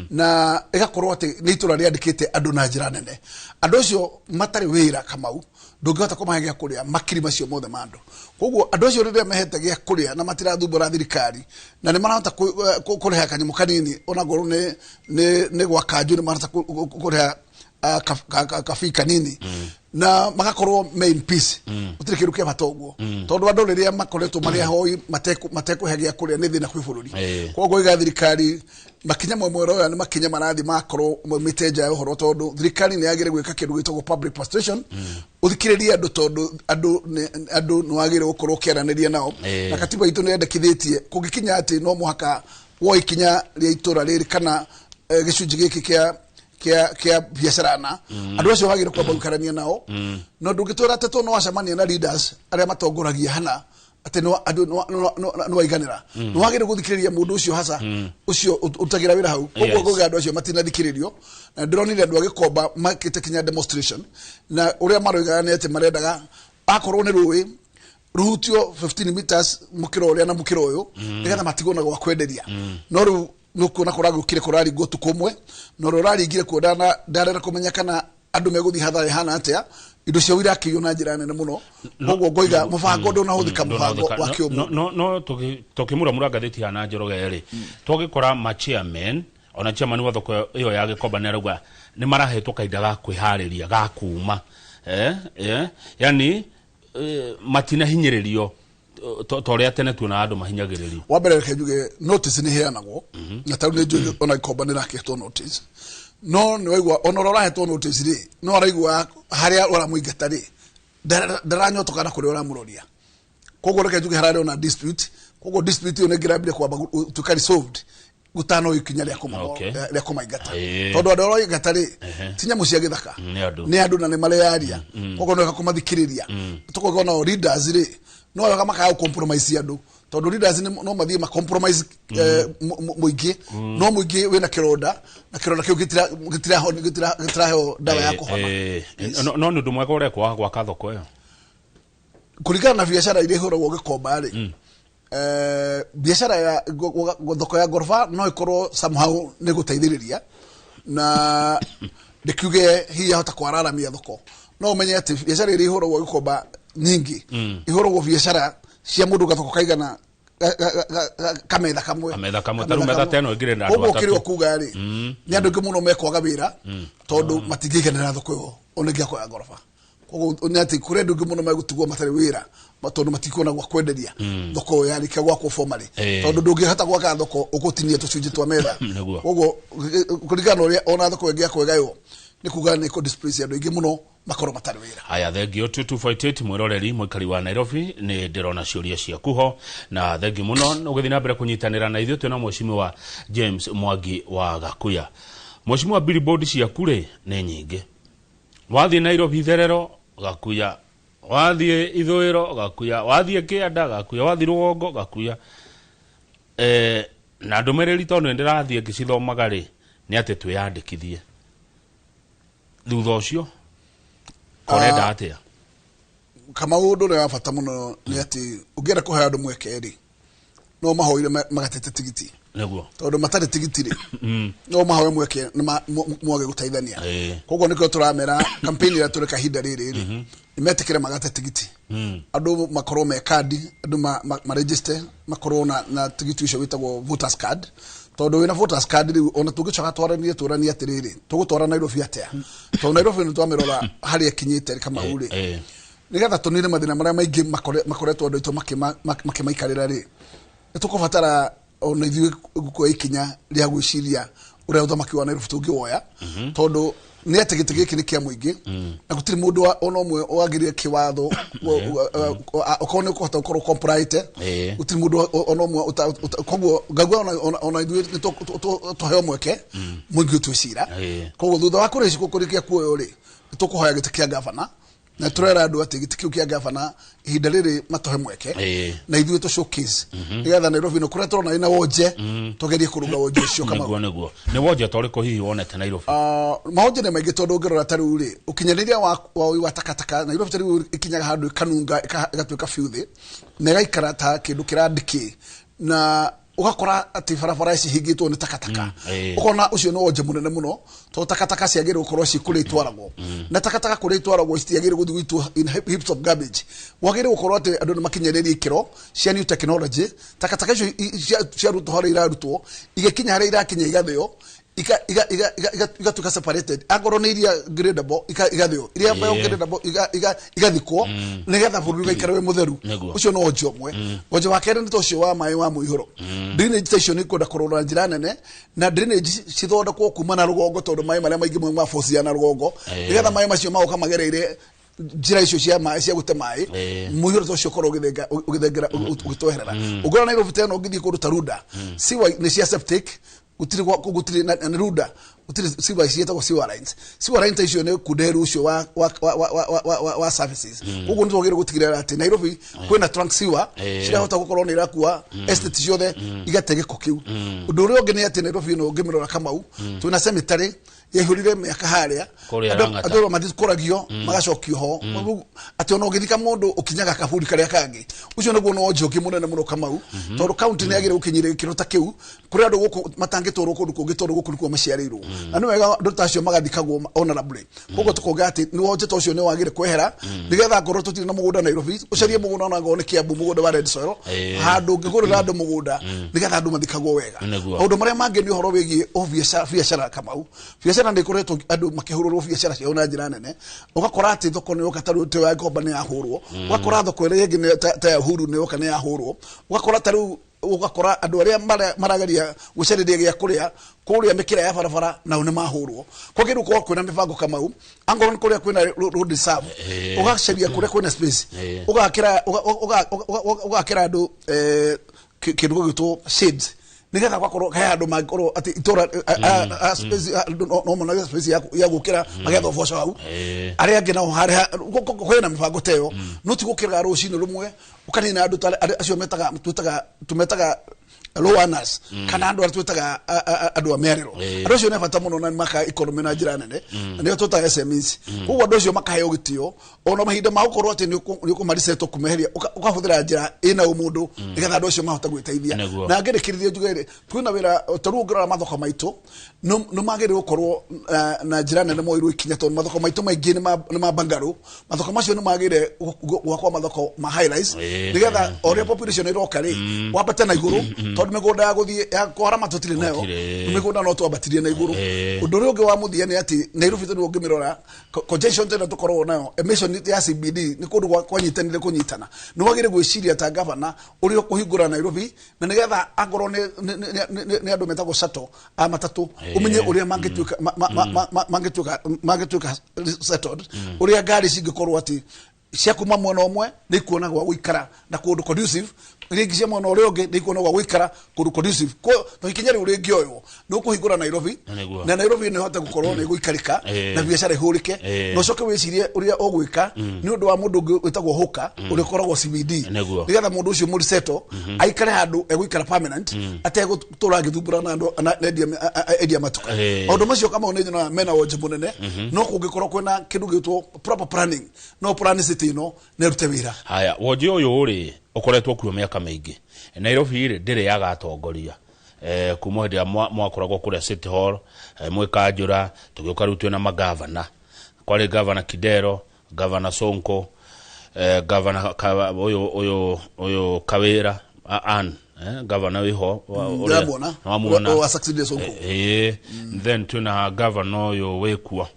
na ĩgakorwo atĩ nĩ itũra rĩandĩkĩte andũ na njĩra nene. Andũ acio matarĩ wĩra, Kamau, ndũngĩhota kũmahe gĩa kũrĩa makiri macio mothe ma andũ. Koguo andũ acio rĩrĩa mehete gĩa kũrĩa na matirathumbũra thirikari na nĩ marahota kũrĩha kanyamũ kanini, onakorwo nĩ gwa kanjũ, nĩ marahota kũrĩha kabii kanini na magakorwo me in peace, gũtirĩ kĩndũ kĩa bata ũguo, tondũ andũ rĩrĩa makoretwo marĩ ahoi matekũhe gĩa kũrĩa nĩ thĩna kwĩ bũrũri. Koguo iga thirikari makinya mamwe ĩroya nĩ makinya marathiĩ makorwo maumĩte nja ya ũhoro, tondũ thirikari nĩ yagĩrĩire gwĩka kĩndũ gĩtagwo public participation, ũthikĩrĩrie andũ, tondũ andũ nĩ wagĩrĩire gũkorwo ũkĩaranĩria nao. Na katiba itũ nĩ yendekithĩtie kũngĩkinya atĩ no mũhaka woe ikinya rĩa itũra rĩrĩ kana gĩcunjĩ gĩkĩ kĩa biacara na andũ acio wagĩrĩire kwamba gũikarania nao. No ndũngĩtwĩra atĩ tondũ nĩwacemania na leaders arĩa matongoragia hana atĩ andũ nĩ waiganĩra. Nĩ wagĩrĩire gũthikĩrĩria mũndũ ũcio haca ũcio ũrutagĩra wĩra hau. Koguo ngauga andũ acio matinathikĩrĩrio, na ndĩronire andũ a Gĩkomba makĩte kinya demonstration, na ũrĩa maroigaga nĩ atĩ marendaga akorwo nĩ rũĩ ruhutio 15 meters mũkĩra ũrĩa na mũkĩra ũyũ, nĩgetha matigwo na gwa kwenderia. No rĩu nĩũkuona kũragũkire kũraringwo ũtukũ ũmwe, na ũrĩa ũraringire kuo ndarenda kũmenya kana andũ megũthiĩ hathara ĩhana atĩa. Indo ciao irakĩiywo na njĩra nene mũno. Koguo ngoiga mũbango ndũnahũthĩka, mũbango wa kĩũmũndũ. No tũkĩmuramura ngathĩti ya na Njoroge rĩ, twagĩkora ma chairman, ona chairman wa thoko ĩyo ya Gĩkomba nĩ arauga nĩ marahetwo kahinda ga kwĩharĩria ga kuma, yani matinahinyĩrĩrio ta ũrĩa tene tuonaga andũ mahinyagĩrĩrio. Wa mbere, reke njuge notice nĩ iheanagwo, na tarĩu nĩ njũĩ ona Gĩkomba nĩ ĩrakĩhetwo notice, no nĩ waigua ona ũrĩa ũrahetwo notice rĩ, no araigua harĩa ũramũingata rĩ, ndaranyotoka na kũrĩa ũramũroria. Koguo reke njuge hararĩ ona dispute. Koguo dispute ĩyo nĩ ĩngĩrambire kwamba gũtuĩka resolved gũtanoyo ikinya rĩa rĩa kũmaingata, tondũ andũ arĩa ũraingata rĩ, ti nyamũ cia gĩthaka. Nĩ andũ. Nĩ andũ na nĩ mareyaria. Koguo nĩ wega kũmathikĩrĩria. Tũkauga nao leaders rĩ, no wega makaga compromise andũ, tondũ leaders no mathiĩ ma compromise mũingĩ, no mũingĩ wĩna kĩronda na kĩronda kĩu gĩtiraheo ndawa ya kũhona. No nĩ ũndũ mwega ũrekwo wa gwaka thoko ĩyo? Kũringana na biacara iria ihũragwo Gĩkomba rĩ, biacara ya thoko ya ngoroba no ĩkorwo somehow nĩ gũteithĩrĩria, na ndĩkiuge hihi yahota kwararamia thoko. No ũmenye atĩ biacara iria ihũragwo Gĩkomba nyingĩ ihũragwo biacara cia mũndũ gathoko kaigana kametha kamwe. Kametha kamwe, tarĩu metha ta ĩno ĩngĩrĩ na andũ Koguo kĩrĩa atatũ. ũkuga rĩ, nĩ andũ aingĩ mũno mekwaga wĩra, tondũ matingĩiganĩra thoko ĩyo ona ĩngĩakwo ya ngoroba. Koguo nĩ atĩ kũrĩ andũ aingĩ mũno megũtigwo matarĩ wĩra, tondũ matikuona gwa kwenderia thoko ĩyo yarĩkia gwakwo formally, tondũ ndũngĩhota gwaka thoko ũgũtinia tũcunjĩ twa metha. Koguo kũringana na ũrĩa ona thoko ĩngĩakwo ĩgaywo, nĩ kuga nĩ kũ displace andũ aingĩ mũno makorwo matarĩ wĩra. Haya, thengio. 2248 mwĩroreri mũikari wa Nairobi, nĩ ndĩrona ciũria ciaku ho, na thengi mũno ũgĩthiĩ na mbere kũnyitanĩra na ithuĩ. Twĩna mheshimiwa James Mwangi wa Gakuya. Mheshimiwa, billboard ciaku rĩ nĩ nyingĩ. Wathiĩ Nairobi itherero, Gakuya; wathiĩ ithũĩro, Gakuya; wathiĩ kĩanda, Gakuya; wathiĩ rũgongo, Gakuya. Na ndũmĩrĩri tondũ nĩ ndĩrathiĩ ngĩcithomaga rĩ, nĩ atĩ twĩyandĩkithie. Thutha ũcio kũrenda atĩa? Kamau, ũndũ ũrĩa wa bata mũno nĩ atĩ ũngĩenda kũhe andũ mweke rĩ, no mahoire magatete tigiti, tondũ matarĩ tigiti rĩ, no mahoe mweke nĩ mwage gũteithania. Koguo nĩkĩo tũramera campaign ĩrĩa tũreka ihinda rĩrĩ rĩ, nĩ metĩkĩre magate tigiti, andũ makorwo me kandi, andũ ma register, makorwo na tigiti ũcio wĩtagwo voters card, Tondũ wĩna voters card rĩu ona tũngĩcoka twaranie tũranie atĩrĩrĩ, tũgũtwara Nairobi atĩa? Tondũ Nairobi nĩ twamĩrora harĩa ĩkinyĩte Kamau rĩ, nĩgetha tũnine mathĩna marĩa maingĩ makoretwo andũ aitũ makĩmaikarĩra rĩ, nĩ tũkũbatara ona ithuĩ kuoya ikinya rĩa gwĩciria ũrĩa ũthamaki wa Nairobi tũngĩwoya, tondũ nĩ atĩ gĩtĩ gĩkĩ nĩ kĩa mũingĩ na gũtirĩ mũndũ ona ũmwe wagĩrĩire kĩwatho okorwo nĩ ũkũhota gũkorwo compliant, gũtirĩ mũndũ ona ũmwe koguo ngaigua ona ithuĩ nĩ tũheo mweke mũingĩ ũtue cira. Koguo thutha wa kũrĩkia kuoywo rĩ, nĩ tũkũhoya gĩtĩ kĩa gavana, na tũrera andũ atĩ gĩtĩ kĩu kĩa gavana ihinda rĩrĩ matũhe mweke na ithuĩ tũ showcase nĩgetha Nairobi no kũrĩa tũrona ĩna wonje, tũgerie kũrũnga wonje ũcio, Kamau. Nĩguo nĩ wonje ta ũrĩkũ hihi wonete Nairobi? Maonje nĩ maingĩ, tondũ ũngĩrora ta rĩu rĩ, ũkinyanĩria wa ũi wa takataka Nairobi ta rĩu ĩkinyaga handũ ĩkanunga, ĩgatuĩka filthy na ĩgaikara ta kĩndũ kĩrandĩkĩ, na ũgakora atĩ barabara cihingĩtwo nĩ takataka. Ũkona ũcio nĩ wonje mũnene mũno, tondũ takataka ciagĩrĩirwo gũkorwo ci kũrĩa itwaragwo, na takataka kũrĩa itwaragwo citiagĩrĩirwo gũthiĩ gũitwo in heaps of garbage. Wagĩrĩirwo gũkorwo atĩ andũ nĩ makinyanĩirie ikĩro cia new technology. Takataka icio ciarutwo harĩa irarutwo, igĩkinya harĩa irakinya, igathĩo, igatuĩka separated. Angorwo nĩ iria gradable, igathĩo, iria biodegradable igathikwo, nĩgetha bũrũri ũgaikara wĩ mũtheru. Ũcio no wonje ũmwe. Wonje wa kerĩ nĩ ta ũcio wa maĩ wa mũihũro. Drainage ta icio nĩ ikwenda kũrorwo na njĩra nene, na drainage cithondekwo kuma na rũgongo, tondũ maĩ marĩa maingĩ mauma force ya na rũgongo, nĩgetha maĩ macio magoka magereire njĩra icio cia maĩ cia gũte maĩ, mũihũro ta ũcio ũkorwo ũgĩthengera ũgĩtweherera. Ũngĩona Nairobi ta ĩno, ũngĩthiĩ kũndũ ta Runda, sewer nĩ cia septic, gũtirĩ gũtirĩ na Runda gũtirĩ sewer, ciĩtagwo sewer lines. Sewer lines ta icio nĩ kunderu ũcio wa services. Koguo nĩ twagĩrĩirwo gũtigĩrĩra atĩ Nairobi kwĩna trunk sewer cirahota gũkorwo nĩ irakua estate ciothe, igate gĩko kĩu. Ũndũ ũrĩa ũngĩ nĩ atĩ Nairobi ĩno ũngĩmĩrora, Kamau, twĩna cemetery yaihũrire mĩaka harĩa. Kũrĩa Lang'ata. Andũ matikũragio, magacokio ho. Rĩu atĩ ona ũgĩthika mũndũ ũkinyaga kaburi karĩa kangĩ. Ũcio nĩguo no wonje ũngĩ mũnene mũno, Kamau, tondũ kaunti nĩ yagĩrĩire gũkinyĩra gĩkĩro ta kĩu kũrĩa andũ gũkũ matangĩtwarwo kũndũ kũngĩ, tondũ gũkũ nĩkuo maciarĩirwo, na nĩ wega andũ ta acio magathikagwo honorably. Koguo tũkauga atĩ nĩ wonje ta ũcio nĩ wagĩrĩire kwehera, nĩgetha ngorwo tũtirĩ na mũgũnda Nairobi, ũcarie mũgũnda ona ngorwo nĩ Kiambu, mũgũnda wa red soil, handũ ũngĩgũrĩra andũ mũgũnda, nĩgetha andũ mathikagwo wega. Maũndũ marĩa mangĩ nĩ ũhoro wĩgiĩ o biacara, Kamau. Biacara nĩ ikoretwo andũ makĩhũrũrwo biacara ciao na njĩra nene. Ũgakora atĩ thoko nĩ yoka, ta rĩu ta ya Ngomba nĩ yahũrwo, ũgakora thoko ĩrĩa ĩngĩ ta ya Uhuru nĩ yoka nĩ yahũrwo, ũgakora ta rĩu ũgakora andũ arĩa marageria gũcarĩria gĩa kũrĩa kũrĩa mĩkĩra ya barabara nao nĩ mahũrwo. Kwagĩrĩirwo gũkorwo kwĩna mĩbango, Kamau. Angorwo nĩ kũrĩa kwĩna road reserve, ũgacaria kũrĩa kwĩna space, ũgakĩra andũ kĩndũ gĩgwĩtwo shades, nĩgetha gwakorwo he handũ mangĩkorwo atĩ itũra space, andũ no monage space ya gũkĩra magetha ũboco hau. Arĩa angĩ nao harĩa kwĩna mĩbango ta ĩyo, no ti gũkĩraga rũcinĩ rũmwe ũkanina andũ ta acio metaga twĩtaga tũmetaga low earners, kana andũ arĩa twĩtaga andũ a mĩarĩro. Andũ acio nĩ bata mũno na maka economy na njĩra nene, na nĩo twĩtaga SMEs. Koguo andũ acio makaheo gĩtĩo ona mahinda ma gũkorwo atĩ nĩ ũkũmarisetwo kũmeheria, ũkahũthĩra njĩra ĩna ũmũndũ, nĩgetha andũ acio mahote gwĩteithia. Na ngĩrĩkĩrĩria njuge rĩ, twĩna wĩra ta rĩu ũngĩrora mathoko maitũ nĩ magĩrĩirwo gũkorwo na njĩra nene moirwo ikinya, tondũ mathoko maitũ maingĩ nĩ ma bangarũ. Mathoko macio nĩ magĩrĩire gwakwo mathoko ma high rise, nĩgetha o ũrĩa population ĩroka rĩ, wambate na igũrũ, tondũ mĩgũnda ya gũthiĩ ya kwarama tũtirĩ nayo. Gũtirĩ. Mĩgũnda no twambatirie na igũrũ. Ũndũ ũrĩa ũngĩ wa mũthia nĩ atĩ Nairobi tondũ ũngĩmĩrora congestion tena tũkoragwo nayo, emission ya CBD nĩ kũndũ kwanyitanire kũnyitana. Nĩ wagĩrĩire gwĩciria ta gavana ũrĩa ũkũhingũra Nairobi, na nĩgetha angorwo nĩ andũ metagwo shuttle a matatũ, ũmenye ũrĩa mangĩtuĩka mangĩtuĩka settled, ũrĩa ngari cingĩkorwo atĩ cia kuma mwena ũmwe nĩ ikuona gwa gũikara na kũndũ conducive, rĩngĩ cia mwena ũrĩa ũngĩ nĩ ikuona gwa gũikara kũndũ conducive. To ikinya rĩu rĩngĩoywo nĩ ũkũhingũra Nairobi, na Nairobi nĩ ĩhote gũkorwo nĩ ĩgũikarĩka na biacara ĩhũrĩke, na ũcoke wĩcirie ũrĩa ũgwĩka nĩ ũndũ wa mũndũ ũngĩ wĩtagwo hũka ũrĩa ũkoragwo CBD, nĩgetha mũndũ ũcio mũriseto aikare handũ egũikara permanent, ategũtũra agĩthumbũra na andũ na endia matuka. Maũndũ macio, Kamau, nĩ nyonaga mena wonje mũnene, no kũngĩkorwo kwĩna kĩndũ gĩtwo proper planning, no plan city ĩno na ĩrute wĩra. Haya, wonje ũyũ rĩ ũkoretwo kuo mĩaka mĩingĩ. Nairobi rĩ ndĩrĩ yaga atongoria kuma hĩndĩ ĩrĩa mwakoragwo kũrĩa City Hall, mwĩ kanjũra, tũgĩũka rĩu twĩna magavana. Kwarĩ gavana Kidero, gavana Sonko, gavana ũyũ Kawĩra, Ann Gavana wĩho Ndĩramuona. Wamuona. Wa succeed Sonko. Then twĩna gavana ũyũ wĩkuo.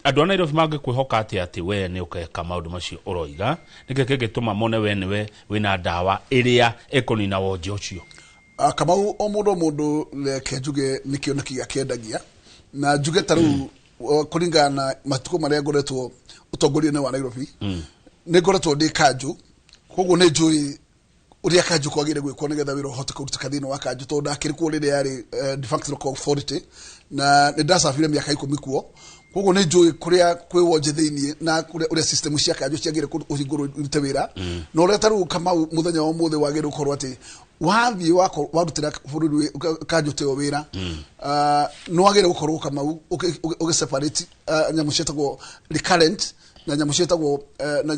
Andũ a Nairobi mangĩkwĩhoka atĩa atĩ we nĩ ũkeka maũndũ macio ũroiga? Nĩkĩ kĩngĩtũma mone we nĩwe wĩna ndawa ĩrĩa ĩkũnina wonje ũcio? Kamau, o mũndũ o mũndũ, reke njuge nĩ kĩoneki gĩake endagia, na njuge ta rĩu kũringana na matukũ marĩa ngoretwo ũtongoria-inĩ wa Nairobi, nĩ ngoretwo ndĩ kanjũ, koguo nĩ njũĩ ũrĩa kanjũ kwagĩrĩire gwĩkwo nĩgetha wĩra ũhote kũrutĩka thĩinĩ wa kanjũ, tondũ ndakĩrĩ kuo rĩrĩa yarĩ defunct local authority, na nĩ ndacabire mĩaka 10 kuo. Koguo nĩ njũĩ kũrĩa kwĩ wonje thĩinĩ na kũrĩa ũrĩa system cia kanjũ ciagĩrĩire kũhingũrwo irute wĩra, na ũrĩa ta rĩu, Kamau, mũthenya wa ũmũthĩ wagĩrĩire gũkorwo atĩ wathiĩ warutĩra bũrũri kanjũ ta ĩyo wĩra, nĩ wagĩrĩire gũkorwo, Kamau, ũgĩ separate nyamũ ciĩtagwo recurrent na nyamũ ciĩtagwo na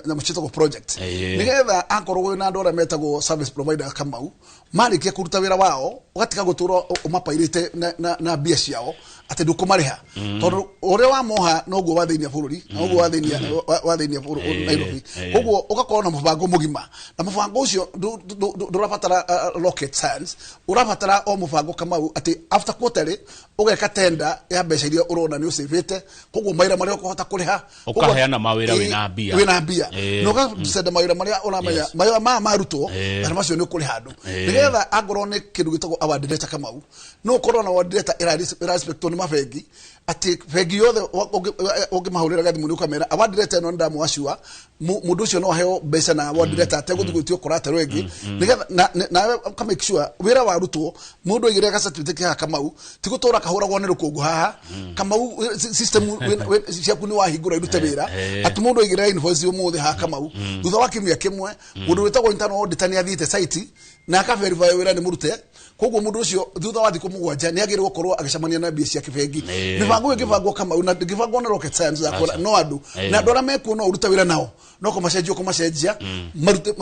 nyamũ ciĩtagwo project, nĩgetha akorwo wĩna andũ arĩa metagwo service provider, Kamau, marĩkia kũruta wĩra wao, ũgatiga gũtũra ũmapairĩte na mbia ciao atĩ ndũkũmarĩha, tondũ ũrĩa wamoha noguo wathĩnia bũrũri na noguo wathĩnia bũrũri Nairobi. Koguo ũgakorwo na mũbango mũgima, na mũbango ũcio ndũrabatara rocket science, ũrabatara o mũbango, Kamau, atĩ after quarterly ũgeka tenda ya mbeca iria ũrona nĩ ũcĩvĩte, koguo mawĩra marĩa ũkũhota kũrĩha. Ũkaheana mawĩra wĩna mbia. Wĩna mbia, na ũgacenda mawĩra marĩa ũramenya mawĩra maya marutwo, na macio nĩ ũkũrĩha andũ, nĩgetha angorwo nĩ kĩndũ gĩtagwo award letter, Kamau, no ũkorwo na award letter ĩrarespectwo nĩ mabengi, atĩ bengi yothe ũngĩmahũrĩra gathimũ nĩ ũkamera award letter ĩno nĩndamwacua, mũndũ ũcio no aheo mbeca na award letter ategũthiĩ gwĩtio collateral ĩngĩ, nĩgetha nawe ũka make sure wĩra warutwo, mũndũ aigĩrĩra ga certificate haha, Kamau, ti gũtũra kahũragwo nĩ rũkũngũ haha. Kamau, system ciaku nĩ wahingũra irute wĩra, atĩ mũndũ aigĩrĩra invoice ũmũthĩ haha, Kamau, thutha wa kiumia kĩmwe mũndũ wĩtagwo internal auditor nĩ athiĩte site na akaverify wĩra nĩ mũrute. Koguo mũndũ ũcio thutha wa thikũ 7 nĩ agĩrĩirwo gũkorwo agĩcemania na mbia ciake bengi. Mĩbango ĩyo ĩngĩbangwo, Kamau, na ndĩngĩbangwo na rocket science yakwa, Aca. no andũ na andũ arĩa mekuo no ũrute wĩra nao, no kũmacenjia ũkũmacenjia, marute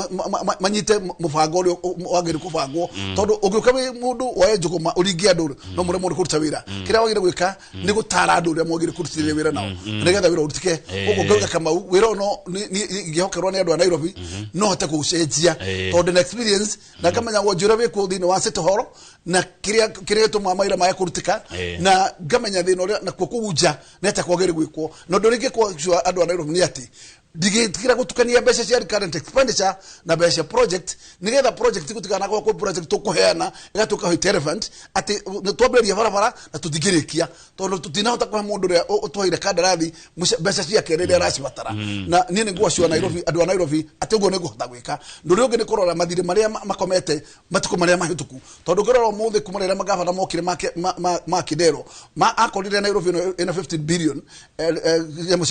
manyite mũbango ũrĩa wagĩrĩire kũbangwo, tondũ ũngĩũka wĩ mũndũ woe njũgũma ũringie andũ, no mũremwo nĩ kũruta wĩra. Kĩrĩa wagĩrĩire gwĩka nĩ gũtara andũ ũrĩa mwagĩrĩire kũrutithania wĩra nao nĩgetha wĩra ũrutĩke. Koguo ngauga, Kamau, wĩra ũyũ no ingĩhokerwo nĩ andũ a Nairobi, no hote kũũcenjia, tondũ na experience na ngamenya wonje ũrĩa wĩkuo thĩinĩ wa City Hall na kĩrĩa kĩrĩa gĩtũmaga mawĩra maya kũrutĩka, na ngamenya thĩna ũrĩa nakuo kũu nja nĩ atĩa kwagĩrĩire gwĩkwo. Na ũndũ ũrĩa ingĩkwo andũ a Nairobi nĩ atĩ ndigĩtigĩra gũtukania mbeca cia recurrent expenditure na mbeca cia project, nĩgetha project gũtikanagwo kwĩ project tũkũheana ĩgatuĩka white elephant, atĩ nĩ twambĩrĩria barabara na tũtingĩrĩkia tondũ tũtinahota kũhe mũndũ ũrĩa ũtũheire kandarathi mbeca ciake rĩrĩa aracibatara. Na niĩ nĩ ngũaciwa Nairobi, andũ a Nairobi, atĩ ũguo nĩ ngũhota gwĩka. Ũndũ ũrĩa ũngĩ nĩ kũrora mathirĩ marĩa makomete matukũ marĩa mahĩtũku, tondũ ũngĩrora ũmũthĩ, kuma rĩrĩa magavana mokire ma Kidero, ma akorire Nairobi ĩno ĩna 15 billion nyamũ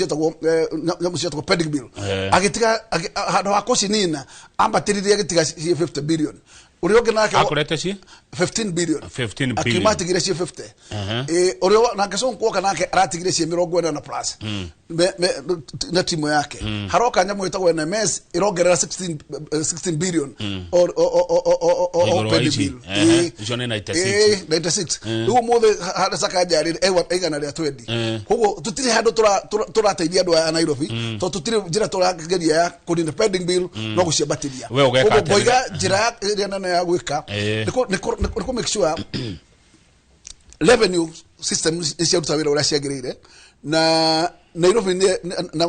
ciĩtagwo pending bill. Agĩtiga handũ ha kũcinina, ambatĩririe agĩtiga ciĩ 50 billion. Ũrĩa ũngĩ nake Akorete ci 15 billion. 15 Akiuma billion. atigire ciĩ 50. Ũrĩa nake Sonko oka nake aratigire ciĩ 40 plus na timu yake. Haroka nyamũ ĩtagwo NMS ĩrongerera 16 billion o Igũrũ wa pending ici. bill. Icio nĩ 96. 96. Rĩu ũmũthĩ harĩa Sakaja arĩ 120. Koguo tũtirĩ handũ tũrateithia andũ aya a Nairobi, tondũ tũtirĩ njĩra tũrageria ya kũnina pending bill, no gũciambatĩria. We ũgeka Koguo atĩa? ngoiga njĩra ĩrĩa nene ya gwĩka nĩ kũ make sure revenue system nĩ ciaruta wĩra ũrĩa ciagĩrĩire, na Nairobi na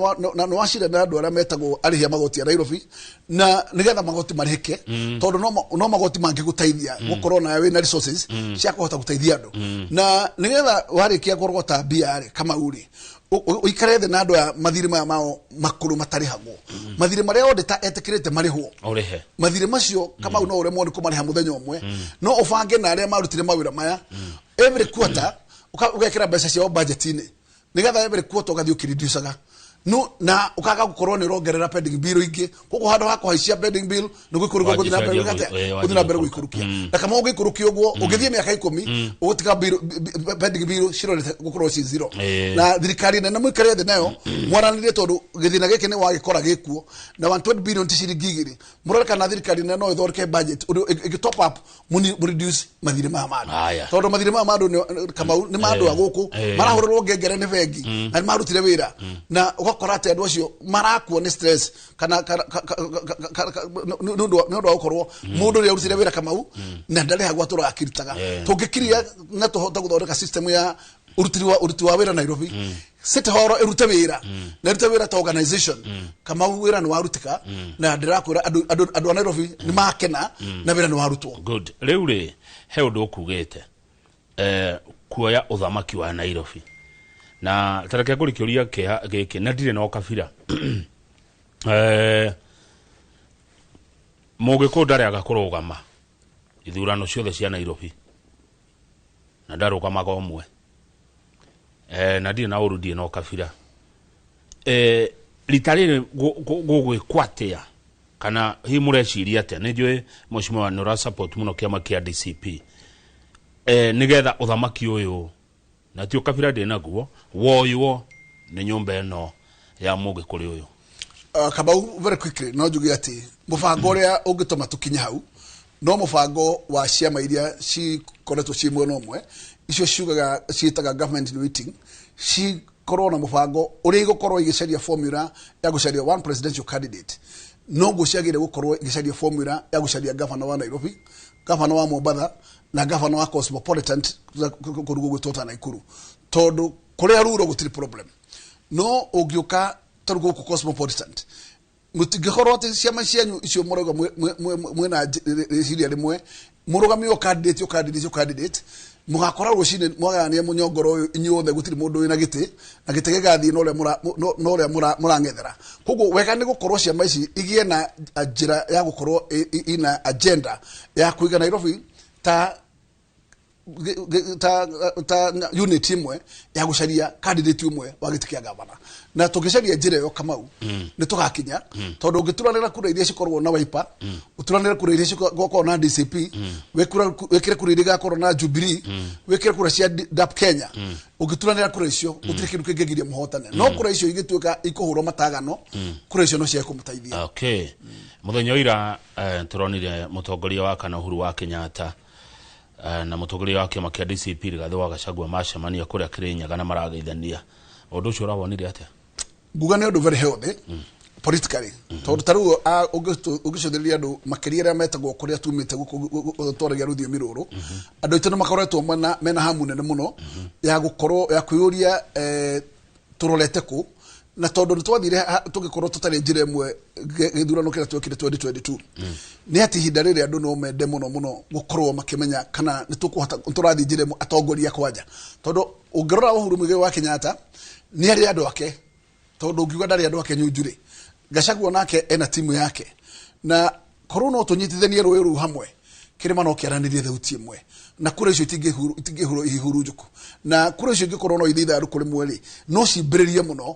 nĩ wacira na andũ arĩa metagwo arĩhi a magoti a Nairobi, na nĩgetha magoti marĩhĩke, tondũ no magoti mangĩgũteithia gũkorwo nawe wĩna resources cia kũhota gũteithia andũ. Na nĩgetha warĩkia kũrogota mbia rĩ, Kamau rĩ, ũikare thĩ na andũ aya, mathirĩ maya mao makũrũ matarĩhagwo, mathirĩ marĩa auditor etĩkĩrĩte marĩhwo, Ũrĩhe. Mathirĩ macio, Kamau, no ũremwo nĩ kũmarĩha mũthenya ũmwe, no ũbange na arĩa marutire mawĩra maya every quarter ũgekĩra mbeca ciao budget-inĩ, nĩgetha every quarter ũgathiĩ ũkĩreducaga, no na ũkaga gũkorwo nĩ ũrongerera pending bill ingĩ. Koguo handũ ha kũhaicia pending bill nĩ gũikũrũka, gũthiĩ na mbere Wanjia gwĩka atĩa? Wanjia Gũthiĩ na mbere gũikũrũka. gũikũrũkia. Na kama ũngĩikũrũkia ũguo, ũngĩthiĩ mĩaka 10, ũgũtiga pending bill cirorete gũkorwo ci zero. Na thirikari nene mũikare thĩ nayo mwaranĩrie, tondũ gĩthĩna gĩkĩ nĩ wagĩkora gĩkuo, na 120 billion ti ciringi 2. Mũrore kana thirikari nene no ĩthondeke budget ũndũ ĩngĩ top up mũreduce mathirĩ maya ma andũ, tondũ mathirĩ maya ma andũ Kamau, nĩ ma andũ a gũkũ marahũrĩrwo ngengere nĩ bengi na nĩ marutire wĩra, na ũgakora Ũgakora atĩ andũ acio marakua nĩ stress kana nĩ ũndũ wa gũkorwo mũndũ ũrĩa ũrutire wĩra Kamau na ndarĩhagwo atũraga akĩrutaga. Tũngĩkiria na tũhote gũthondeka system ya ũruti wa wĩra Nairobi, City Hall ĩrute wĩra na ĩrute wĩra ta organization, Kamau wĩra nĩ warutĩka, na ndĩrakwĩra andũ a Nairobi nĩ makena na wĩra nĩ warutwo. Good. Rĩu rĩ, he ũndũ ũkugĩte kuoya ũthamaki wa Nairobi, na tareke ngũri kĩũria gĩkĩ na ndirĩ na ũkabira. Mũgĩkũyũ ndarĩaga kũrũgama ithurano ciothe cia Nairobi, na ndarũgamaga ũmwe, na ndirĩ na ũru, ndirĩ na ũkabira. Rita rĩrĩ gũgwĩkwo atĩa, kana hihi mũreciria atĩa? Nĩ njũĩ mheshimiwa nĩ ũra support mũno kĩama kĩa DCP, nĩgetha ũthamaki ũyũ, na ti ũkabira ndĩ naguo, woywo nĩ nyũmba ĩno ya mũgĩkũrĩ ũyũ. Kamau, very quickly, no njuge atĩ mũbango ũrĩa ũngĩtũma tũkinye hau no mũbango wa ciama iria cikoretwo ciĩ mwena ũmwe, icio ciugaga ciĩtaga government in waiting, cikorwo na mũbango ũrĩa igũkorwo igĩcaria formula ya gũcaria one presidential candidate. Noguo ciagĩrĩire gũkorwo igĩcaria formula ya gũcaria governor wa Nairobi, governor wa Mombatha na governor wa Cosmopolitan kũndũ gũgwĩtwo ta Nakuru, tondũ kũrĩa ruro gũtirĩ problem. No ũngĩũka tarĩu gũkũ Cosmopolitan, mũtingĩkorwo atĩ ciama cianyu icio mũrauga mwĩna rĩciria rĩmwe, mũrũgamie o candidate, o candidate, o candidate, mũgakora rũcinĩ mwagayania mũnyongoro ũyũ inyuothe, gũtirĩ mũndũ wĩna gĩtĩ, na gĩtĩ gĩgathiĩ na ũrĩa mũrang'ethera. Koguo wega nĩ gũkorwo ciama ici igĩe na njĩra ya gũkorwo ina agenda ya kũiga Nairobi ta unit ĩmwe ya gũcaria candidate ũmwe wa gĩtĩ kĩa gavana. Na tũngĩcaria njĩra ĩyo, Kamau, nĩ tũgakinya, tondũ ũngĩturanĩra kura iria cikoragwo na Wiper, ũturanĩre kura iria cikoragwo na DCP, wĩkĩre kura iria igakorwo na Jubilee, wĩkĩre kura cia DAP Kenya, ũngĩturanĩra kura icio, gũtirĩ kĩndũ kĩngĩgiria mũhotane. No kura icio igĩtuĩka ikũhũrwo matagano, kura icio no ciage kũmũteithia. Okay, mũthenya wa ira tũronire mũtongoria wa kana Uhuru wa Kenyatta na mũtongoria wa kĩama kĩa DCP Rigathĩ wa Gachagua macemania kũrĩa Kĩrĩnyaga na marageithania. Ũndũ ũcio ũrawonire atĩa? Nguga nĩ ũndũ very healthy politically, tondũ ta rĩu ũngĩcũthĩrĩria andũ makĩria arĩa metagwo kũrĩa tumĩte gũkũ twaragia rũthiomi rũrũ, andũ aitũ nĩ makoretwo mena hamu nene mũno ya gũkorwo ya kwĩyũria tũrorete kũ, na tondũ nĩ twathire tũgĩkorwo tũtarĩ njĩra ĩmwe gĩthurano kĩrĩa twekire 2022, nĩ atĩ ihinda rĩrĩ andũ no mende mũno mũno gũkorwo makĩmenya kana nĩ tũkũhota tũrathiĩ njĩra ĩmwe atongoria kwanja, tondũ ũngĩrora Uhuru Muigai wa Kenyatta nĩ arĩ andũ ake, tondũ ũngiuga ndarĩ andũ ake Nyunjurĩ. Gachagua nake ena timu yake, na korwo no tũnyitithanie rũĩ rũu hamwe, kĩrĩma no kĩaranĩrie thauti ĩmwe, na kura icio itingĩhurwo ihurunjũku, na kura icio ingĩkorwo no ithiĩ ithandũkũ rĩmwe rĩ, no cimbĩrĩrie mũno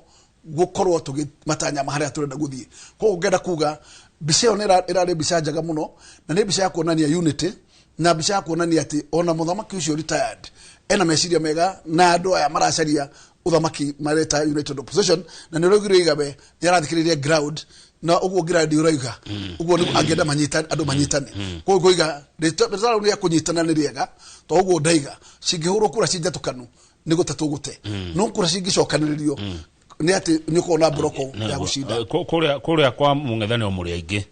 gũkorwo tũgĩmatanya harĩa tũrenda gũthiĩ. Koguo ngenda kuga mbica ĩyo nĩ ĩrarĩ mbica njega mũno, na nĩ mbica ya kuonania unity, na mbica ya kuonania atĩ ona mũthamaki ũcio retired ena meciria mega, na andũ aya maracaria ũthamaki mareta United Opposition, na nĩ ũraugire Igabe nĩ arathikĩrĩria ground, na ũguo ground ũrauga ũguo nĩguo angĩenda manyitane, andũ manyitane. Koguo ngoiga rĩtwa rĩu rĩa kũnyitana nĩ rĩega, to ũguo ndaiga cingĩhũrwo kura ci njatũkanu nĩ gũte tũgũte, no kura cingĩcokanĩrĩrio nĩ atĩ nĩ ũkorwo na mburoko ya gũcinda. Kũrĩa kwa mũng'ethanĩro mũrĩ aingĩ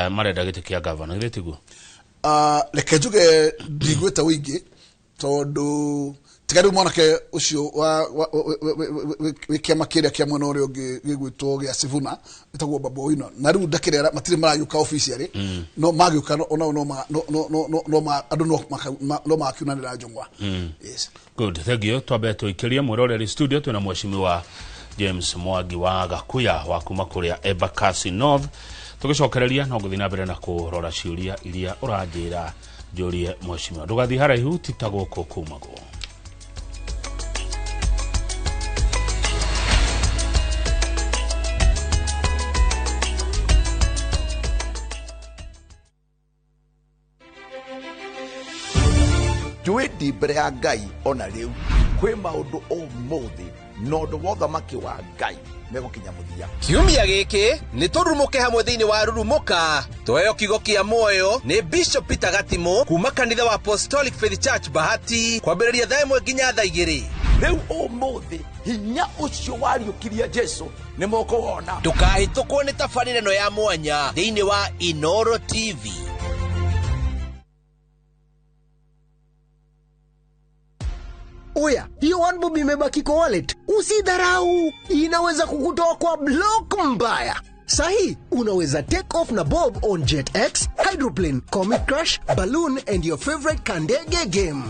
marenda gĩtĩ kĩa gavana, githĩ tiguo? Reke njuge ndigwĩte ũingĩ, tondũ tiga rĩu mwanake ũcio wĩ kĩama kĩrĩa kĩa mwena ũrĩa ũngĩ gĩgwĩtwo gĩa Sifuna, ĩtagwo Babu Owino, na rĩu ndakĩrĩ matirĩ maragĩũka officially, no magĩũka onao no andũ no magakiunanĩra njũng'wa. Yes. Good, thank you. Twambe tũikĩrie mwĩroreri studio, twĩna mheshimiwa James Mwangi wa Gakuya wa kuma kũrĩa Embakasi North. Tũgĩcokereria no ngũthiĩ na mbere na kũrora ciũria iria ũranjĩra njũrie mheshimiwa. Ndũgathiĩ haraihu, ti ta gũkũ kumagwo. Njũĩ ndi mbere ya Ngai ona rĩu kwĩ maũndũ ũmũthĩ na ũndũ wa ũthamaki wa Ngai megũkinya mũthia. Kiumia gĩkĩ nĩ tũrurumũke hamwe thĩinĩ wa Rurumũka, tweheo kiugo kĩa muoyo nĩ Bishop Peter Gatimu kuma kanitha wa Apostolic Faith Church Bahati, kwambĩrĩria thaa 1 nginya thaa 2. Rĩu ũmũthĩ hinya ũcio wariũkirie Jesu nĩ mũkũwona. Ndũkahĩtũkwo nĩ tabarĩra ĩno ya mwanya thĩinĩ wa Inoro TV. Oya, hiyo one bob imebaki kwa wallet. Usidharau, inaweza kukutoa kwa block mbaya. Sahi, unaweza take off na bob on JetX, Hydroplane, Comet Crash, Balloon and your favorite Kandege game.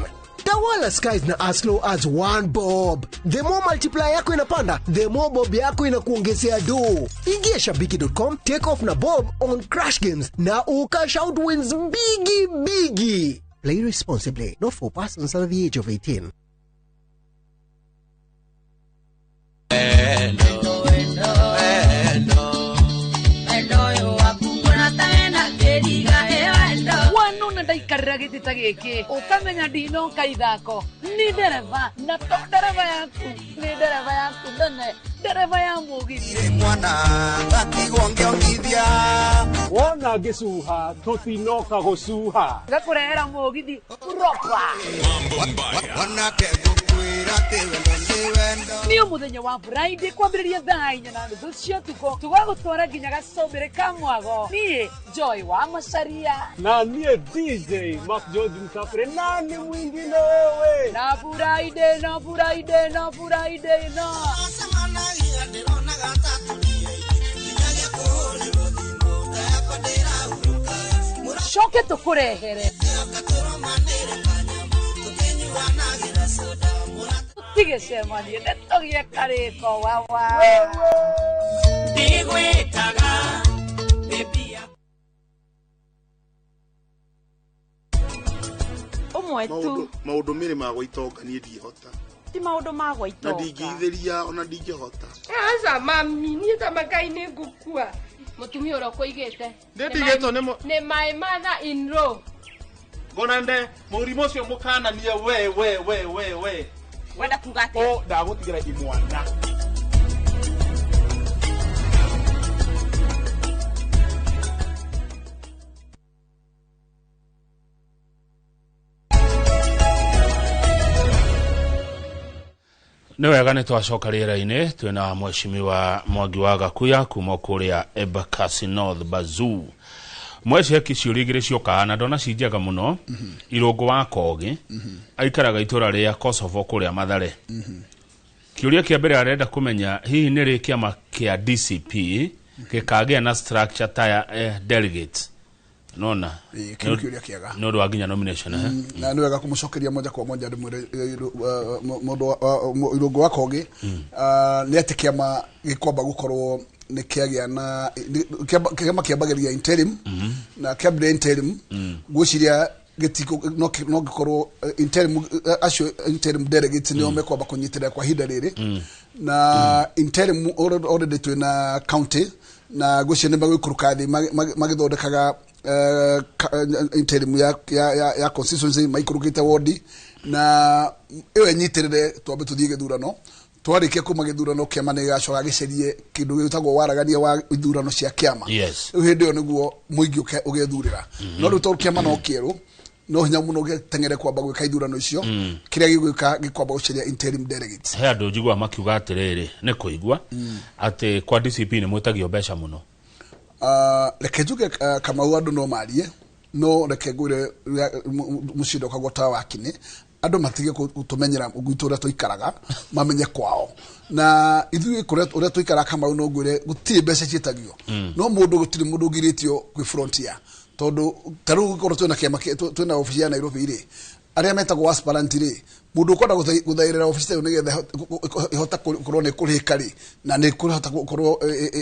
Tawala skies na as low as one bob. The more multiplier yako inapanda, the more bob yako inakuongezea do. Ingia shabiki.com, take off na bob on Crash Games na ukash out wins bigi bigi. Play responsibly, not for persons under the age of 18. Wanona ndaikarĩra gĩtĩ ta gĩkĩ ũkamenya ndinoka ithako nĩ ndereba na to ndereba yaku nĩ ndereba yaku nene ndereba ya mũgithi mwana ngatigwo ngĩongithia wona ngĩcuha tũtinoka gũcuha gakũrehera mũgithi proper. Wanake ngũkwĩra atĩ wendo nĩ wendo. Nĩ mũthenya wa Friday kwambĩrĩria thaa 4:30 cia ũtukũ tũgagũtwara nginya gacũmbĩrĩ ka mwago. Niĩ Joy wa Macaria na niĩ DJ Mark George Msafiri na nĩ mwingine wewe na Friday no Friday no Friday no coke tũkũrehere tigĩcemanie nĩ tũgĩe karĩko wawa. Ndigwĩtaga baby. Ũmwe tu maũndũ merĩ ma gwa itonga niĩ ndingĩhota. Ti maũndũ ma gwa itonga. Na ndingĩithĩria ona ndingĩhota. Aca mami, niĩ ta makai nĩ ngũkua. Mũtumia ũrĩa ũkũigĩte. Nĩ ndigĩtwo nĩ nĩ my mother in law. Ngonande mũrimũ ũcio mũkananie we we we we we. Wenda kuga atĩa? O ndagũtigĩra imwana. Nĩ wega nĩ twacoka rĩera-inĩ twĩna mheshimiwa Mwangi wa Gakuya kuma kũrĩa Embakasi North Bazoo. Mweceki ciũria igĩrĩ ciokaga na ndona ci njega mũno. Irũngũ wa Kogi aikaraga itũra rĩa Kosovo kũrĩa Mathare. Kĩũria kĩa mbere arenda kũmenya hihi nĩ rĩ kĩama kĩa DCP gĩkagĩa na structure ta ya delegates. Nona kĩu kĩũria kĩega nĩ ũndũ wa nginya nomination. Na nĩ wega kũmũcokeria moja kwa moja ndĩmwĩre mũndũ Irũngũ wa Kogi nĩ atĩ kĩama gĩkwamba gũkorwo nĩ kĩagĩa na kĩama kĩambagĩrĩria interim na kĩambĩrĩria interim ngwĩciria gĩtikũ no gĩkorwo interim acio interim delegates nĩo mekwamba kũnyitĩrĩra kwa ihinda rĩrĩ na interim already twĩna county na ngwĩciria nĩ magũikũrũka thĩ magĩthondekaga interim ya constituency maikũrũkĩte wodi na ĩyo ĩnyitĩrĩre twambe tũthiĩ gĩthurano twarĩkia kuma gĩthurano kĩama nĩ gĩgacoka gĩcerie kĩndũ gĩtagwo waragania wa ithurano cia kĩama. Rĩu hĩndĩ ĩyo nĩguo mũingĩ ũgethurĩra. No rĩu tondũ kĩama no kĩerũ no hinya mũno gĩteng'ere kwamba gwĩka ithurano icio kĩrĩa gĩgwĩka gĩkwamba gũceria interim delegates. He andũ njiguaga makiuga atĩrĩrĩ nĩ kũigua atĩ kwa DCP nĩ mwĩtagio mbeca mũno. Reke njuge Kamau andũ no marie no reke ngwĩre mũciĩ ndũkagwo ta wakinĩ andũ matige gũtũmenyera gwitũ ũrĩa tũikaraga mamenye kwao na ithuĩ kũrĩa ũrĩa tũikaraga Kamau no ngwĩre gũtirĩ mbeca ciĩtagio no mũndũ gũtirĩ mũndũ ũngirĩtio kwĩ frontier tondũ ta rĩu gũkorwo twĩna kĩama twĩna obici ya Nairobi rĩ arĩa metagwo aspirant rĩ mũndũ ũkwenda gũthaĩrĩra obici ĩyo nĩgetha ĩhote gũkorwo nĩ ĩkũrĩhĩka rĩ na nĩ ĩkũhota gũkorwo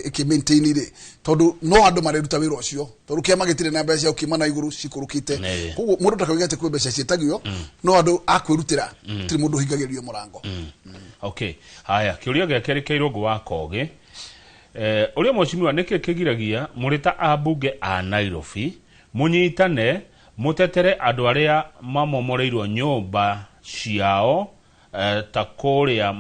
ĩkĩ-maintain rĩ tondũ no andũ mareruta wĩra ũcio tondũ kĩama gĩtirĩ na mbeca ũkiuma na igũrũ cikũrũkĩte koguo mũndũ ndakauge atĩ kwĩ mbeca ciĩtagio no andũ a kwĩrutĩra gũtirĩ mũndũ ũhingagĩrĩrio mũrango. Okay, haya kĩũria gĩa kerĩ kĩa Irũngũ wa Kogi ũrĩa mheshimiwa nĩkĩ kĩgiragia mũrĩ ta ambunge a Nairobi mũnyitane mũtetere andũ arĩa mamomoreirwo nyũmba ciao ta kũrĩa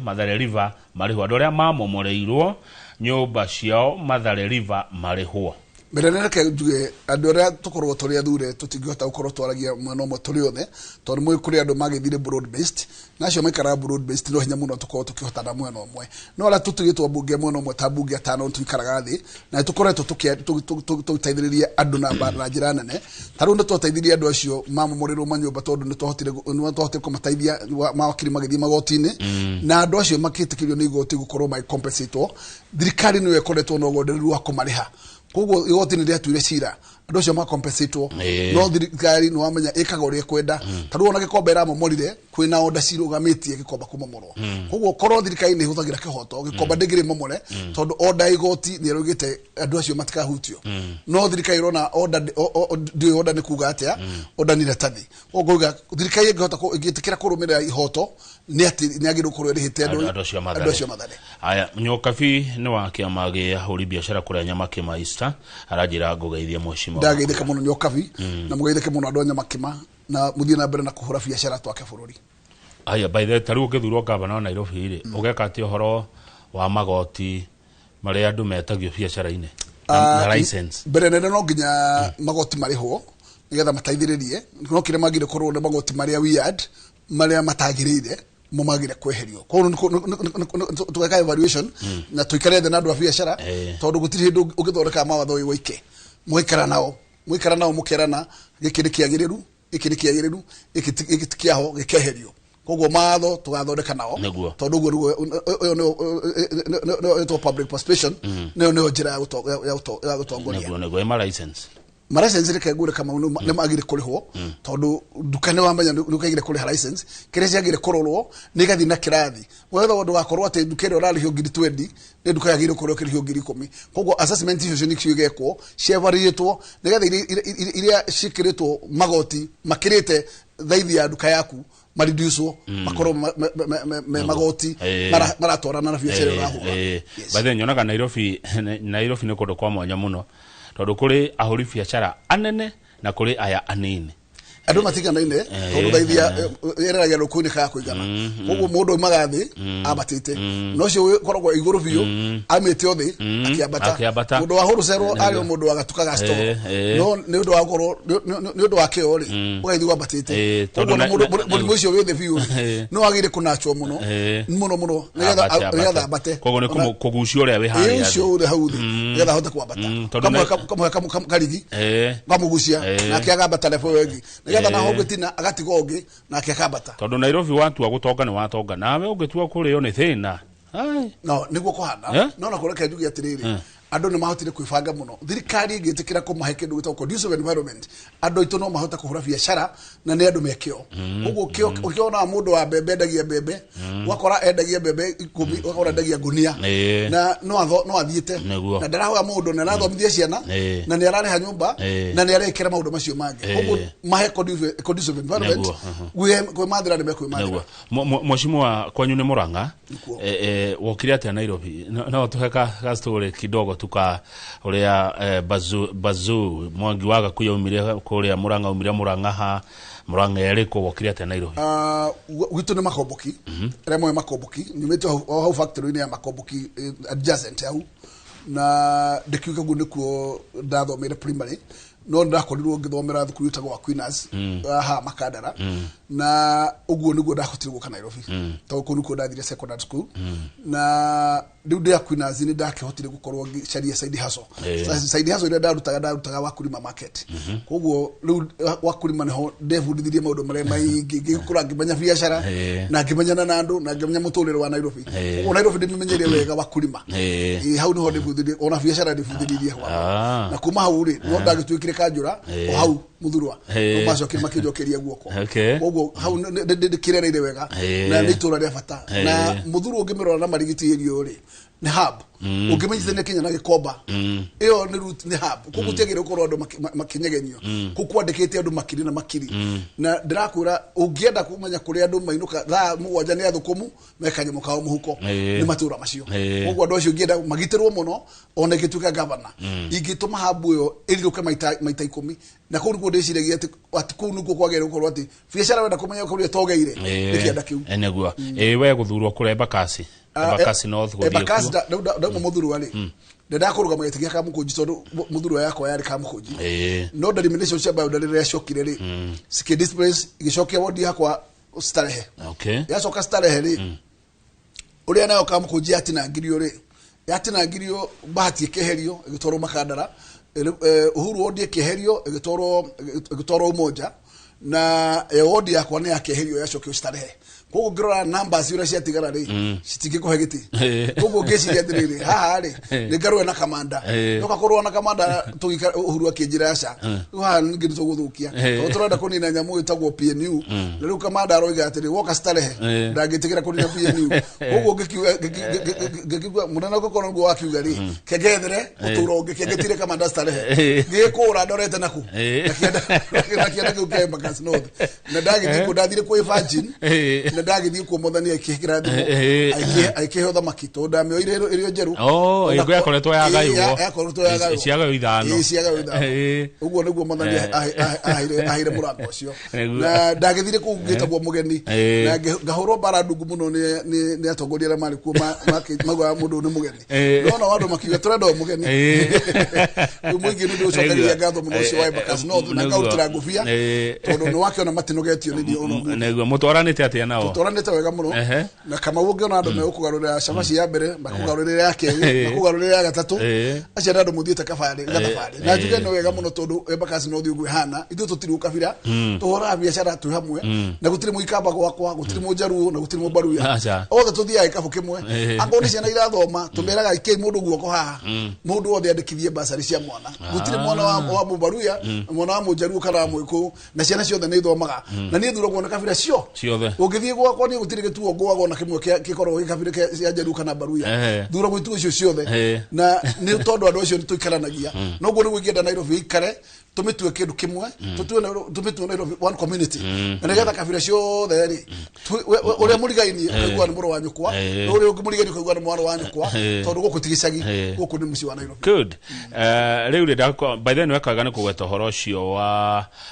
Mathare River marĩhwo andũ arĩa mamomoreirwo nyũmba ciao Mathare River marĩhwo. Mbere nene reke njuge andũ arĩa tũkoragwo tũrĩ athure tũtingĩhota gũkorwo twaragia mwena ũmwe tũrĩ othe, tondũ mũĩ kũrĩ andũ magĩthire broad based, na acio maikaraga broad based no hinya mũno tũkorwo tũkĩhotana mwena ũmwe. No arĩa tũtigĩtwo mbunge mwena ũmwe ta mbunge atano tũikaraga thĩ na nĩtũkoretwo tũgĩteithĩrĩria andũ na njĩra nene. Ta rĩu nĩtwateithirie andũ acio mamomorerwo manyũmba tondũ nĩtwahotire kũmateithia mawakiri magĩthiĩ magoti-inĩ, na andũ acio makĩtĩkĩrio nĩ igoti gũkorwo magĩcompensatwo. Thirikari nĩyo ĩkoretwo na ũgondereru wa kũmarĩha, koguo igoti nĩ rĩatuire cira andũ acio macompensatwo, no thirikari nĩ wamenya ĩkaga ũrĩa ĩkwenda. Ta rĩu ona Gĩkomba ĩramomorire, kwĩna onda cirũgamĩtie Gĩkomba kũmomorwo. Koguo korwo thirikari nĩ ĩhũthagĩra kĩhoto, Gĩkomba ndĩngĩrĩ momore, tondũ onda ya igoti nĩ ĩraugĩte andũ acio matikahutio. No thirikari ĩrona onda ndiũĩ onda nĩ kuga atĩa, onda nĩ iratathi. Koguo ngauga thirikari ĩngĩhota ĩngĩtĩkĩra kũrũmĩrĩra ihoto nĩ atĩ nĩ agĩrĩirwo gũkorwo ĩrĩhĩte andũ acio acio Mathare. Aya, Nyokabi nĩ wa kĩama gĩa ahũri biacara kũrĩa Nyamakĩma Easter aranjĩra ngũgeithie mheshimiwa. Ndageithĩka mũno Nyokabi, na mũgeithĩke mũno andũ a Nyamakĩma, na mũthiĩ na mbere na kũhũra biacara twake bũrũri. Aya, by the way, ta rĩu ũngĩthurwo gavana wa Nairobi rĩ, ũgeka atĩa ũhoro wa magoti marĩa andũ metagio biacara-inĩ na license? Mbere nene no nginya magoti marĩhwo nĩgetha mateithĩrĩrie, no kĩrĩa magire korwo nĩ magoti marĩa weird, marĩa matagĩrĩire mo magire kweherio. Koguo tũgeka evaluation na tũikare thĩ na andũ a biacara, tondũ gũtirĩ hĩndĩ ũngĩthondeka mawatho wĩ woike. Mũgaikara nao mũkerana gĩkĩ nĩ kĩagĩrĩru, gĩkĩ nĩ kĩagĩrĩru, gĩkĩ ti kĩaho, gĩkeherio. Koguo mawatho tũgathondeka nao, tondũ ũguo nĩguo ĩyo nĩyo ĩtagwo public participation, nĩyo njĩra ya gũtongoria. Nĩguo ĩma license. Ma license reke ngure Kamau nĩ magire kũrĩhwo, tondũ nduka nĩ wamenya nĩ ũkaigire kũrĩha license, kĩrĩa ciagire kũrorwo nĩ igathiĩ na kĩrathi. Wetha ndũgakorwo atĩ nduka ĩrĩa ũrarĩhio ngiri 20 nĩ nduka yagĩrĩirwo gũkorwo ĩkĩrĩhio ngiri 10. Koguo assessment icio nĩcio igekwo cievarĩtwo nĩgetha iria ciĩkĩrĩtwo magoti makĩrĩte thaithi ya nduka yaku mareducwo, makorwo me magoti maratwarana na biacara ĩrĩa ũrahũra. By the way, nyonaga Nairobi nĩ kũndũ kwa mwanya mũno, tondũ kũrĩ ahũri biacara anene na kũrĩ aya anini. Andũ matiganaine tondũ thaithi ĩreragia rũkũ-inĩ kaga kũigana. Koguo mũndũ aumaga thĩ ambatĩte, no ũcio ũkoragwo igũrũ biũ aumĩte o thĩ akĩambata. Mũndũ wa hũrũcerwo arĩ o mũndũ wa gatuka ga store, no nĩ ũndũ wa gũkorwo nĩ ũndũ wa kĩo rĩ, ũgaithiĩ wambatĩte. Koguo mũrimũ ũcio wĩ thĩ biũ rĩ, no wagĩrĩire kũnachwo mũno mũno mũno nĩgetha ambate. Koguo nĩ kũgucio ũrĩa wĩ harĩa thĩ, ũcio ũrĩ hau thĩ nĩgetha ahote kwambata. Kamũhe karigi kamũgucia nake akambata level ĩyo ĩngĩ, nĩgetha naho ũngĩtina agatiga ũngĩ nake akambata. Tondũ Nairobi watua gũtonga nĩ watonga, nawe ũngĩtua kũrĩo nĩ thĩna. No nĩguo kũhana. No na kũreke njuge atĩrĩrĩ, andũ nĩ mahotire kwĩbanga mũno. Thirikari ĩngĩtĩkĩra kũmahe kĩndũ gĩtagwo conducive environment, andũ aitũ no mahote kũhũra biacara na nĩ andũ me kĩo. Koguo ũkĩona mũndũ wa mbembe endagia mbembe, ũgakora endagia mbembe 10, ũgakora endagia ngũnia, na no athiĩte na ndarahoya mũndũ, na arathomithia ciana, na nĩ ararĩha nyũmba, na nĩ arekĩra maũndũ macio mangĩ. Koguo mahe conducive environment, kwĩmathĩra nĩ mekwĩmathĩra. Mheshimiwa, kwanyu nĩ Murang'a, wokire atĩa Nairobi? No tũhe ka story kidogo tuka ũrĩa Bazu Mwangi wa Gakuya umire kũrĩa Murang'a, umire Murang'a ha Murang'a ĩrĩkũ, wokire atĩa Nairobi? Gwitũ nĩ Makomboki, arĩa moĩ Makomboki, nyumĩte o hau factory-inĩ ya Makomboki adjacent hau, na ndĩkiuga guo nĩkuo ndathomeire primary, no ndakorirwo ngĩthomera thukuru ĩtagwo Aquinas haha Makandara, na ũguo nĩguo ndahotire gũka Nairobi, tondũ kũu nĩkuo ndathire secondary school. Na rĩu ndĩ Aquinas nĩ ndakĩhotire gũkorwo ngĩcaria side hustle. Side hustle ĩrĩa ndarutaga Wakulima market. Koguo rĩu Wakulima nĩho ndebundithirie maũndũ marĩa maingĩ, ngĩkũra ngĩmenya biacara na ngĩmenyana na andũ na ngĩmenya mũtũrĩre wa Nairobi. Koguo Nairobi ndĩmĩmenyeire wega Wakulima. Hau nĩho ndĩbundithirie ona biacara ndĩbundithirie hau. Na kuma hau rĩ, no ndagĩtuĩkire kanjũra o hau Muthurwa, no macokire makĩnjokeria guoko. Koguo hau ndĩkĩrereire wega na nĩ itũra rĩa bata. Na Muthurwa ũngĩmĩrora na marigiti ĩrio rĩ, nĩ hub. Ũngĩmenyithania Kenya na Gĩkomba, ĩyo nĩ route, nĩ hub. Koguo tiagĩrĩire gũkorwo andũ makĩnyegenyio. Kũu kwandĩkĩte andũ makiri na makiri. Na ndĩrakwĩra ũngĩenda kũmenya kũrĩa andũ mainũka thaa 7 nĩ athũkũmu me kanyamũ kao mũhuko, nĩ matũra macio. Koguo andũ acio ũngĩenda magitĩrwo mũno, ona ingĩtuĩka gavana, ingĩtũma hub ĩyo ĩrirũke maita 10. Na kũu nĩkuo ndĩciragia atĩ kũu nĩkuo kwagĩrĩire gũkorwo atĩ biacara wenda kũmenya kũrĩa ĩtogeire nĩ kĩanda kĩu. Nĩguo. We gũthurwo kũrĩa Embakasi. Embakasi North gũthiĩ Embakasi kuo. Ndauma Muthurwa rĩ, Ndendaga kũrũgama gĩtĩ gĩa Kamũkũnji tondũ mũthuri yakwa yarĩ Kamũkũnji. No delimitation cia boundary rĩrĩa ciokire rĩ, cikĩ displace, igĩcokia wodi yakwa Starehe. Yacoka Starehe rĩ, ũrĩa nayo Kamũkũnji yatinangirio rĩ, yatinangirio Bahati ĩkĩeherio ĩgĩtwarwo Makandara. Uhuru wodi ĩkĩeherio ĩgĩtwarwo Umoja, na wodi yakwa nĩ yakĩeherio yacokio Starehe. Koguo ngĩrora numbers ũrĩa ciatigara rĩ, citingĩkũhe gĩtĩ. Koguo ngĩciria atĩrĩrĩ, haha rĩ, nĩ ngarũe na kamanda. Ndoka kũrũa na kamanda tũgĩikara, Uhuru akĩnjĩra aca, rĩu haha ningĩ nĩ tũgũthũkia, tondũ tũrenda kũnina nyamũ ĩtagwo PNU. Na rĩu kamanda aroiga atĩrĩ, woka Starehe, ndangĩtĩkĩra kũnina PNU. Koguo ngĩkiuga mũnene, ũngĩkorwo nĩguo wakiuga rĩ, kengethere ũtũro ũngĩ, kengetire kamanda Starehe. Ngĩkũra ndorete naku na kĩanda kĩu kĩa Embakasi North, na ndagĩthiĩ kuo, ndathire kwĩ Virgin, na ndagĩthiĩ kuo Mwathani akĩhĩkĩra thimũ, akĩhe ũthamaki tondũ ndamĩoire ĩrĩ o njerũ. Oh, ĩyo yakoretwo yagaywo. Yakoretwo yagaywo. Ciagaywo ithano. Ĩĩ, ciagaywo ithano. Ũguo nĩguo Mwathani aheire mũrango ũcio. Na ndagĩthire kũu ngĩtagwo mũgeni, na ngahũrwo mbara ndungu mũno nĩ atongoria arĩa marĩ kuo, maugaga mũndũ ũyũ nĩ mũgeni. No nao andũ makiuga tũrenda o mũgeni. Rĩu mũingĩ nĩ ndĩũcokagĩria ngatho mũno ũcio wa Embakasi North, na ngaũrutĩra ngũbia, tondũ nĩ wakĩona matinogetio nĩ niĩ ona ũmũthĩ. Nĩguo mũtwaranĩte atĩa nao? Tũtwaranĩte wega mũno. Na Kamau, ũngĩona andũ megũkũgarũrĩra cabaci ya mbere, makũgarũrĩra ya kerĩ, makũgarũrĩra ya gatatũ, acio nĩ andũ mũthiĩte kabarĩ gathabarĩ. Na njuge nĩ wega mũno tondũ Embakasi North ũguo ĩhana, ithuĩ tũtirĩ ũkabira. Tũhũraga biacara twĩ hamwe, na gũtirĩ mũikamba gwakwa, gũtirĩ mũnjaruo, na gũtirĩ mũmbaruya. Aca. Othe tũthiaga gĩkabũ kĩmwe. Akorwo nĩ ciana irathoma, tũmeraga ikei mũndũ guoko haha, mũndũ wothe andĩkithie basarĩ cia mwana. Gũtirĩ mwana wa mũbaruya, mwana wa mũnjaruo kana wa mũgĩkũyũ, na ciana ciothe nĩ ithomaga. Na niĩ thuragwo na kabira cio ciothe. Ũngĩthiĩ gwakwa niĩ gũtirĩ gĩtuo ngũaga ona kĩmwe kĩkoragwo gĩ kabira cia njaruo kana baruya. Thuragwo ituo icio ciothe. Na nĩ tondũ andũ acio nĩ tũikaranagia. Noguo nĩguo ingĩenda Nairobi ĩikare, tũmĩtue kĩndũ kĩmwe, tũmĩtue Nairobi one community, na nĩgetha kabira ciothe rĩ, ũrĩa mũrigainie ũkaigua nĩ mũrũ wa nyũkwa, na ũrĩa ũngĩ mũrigainie ũkaigua nĩ mwarĩ wa nyũkwa, tondũ gũkũ ti gĩcagi, gũkũ nĩ mũciĩ wa Nairobi. Good. Rĩu rĩ, by the way, nĩ wekaga nĩ kũgweta ũhoro ũcio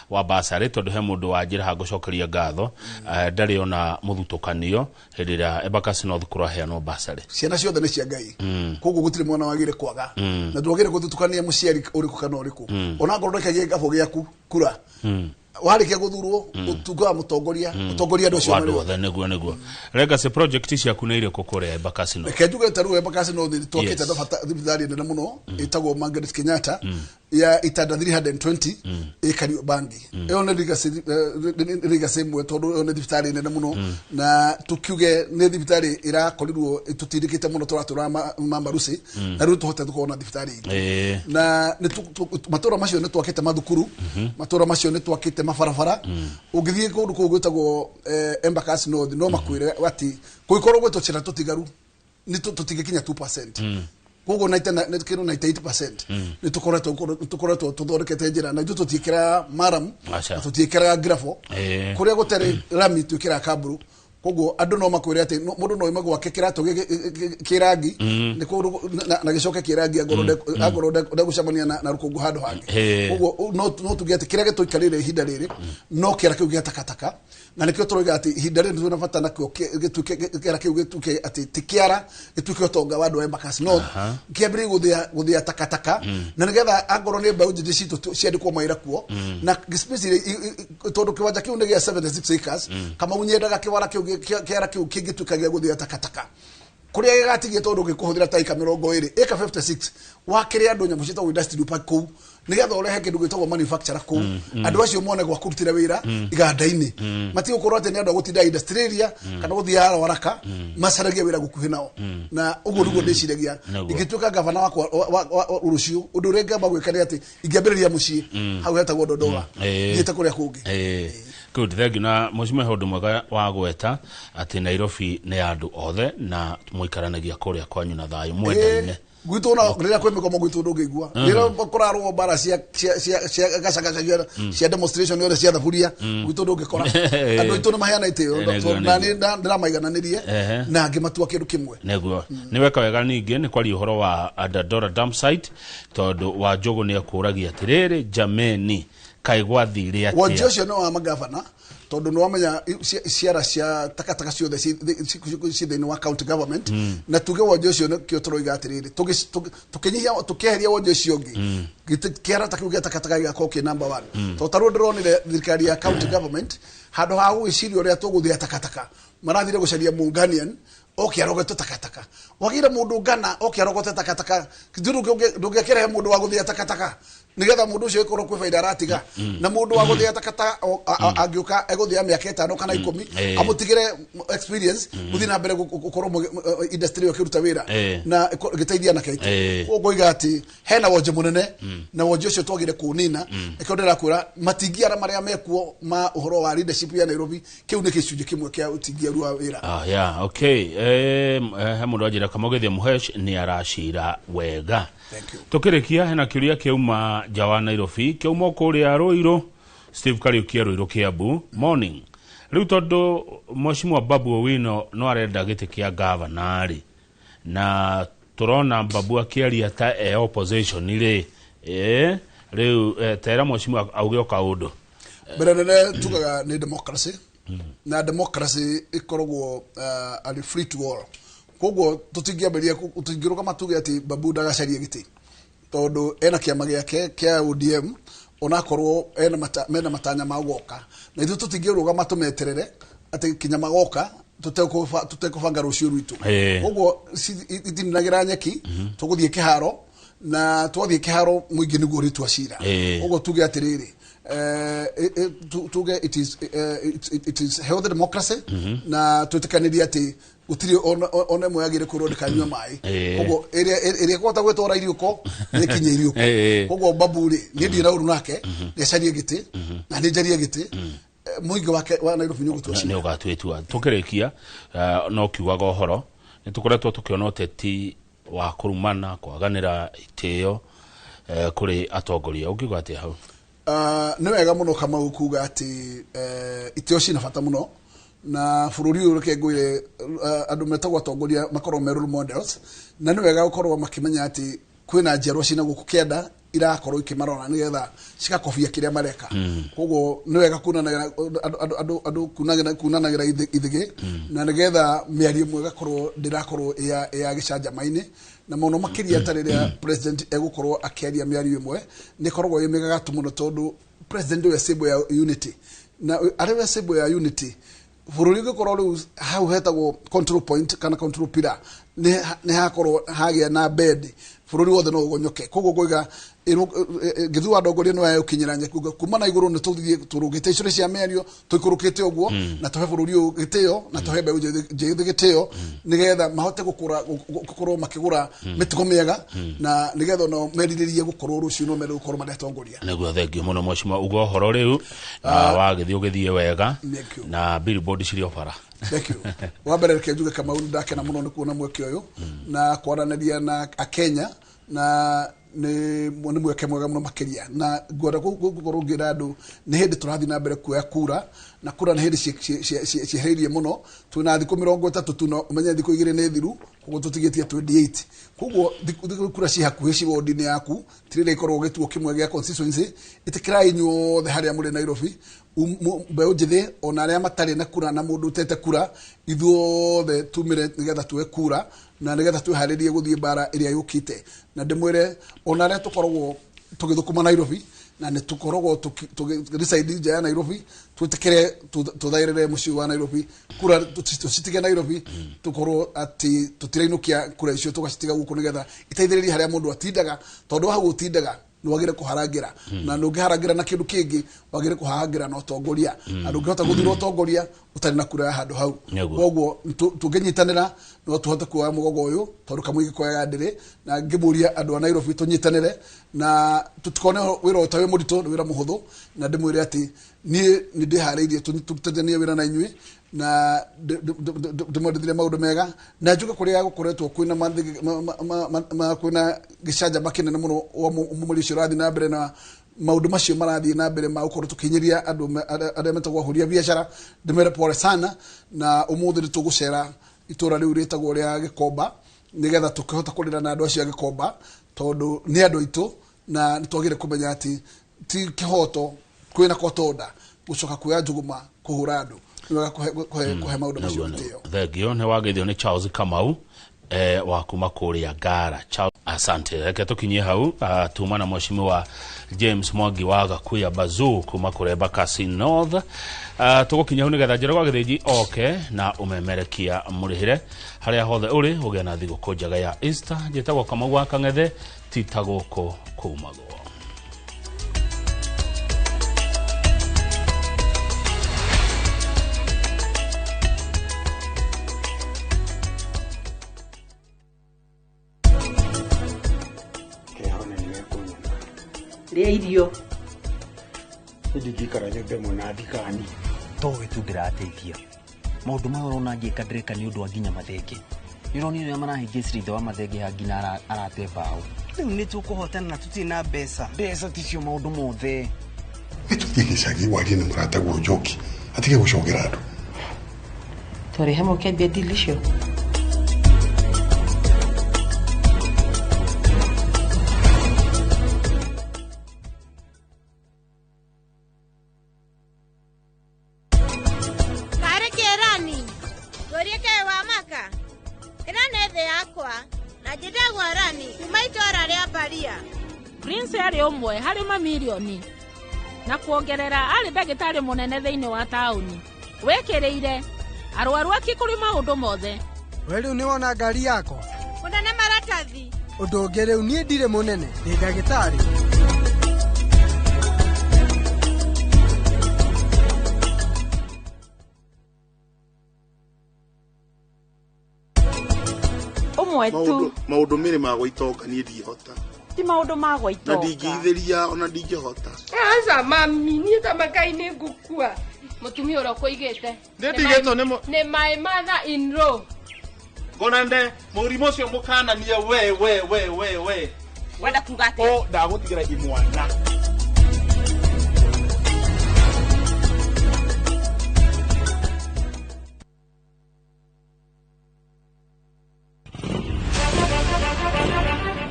wa basarĩ, tondũ he mũndũ wanjĩra ha ngũcokeria ngatho. Ndarĩ ona mũthutũkanio hĩndĩ ĩrĩa Embakasi North kũraheanwo basarĩ. Ciana ciothe nĩ cia Ngai. Koguo gũtirĩ mwana wagĩrĩire kwaga, na ndwagĩrĩire gũthutũkania mũciari ũrĩkũ kana ũrĩkũ. Ona ngorwo ndũikagia gĩkabũ gĩaku kura, warĩkia gũthurwo, ũtuĩke wa mũtongoria, ũtongoria andũ acio wa marĩ andũ othe. Nĩguo legacy project ciaku nĩ irĩkũ kũrĩa Embakasi North? Reke njuge ta rĩu Embakasi North twakĩte thibitarĩ nene mũno ĩtagwo Margaret Kenyatta ya itanda 320 ĩ Kariobangi. Ĩyo nĩ legacy, nĩ legacy ĩmwe, tondũ ĩyo nĩ thibitarĩ nene mũno, na tukiuge nĩ thibitarĩ ĩrakorirwo ĩtũtindĩkĩte mũno tũratũra ma Marusi, na rĩu tũhote gũkorwo na thibitarĩ ingĩ. Na nĩ matũra macio nĩ twakĩte mathukuru, matũra macio nĩ twakĩte mabarabara. Ũngĩthiĩ kũndũ kũu gwĩtagwo Embakasi North, no makwĩre atĩ kũngĩkorwo gwĩ tũcĩra tũtigaru nĩ tũtingĩkinya 2%. Koguo kĩndũ 98% nĩ tũkoretwo tũthondekete njĩra, na ithuĩ tũtiĩkĩraga maram, Aca. na tũtiĩkĩraga gravel. Kũrĩa gũtarĩ rami twĩkĩraga kamburu. Koguo andũ no makwĩre atĩ mũndũ no oime gwake kĩratũ kĩ rangi, nĩ kũndũ na gĩcoke kĩ rangi angorwo ndegũcemania na rũkũngũ handũ hangĩ. Koguo no tuge atĩ kĩrĩa gĩtũikarĩire ihinda rĩrĩ no kĩara kĩu gĩa takataka, na nĩkĩo tũroiga atĩ ihinda rĩrĩ twĩna bata nakĩo gĩtuĩke kĩara kĩu gĩtuĩke atĩ ti kĩara, gĩtuĩke ũtonga wa andũ a Embakasi North, kĩambĩrĩrie gũthĩa takataka, na nĩgetha angorwo nĩ mbeũ njĩthĩ citũ ciandĩkwo mawĩra kuo. Na space ĩrĩa tondũ kĩwanja kĩu nĩ gĩa 76 acres, Kamau nyendaga kĩwara kĩu kĩara kĩu kĩngĩtuĩka gĩa gũthĩa takataka kũrĩa gĩgatigia, tondũ gĩkũhũthĩra ta ĩka 20, ĩka 56, wakĩrĩ andũ nyamũ ciĩtagwo industrial park kũu, nĩgetha ũrehe kĩndũ gĩtagwo manufacturer kũu, andũ acio mone gwa kũrutĩra wĩra iganda-inĩ. Matigũkorwo atĩ nĩ andũ a gũtinda industrial area kana gũthiĩ Ruaraka, macaragie wĩra gũkuhĩ nao. Na ũguo nĩguo ndĩciragia. Ingĩtuĩka gavana wakwa wa rũciũ, ũndũ ũrĩa ingĩamba gwĩka nĩ atĩ ingĩambĩrĩria mũciĩ hau hetagwo Ndondoa, thiĩte kũrĩa kũngĩ. Good, thank you. Na mheshimiwa, he ũndũ mwega wa gweta atĩ Nairobi nĩ ya andũ othe na mũikaranagia kũrĩa kwanyu na thayũ mwendaine. Gwitũ na rĩrĩa kwĩ mĩgomo gwitũ ndũngĩigua, rĩrĩa kũrarũo mbara cia gacagaca cia demonstration yothe cia thaburia, gwitũ ndũngĩkora. Andũ aitũ nĩ maheana itĩo, tondũ nani ndĩramaigananĩrie na ngĩmatua kĩndũ kĩmwe. Nĩguo nĩ weka wega. Ningĩ nĩ kwaria ũhoro wa Dandora dam site, tondũ wa Njũgũ nĩ ekũragia atĩrĩrĩ, jameni, Kaĩ gwathire Wonje atĩa? Ũcio nĩ wa magavana, tondũ nĩ wamenya ciara cia takataka ciothe ci thĩinĩ wa county government. Na tuge wonje ũcio nĩkĩo tũroiga atĩrĩrĩ, tũkĩnyihia, tũkĩeheria wonje ũcio ũngĩ, kĩara ta kĩu gĩa takataka gĩgakorwo kĩ number one. Tondũ tarĩu ndĩronire thirikari ya county government, handũ ha gũgĩciria ũrĩa tũgũthĩa takataka, marathire gũcaria Munganian oke arogote takataka. Wagire mũndũ ngana oke arogote takataka? Ndũngĩakĩrehe mũndũ wa gũthĩa takataka nigetha mũndũ ũcio ĩkorwo kwĩ baida aratiga? Na mũndũ wa gũthĩa takataka angĩũka egũthĩa mĩaka 5 kana 10, amũtigĩre experience, mũthiĩ na mbere gũkorwo industry ĩyo ĩkĩruta wĩra na ĩgĩteithia anake aitũ. Koguo ngoiga atĩ hena wonje mũnene, na wonje ũcio twagire kũũnina. Nĩkĩo ndĩrakwĩra matingiara marĩa mekuo ma ũhoro wa leadership ya Nairobi, kĩu nĩ gĩcunjĩ kĩmwe kĩa ũtingiaru wa wĩra. Ah, yeah, okay. He mũndũ anjĩra Kamũgethia Mũhesh nĩ aracira wega. Tũkĩrĩkia, hena kĩũria kĩauma nja wa Nairobi, kĩauma o kũrĩa Rũirũ, Steve Kariuki Rũirũ, Kiambu. Morning. Rĩu tondũ Mheshimiwa Babu Owino no arenda gĩtĩ kĩa gavana rĩ, na tũrona Babu akĩaria ta e opposition rĩ, rĩu tera Mheshimiwa auge o kaũndũ. Mbere nene tugaga nĩ democracy, na democracy ĩkoragwo arĩ free to all. Koguo tũtingĩambĩrĩria, tũtingĩrũgama tuge atĩ Babu ndagacarie gĩtĩ, tondũ ena kĩama gĩake kĩa ODM, onakorwo ena mena matanya ma goka, na ithuĩ tũtingĩrũgama tũmeterere atĩ kinya magoka tũtekũbanga rũciũ rwitũ. Koguo itininagĩra nyeki, tũgũthiĩ kĩharo, na twathiĩ kĩharo mũingĩ nĩguo ũrĩtua cira. Koguo tuge atĩrĩrĩ, tuge it is healthy democracy, na twĩtĩkanĩrie atĩ gũtirĩ ona ĩmwe yagĩrĩire kwĩrwo ndĩkanyue maĩ. Koguo ĩrĩa ĩkũhota gwĩtwara iriũko nĩĩkinye iriũko. Koguo Babu rĩ, niĩ ndirĩ na ũru nake, nĩacarie gĩtĩ na nĩ njarie gĩtĩ. Mũingĩ wake wa Nairobi nĩ ũgũtua cira. Nĩ ũgatua itua. Tũkĩrĩkia, no kiugaga ũhoro nĩ tũkoretwo tũkĩona ũteti wa kũrumana, kwaganĩra itĩo kũrĩ atongoria, ũngiuga atĩa hau? Nĩ wega mũno Kamau kuga atĩ itĩo cina bata mũno na bũrũri ũyũ. Reke ngwĩre, andũ metagwo atongoria makorwo me role models, na nĩ wega gũkorwo makĩmenya atĩ kwĩna njiarwa cina gũkũ kĩanda irakorwo ikĩmarora nĩgetha cigakobia kĩrĩa mareka. Koguo nĩ wega kunanagĩra andũ kunanagĩra ithĩgĩ, na nĩgetha mĩario ĩmwe ĩgakorwo ndĩrakorwo ĩ ya gĩcanjama-inĩ, na mũno makĩria ta rĩrĩa president egũkorwo akĩaria mĩario ĩmwe, nĩ ĩkoragwo ĩ mĩgagatu mũno, tondũ president nĩwe symbol ya unity, na arĩ we symbol ya unity bũrũri ũngĩkorwo rĩu hau hetagwo control point kana control pillar nĩ hakorwo hagĩa na bend, bũrũri wothe no ũgonyoke. Koguo ngoiga ngĩthu wa ndongoria nĩ ũkinyĩra nyeku kuma na igũrũ, nĩ tũthiĩ tũrũgĩte icũrĩ cia mĩario, tũikũrũkĩte ũguo, na tũhe bũrũri ũyũ gĩtĩo, na tũhe mbeũ njĩthĩ gĩtĩo, nĩgetha mahote gũkũra, gũkorwo makĩgũra mĩtugo mĩega, na nĩgetha onao merirĩrie gũkorwo rũciũ no mende gũkorwo marĩ atongoria. Nĩguo, thengio mũno Mheshimiwa, uga ũhoro rĩu na wagĩthiĩ ũgĩthiĩ wega. Thank you. Na billboard cirĩ o bara. Thank you. Wa mbere reke njuge, Kamau, nĩ ndakena mũno nĩ kuona mweke ũyũ na kwaranĩria na akenya, na nĩ mweke mwega mũno makĩria, na ngwenda gũkorwo ngĩra andũ nĩ hĩndĩ tũrathiĩ na mbere kuoya kura, na kura nĩ hĩndĩ ciehereirie mũno. Twĩna thikũ 30 tu, na ũmenye thikũ 2 nĩ thiru, koguo tũtigĩtie 28. Koguo thikũ kura ci hakuhĩ, ci wodi-inĩ yaku, ti rĩrĩa ikoragwo gĩtuo kĩmwe gĩa constituency. Ĩtĩkĩrai inyuothe harĩa mũrĩ Nairobi, mbeũ njĩthĩ ona arĩa matarĩ na kura na mũndũ ũtete kura, ithuothe tumĩre nĩgetha tuoe kura na nĩgetha twĩharĩrie gũthiĩ mbara ĩrĩa yũkĩte. Na ndĩmwĩre ona arĩa tũkoragwo tũgĩthũkũma Nairobi na nĩ tũkoragwo tũgĩricide nja ya Nairobi, twĩtĩkĩre tũthaĩrĩre mũciĩ wa Nairobi kura, tũcitige Nairobi, tũkorwo atĩ tũtirainũkia kura icio, tũgacitiga gũkũ nĩgetha iteithĩrĩrie harĩa mũndũ atindaga, tondũ hau ũtindaga nĩ wagĩrĩire kũharangĩra, na ndũngĩharangĩra na kĩndũ kĩngĩ, wagĩrĩire kũharangĩra na ũtongoria, na ndũngĩhota gũthura ũtongoria ũtarĩ na kura ya handũ hau. Koguo tũngĩnyitanĩra no tũhote kuoya mũgogo ũyũ, tondũ kamũingĩ koyaga ndĩrĩ. Na ngĩmũria andũ a Nairobi tũnyitanĩre na tũtikone wĩra ũyũ ta wĩ mũritũ, nĩ wĩra mũhũthũ. Na ndĩmwĩre atĩ niĩ nĩ ndĩharĩirie tũrutithanie wĩra na inyuĩ, na ndĩmwendithĩrie maũndũ mega, na njuge kũrĩa gũkoretwo kwĩna kwĩna gĩcanjama kĩnene mũno wa mũmũri ũcio ũrathiĩ na mbere, na maũndũ macio marathiĩ na mbere ma gũkorwo tũkĩhinyĩria andũ arĩa metagwo ahũri a biacara, ndĩmere pole sana. Na ũmũthĩ nĩ tũgũcera itũra rĩu rĩtagwo rĩa Gĩkomba, nĩgetha tũkĩhota kũrĩra na andũ acio a Gĩkomba, tondũ nĩ andũ aitũ, na nĩ twagĩrĩire kũmenya atĩ ti kĩhoto. Kwĩna court order gũcoka kuoya njũgũma kũhũra andũ nĩ wega kũhe maũndũ macio gĩtĩo. Thengio nĩ wageithio nĩ Charles Kamau wa kuma kũrĩa Ngara. Charles, asante. Reke tũkinyie hau. Tuma na mheshimiwa James Mwangi wa Gakuya Bazoo kuma kũrĩa Embakasi North. Tũgũkinya hau nĩgetha Njoroge wa Gĩthĩnji oke na ũmemerekia mũrĩhĩre harĩa hothe ũrĩ ũgĩe na thigũkũ njega ya Easter. Njĩtagwo Kamau wa Kang'ethe, ti ta gũkũ kumagwo. Rĩa irio. Ndingĩikara nyũmba ĩmwe na thikani. Towe tu ndĩrateithia. Maũndũ maya ũrona ngĩka ndĩreka nĩ ũndũ wa nginya mathenge. Nĩ ũronire ũrĩa marahĩngĩcire ithe wa mathenge ha nginya arate mbaũ. Rĩu nĩ tũkũhotana na tũtirĩ na mbeca. Mbeca ticio maũndũ mothe. Nĩtũthiĩ gĩcagi warie na mũrataguo Njoki atige gũcogera andũ. Twarĩ hamwe ũkĩambia deal icio. Prince arĩ ũmwe harĩ mamirioni na kuongerera arĩ ndagĩtarĩ mũnene thĩinĩ wa taũni wĩkĩrĩire arwaru ake kũrĩ maũndũ mothe. We rĩu nĩwona ngari yakwa mũnene maratathi. Ũndũ ũngĩ rĩu niĩ ndirĩ mũnene, ndĩ ndagĩtarĩ. Ũmwe tu maũndũ merĩ ma gũitonga niĩ ndingĩhota. Ti maũndũ ma gũitonga. Na ndingĩithĩria ona ndingĩhota. Aca mami, niĩ ta makai nĩ ngũkua. Mũtumia ũrĩa ũkũigĩte. Nĩ ndigĩtwo nĩ my mother in law. Ngonande mũrimũ ũcio mũkananie we we we we we. Wenda kuga atĩa? O ndagũtigĩra imwana.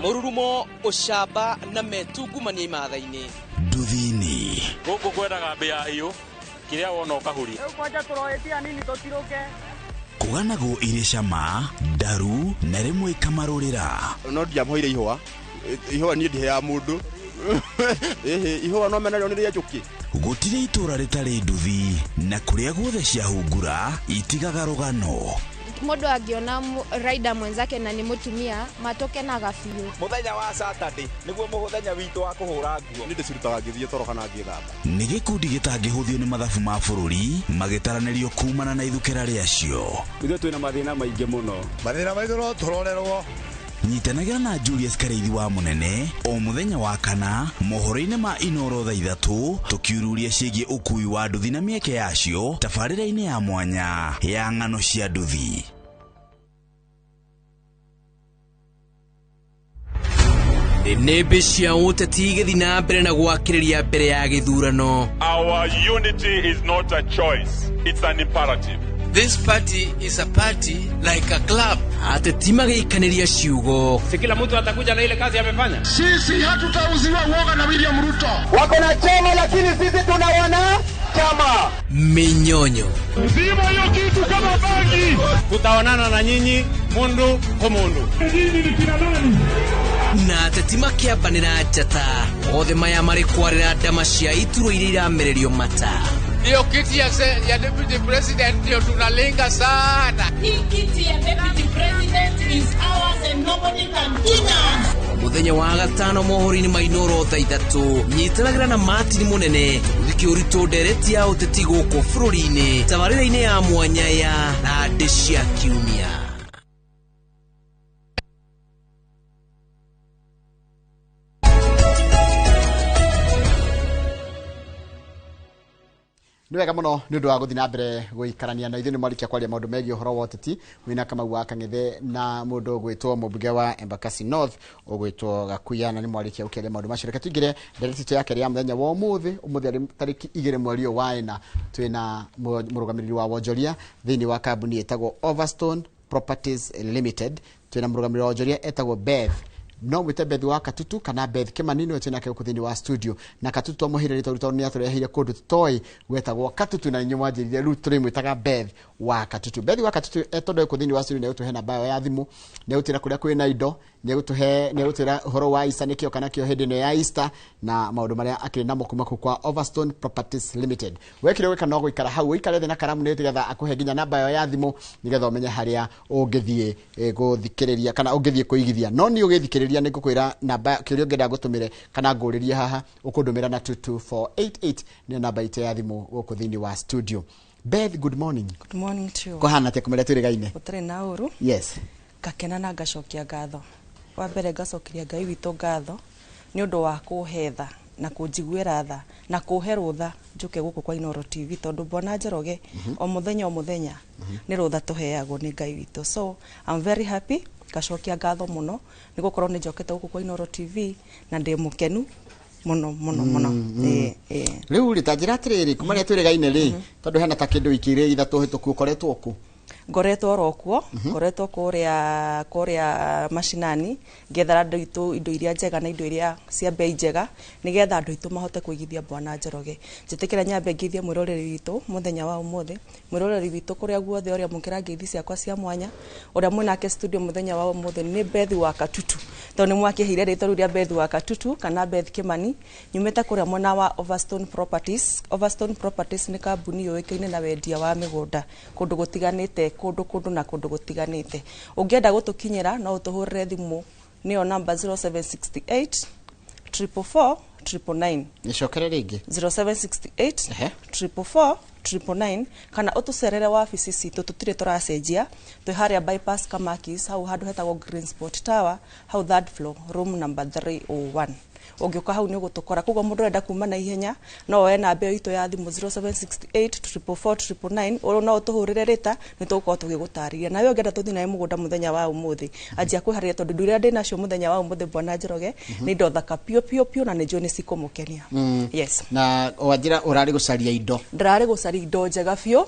Mũrurumo, ũcamba na metungumania imatha-inĩ. Nduthi-inĩ. Gũkũ kwendaga mbĩa hiũ, kĩrĩa wona ũkahuria. Rĩu kwanja tũroĩtia nini tũtirũke. Kũganagwo irĩ cama, ndaru na rĩmwe ikamarũrĩra. No ndiamũheire ihũa, ihũa niĩ ndiheaga mũndũ. Ĩhĩ, ihũa no mena rĩo nĩ rĩa njũkĩ. Gũtirĩ itũra rĩtarĩ nduthi na kũrĩa guothe ciahungura itigaga rũgano. Mũndũ angĩona rider mwenzake na nĩ mũtumia matokenaga biũ. Mũthenya wa Saturday nĩguo mũthenya witũ wa kũhũra nguo. Nĩ ndĩcirutaga ngĩthiĩ toro kana ngĩthamba. Nĩ gĩkundi gĩtangĩhũthio nĩ mathabu ma bũrũri magĩtaranĩrio kumana na ithukĩra rĩacio. Ithuĩ twĩna mathĩna maingĩ mũno. Mathĩna maitũ no tũrorerwo. Nyitanagĩra na Julius Kareithi wa Mũnene o mũthenya wa kana mohoro-inĩ ma Inoro thaa 3 tũkiururia ciĩgiĩ ũkui wa nduthi na mĩeke yacio tabarĩra-inĩ ya mwanya ya ng'ano cia nduthi. Nĩmbĩ cia ũteti igĩthiĩ na mbere na gwakĩrĩria mbere ya gĩthurano. Our unity is not a choice, it's an imperative. This party is a party like a club. Ateti magĩikanĩria ciugo. Si kila mtu atakuja na ile kazi amefanya. Sisi hatutauziwa uoga na William Ruto. Wako na chama lakini sisi tuna wana chama. Minyonyo. Zima hiyo kitu kama bangi. Tutaonana na nyinyi mundu kwa mundu. Nyinyi ni kina nani? Na ateti makĩambanĩra njata. Othe maya marĩ kwarĩra ndama cia ituro iria iramererio mata. Hiyo kiti ya deputy president ndio tunalenga sana. Hii kiti ya deputy president is ours and nobody can touch us. Mũthenya wa gatano mohoro-inĩ ma Inoro thaa 3 nyitanagĩra na Martin Mũnene gũthikĩ ũritũ ndereti ya ũteti gũkũ bũrũri-inĩ tabarĩra-inĩ ya mwanya ya Thandĩ cia Kiumia. Nĩ wega mũno nĩ ũndũ wa gũthiĩ na mbere gũikarania na ithuĩ nĩ mwarikia kwaria maũndũ megiĩ ũhoro wa ũteti wĩna Kamau wa Kang'ethe na mũndũ ũgwĩtwo mũmbunge wa Embakasi North ũgwĩtwo Gakuya na nĩ mwarikia ũkĩaria maũndũ macio. Reke tũingĩre ndereti itũ ya kerĩ ya mũthenya wa ũmũthĩ. Ũmũthĩ arĩ tarĩki 2 mweri ũyũ wa 4 twĩna mũrũgamĩrĩri wa wonjoria thĩinĩ wa kambuni ĩtagwo Overstone Properties Limited. Twĩna mũrũgamĩrĩri wa wonjoria etagwo Beth No mwĩte Beth wa Katutu kana Beth Kimani nĩwe twĩnake gũkũ thĩinĩ wa studio. Na Katutu twamũheire rĩtwa rĩu tondũ nĩ atũreheire kũndũ tũtoĩ gwetagwo Katutu, na inyuĩ mwanjĩrire rĩu tũrĩmwĩtaga Beth wa Katutu. Beth wa Katutu tondũ gũkũ thĩinĩ wa studio nĩ egũtũhe namba yao ya thimũ, nĩ egũtwĩra kũrĩa kwĩna indo, nĩ egũtũhe, nĩ egũtwĩra ũhoro wa Easter nĩkĩo kana kĩo hĩndĩ ĩno ya Easter, na maũndũ marĩa akĩrĩ namo kuma kũu kwa Overstone Properties Limited. Wekire gwĩka no gũikara hau, ũikare thĩ na karamu nĩgetha akũhe nginya namba yao ya thimũ nĩgetha ũmenye harĩa ũngĩthiĩ gũthikĩrĩria kana ũngĩthiĩ kũigithia. No niĩ ũgĩthikĩrĩria nĩ ngũkwĩra namba kĩũria ũngĩenda ngũtũmĩre kana ngũrĩrie haha, ũkũndũmĩra na 22488 nĩyo namba itũ ya thimũ gũkũ thĩinĩ wa studio. Beth, good morning. Good morning to you. Kũhana atĩa kũmĩrĩa twĩrĩgaine? Gũtarĩ na ũru. Yes. Ngakena na ngacokia ngatho. Wa mbere ngacokeria Ngai witũ ngatho nĩ ũndũ wa kũhe tha na kũnjiguĩra tha na kũhe rũtha njũke gũkũ kwa Inooro TV, tondũ Bwana Njoroge o mũthenya o mũthenya nĩ rũtha tũheagwo nĩ Ngai witũ. So I'm very happy, ngacokia ngatho mũno nĩ gũkorwo nĩ njokete gũkũ kwa Inooro TV na ndĩ mũkenu mũno mũno mũno. Rĩu rĩ, ta njĩra atĩrĩrĩ, kuma rĩrĩa twĩrĩgaine rĩ, tondũ hena ta kĩndũ wiki igĩrĩ ithatũ hĩtũku, ũkoretwo kũ? Ngoretwo oro kuo, ngoretwo kũrĩa mashinani ngethera andũ aitũ indo iria njega na indo iria cia bei njega nĩgetha andũ aitũ mahote kũigithia Bwana Njoroge. Njĩtĩkĩra nyambe ngeithie mwĩroreri witũ mũthenya wa ũmũthĩ, mwĩroreri witũ kũrĩa guothe ũrĩa mũkĩra ngeithi ciakwa cia mwanya, ũrĩa mwĩnake studio mũthenya wa ũmũthĩ nĩ Beth wa Katutu, tondũ nĩ mwakĩheire rĩtwa rĩu rĩa Beth wa Katutu kana Beth Kimani. Nyumĩte kũrĩa mwena wa Overstone Properties. Overstone Properties nĩ kambuni yũĩkaine na wendia wa mĩgũnda kũndũ gũtiganĩte, kũndũ na kũndũ gũtiganĩte. Ũngĩenda gũtũkinyĩra no ũtũhũrĩre thimũ nĩyo namba 0768 444 999. Nĩcokere rĩngĩ. 0768 444 999, kana ũtũcerere wabici citũ, tũtirĩ tũracenjia, twĩ harĩa bypass Kamakis, hau handũ hetagwo Green Spot Tower, hau third floor, room number 301. Ũngĩũka hau nĩ ũgũtũkora. Koguo mũndũ ũrenda kuma na ihenya no oe namba ĩyo itũ ya thimũ 0768 444 999, no ũtũhũrĩre rĩta nĩ tũgũkorwo tũgĩgũtarĩria. Nawe ũngĩenda tũthiĩ nawe mũgũnda mũthenya wa ũmũthĩ, anjia kwĩharĩria tondũ indo iria ndĩ nacio mũthenya wa ũmũthĩ Bwana Njoroge nĩ indo thaka piũ piũ piũ na nĩ njũĩ nĩ cikũmũkenia. Yes. Na wanjĩra ũrarĩ gũcaria indo. Ndĩrarĩ gũcaria indo njega biũ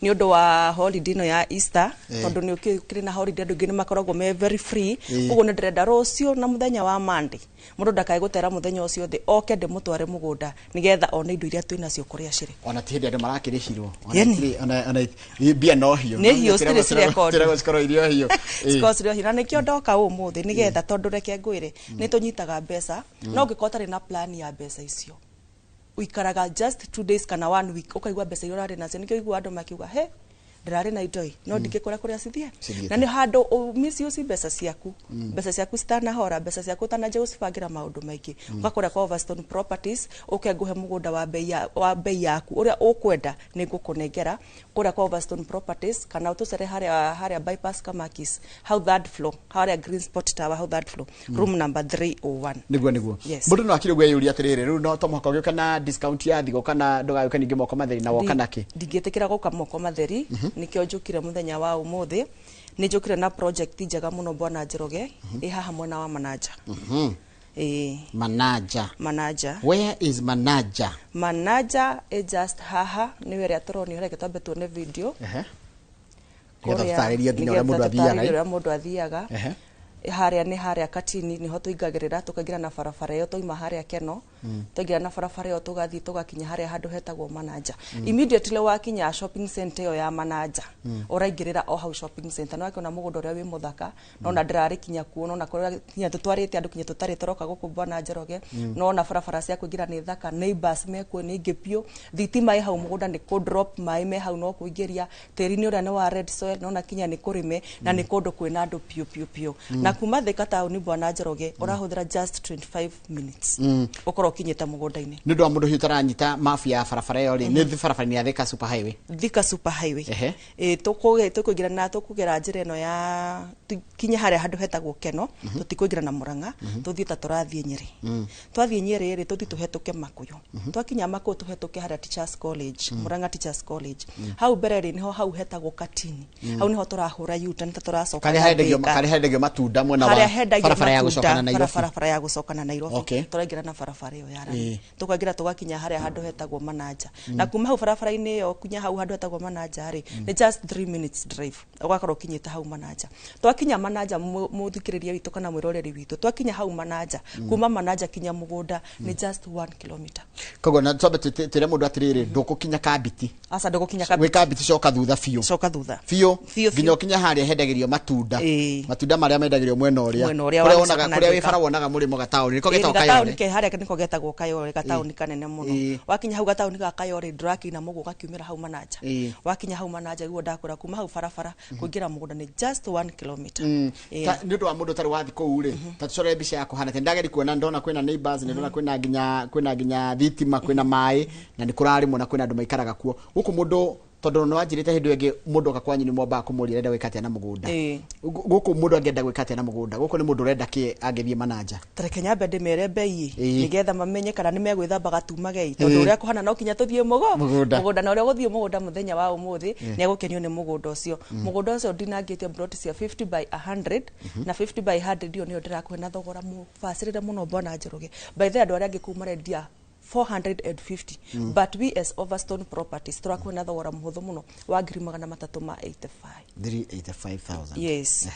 nĩ ũndũ wa holiday ĩno ya Easter, tondũ nĩ ũkĩrĩ na holiday andũ aingĩ nĩ makoragwo me very free. Ũguo nĩ ndĩrenda rũciũ na mũthenya wa Monday mũndũ ndakae gũtera mũthenya ũcio thĩ, oke ndĩmũtware mũgũnda nĩgetha one indo iria twĩnacio kũrĩa cirĩ. Ona ti hĩndĩ andũ marakĩrĩhirwo, ona mbia no hiũ, nĩ hiũ citirĩ cirekondi, cikorwo irio hiũ, cikorwo cirĩ hiũ. Na nĩkĩo ndoka ũmũthĩ nĩgetha, tondũ reke ngwĩre nĩ tũnyitaga mbeca, no ũngĩkorwo ũtarĩ na plan ya mbeca icio ũikaraga just 2 days kana 1 week ũkaigua mbeca iria ũrarĩ nacio. Nĩkĩo ũiguaga andũ makiuga he ndĩrarĩ na indo no ndingĩkora kũrĩa cithiĩ, na nĩ handũ misuse mbeca ciaku, mbeca ciaku citanahora, mbeca ciaku ũtananjia gũcibangĩra maũndũ maingĩ. Ũgakora kwa Overstone Properties ũke ngũhe mũgũnda wa bei yaku ũrĩa ũkwenda nĩ ngũkũnengera kũrĩa kwa Overstone Properties, kana ũtũcere harĩa bypass Kamakis, hau third floor, harĩa Green Spot Tower, hau third floor, room number 301. Nĩguo mũndũ no akĩrĩ gwĩyũria atĩrĩrĩ, rĩu no to mũhaka ũgĩũka na discount ya thigũ kana ndũgagĩũke ningĩ moko matheri na woka nakĩ? Ndingĩtĩkĩra gũka moko matheri. Nĩkĩo njũkire mũthenya wa ũmũthĩ, nĩ njũkire na project njega mũno Bwana Njoroge, ĩ haha mwena wa Manaja. Manaja. Manaja. Where is Manaja? Manaja is just haha, nĩ ũrĩa tũronio, reke twambe tuone video. Nĩgetha tũtarĩrie nginya ũrĩa mũndũ athiaga. Ũrĩa mũndũ athiaga. Harĩa nĩ harĩa Katini nĩho tũingagĩrĩra, tũkaingĩra na barabara ĩyo, twauma harĩa Keno, twaingĩra na barabara ĩyo tũgathiĩ tũgakinya harĩa handũ hetagwo Manaja. Immediately wakinya shopping center ĩyo ya Manaja, ũraingĩrĩra o hau shopping center, nĩ wakĩona mũgũnda ũrĩa wĩ mũthaka, nona ndĩrarĩ kuo, nona kũrĩa kinya tũtwarĩte andũ kinya tũtarĩ tũroka gũkũ Bwana Njoroge, nona barabara cia kũingĩra nĩ thaka, neighbors mekuo nĩ aingĩ biũ, thitima ĩ hau mũgũnda nĩ kũ drop maĩ me hau no kũingĩria, tĩri-inĩ ũrĩa nĩ wa red soil, nona kinya nĩ kũrĩme na nĩ kũndũ kwĩna andũ piũ piũ piũ. Na kuma Thika taũni Bwana Njoroge ũrahũthĩra just 25 minutes ũkorwo ũkinyĩte mũgũnda-inĩ. Nĩ ũndũ wa mũndũ hihi ũtaranyita mabu ya barabara ĩyo rĩ, nĩ barabara-inĩ ya Thika Super Highway. Thika Super Highway. Tũkũingĩra na tũkũgera njĩra ĩno ya kinya harĩa handũ hetagwo Keno, tũtikũingĩra na Murang'a, tũthiĩ ta tũrathiĩ Nyĩrĩ. Twathiĩ Nyĩrĩ rĩ, tũthiĩ tũhetũke Makuyu. Twakinya Makuyu tũhetũke harĩa Teachers College, Murang'a Teachers College. Hau mbere rĩ, nĩho hau hetagwo Katini. Hau nĩho tũrahũra U-turn ta tũracoka. Karĩa hendagio matunda mwena wa barabara ya gũcoka na Nairobi. Barabara ya gũcoka na Nairobi. Tũraingĩra na barabara ĩyo ya rami, tũkaingĩra tũgakinya harĩa handũ hetagwo Manaja. Na kuma hau barabara-inĩ ĩyo kinya hau handũ hetagwo Manaja rĩ, nĩ just 3 minutes drive, ũgakorwo ũkinyĩte hau Manaja. Twakinya Manaja, mũthikĩrĩria witũ kana mwĩroreri witũ, twakinya hau Manaja, kuma Manaja kinya mũgũnda nĩ just 1 kilometer. Koguo na twambe twĩre mũndũ atĩrĩrĩ, ndũgũkinya Kambiti. Aca, ndũgũkinya Wĩ Kambiti. Kambiti, coka thutha biũ. Coka thutha. Biũ. Biũ. Nginya ũkinya harĩa hendagĩrio matunda, matunda marĩa mendagĩrio mwena ũrĩa Mwena ũrĩa kũrĩa wa wonaga gũcoka na kũrĩa wĩ Thika. bara wonaga mũrĩmo gataũni nĩko Ĩĩ, getagwo gataũni Kayore. ke harĩa nĩko getagwo Kayore, gataũni kanene mũno. Wakinya hau gataũni ga Kayore, ndũrakinya mũgũ gakiumĩra hau Manaja. Wakinya hau Manaja, guo ndakũra, kuma hau barabara kũingĩra mũgũnda nĩ just 1 kilometer. Nĩ ũndũ wa mũndũ ũtarĩ wathi kũu rĩ, ta tũcorere mbica ya kũhana atĩ ndageri kuona, ndona kwĩna neighbors, nĩ ndona kwĩna nginya thitima, kwĩna maĩ, na nĩ kũrarĩmwo, na kwĩna andũ maikaraga kuo gũkũ. Mũndũ, tondũ nĩ wanjĩrĩte hĩndĩ ĩyo ĩngĩ, mũndũ oka kwanyu nĩ mwambaga kũmũria arenda gwĩka atĩa na mũgũnda. Gũkũ mũndũ angĩenda gwĩka atĩa na mũgũnda gũkũ, nĩ mũndũ ũrenda kĩ angĩthiĩ Manaja? Tareke nyambe ndĩmere mbei, nĩgetha mamenye kana nĩ megwĩthamba gatumagei, tondũ ũrĩa kũhana no kinya tũthiĩ Mũgũnda. Mũgũnda. Na ũrĩa ũgũthiĩ mũgũnda mũthenya wa ũmũthĩ nĩ egũkenio nĩ mũgũnda ũcio. Mũgũnda ũcio ndinangĩtie plot cia 50 by 100, na 50 by 100 ĩyo nĩyo ndĩrakũhe na thogora mũbacĩrĩre mũno, bwana Njoroge. By the way, andũ arĩa angĩ kũu marendia 450, but we as Overstone Properties tũrakuhe na thogora mũhũthũ mũno wa 385,000. 385,000? Yes.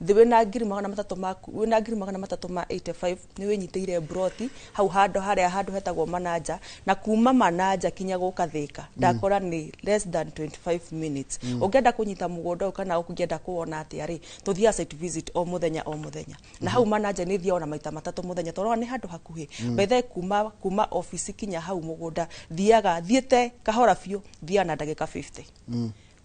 Thĩ wĩna 300,000 maku, wĩna 385,000 nĩ wĩnyitĩire broti hau handũ harĩa handũ hetagwo Manaja. Na kuma Manaja kinya gũka Thĩka, ndakora nĩ less than 25 minutes. Ũngĩenda kũnyita mũgũnda ũyũ kana ũngĩenda kũwona atĩa rĩ, tũthiaga site visit o mũthenya o mũthenya, na hau Manaja nĩ thiaga ona maita matatũ mũthenya, tondũ nĩ handũ hakuhĩ. By the way, kuma ofici kinya hau mũgũnda thiaga thiĩte kahora biũ, thiaga na ndagĩka 50.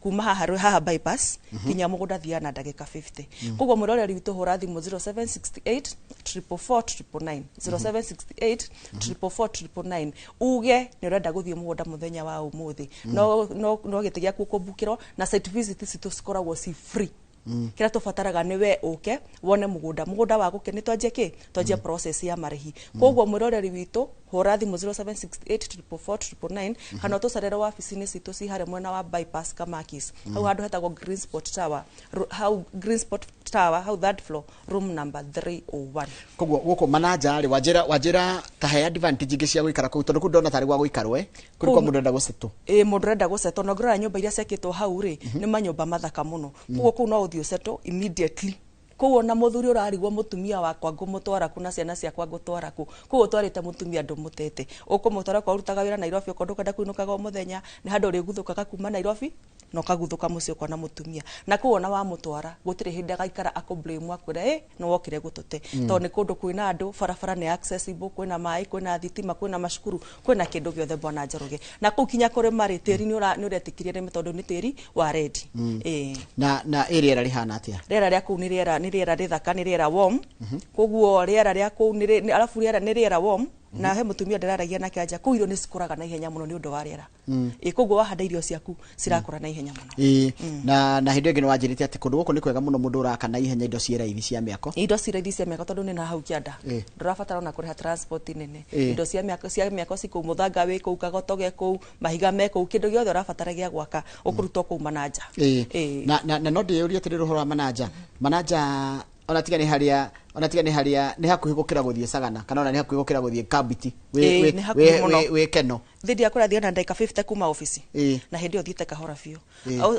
Kuma haha bypass kinya mũgũnda thiaga na ndagĩka 50. Koguo mwĩroreri witũ, hũra thimũ 0768 444 999, 0768 444 999, uge nĩ ũrenda gũthiĩ mũgũnda mũthenya wa ũmũthĩ. No gĩtĩ gĩaku ũkũmbukĩrwo, na site visit citũ cikoragwo ci free. Kĩrĩa tũbataraga nĩ we ũke wone mũgũnda. Mũgũnda wa gũke nĩ twanjie kĩ twanjie process ya marĩhi. Koguo mwĩroreri witũ, hũra thimũ 0768 444 999, kana ũtũcerere wabici-inĩ citũ ci harĩa mwena wa bypass Kamakis, hau handũ hetagwo Green Spot Tower, hau Green Spot Tower, hau third floor, room number 301. Koguo gũkũ Manaja rĩ, wanjĩra ta he advantage ingĩ cia gũikara kũu, tondũ kũu ndona tarĩ gwa gũikarwo, kũrĩ kwa mũndũ ũrenda gũcetwo. Ĩ, mũndũ ũrenda gũcetwo, na ũngĩrora nyũmba iria ciakĩtwo hau rĩ, nĩ manyũmba mathaka mũno. Koguo kũu no ũthiĩ ũcetwo immediately. Koguo ona mũthuri ũrarigwo, mũtumia wakwa ngũmũtwara kũ na ciana ciakwa ngũtwara kũ, koguo ũtwarĩte mũtumia ndũmũtete, ũkũmũtwara kwa ũrutaga wĩra Nairobi, okorwo ndũkwenda kũinũkaga o mũthenya, nĩ handũ ũrĩguthũkaga kuma Nairobi na ũkaguthũka mũciĩ ũkona mũtumia. Na kũu ona wamũtwara gũtirĩ hĩndĩ agaikara akũblame akwĩra, ĩ nĩ wokire gũtũte, tondũ nĩ kũndũ kwĩna andũ, barabara nĩ accessible, kwĩna maĩ, kwĩna thitima, kwĩna macukuru, kwĩna kĩndũ gĩothe, bwana Njoroge. Na kũu kinya kũrĩma rĩ, tĩri nĩ ũretĩkĩria rĩme, tondũ nĩ tĩri wa red. Ĩĩ. Na ĩ rĩera rĩhana atĩa? Rĩera rĩa kũu nĩ rĩera rĩthaka, nĩ rĩera warm. Koguo rĩera rĩa kũu arabu rĩera nĩ rĩera warm, na he mũtumia ndĩraragia nake anja kũu, irio nĩ cikũraga na ihenya mũno nĩ ũndũ wa rĩera. Ĩ, koguo wahanda irio ciaku cirakũra na ihenya mũno. Ĩĩ, na hĩndĩ ĩyo ĩngĩ nĩ wanjĩrĩte atĩ kũndũ gũkũ nĩ kwega mũno mũndũ ũraka na ihenya, indo ciĩ raithi cia mĩako. Indo ci raithi cia mĩako, tondũ nĩ na hau kĩanda, ndũrabatara ona kũrĩha transport nene. Indo cia mĩako ci kũu, mũthanga wĩ kũu, kagoto ge kũu, mahiga me kũu, kĩndũ gĩothe ũrabatara gĩa gwaka ũkũrutwo kũu Manaja. Na no ndĩyũrie atĩrĩrĩ, ũhoro wa Manaja, Manaja ona tiga nĩ harĩa nĩ hakuhĩ gũkĩra gũthiĩ Sagana, kana ona nĩ hakuhĩ gũkĩra gũthiĩ Kambiti? Ĩĩ, nĩ hakuhĩ mũno. Wĩ Keno. Thĩ yakũra thiĩ na ndagĩka 50 kuma ofici, na hĩndĩ ĩyo thiĩte kahora biũ.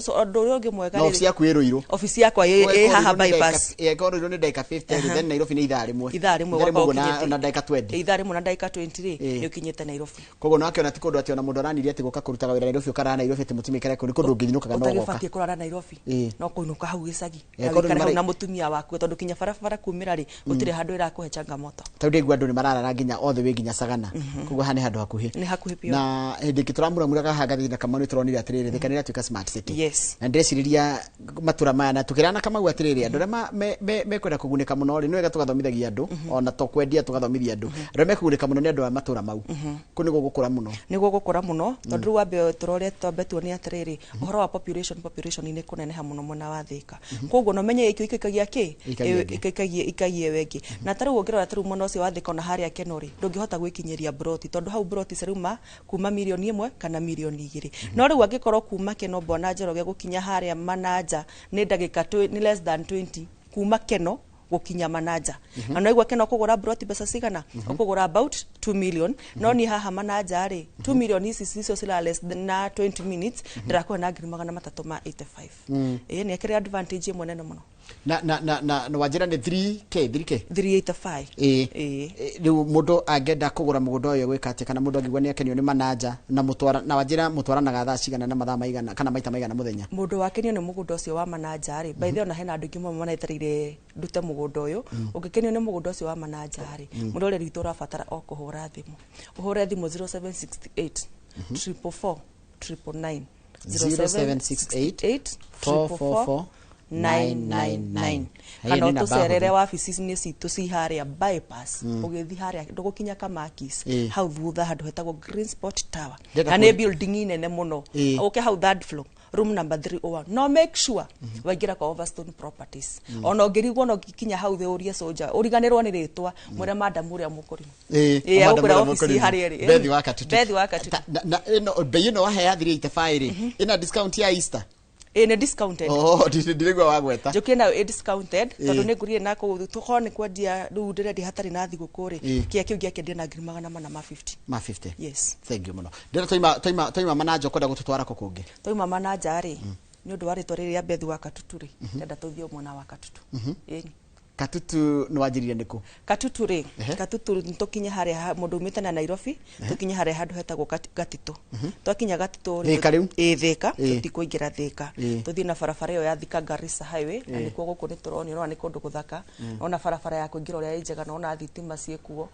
So, ũndũ ũrĩa ũngĩ mwega Na ofici yaku ĩ Rũirũ? Ofici yakwa ĩ haha bypass. Ĩkorwo Rũirũ nĩ ndagĩka 50 rĩ, then Nairobi nĩ ithaa rĩmwe. Ithaa rĩmwe Ithaa rĩmwe ũgakorwo ũguo na ũkinyĩte. na ndagĩka 20. Ithaa rĩmwe na ndagĩka 20 rĩ, nĩ ũkinyĩte Nairobi. Koguo no akĩona ti kũndũ atĩ ona mũndũ aranirie atĩ gũka kũrutaga wĩra Nairobi, ũkarara Nairobi, atĩ mũtumia ikare kũu, nĩ kũndũ ũngĩnyinũkaga no ũgoka. Ũtagĩbatiĩ kũrara Nairobi, no kũinũka hau gĩcagi na kũndũ wĩikare hau na mũtumia waku, tondũ kinya barabara kumĩra rĩ, gũtirĩ handũ ĩrakũhe changamoto. Tondũ ndaigua andũ nĩ mararara nginya othe wĩ nginya Sagana, koguo haha nĩ handũ hakuhĩ. Nĩ hakuhĩ biũ. Na hĩndĩ ĩngĩ tũramuramuraga haha ngathĩti na Kamau nĩ tũronire atĩrĩrĩ, Thika nĩ ĩratuĩka smart city. Na ndĩrecirĩria matũra maya, na tũkĩrana Kamau atĩrĩrĩ, andũ arĩa mekwenda kũgunĩka mũno rĩ, nĩ wega tũgathomithagia andũ, ona to kwendia, tũgathomithia andũ. Andũ arĩa mekũgunĩka mũno nĩ andũ a matũra mau, kũu nĩguo gũkũra mũno. Nĩguo gũkũra mũno, tondũ rĩu wambe tũrore, twambe tuone atĩrĩrĩ, ũhoro wa population nĩ kũneneha mũno mwena wa Thika. Koguo no menye ĩkĩo ikaikagia kĩ. Ikagia ĩngĩ. Ikagia ĩyo ĩngĩ. Na ta rĩu ũngĩrora ta rĩu mwena ũcio wa Thika, ona harĩa Keno rĩ, ndũngĩhota gwĩkinyĩria broti, tondũ hau broti cirauma kuma 1 million kana 2 million. No rĩu angĩkorwo kuma Keno, bwana Njoroge, gũkinya harĩa Manaja nĩ ndagĩka nĩ less than 20 kuma Keno Gũkinya Manaja. Na no igua kena ũkũgũra broti mbeca cigana? Ũkũgũra about 2 million. No ni haha Manaja rĩ, 2 million ici cicio cira less than na 20 minutes, ndĩrakuhe na 385,000. Ĩĩ, nĩ akĩrĩ advantage ĩmwe nene mũno. Na wanjĩra nĩ 3K, 3K? 385. Ĩĩ. Rĩu mũndũ angĩenda kũgũra mũgũnda ũyũ gwĩka atĩa, kana mũndũ angĩigua nĩ akenio nĩ Manaja na mũtwara, na wanjĩra mũtwaranaga thaa cigana na mathaa maigana kana maita maigana mũthenya? Mũndũ wakenio nĩ mũgũnda ũcio wa Manaja rĩ, by the way, ona hena andũ aingĩ mũno manetereire ndute mũgũnda ũyũ. Ũngĩkenio nĩ mũgũnda ũcio wa Manaja rĩ, mũroreri witũ, ũrabatara o kũhũra thimũ, ũhũre thimũ 0768 444 999. 0768 444 999. Kana Ĩyo nĩ namba ũtũcerere hũthũ. Wabici-inĩ citũ ci harĩa bypass, ũgĩthiĩ harĩa ndũgũkinya Kamakis, hau thutha handũ hetagwo Green Spot Tower. Ndĩrenda Na nĩ building nene mũno. Ũke hau third floor, room number 301. No make sure waingĩra kwa Overstone Properties. Ona ũngĩrigwo, no ũngĩkinya hau thĩ ũrie soja, ũriganĩrwo nĩ rĩtwa, mwĩre madam ũrĩa mũkũrimũ. Ĩĩ, Madam agũkwĩra ũrĩa obici mũkũrimũ. harĩa ĩrĩ. Bethi wa Katutu. Bethi wa Katutu. Na ĩno bei ĩno wahea 385 rĩ, ĩna discount ya Easter? Ĩĩ, nĩ discounted. Oh, ndirĩgua wagweta. Njũkire nayo ĩ discounted tondũ nĩ ngũrire na kũu tũkorwo nĩ kwendia rĩu ndĩrendia hatarĩ na thigũkũ rĩ, kĩrĩa kĩu ngĩakĩendia na 450,000. Ma 50? Yes. Thank you mũno. Ndĩra twaima Manaja, ũkwenda gũtũtwara kũ kũngĩ? Twauma Manaja rĩ, nĩ ũndũ wa rĩtwa rĩrĩ rĩa Bethi wa Katutu rĩ, ndĩrenda tũthiĩ mwena wa Katutu. Ĩni. Katutu nĩ wanjĩrire nĩkũ? Katutu rĩ, Katutu nĩ tũkinye harĩa mũndũ umĩte na Nairobi, tũkinye harĩa handũ hetagwo Gatitũ. Twakinya Gatitũ rĩ, Thĩka rĩu? Ĩĩ, Thĩka. Tũtikũingĩra Thĩka. Tũthiĩ na barabara ĩyo ya Thika Garissa Highway, na nĩkuo gũkũ nĩ tũronio, nona nĩ kũndũ gũthaka. Nona barabara ya kũingĩra ũrĩa ĩ njega, nona thitima ciĩkuo,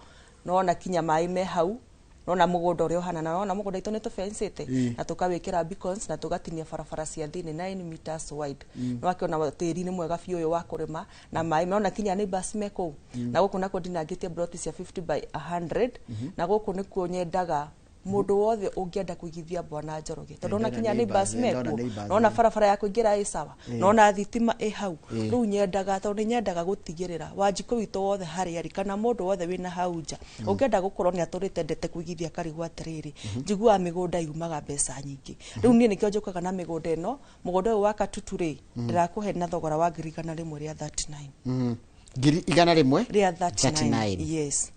nona kinya maĩ me hau, nona mũgũnda ũrĩa ũhana, na nona mũgũnda witũ nĩ tũbensĩte na tũkawĩkĩra beacons na tũgatinia barabara cia thĩinĩ 9 meters wide. Nĩ wakĩona tĩri nĩ mwega biũ ũyũ wa kũrĩma na maĩ, nona kinya neighbors me kũu. Na gũkũ nakuo ndinangĩtie plot cia 50 by 100, na gũkũ nĩkuo nyendaga mũndũ wothe ũngĩenda kũigithia Bwana Njoroge, tondũ ona Ndona kinya neighbors, neighbors mekuo. ndona neighbors, Nona barabara ya kũingĩra ĩ sawa, nona thitima ĩ hau. Rĩu nyendaga, tondũ nĩ nyendaga gũtigĩrĩra Wanjikũ witũ wothe harĩa arĩ, kana mũndũ wothe wĩna hau nja ũngĩenda gũkorwo nĩ atũrĩte ndete kũigithia, karigwo atĩrĩrĩ, njiguaga mĩgũnda yumaga mbeca nyingĩ. Rĩu niĩ nĩkĩo njũkaga na mĩgũnda ĩno. Mũgũnda ũyũ wa Katutu rĩ, ndĩrakũhe na thogora wa 139,000. 100,000 Rĩa 39. 39. Yes.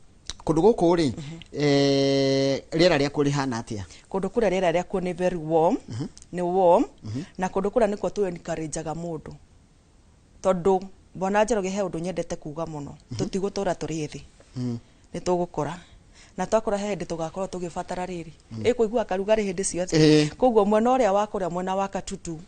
Kũndũ gũkũ rĩ, rĩera rĩakuo rĩhana atĩa? Kũndũ kũrĩa rĩera rĩakuo nĩ very warm, nĩ warm, na kũndũ kũrĩa nĩkuo tũ encourageaga mũndũ, tondũ Bwana Njoroge, he ũndũ nyendete kuga mũno: tũtigũtũra tũrĩ ethĩ, nĩ tũgũkũra, na twakũra he hĩndĩ tũgakorwo tũgĩbatara rĩrĩ ĩkũigua karugarĩ hĩndĩ ciothe. Koguo mwena ũrĩa wa kũrĩa mwena wa Katutu,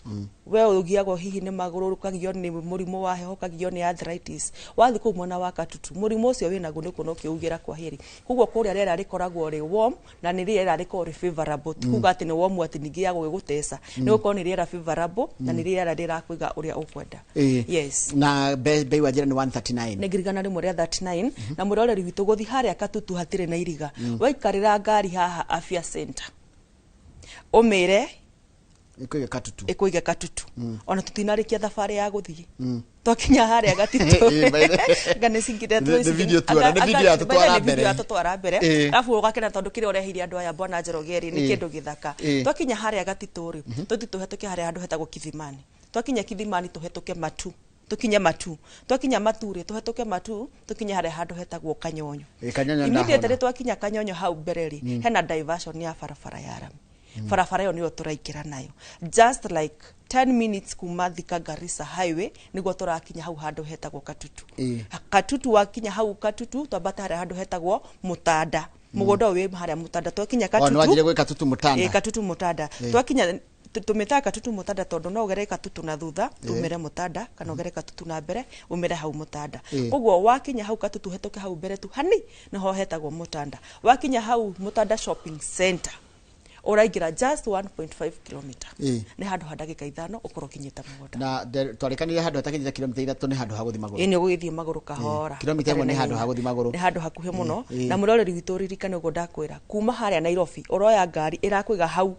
we ũgiagwo hihi nĩ magũrũ, ũkagio nĩ mũrimũ wa heho, ũkagio nĩ arthritis, wathiĩ kũu mwena wa Katutu mũrimũ ũcio wĩnaguo nĩ kuona ũkĩugĩra kwa heri. Koguo kũrĩa rĩera rĩkoragwo rĩ warm, na nĩ rĩera rĩkoragwo rĩ favorable. Ti kuga atĩ nĩ warm atĩ ningĩ ya gũgĩgũteca, nĩ gũkorwo nĩ rĩera favorable na nĩ rĩera rĩrakũiga ũrĩa ũkwenda. Yes. Na bei wa njĩra nĩ 139? Nĩ 139,000. Na mũroreri witũ, gũthiĩ harĩa Katutu hatirĩ na iriga. Waikarĩra ngari haha Afya Center, ũmĩre Ĩkũige Katutu. Ĩkũige Katutu. Ona tũtinarĩkia thabarĩ ya gũthiĩ, twakinya harĩa Gatitũ nga nĩ cingire. Nĩ video tuona, nĩ video yatũtwara mbere. Yatũtwara mbere. Arabu ũgakena tondũ kĩrĩa ũreheire andũ aya, Bwana Njoroge rĩ, nĩ kĩndũ gĩthaka. Twakinya harĩa Gatitũ rĩ, tũthiĩ tũhetũke harĩa handũ hetagwo Kithimani. Twakinya Kithimani, tũhetũke Matu, tũkinye Matu. Twakinya Matu rĩ, tũhetũke Matu, tũkinye harĩa handũ hetagwo Kanyonyo. Ĩĩ, Kanyonyo Immediately ndahona. twakinya Kanyonyo hau mbere rĩ, hena diversion ya barabara ya rami. Barabara ĩyo nĩyo tũraingĩra nayo, just like 10 minutes kuma Thika Garissa Highway nĩguo tũrakinya hau handũ hetagwo Katutu. Katutu, wakinya hau Katutu, twambata harĩa handũ hetagwo Mũtanda. Mũgũnda ũyũ wĩ harĩa Mũtanda. Twakinya O, Katutu, nĩ wanjire gwĩ Katutu Mũtanda. Ĩĩ, Katutu Mũtanda. Twakinya tũmĩtaga Katutu Mũtanda tondũ no ũgere Katutu na thutha umĩre Mũtanda, kana ũgere Katutu na mbere umĩre hau Mũtanda. Koguo wakinya hau Katutu, hetũke hau mbere tu hani nĩho hetagwo Mũtanda. Wakinya hau Mũtanda Shopping Center, ũraingĩra just 1.5 kilometer. Nĩ handũ ha ndagĩka 5 ũkorwo ũkinyĩte mũgũnda. Na twarĩkanire handũ hatakinyĩte kilomita 3 nĩ handũ ha gũthiĩ magũrũ. Ĩĩ, nĩ ũgũgĩthiĩ magũrũ kahora. Kilomita 1 nĩ Ũtarĩ na handũ ha hinya. gũthiĩ magũrũ. Nĩ handũ hakuhĩ mũno. Na mũroreri witũ, ũririkane ũguo ndakwĩra, kuma harĩa Nairobi ũroya ngari ĩrakũiga hau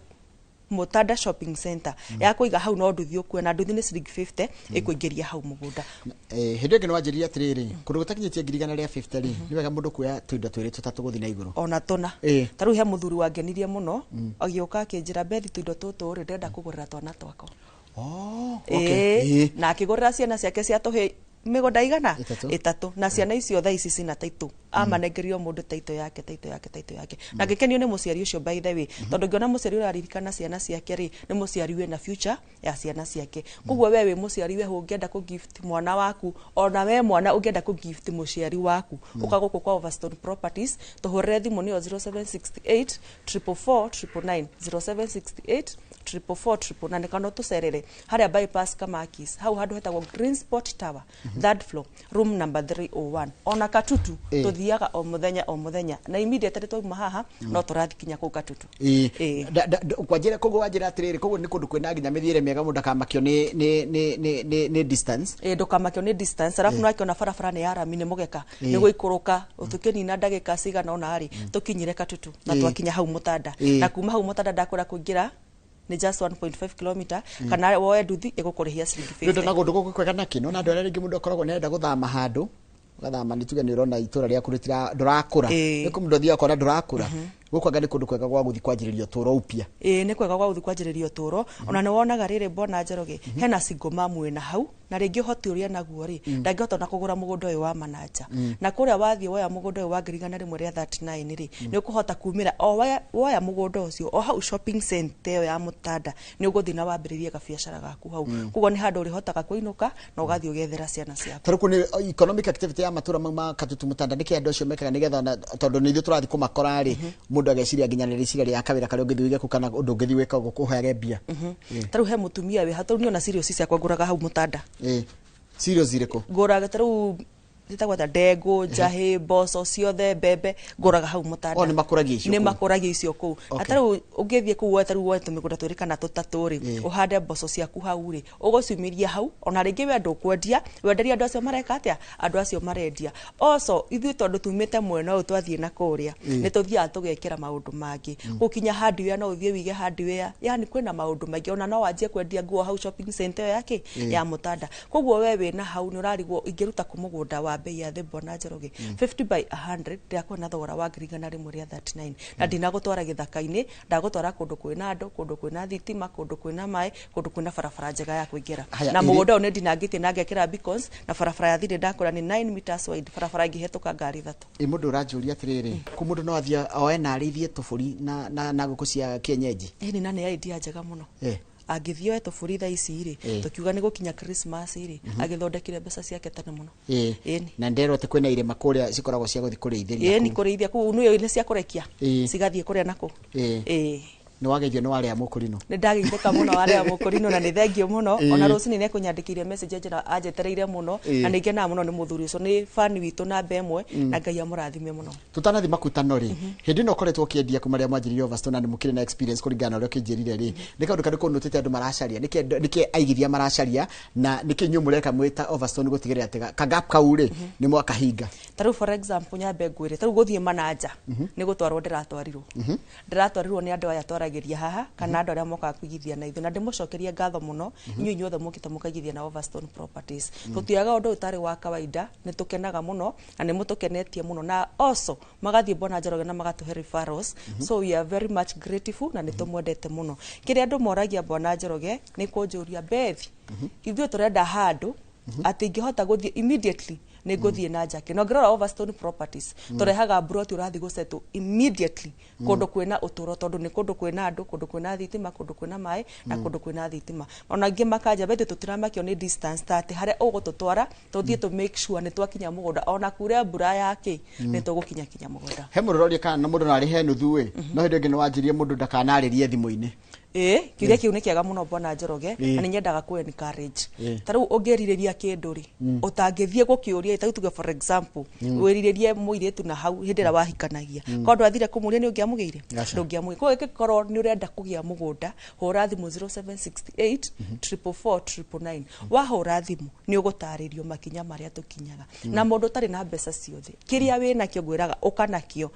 Mũtanda Shopping Center, yakũiga hau no nduthi ũkue, na nduthi nĩ ciringi 50 ĩkũingĩria hau mũgũnda. Hĩndĩ ĩngĩ nĩ wanjĩrire atĩrĩrĩ, kũndũ gũtakinyĩtie 150,000 rĩ, nĩ wega mũndũ kuoya tũindo twĩrĩ tũtatũ gũthiĩ na igũrũ. Ona tũna. Ta rĩu he mũthuri wangenirie mũno, agĩũka akĩnjĩra, "Bethi, tũindo tũtũ rĩ, ndĩrenda kũgũrĩra twana twakwa." Oh, okay. Na akĩgũrĩra ciana ciake cia tũhĩ mĩgũnda igana ĩtatũ na ciana icio thaa ici cina taitũ amanengerio mũndũ taitũ yake taitũ yake taitũ yake na ngĩkenio nĩ mũciari ũcio by the way tondũ ngĩona mũciari ũraririkana ciana ciake rĩ nĩ mũciari wĩna future ya ciana ciake koguo we wĩ mũciari we ũngĩenda kũ gift mwana waku ona we mwana ũngĩenda kũ gift mũciari waku ũka gũkũ kwa Overstone Properties tũhũrĩre thimũ nĩyo 0768 444 999 0768 444 999 kana ũtũcerere harĩa bypass Kamakis hau handũ hetagwo Green Spot Tower third floor room number 301 ona Katutu tuthiaga o muthenya o muthenya na immediately twauma haha no tũrathiĩ kinya kũu Katutu. Kwanjira koguo wanjira atiriri koguo nĩ kũndũ kwĩna nginya mĩthiĩre mĩega mũndũ ndakamakio nĩ distance. Ndũkamakio nĩ distance arabu no akĩona barabara nĩ ya rami nĩ mũgeka nĩ gũikũrũka tũkĩnina ndagĩka cigana ũna rĩ tũkinyire Katutu na twakinya hau Mũtanda na kuma hau Mũtanda ndakũra kũingĩra ni just 1.5 km kana woe nduthi ĩgũkũrĩhia ciringi 50. Ndio na kũndũ gũkũ kwega naki no na andũ arĩa rĩngĩ mũndũ akoragwo nĩarenda gũthama handũ ũgathama nĩ tuge nĩ ũrona itũra rĩaku rĩtira ndũrakũra nĩ kũ mũndũ athiaga akona ndũrakũra gũkũ anga nĩ kũndũ kwega gwa gũthiĩ kwanjĩrĩria ũtũũro upya. Nĩ kwega gwa gũthiĩ kwanjĩrĩria ũtũũro ona nĩ wonaga rĩrĩ mbona Njoroge hena single mom wĩna hau na rĩngĩ ũhoti ũrĩa naguo rĩ ndangĩhota ona kũgũra mũgũnda ũyũ wa mananja na kũrĩa wathiĩ woya mũgũnda ũyũ wa 139 rĩ nĩ ũkũhota kumĩra o woya mũgũnda ũcio o hau shopping center ĩyo ya Mũtanda nĩ ũgũthiĩ na wambĩrĩrie gabiacara gaku hau koguo nĩ handũ ũrĩhotaga kũinũka na ũgathiĩ ũgethera ciana ciaku. Tarĩu nĩ economic activity ya matũra mau ma Katutu Mũtanda nĩkĩ andũ acio mekaga nĩgetha tondũ nĩ ithuĩ tũrathiĩ kũmakora rĩ mũndũ ageciria nginya nĩ rĩciria rĩa kawĩra karĩa ũngĩthiĩ ũige kũu kana ũndũ ũngĩthiĩ wĩka ũguo kũhoyage mbia. Tarĩu he mũtumia wĩ hau tarĩu niĩ ona cereals ciakwa ngũraga hau Mũtanda. Cereals irĩkũ? Ngũraga tarĩu ĩtagwo ta ndengũ, njahĩ, mboco ciothe, mbembe ngũraga hau Mũtanda. O nĩ makũragia icio kũu? Nĩ makũragia icio kũu. Na tarĩu ũngĩthiĩ kũu woe tarĩu woe tũmĩgũnda twĩrĩ kana tũtatũ rĩ ũhande mboco ciaku hau rĩ ũgũciumĩria hau ona rĩngĩ we ndũkwendia wenderie andũ acio mareka atĩa andũ acio marendia. Also ithuĩ tondũ tumĩte mwena ũyũ twathiĩ na kũrĩa nĩ tũthiaga tũgekĩra maũndũ mangĩ gũkinya hardware no ũthiĩ wige hardware yani kwĩna maũndũ maingĩ ona no wanjie kwendia nguo hau shopping center ĩyo yake ya Mũtanda. Koguo we wĩna hau nĩ ũrarigwo ingĩruta kũ mũgũnda wa bei ya thĩ mbona Njoroge 50 by 100 ndĩrakuona na thogora wa 139 na ndinagũtwara gĩthaka-inĩ ndagũtwara kũndũ kwĩna andũ kũndũ kwĩna thitima kũndũ kwĩna maĩ kũndũ kwĩna barabara njega ya kũingĩra na mũgũnda ũyũ nĩ ndinangĩtie na ngekĩra beacons na barabara ya thirĩ ndakũra nĩ 9 meters wide barabara ĩngĩhetũka ngari ithatũ. Mũndũ ũranjũria atĩrĩrĩ kũ mũndũ no athiĩ oe na arĩithie tũbũri na ngũkũ cia kienyeji? Ĩni na nĩ idea njega mũno. Angĩthiĩ oe tũbũri thaa ici rĩ tũkiuga nĩ gũkinya Christmas rĩ agĩthondekire mbeca ciake tene mũno. Na nderwo atĩ kwĩna irĩma kũrĩa cikoragwo cia gũthiĩ kũrĩithĩria kũu. Kũrĩithia kũu nĩ nĩ cia kũrekia cigathiĩ kũrĩa nakũu. Nĩ wageithio nĩ warĩa mũkũrinũ? Nĩ ndageithĩka mũno warĩa mũkũrinũ na nĩ thengio mũno ona rũcinĩ nĩ ekũnyandĩkĩire message anjĩra anjetereire mũno na nĩ ngenaga mũno nĩ mũthuri ũcio nĩ fan witũ namba ĩmwe na Ngai amũrathime mũno. Tũtanathi makutano rĩ hĩndĩ ĩno ũkoretwo ũkĩendia kuma rĩrĩa mwanjĩrĩirie Overstone na nĩ mũkĩrĩ na experience kũringana na ũrĩa ũkĩnjĩrire rĩ nĩ kaũndũ karĩkũ ũnotĩte andũ maracaria nĩkĩ aigithia maracaria na nĩkĩ inyuĩ mũreka mwĩ ta Overstone gũtigĩrĩra atĩ ka gap kau rĩ nĩ mwakahinga? Tarĩu for example nyambe ngwĩre tarĩu gũthiĩ mananja nĩ gũtwarwo ndĩratwarirwo ndĩratwarirwo nĩ andũ aya twaragia haha kana andũ arĩa mokaga kũigithia na ithuĩ na ndĩmũcokerie ngatho mũno inyuĩ inyuothe mũkĩte mũkaigithia na Overstone Properties. Tũtiaga ũndũ ũtarĩ wa kawaida nĩ tũkenaga mũno na nĩ mũtũkenetie mũno na also magathiĩ mbona Njoroge na magatũhe referrals so we are very much grateful na nĩ tũmwendete mũno. Kĩrĩa andũ moragia mbona Njoroge nĩ kũnjũria Bethi ithuĩ tũrenda handũ atĩ ingĩhota gũthiĩ immediately nĩ ngũthiĩ na njake na ngĩrora Overstone Properties tũrehaga mburoti ũrathiĩ gũsettle immediately kũndũ kwĩna ũtũũro tondũ nĩ kũndũ kwĩna andũ kũndũ kwĩna thitima kũndũ kwĩna maĩ na kũndũ kwĩna thitima ona angĩ makanja Bethi tũtiramakio nĩ distance ta atĩ harĩa ũgũtũtwara tũthiĩ tũ make sure nĩ twakinya mũgũnda ona kure mbura yake nĩ tũgũkinya kinya mũgũnda. He mũndũ ũroria kana mũndũ no arĩhe nuthu ĩ no hĩndĩ ĩngĩ nĩ wanjirie mũndũ ndakanarĩrie thimũ-inĩ. Kĩũria kĩu nĩ kĩega mũno bwana Njoroge na nĩ nyendaga kũ encourage ta rĩu ũngĩrirĩria kĩndũ rĩ ũtangĩthiĩ gũkĩũria ta rĩu tuge for example wĩrirĩrie mũirĩtu na hau hĩndĩ ĩrĩa wahikanagia korwo ndwathire kũmũria nĩ ũngĩamũgĩire ndũngĩamũgĩire koguo ĩngĩkorwo nĩ ũrenda kũgĩa mũgũnda hũra thimũ 0768 444 999 wahũra thimũ nĩ ũgũtarĩrio makinya marĩa tũkinyaga na mũndũ ũtarĩ na mbeca ciothe kĩrĩa wĩnakĩo ngwĩraga ũka nakĩo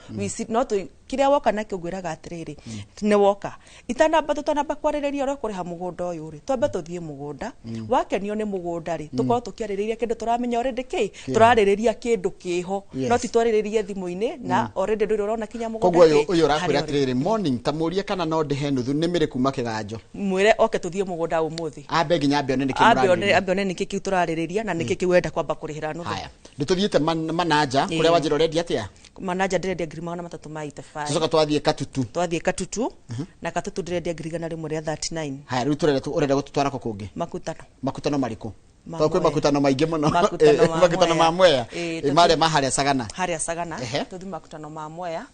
no Kĩrĩa woka nakĩo ngwĩraga atĩrĩrĩ, nĩ woka itanamba tũtanamba kwarĩrĩria ũrĩa ũkũrĩha mũgũnda ũyũ rĩ, twambe tũthiĩ mũgũnda. Wakenio nĩ mũgũnda rĩ, tũkorwo tũkĩarĩrĩria kĩndũ tũramenya already kĩ tũrarĩrĩria kĩndũ kĩho, no ti twarĩrĩrie thimũ-inĩ na already ndũrĩ ũrona kinya mũgũnda. Koguo ũyũ kĩ ũyũ ũrakwĩra harĩa ũrĩ. Atĩrĩrĩ, morning, ta mũrie kana no ndĩhe nuthu nĩ mĩrĩ kuma kĩganjo. Mwĩre oke tũthiĩ mũgũnda ũmũthĩ. Ambe nginya ambe one nĩkĩ ambe one mũrarĩrĩria. Ambe one nĩkĩ kĩu tũrarĩrĩria na nĩkĩ kĩu wenda kwamba kũrĩhĩra nuthu. Haya, nĩ tũthiĩte Manaja kũrĩa wanjĩra ũrendia atĩa? Manaja ndĩrendia 385,000. Tũcoka twathiĩ Katutu. Twathiĩ Katutu, na Katutu ndĩrendia 139,000. Haya, rĩu tũrenda ũrenda gũtũtwara kũ kũngĩ? Makutano. Makutano marĩkũ? Ma Tondũ kwĩ Mwea. makutano maingĩ mũno. Makutano ma Makutano ma Mwea. Mwea. Marĩa ma harĩa Sagana. Harĩa Sagana. Ehe. Tũthiĩ makutano ma Mwea.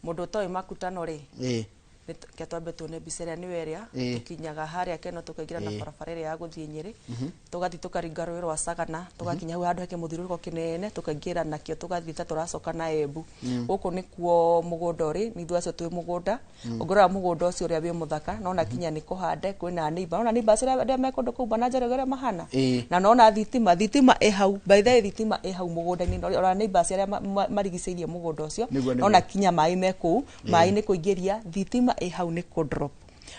Mũndũ ũtoĩ makutano rĩ, ke twambe tuone mbica ĩrĩa nĩyo ĩrĩa tũkinyaga harĩa keno, tũkaingĩra na barabara ĩrĩa ya gũthiĩ Nyĩrĩ, tũgathiĩ tũkaringa rũĩ rwa Sagana, tũgakinya hau handũ heke mũthiũrũrũko kĩnene, tũkaingĩra nakĩo, tũgathiĩ ta tũracoka na Embu. Gũkũ nĩkuo mũgũnda ũrĩ, nĩ ithuĩ acio twĩ mũgũnda. Ũngĩrora mũgũnda ũcio ũrĩa wĩ mũthaka, nona kinya nĩ kũhande kwĩna neighbor, nona neighbors arĩa me kũndũ kũu bana Njoroge ũrĩa mahana. Na nona thitima ĩ hau, by the way, thitima ĩ hau mũgũnda-inĩ, ona neighbors arĩa marigicĩirie mũgũnda ũcio. Nĩguo. Nona kinya maĩ me kũu, maĩ nĩ kũingĩria, thitima ĩ hau nĩ kũ drop.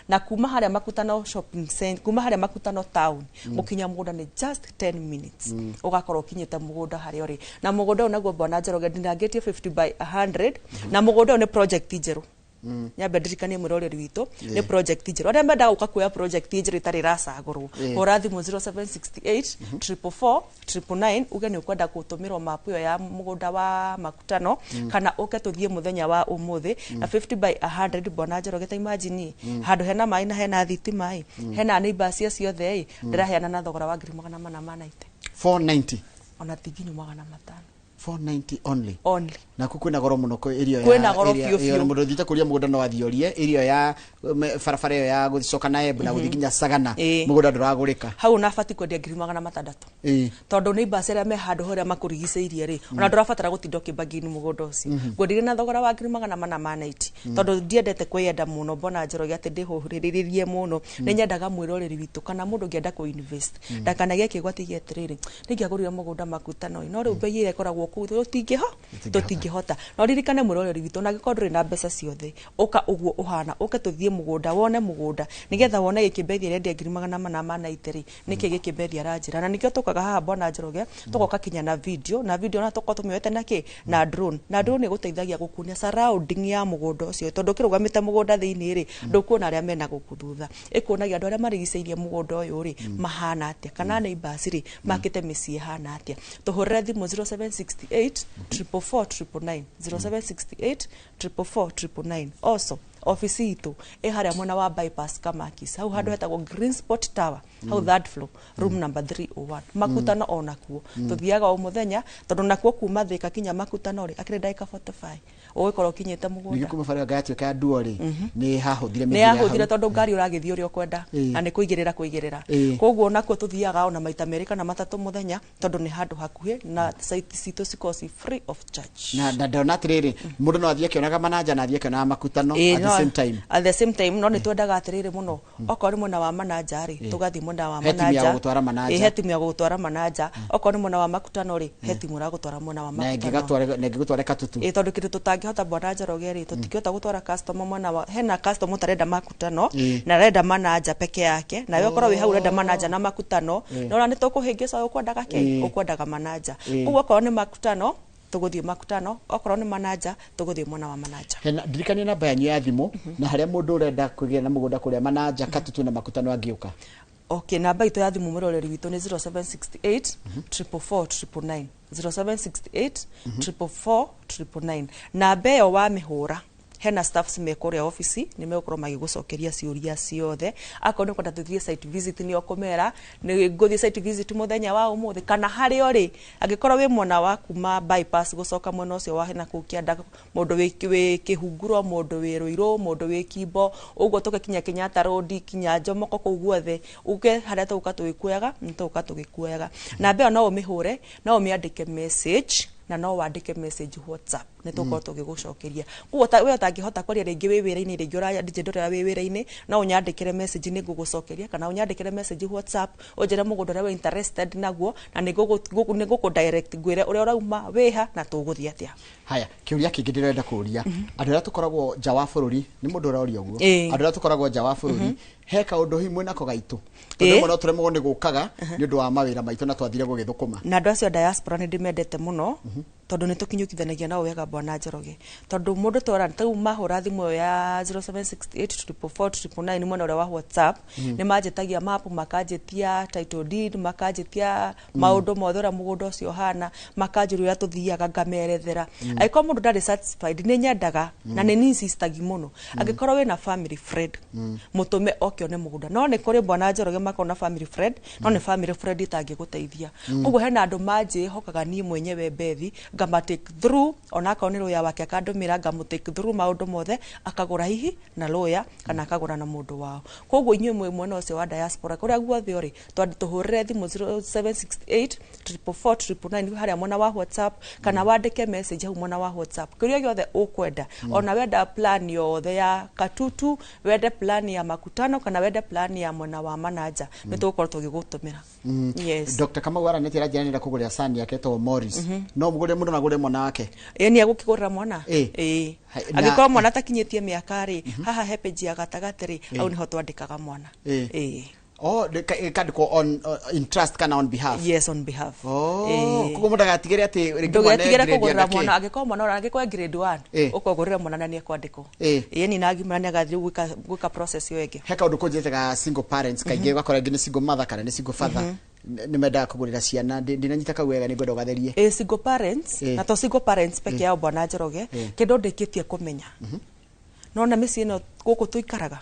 Na kuma harĩa Makutano shopping center, kuma harĩa Makutano town, gũkinya mũgũnda nĩ just 10 minutes, ũgakorwo ũkinyĩte mũgũnda harĩa ũrĩ. Na mũgũnda ũyũ naguo, bwana Njoroge, ndinangĩtie 50 by 100, na mũgũnda ũyũ nĩ project njerũ. Nyambe ndirikanie mwĩroreri witũ, nĩ project njerũ. Arĩa mendaga gũka kuoya project njerũ ĩtarĩ ĩracagũrwo, hũra thimũ 0768 444 999, uge nĩ ũkwenda gũtũmĩrwo mapu ĩyo ya mũgũnda wa Makutano, kana ũke tũthiĩ mũthenya wa ũmũthĩ. Na 50 by 100, bwana Njoroge, ta imagine, handũ hena maĩ na hena thitima ĩ, hena neighbors ciothe ĩ, ndĩraheana na thogora wa 490,000. 490? Ona ti nginyu 500. 490 only? Only. Naku kwĩna goro mũno kwĩ area Kwĩna goro biũ biũ. Mũndũ ũthiĩte kũria mũgũnda no athiĩ orie area ya barabara ĩyo ya gũcoka na Embu na gũthiĩ nginya Sagana, mũgũnda ndũragũrĩka. Hau ũnabati kwendia 600,000, tondũ neighbors arĩa me handũ harĩa makũrigicĩirie rĩ, ona ndũrabatara gũtinda ũkĩmbangini mũgũnda ũcio. Ngwendirie na thogora wa 490,000, tondũ ndiendete kwĩyenda mũno, mbona Njoroge, atĩ ndĩhũrĩrĩrie mũno. Nĩ nyendaga mwĩroreri witũ kana mũndũ ũngĩenda kũ invest ndakanagie kĩgwati gĩa atĩrĩrĩ, nĩngĩagũrire mũgũnda Makutano ĩ, no rĩu mbei ĩrĩa ĩkoragwo kũu tũtingĩhota. No ririkane mwĩroreri witũ, ona angĩkorwo ndũrĩ na mbeca ciothe, ũka ũguo ũhana, ũke tũthiĩ mũgũnda wone mũgũnda, nĩgetha wone gĩkĩ Bethi arendia 490,000 rĩ, nĩkĩ gĩkĩ Bethi aranjĩra. Na nĩkĩo tũkaga haha, bwana Njoroge, tũgoka kinya na video, na video na tũkorwo tũmĩoete na kĩ na drone, na drone ĩgũteithagia gũkuonia surrounding ya mũgũnda ũcio, tondũ ũkĩrũgamĩte mũgũnda thĩinĩ rĩ, ndũkuona arĩa mena gũkũ thutha. Ĩkuonagia andũ arĩa marigicĩirie mũgũnda ũyũ rĩ mahana atĩa, kana neighbors rĩ makĩte mĩciĩ ĩhana atĩa. Tũhũrĩre thimũ 0768 444 999, 0768 444 999. Also ofici itũ ĩ harĩa mwena wa Bypass Kamakis, hau handũ hetagwo Green Spot Tower, hau third floor, room number 301. Makutano onakuo tũthiaga o mũthenya, tondũ nakuo kuma Thika kinya Makutano rĩ, akĩrĩ ndagĩka 45 ũgũkorwo ũkinyĩte mũgũnda. Ningĩ kuma bara yatuĩka ya nduo rĩ, nĩ hahũthire Nĩ mĩthiĩre ya yahũthire hau. Tondũ ngari ũragĩthiĩ ũrĩa ũkwenda na nĩ kũigĩrĩra. Koguo nakuo tũthiaga ona maita merĩ kana matatũ mũthenya, tondũ nĩ handũ hakuhĩ na site citũ cikoragwo ci free of charge. Na ndona atĩrĩrĩ, mũndũ no athiĩ akĩonaga Manaja na athiĩ akĩonaga Makutano at the same time. At the same time, no nĩ twendaga atĩrĩrĩ mũno, okorwo nĩ mwena wa Manaja rĩ, tũgathiĩ mwena wa He timu ya Manaja. gũgũtwara Manaja. Ĩ, he timu ya gũgũtwara Manaja. Okorwo nĩ mwena wa Makutano rĩ, he timu ĩragũtwara mwena wa Na Makutano. ĩngĩgatware na ĩngĩgũtware Katutu. Ĩ, tondũ kĩndũ tũtangĩhota, bwana Njoroge rĩ, tũtingĩhota gũtwara customer mwena wa, hena customer ũtarenda Makutano na arenda Manaja peke yake, nawe ũkorwo wĩ hau ũrenda Manaja na Makutano, nona nĩ tũkũhĩngĩca, ũkwendaga kĩ ũkwendaga Manaja. Koguo okorwo nĩ Makutano tũgũthiĩ Makutano, okorwo nĩ Manaja tũgũthiĩ mwena wa Manaja. Hena ndirikania namba yanyu ya thimũ na harĩa mũndũ ũrenda kũgĩa na mũgũnda kũrĩa Manaja, Katutu na Makutano angĩũka. Okay, namba itũ ya thimũ, mwĩroreri witũ, nĩ 0768 444 999, 0768 444 999. Namba ĩyo wamĩhũra, hena staffs me kũrĩa ofici, nĩ megũkorwo magĩgũcokeria ciũria ciothe. Akorwo nĩ ũkwenda tũthiĩ site visit, nĩ ũkũmera nĩ ngũthiĩ site visit mũthenya wa ũmũthĩ kana harĩa ũrĩ. Angĩkorwo wĩ mwena wa kuma Bypass gũcoka mwena ũcio wa hena kũu kĩanda, mũndũ wĩ Kĩhunguro, mũndũ wĩ Rũirũ, mũndũ wĩ Kimbo ũguo, tũke kinya Kenyatta Road, kinya Jomoko, kũu guothe uke harĩa tũgũka tũgĩkuoyaga, nĩ tũgũka tũgĩkuoyaga. Namba ĩyo no ũmĩhũre, no ũmĩandĩke message. Na no wandĩke message WhatsApp, nĩ tũkorwo tũgĩgũcokeria. Koguo we ũtangĩhota kwaria rĩngĩ wĩ wĩra-inĩ, rĩngĩ ũrandĩra wĩ wĩra-inĩ, no ũnyandĩkĩre message, nĩ ngũgũcokeria, kana ũnyandĩkĩre message WhatsApp, ũnjĩre mũgũnda ũrĩa wĩ interested naguo, na nĩ ngũkũ direct, ngwĩre ũrĩa ũrauma wĩha na tũgũthiĩ atĩa. Haya, kĩũria kĩngĩ ndĩrenda kũria, andũ arĩa tũkoragwo nja wa bũrũri, nĩ mũndũ ũroria ũguo, andũ arĩa tũkoragwo nja wa bũrũri, he kaũndũ hihi mwĩnako gaitũ, tondũ rĩmwe no tũremwo nĩ gũkaga nĩ ũndũ wa mawĩra maitũ na twathire gũgĩthũkũma. Na andũ acio a diaspora nĩ ndĩmendete mũno, tondũ nĩ tũkinyũkithanagia nao wega, bwana Njoroge, tondũ mũndũ twara tarĩu mahũra thimũ ĩyo ya 0768 444 999 mwena ũrĩa wa WhatsApp, nĩ manjĩtagia map, makanjĩtia title deed, makanjĩtia maũndũ mothe ũrĩa mũgũnda ũcio ũhana, makanjũria ũrĩa tũthiaga, ngamerethera. Angĩkorwo mũndũ ndarĩ satisfied, nĩ nyendaga na nĩ insistagi mũno, angĩkorwo wĩna family friend, mũtũme oke one mũgũnda. No nĩ kũrĩ, bwana Njoroge, makorwo na family friend, no nĩ family friend itangĩgũteithia. Koguo hena andũ manjĩhokaga niĩ mwenyewe Bethi, ngama take through, onakorwo nĩ lawyer wake akandũmĩra, ngamũ take through maũndũ mothe, akagũra hihi na lawyer kana akagũra na mũndũ wao. Koguo inyuĩ mwĩ mwena ũcio wa diaspora, kũrĩa guothe ũrĩ, tũhũrĩre thimũ 0768 444 999 harĩa mwena wa WhatsApp, kana wandĩke message hau mwena wa WhatsApp, kĩrĩa gĩothe ũkwenda. Ona wenda plan yothe ya Katutu, wende plan ya Makutano, kana wende plan ya mwena wa Manaja, nĩ tũgũkorwo tũgĩgũtũmĩra. Yes. Dr. Kamau aranĩtie, aranjĩra nĩenda kũgũrĩra son yake etagwo Morris. No mũgũrĩre mũndũ na agũrĩre mwana wake? Ĩ, nĩ egũkĩgũrĩra mwana. Ĩ. Angĩkorwo mwana atakinyĩtie mĩaka rĩ, haha he page ya gatagatĩ rĩ, hau nĩho twandĩkaga mwana. Ĩ. Oh, ĩkandĩkwo on in trust kana on behalf? Yes, on behalf. Oh, Ĩ. koguo mũndũ agatigĩre atĩ rĩngĩ mwana e Ndũgetigĩre grade ya kũgũrĩra ndakĩ. mwana. Angĩkorwo mwana ũrĩa angĩkorwo e grade 1, ũkũgũrĩra mwana na nĩ ekwandĩkwo. Ĩ, ni nagimara nĩ agathiĩ gwĩka process ĩyo ĩngĩ. He kaũndũ kũnjĩtaga single parents, kaingĩ ũgakora rĩngĩ nĩ single mother kana nĩ single father, nĩ mendaga kũgũrĩra ciana. Ndinanyita kau wega, nĩ ngwenda ũgatherie. Ĩ, single parents, na to single parents peke yao, bwana Njoroge. Kĩndũ ndĩkĩtie kũmenya, nona mĩciĩ ĩno gũkũ tũikaraga,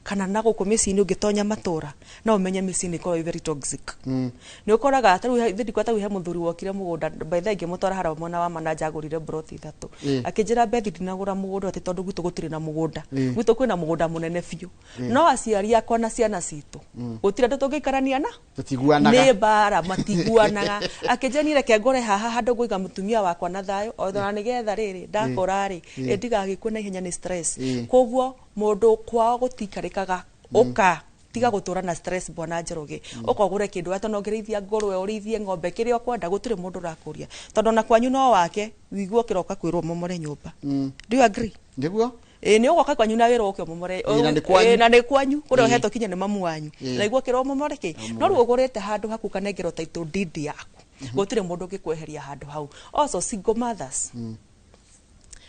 kana na gũkũ mĩciĩ-inĩ ũngĩtonya matũra, no ũmenye mĩciĩ nĩ ĩkoragwo ĩ very toxic. Nĩ ũkoraga tarĩu ndikwa, tarĩu he mũthuri wokire mũgũnda by the way, ngĩmũtwara harĩa mwena wa manaja, agũrire broti ithatũ. Akĩnjĩra, "Bethi, ndinagũra mũgũnda atĩ tondũ gwitũ gũtirĩ na mũgũnda. Gwitũ kwĩna mũgũnda mũnene biũ, no aciari akwa na ciana citũ gũtirĩ andũ tũngĩikarania na Tũtiguanaga. Nĩ mbara, matiguanaga." Akĩnjĩra, "Niĩ reke ngũre haha handũ ngũiga mũtumia wakwa na thayũ, ona nĩgetha rĩrĩ ndakũra rĩ, ndigagĩkue na ihenya nĩ stress." Koguo mũndũ kwao gũtiikarĩkaga, ũka tiga gũtũra na stress, bwana Njoroge, ũka ũgũre kĩndũ atĩ ona ũngĩrĩithia ngũrwe, ũrĩithie ng'ombe, kĩrĩa ũkwenda, gũtirĩ mũndũ ũrakũria, tondũ ona kwanyu no wake wĩigue ũkĩroka kwĩrwo momore nyũmba. Do you agree? Nĩguo. Ĩ, nĩ ũgoka kwanyu na wĩra ũke ũmomore. Ĩ, na nĩ kwanyu. Ĩ, na nĩ kwanyu kũrĩa ũhetwo kinya nĩ mamu wanyu, na igua kĩrwo ũmomore kĩ. No rĩu ũgũrĩte handũ haku, ũkanengerwo title deed yaku, gũtirĩ mũndũ ũngĩkweheria handũ hau. Also single mothers,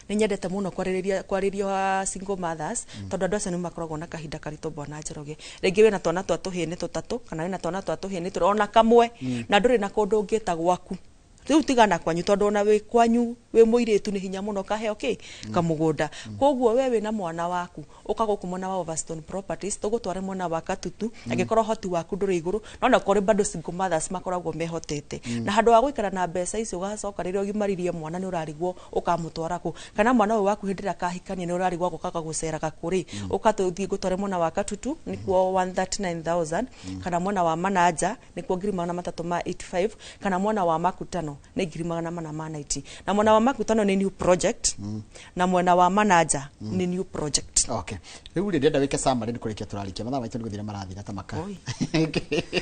nĩ nyendete mũno kwarĩrĩria wa single mothers, tondũ andũ acio nĩ makoragwo na kahinda karitũ, bwana Njoroge. Rĩngĩ wĩna twana twa tũhĩĩ nĩ tũtatũ, kana wĩna twana twa tũhĩĩ nĩ tũrĩ ona kamwe, na ndũrĩ na kũndũ ũngĩta gwaku. Rĩu tigana kwanyu, tondũ ona wĩ kwanyu wĩ mũirĩtu nĩ hinya mũno kaheo kĩ kamũgũnda. Koguo we wĩna mwana waku, ũka gũkũ mwena wa Overstone Properties, tũgũtware mwena wa Katutu, angĩkorwo hoti waku ndũrĩ igũrũ. No na kũrĩ bado single mothers makoragwo mehotete, na handũ wa gũikara na mbeca icio, ũgacoka rĩrĩa ũgimaririe mwana nĩ ũrarigwo ũkamũtwara kũ, kana mwana ũyũ waku hĩndĩ ĩrĩa akahikania nĩ ũrarigwo gũkaga gũceraga kũrĩ. Ũka tũthiĩ ngũtware mwena wa Katutu, nĩkuo 139,000, kana mwena wa Manaja nĩkuo 385,000, kana mwena wa Makutano nĩ 490,000. Na mwena wa Makutano nĩ new project, na mwena wa Manaja nĩ new project. Okay, rĩu rĩ, ndĩrenda wĩke summary, nĩ kũrĩkia tũrarĩkia, mathaa maitũ nĩ gũthira marathira ta maka.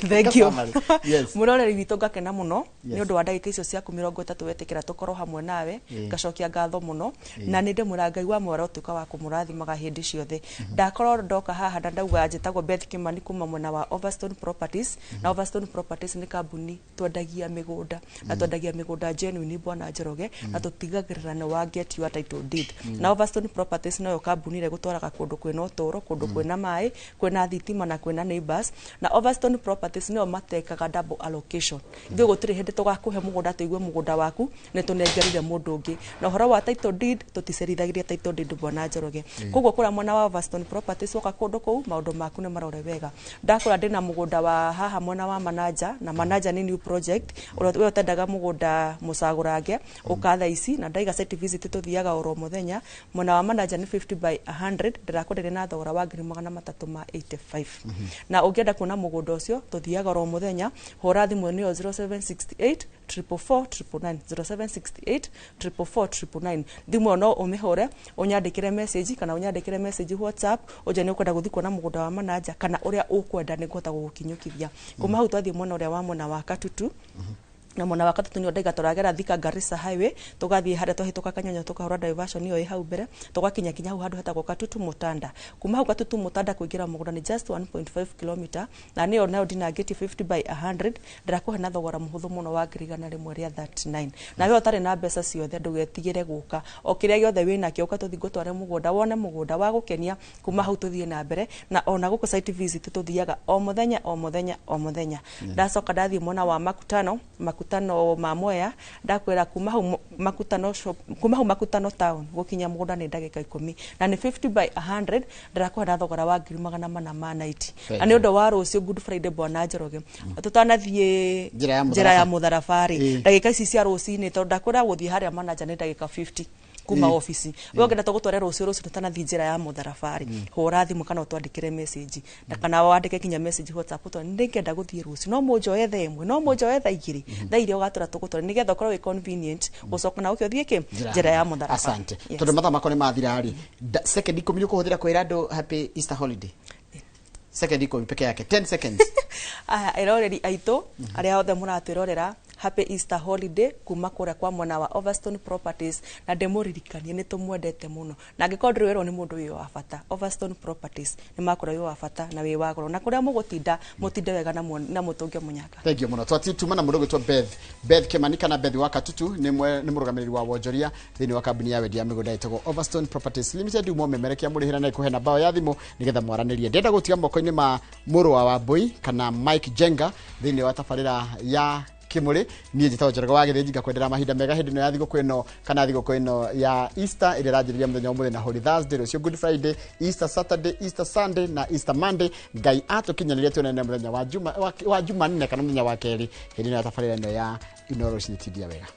Thank you. Summary. Yes. Mũroreri witũ, ngakena mũno nĩ ũndũ wa ndagĩka icio ciaku 30 wetĩkĩra tũkorwo hamwe nawe. Ngacokia ngatho mũno, na nĩ ndĩmwĩra Ngai wa mwara ũtuĩka wa kũmũrathimaga hĩndĩ ciothe. Ndakorwo ndoka haha na ndauga njĩtagwo Beth Kimani kuma mwena wa Overstone Properties, na Overstone Properties nĩ kambuni twendagia mĩgũnda, na twendagia mĩgũnda genuine, bwana Njoroge, na tũtigagĩrĩra nĩ wa get your title deed. Na Overstone Properties noyo kambuni ĩrĩa ĩgũtwaraga kũndũ kwĩna ũtũũro, kũndũ kwĩna maĩ, kwĩna thitima na kwĩna neighbors. Na Overstone Properties nĩo matekaga double allocation. Ithuĩ gũtirĩ hĩndĩ tũgakũhe mũgũnda tũigue mũgũnda waku nĩ tũnengerire mũndũ ũngĩ. Na ũhoro wa title deed, tũticerithagĩria title deed, bwana Njoroge. Koguo kũrĩa mwena wa Overstone Properties, woka kũndũ kũu maũndũ maku nĩ marore wega. Ndakũra ndĩna mũgũnda wa haha mwena wa Manaja, na Manaja nĩ new project. Ũrĩa we ũtendaga mũgũnda mũcagũrange, ũka thaa ici na ndaiga site visit, tũthiaga oro mũthenya. Mwena wa Manaja nĩ 50 by 100. 100 ndĩrakwenderia na thogora wa 385,000. Na ũngĩenda kuona mũgũnda ũcio tũthiaga oro mũthenya, hũra thimũ nĩyo 0768 444 999, 0768 444 999. Thimũ ĩyo no ũmĩhũre ũnyandĩkĩre message kana ũnyandĩkĩre message WhatsApp ũnjĩre nĩ ũkwenda gũthiĩ kuona mũgũnda wa Mananja kana ũrĩa ũkwenda nĩngũhota gũgũkinyũkithia. Kuma hau twathiĩ mwena ũrĩa wa mwena wa Katutu, na mwena wa Katutu nĩo ndaiga tũragera Thika Garissa Highway, tũgathiĩ harĩa twahĩtũka Kanyonyo tũkahũra diversion ĩyo ĩ hau mbere, tũgakinya kinya hau handũ hetagwo Katutu Mutanda. Kuma hau Katutu Mutanda kũingĩra mũgũnda nĩ just 1.5 km, na nĩyo nayo ndinangĩtie 50 by 100, ndĩrakũhe na thogora mũhũthũ mũno wa 139,000. Na we ũtarĩ na mbeca ciothe ndũgetigĩre gũka, o kĩrĩa gĩothe wĩnakĩo ũka tũthiĩ ngũtware mũgũnda wone mũgũnda wa gũkenia. Kuma hau tũthiĩ na mbere, na ona gũkũ site visit tũthiaga o mũthenya o mũthenya o mũthenya. Ndacoka ndathiĩ mwena wa Makutano, Makutano ma Mwea, ndakwĩra kuma hau Makutano shop, kuma hau Makutano town gũkinya mũgũnda nĩ ndagĩka 10, na nĩ 50 by 100, ndĩrakũhe na thogora wa 490,000. Na nĩ ũndũ wa rũciũ Good Friday, bwana Njoroge, tũtanathiĩ njĩra ya mũtharaba rĩ, ndagĩka ici cia rũcinĩ, tondũ ndakwĩra gũthiĩ harĩa Mananja nĩ ndagĩka 50 kuma ofici. We ũngĩenda tũgũtware rũciũ rũciũ tũtanathiĩ njĩra ya mũtharaba rĩ, hũra thimũ kana ũtwandĩkĩre message, na kana wandĩke kinya message WhatsApp ũtware nĩngĩenda gũthiĩ rũciũ, no mũnjoe thaa 1, no mũnjoe thaa 2, thaa iria ũgatũra tũgũtware nĩgetha ũkorwo wĩ convenient gũcoka na ũke ũthiĩ kĩ njĩra ya mũtharaba. Asante. Tondũ mathaa makwa nĩ mathira rĩ, second 10 ũkũhũthĩra kwĩra andũ happy Easter holiday. Second 10 peke yake, 10 seconds. Aya, eroreri aitũ arĩa othe mũratwĩrorera, happy Easter holiday kuma kũrĩa kwa mwena wa Overstone Properties, na ndĩmũririkanie nĩ tũmwendete mũno, na angĩkorwo ndũrĩ werwo nĩ mũndũ wĩ wa bata, Overstone Properties nĩ makorwo wĩ wa bata na wĩ wa goro, na kũrĩa mũgũtinda mũtinde wega na mũtũnge mũnyaka. Thank you mũno. Twatuma na mũndũ ũgwĩtwo Beth Kimani kana Beth wa Katutu, nĩ mũrũgamĩrĩri wa wonjoria thĩinĩ wa kambuni ya wendia mĩgũnda ĩtagwo Overstone Properties Limited. Umo memerekia mũrĩhĩra na ĩkũhe namba ya thimũ nĩgetha mwaranĩrie. Ndĩrenda gũtiga moko-inĩ ma mũrũ wa Wambui kana Mike Jenga thĩinĩ wa tabarĩra ya Kimuri. Niĩ njĩtagwo Njoroge wa Gĩthĩnji, ngakwendera mahinda mega hĩndĩ ĩno ya thigũkũ ĩno kana thigũkũ ĩno ya Easter ĩrĩa ĩranjĩrĩria mũthenya ũmũthĩ na Holy Thursday, rũciũ Good Friday, Easter Saturday, Easter Sunday na Easter Monday. Ngai atũkinyanĩrie tuonane mũthenya wa Jumanne kana mũthenya wa kerĩ hĩndĩ ĩno ya tabarĩra ĩno ya Inooro Rũcinĩ. Tindia wega.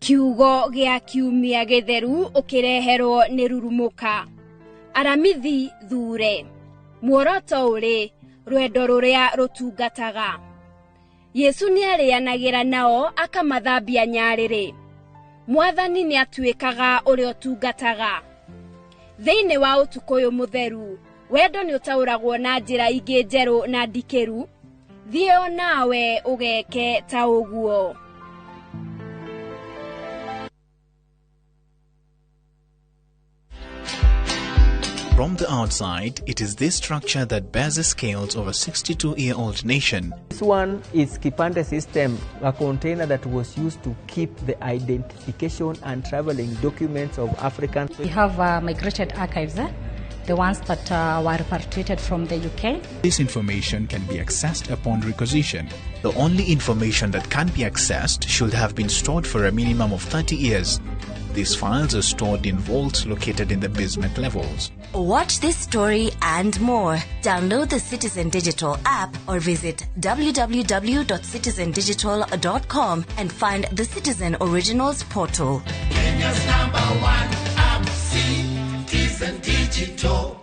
Kiugo gĩa kiumia gĩtheru ũkĩreherwo nĩ Rurumuka. Aramithi thure. Muoroto ũrĩ rwendo rũrĩa rũtungataga. Yesu nĩarĩanagĩra nao akamathambia nyarĩrĩ. Mwathani nĩatuĩkaga ũrĩa ũtungataga. Thĩinĩ wa ũtukũ ũyũ mũtheru, wendo nĩũtaũragwo na njĩra ingĩ njerũ na ndikĩru. Thiĩ o nawe ũgeke ta ũguo. From the outside, it is this structure that bears the scales of a 62-year-old nation. This one is Kipande system, a container that was used to keep the identification and traveling documents of Africans. We have migrated archives, the ones that were repatriated from the UK. This information can be accessed upon requisition. The only information that can be accessed should have been stored for a minimum of 30 years. These files are stored in vaults located in the basement levels. Watch this story and more. Download the Citizen Digital app or visit www.citizendigital.com and find the Citizen Originals portal. Kenya's number one app, Citizen Digital.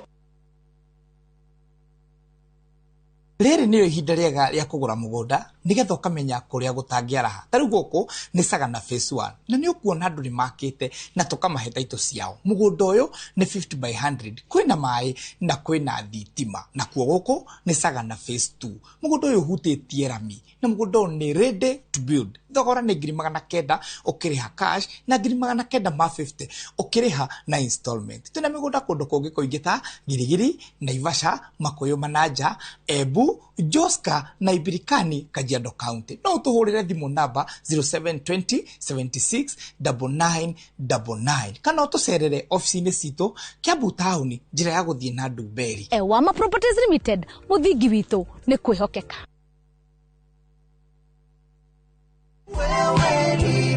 Rĩrĩ nĩrĩo ihinda rĩega rĩa kũgũra mũgũnda nĩgetha ũkamenya kũrĩa gũtangĩaraha. Ta rĩu gũkũ nĩ Sagana Phase 1 na nĩ ũkuona andũ nĩ makĩte na tũkamahe taito ciao. Mũgũnda ũyũ nĩ 50 by 100, kwĩna maĩ na kwĩna thitima. Nakuo gũkũ nĩ Sagana Phase 2. Mũgũnda ũyũ ũhutĩtie rami na mũgũnda ũyũ nĩ ready to build. Thogora nĩ 900,000 ũkĩrĩha cash na 950 ũkĩrĩha na installment. Twĩna mĩgũnda kũndũ kũngĩ kũingĩ ta Girigiri, Naivasha, Makuyu Manaja, Embu, Joska na Ibirikani, Kajiado County. No ũtũhũrĩre thimũ namba 0720 76 9999 kana ũtũcerere ofici-inĩ citũ Kiambu taũni, njĩra ya gũthiĩ na Ndumberi. Ewama Properties Limited, mũthingi witũ nĩ kwĩhokeka.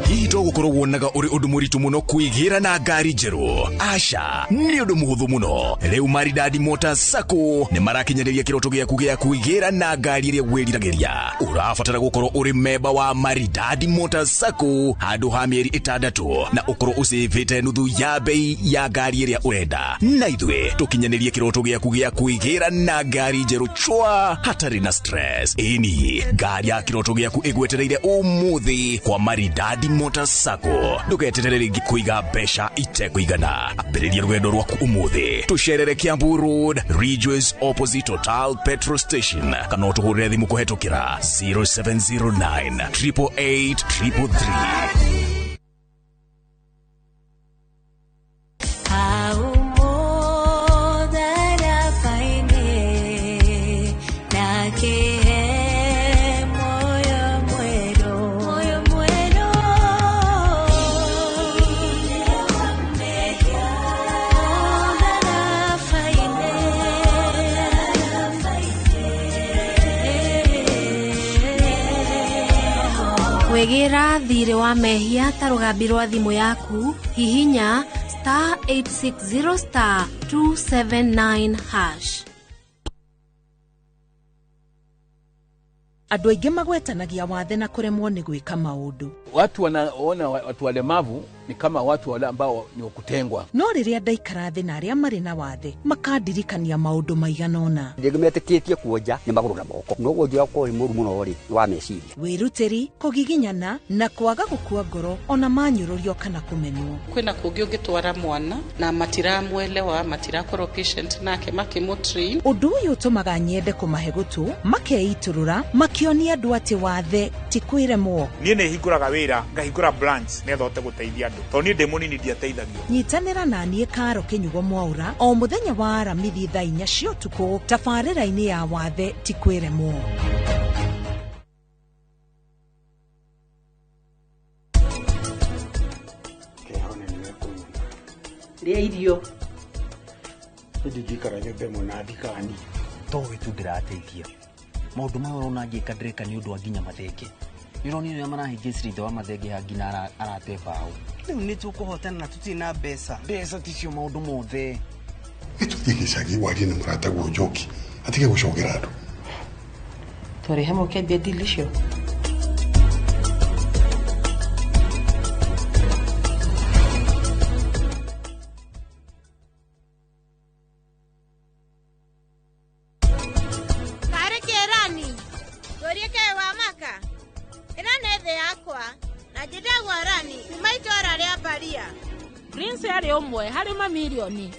Hihi to gũkorwo wonaga ũrĩ ũndũ mũritũ mũno kwĩgĩra na ngari njerũ? Aca, nĩ ũndũ mũhũthũ mũno. Rĩu Maridadi Motors Sacco nĩ marakinyanĩria kĩroto gĩaku gĩa kwĩgĩra na ngari ĩrĩa wĩriragĩria. Ũrabatara gũkorwo ũrĩ memba wa Maridadi Motors Sacco handũ ha mĩeri 6 na ũkorwo ũcĩvĩte nuthu ya bei ya ngari ĩrĩa ũrenda. Na ithuĩ tũkinyanĩrie kĩroto gĩaku gĩa kwĩgĩra na ngari njerũ chwa hatarĩ na stress. Ĩni, ngari ya kĩroto gĩaku ĩgwetereire ũmũthĩ kwa Maridadi Motors Sacco. Ndũgeterere rĩngĩ kũiga mbeca itekũigana. Ambĩrĩria rũgendo rwaku ũmũthĩ. Tũcerere Kiambu Road, Ridgeways opposite Total Petrol Station, kana ũtũhũrĩre thimũ kũhetũkĩra 0709 888 333. Kwĩgĩra thirĩ wa mehia ta rũgambi rwa thimũ yaku, hihinya star 860 star 279 hash. Andũ aingĩ magwetanagia wathe na kũremwo nĩ gwĩka maũndũ. Watu wanaona watu walemavu ni kama watu wale ambao ni wakutengwa. No rĩrĩa ndaikara thĩ na arĩa marĩ na wathe makandirikania maũndũ maigana ũna. Rĩngĩ metĩkĩtie kuonja nĩ magũrũ na moko. No wonji wakwa ũrĩ mũru mũno rĩ wa meciria. Wĩrutĩri, kũgiginyana na kwaga gũkua ngoro ona manyũrũrio kana kũmenwo. Kwĩna kũngĩ ũngĩtwara mwana na matiramwelewa, matirakorwo patient nake makĩmũtrain. Ũndũ ũyũ ũtũmaga nyende kũmahe gũtũ, makeitũrũra, makĩonia andũ atĩ wathe ti kwĩremwo. Niĩ nĩ hingũraga wĩra, ngahingũra branch nĩgetha hote gũteithia andũ. Tondũ niĩ ndĩ mũnini ndiateithagio. Nyitanĩra na niĩ Karo Kĩnyugo Mwaura o mũthenya wa Aramithi thaa 4 cia ũtukũ tabarĩra-inĩ ya wathe ti kwĩremwo. Rĩa irio. Ndingĩikara nyũmba ĩmwe na thikani. Towe tu ndĩrateithia. Maũndũ maya ũrona ngĩka ndĩreka nĩ ũndũ wa nginya mathenge. Nĩũronire ũrĩa marahĩngĩcire ithe wa mathenge ha nginya arate mbaũ. Rĩu nĩ tũkũhotana na tũtirĩ na mbeca. Mbeca ticio maũndũ mothe. Gĩtũthiĩ gĩcagi warie na mũrataguo Njoki atige gũcogera andũ. Twarĩ hamwe ũkĩambia deal icio. Prince arĩ ũmwe harĩ mamirioni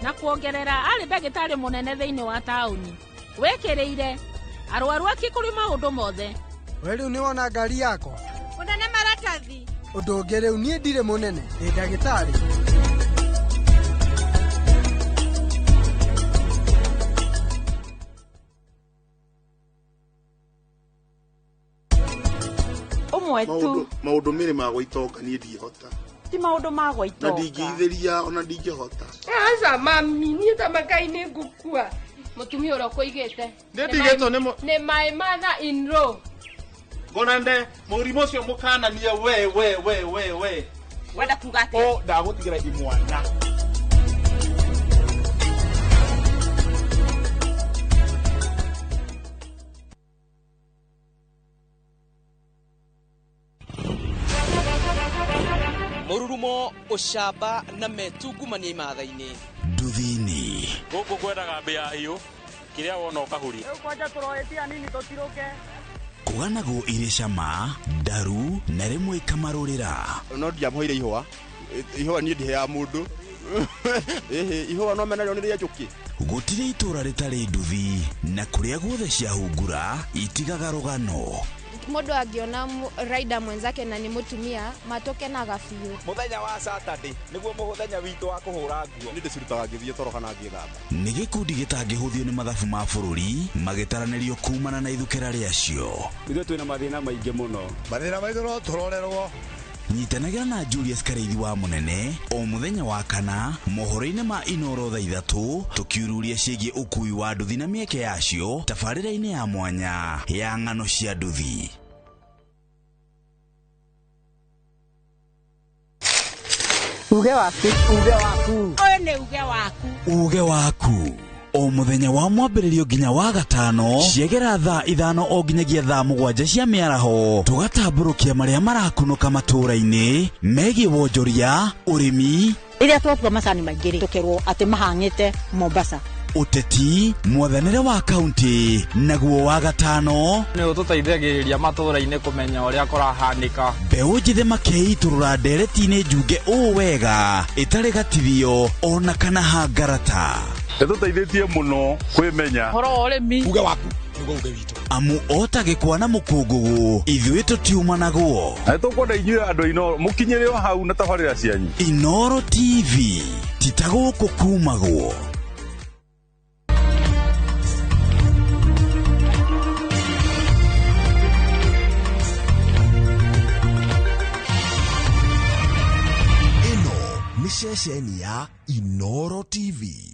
na kuongerera arĩ ndagĩtarĩ mũnene thĩinĩ wa taũni wĩkĩrĩire arwaru ake kũrĩ maũndũ mothe. We rĩu nĩ wona ngari yakwa mũnene maratathi. Ũndũ ũngĩ rĩu niĩ ndirĩ mũnene, ndĩ ndagĩtarĩ. Ũmwe tu maũndũ merĩ ma gwa itonga niĩ ndingĩhota. Ti maũndũ ma gwa itonga. Na ndingĩithĩria ona ndingĩhota. Aca mami, niĩ ta makai nĩ ngũkua. Mũtumia ũrĩa ũkũigĩte. Nĩ ndigĩtwo nĩ nĩ my mother in law. Ngonande mũrimũ ũcio mũkananie we we we we we. Wenda kuga atĩa? O ndagũtigĩra imwana. Mũrurumo, ũcamba na metungumania imatha-inĩ. Nduthi-inĩ. Gũkũ kwendaga mbĩa hiũ, kĩrĩa wona ũkahuria. Rĩu kwanja tũroetia nini tũtirũke. Kũganagwo irĩ cama, ndaru na rĩmwe ikamarũrĩra. No ndiamũheire ihũa. Ihũa niĩ ndiheaga mũndũ. Ihũa no menarĩo nĩ rĩa njũkĩ. Gũtirĩ itũũra rĩtarĩ nduthi na kũrĩa guothe ciahungura itigaga rũgano. Mũndũ angĩona rider mwenzake na nĩ mũtumia matũkenaga biũ. Mũthenya wa Saturday nĩguo mũthenya witũ wa kũhũra nguo. Nĩ ndĩcirutaga ngĩthiĩ toro kana ngĩthamba. Nĩ gĩkundi gĩtangĩhũthio nĩ mathabu ma bũrũri magĩtaranĩrio kumana na ithukĩra rĩacio. Ithuĩ twĩna mathĩna maingĩ mũno. Mathĩna maitũ no tũrorerwo. Nyitanagĩra na Julius Kareithi wa Mũnene o mũthenya wa kana mohoro-inĩ ma Inoro thaa 3 tũkiururia ciĩgiĩ ũkui wa nduthi na mĩeke yacio tabarĩra-inĩ ya mwanya ya ng'ano cia nduthi. Uge waku, uge waku. Ũyũ nĩ uge waku. Uge waku. O mũthenya wa mwambĩrĩrio nginya wa gatano ciegera thaa 5 o nginyagia thaa 7 cia mĩaraho tũgatambũrũkia marĩa marakunũka matũũra-inĩ megiĩ wonjoria, ũrĩmi, rĩrĩa twatua macani maingĩ rĩ tũkerwo atĩ mahang'ĩte Mombasa, ũteti, mwathanĩre wa kaunti, naguo wa gatano nĩ ũtũteithagĩrĩria matũũra-inĩ kũmenya ũrĩa kũrahanĩka. Mbeũ njĩthĩ makeitũrũra ndereti-inĩ njunge ũũ wega ĩtarĩ gatithio ona kana hangarata. Nĩtũteithĩtie mũno kwĩmenya ũhoro wa ũrĩmi. Uge waku nĩguo uge witũ. Amu ota gĩkwa na mũkũngũgũ ithuĩ tũtiumanagwo. Na nĩtũkwenda inyuĩ andũ Inooro mũkinyĩre o hau na tabarĩra cianyu. Inooro TV ti ta gũkũ kumagwo. Ĩno nĩ ceceni ya Inooro TV.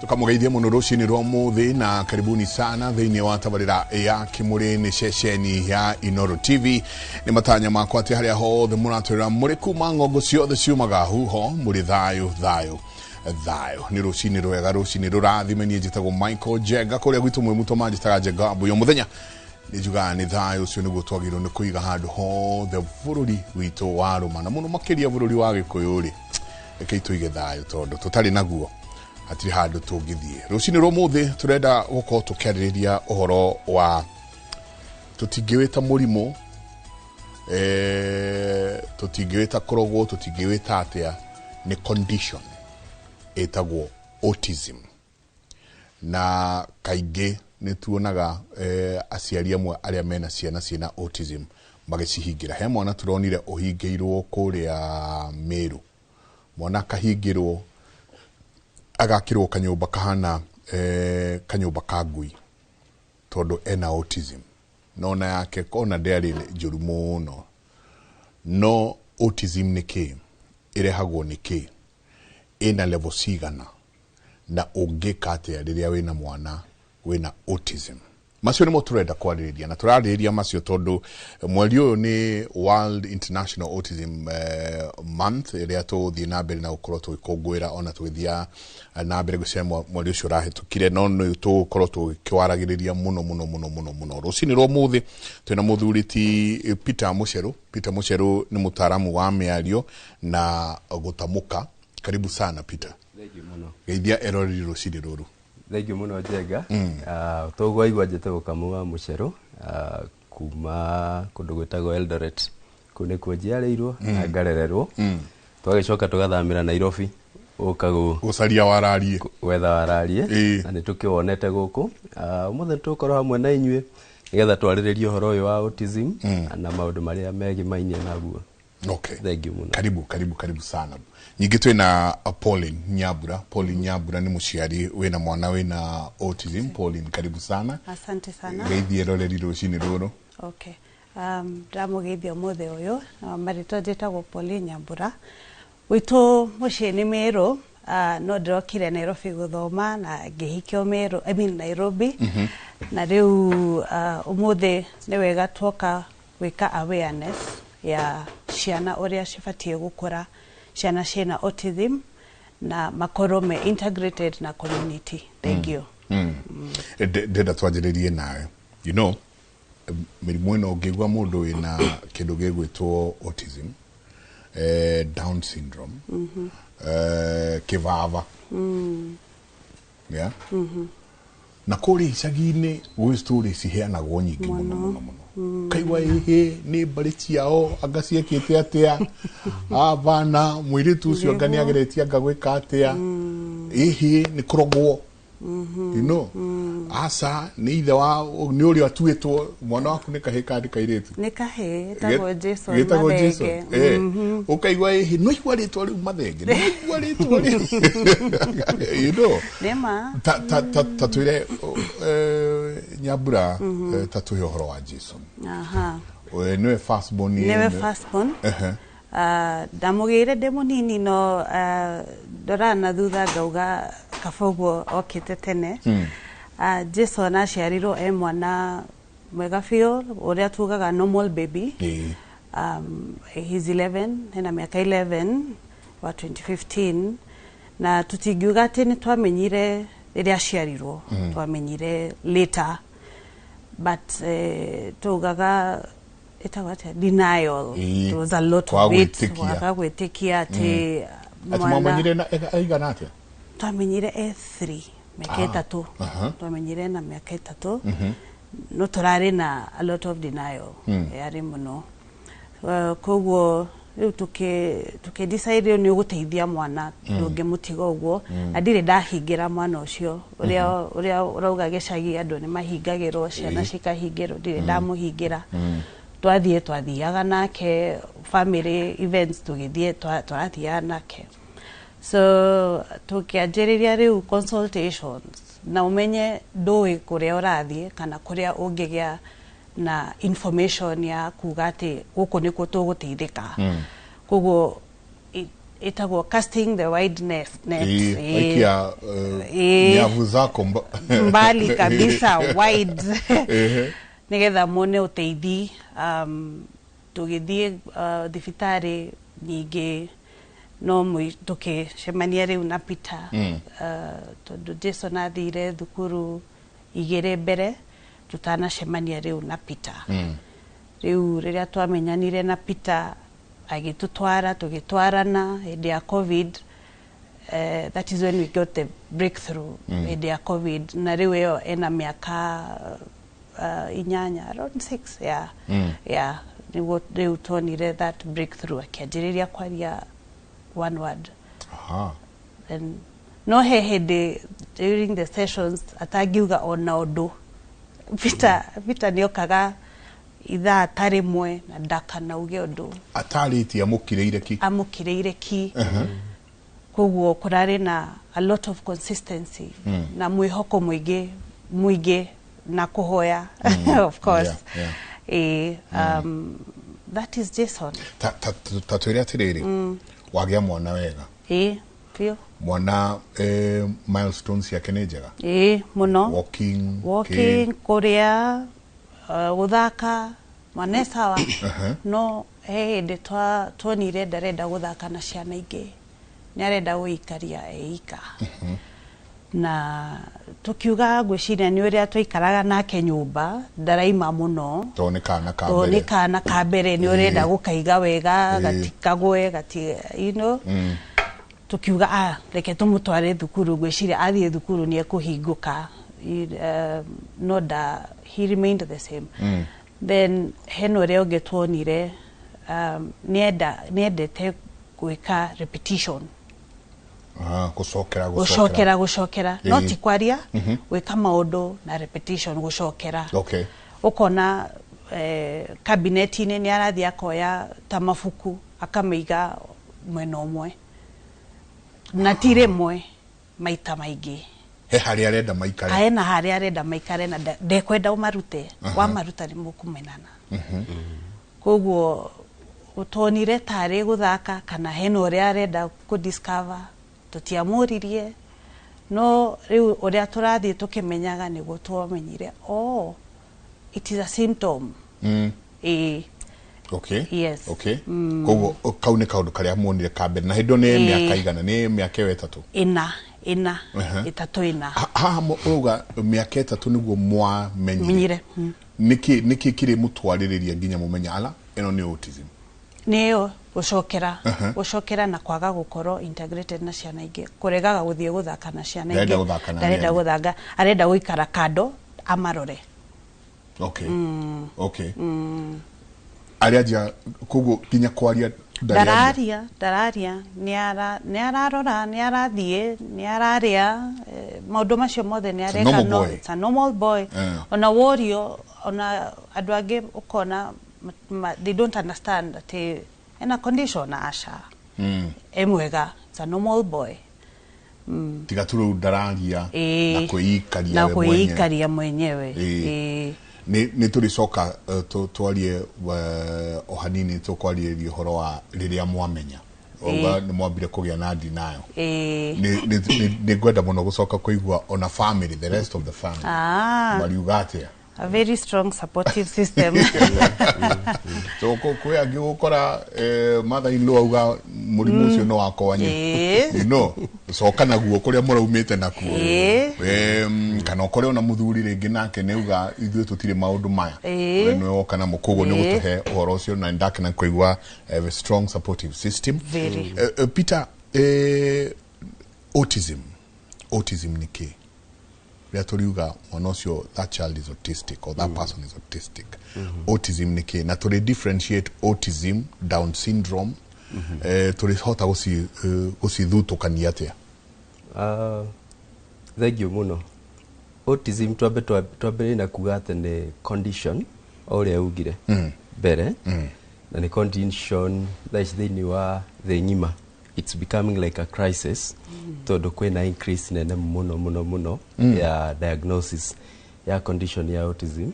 Tukamugeithia muno rucini rwa muthi na karibuni sana thiini wa tabarira ya Kimuri ni ceceni ya Inooro TV. Ni matanya makwa ati haria hothe muratwira muri kuma ng'ongo ciothe ciumaga huho muri thayo thayo thayo. Ni rucini rwega, rucini rurathime. Niĩ njĩtagwo Michael Njenga, kũrĩa gwitũ mwĩ mũtoma njĩtaga Njenga Mbuyo. Mũthenya nĩ njugaga nĩ thayũ ũcio nĩguo twagĩrĩirwo nĩ kũiga handũ hothe bũrũri witũ wa rũma, na mũno makĩria bũrũri wa Gĩkũyũ rĩ, rekei tũige thayũ tondũ tũtarĩ naguo hatirĩ handũ tũngĩthiĩ. Rũcinĩ rwa ũmũthĩ tũrenda gũkorwo tũkĩarĩrĩria ũhoro wa tũtingĩwĩta mũrimũ, tũtingĩwĩta kũrogwo, tũtingĩwĩta atĩa, nĩ condition ĩtagwo autism. Na kaingĩ nĩ tuonaga aciari amwe arĩa mena ciana ciĩna autism magĩcihingĩra. He mwana tũronire ũhingĩirwo kũrĩa Meru, mwana akahingĩrwo agakirwo kanyũmba kahana kanyũmba ka ngui tondũ ena autism. Nona yake kona ndĩarĩ njũru mũno. No autism nĩ kĩ? Ĩrehagwo nĩ kĩ? Ĩna level cigana? Na ũngĩka atĩa rĩrĩa wĩna mwana wĩna autism? Macio nĩmo tũrenda kwarĩrĩria, na tũrarĩrĩria macio tondũ mweri ũyũ nĩ World International Autism Month ĩrĩa tũgũthiĩ na mbere na gũkorwo tũgĩkũngũĩra ona tũgĩthiĩ na mbere gũcera mweri ũcio ũrahĩtũkire, no nĩ tũgũkorwo tũkĩwaragĩrĩria mũno mũno mũno mũno mũno. Rũcinĩ rwa ũmũthĩ twĩna mũthuri ti Peter Mucheru. Peter Mucheru nĩ mũtaaramu wa mĩario na gũtamũka. Karibu sana Peter. Thank you mũno. Geithia eroreri rũcinĩ rũrũ. Thank you mũno Njenga. Toguo aigua njĩtagwo Kamau wa Mucheru, kuma kũndũ gwĩtagwo Eldoret. Kũu nĩkuo njiarĩirwo na ngarererwo. Twagĩcoka tũgathamĩra Nairobi gũka gũcaria wararie, gwetha wararie, na nĩ tũkĩwonete gũkũ. Ũmũthĩ tũgũkorwo hamwe na inyuĩ nĩgetha twarĩrĩrie ũhoro ũyũ wa autism na maũndũ marĩa megimainie naguo. Okay. Thank you mũno. Karibu, karibu, karibu sana. Nyingĩ twĩna Pauline Nyambura. Pauline Nyambura nĩ mũciari wĩna mwana wĩna autism. Pauline, karibu sana. Asante sana. Geithie roreri rũcinĩ rũrũ. Okay. Ndamũgeithia ũmũthĩ ũyũ. Marĩtwa njĩtagwo Pauline Nyambura. Gwitũ mũciĩ nĩ Meru, no ndĩrokire Nairobi gũthoma na ngĩhikio Meru, I mean Nairobi. Na rĩu ũmũthĩ nĩ wega tuoka gwĩka awareness ya ciana ũrĩa cibatiĩ gũkũra, ciana ciĩna autism na makorwo me integrated na community. Thank you. Ndĩrenda twanjĩrĩrie nawe. You know, mĩrimũ ĩno ũngĩigua mũndũ wĩna kĩndũ gĩgwĩtwo autism, Down syndrome, kĩbaba. Yeah? Na kũrĩa icagi-inĩ gwĩ story ciheanagwo nyingĩ mũno mũno mũno, kaigua ĩhĩ nĩ mbarĩ ciao anga ciekĩte atĩa, abana mũirĩtu ũcio anga nĩ ageretie anga gwĩka atĩa, ĩhĩ nĩ kũrogwo, aca nĩ ithe wa nĩ ũrĩa atuĩtwo mwana waku nĩ kahĩ kana nĩ kairĩtu? Nĩ kahĩ, ĩtagwo Jason. Gĩtagwo Jason. Mathenge. Ũkaigua ĩhĩ no igua rĩtwa rĩu Mathenge, no igua rĩtwa rĩu. Nĩ ma. Ta ta ta ta twĩre, Nyambura, ta tũhe ũhoro wa Jason. Nĩwe first born? Nĩwe first born. Ndamũgĩire ndĩ mũnini, no ndoraga na thutha ngauga kaba ũguo okĩte tene. Jason aciarirwo e mwana mwega biũ, ũrĩa tugaga normal baby. He's 11, ena mĩaka 11 wa 2015, na tũtingiuga atĩ nĩ twamenyire rĩrĩa aciarirwo. Twamenyire later, but tugaga ĩtagwo atĩa, denial. There was a lot Kwaga of it. gwĩtĩkia. Kwaga gwĩtĩkia atĩ Atĩ mwamenyire na aigana atĩa? Twamenyire e 3, mĩaka 3. Twamenyire na mĩaka 3. No tũrarĩ na a lot of denial. Yarĩ mũno. Koguo rĩu tũkĩ decide rĩu nĩ ũgũteithia mwana. Ndũngĩmũtiga ũguo. Na ndirĩ ndahingĩra mwana ũcio, ũrĩa ũrauga gĩcagi andũ nĩ mahingagĩrwo ciana, cikahingĩrwo, ndirĩ ndamũhingĩra. Twathiĩ twathiaga nake family events, tũgĩthiĩ tũrathiaga nake, so tũkĩanjĩrĩria rĩu consultations, na ũmenye ndũĩ kũrĩa ũrathiĩ kana kũrĩa ũngĩgĩa na information ya kuga atĩ gũkũ nĩkuo tũgũteithĩka. Koguo ĩtagwo casting the wide net. Waikia nyavu zako mbali kabisa, wide, nigetha muone ũteithi. Tũgĩthiĩ thibitarĩ nyingĩ, no tũkĩcemania rĩu na Peter. Tondũ Jason athire thukuru 2 mbere tũtanacemania rĩu na Peter. Rĩu rĩrĩa twamenyanire na Peter, agĩtũtwara, tũgĩtwarana hĩndĩ ya COVID. That is when we got the breakthrough. Hĩndĩ ya COVID, na rĩu ĩyo ena mĩaka 8, around 6, yeah. Yeah, nĩguo rĩu tuonire that breakthrough, akĩanjĩrĩria kwaria one word. Then no he hĩndĩ during the sessions atangiuga ona ũndũ. Peter nĩokaga ithaa ta 1 na ndakanauge ũndũ. Atarĩtie amũkirĩire ki. Amũkirĩire ki. Koguo kũrarĩ na a lot of consistency na mwĩhoko mũingĩ mũingĩ na kũhoya, of course. That is Jason. Ta twĩre atĩrĩrĩ, wagĩa mwana wega? Ĩ, biũ. Mwana, milestones ciake nĩ njega? Ĩ, mũno. Walking? Walking, kũrĩa, gũthaka, mwana e sawa. No he hĩndĩ tuonire ndarenda gũthaka na ciana ingĩ, nĩ arenda gũikaria eika. Na tukiuga ngwĩciria nĩ ũrĩa twaikaraga nake nyũmba, ndaraima mũno. Tondũ nĩ kana ka Tondũ nĩ mbere. Kana ka mbere, nĩ ũrenda gũkaiga wega, gatikagwe gati Tukiuga, ah, reke tũmũtware thukuru, ngwĩciria athiĩ thukuru nĩ ekũhingũka. No nda he remained the same. Then hena ũrĩa ũngĩ tuonire, nĩendete gwĩka repetition. Ah, gũcokera. Gũcokera, gũcokera, no ti kwaria. Gwĩka maũndũ na repetition, gũcokera. Ũkona kabineti-inĩ nĩ arathiĩ akoya ta mabuku, akamĩiga mwena ũmwe, na ti rĩmwe, maita maingĩ. He harĩa arenda maikare. Ena harĩa arenda maikare na ndekwenda ũmarute. Wamaruta nĩ mũkũmenana. Koguo tuonire tarĩ gũthaka kana hena ũrĩa arenda kũ discover, tũtiamũririe, no rĩu ũrĩa tũrathiĩ tũkĩmenyaga nĩguo twamenyire, oh, it is a symptom. Ĩĩ. Yes. Koguo kau nĩ kaũndũ karĩa muonire ka mbere, na hĩndĩ ĩyo nĩ mĩaka igana, nĩ mĩaka ĩyo 3? Ĩna, ĩna. 3, 4. Haha ũrauga mĩaka 3 nĩguo mwamenyire. Menyire. Nĩkĩ kĩrĩ mũtwarĩrĩria nginya mũmenye ala ĩno nĩ autism? Nĩyo gũcokera, gũcokera na kwaga gũkorwo integrated na ciana ingĩ, kũregaga gũthiĩ gũthaka na ciana Ndarenda ingĩ. Gũthaka na ndarenda arĩa angĩ. Gũthaka, arenda gũikara kando amarore. Arĩa nja koguo nginya kwaria ndararia? Ndararia, ndararia, nĩ ararora, nĩ arathiĩ, nĩ ararĩa, maũndũ macio mothe nĩ It's a areka. normal No, boy. it's a normal boy. Ona worio, ona andũ angĩ ũkona they don't understand atĩ ena condition, aca, e mwega, it's a normal boy. Tiga tu rĩu ndararia na kwĩikaria na we mwenyewe. Kwĩikaria mwenyewe. Ĩĩ. Nĩ tũrĩcoka twarie o hanini, tũkwarĩrĩria ũhoro wa rĩrĩa mwamenya. Wauga nĩ mwambire kũgĩa na denial. Nĩ ngwenda mũno gũcoka kũigua ona family, the rest of the family, mariuga atĩa. A very strong supportive system. So kwĩ angĩ gũkora mother in law auga mũrimũ ũcio no wakwa wanyu. No coka naguo kũrĩa mũraumĩte nakuo. Kana ũkore ona mũthuri rĩngĩ nake nĩ auga ithuĩ tũtirĩ maũndũ maya. We nĩwe woka namo, koguo nĩ gũtũhe ũhoro ũcio na nĩndakena kũigua strong supportive system. Very. Peter, autism nĩ kĩ? Rĩrĩa tũriuga mwana ũcio, that child is autistic or that person is autistic, autism nĩ kĩ? Na tũrĩ differentiate autism, Down syndrome, tũrĩhota gũcithutũkania atĩa? Thank you mũno. Autism, twambe twambĩrĩrie na kuga atĩ nĩ condition o ũrĩa ugire mbere, na nĩ condition thaa ici thĩinĩ wa thĩ ng'ima it's becoming like a crisis, tondũ kwĩna increase nene mũno mũno mũno ya diagnosis ya condition ya autism.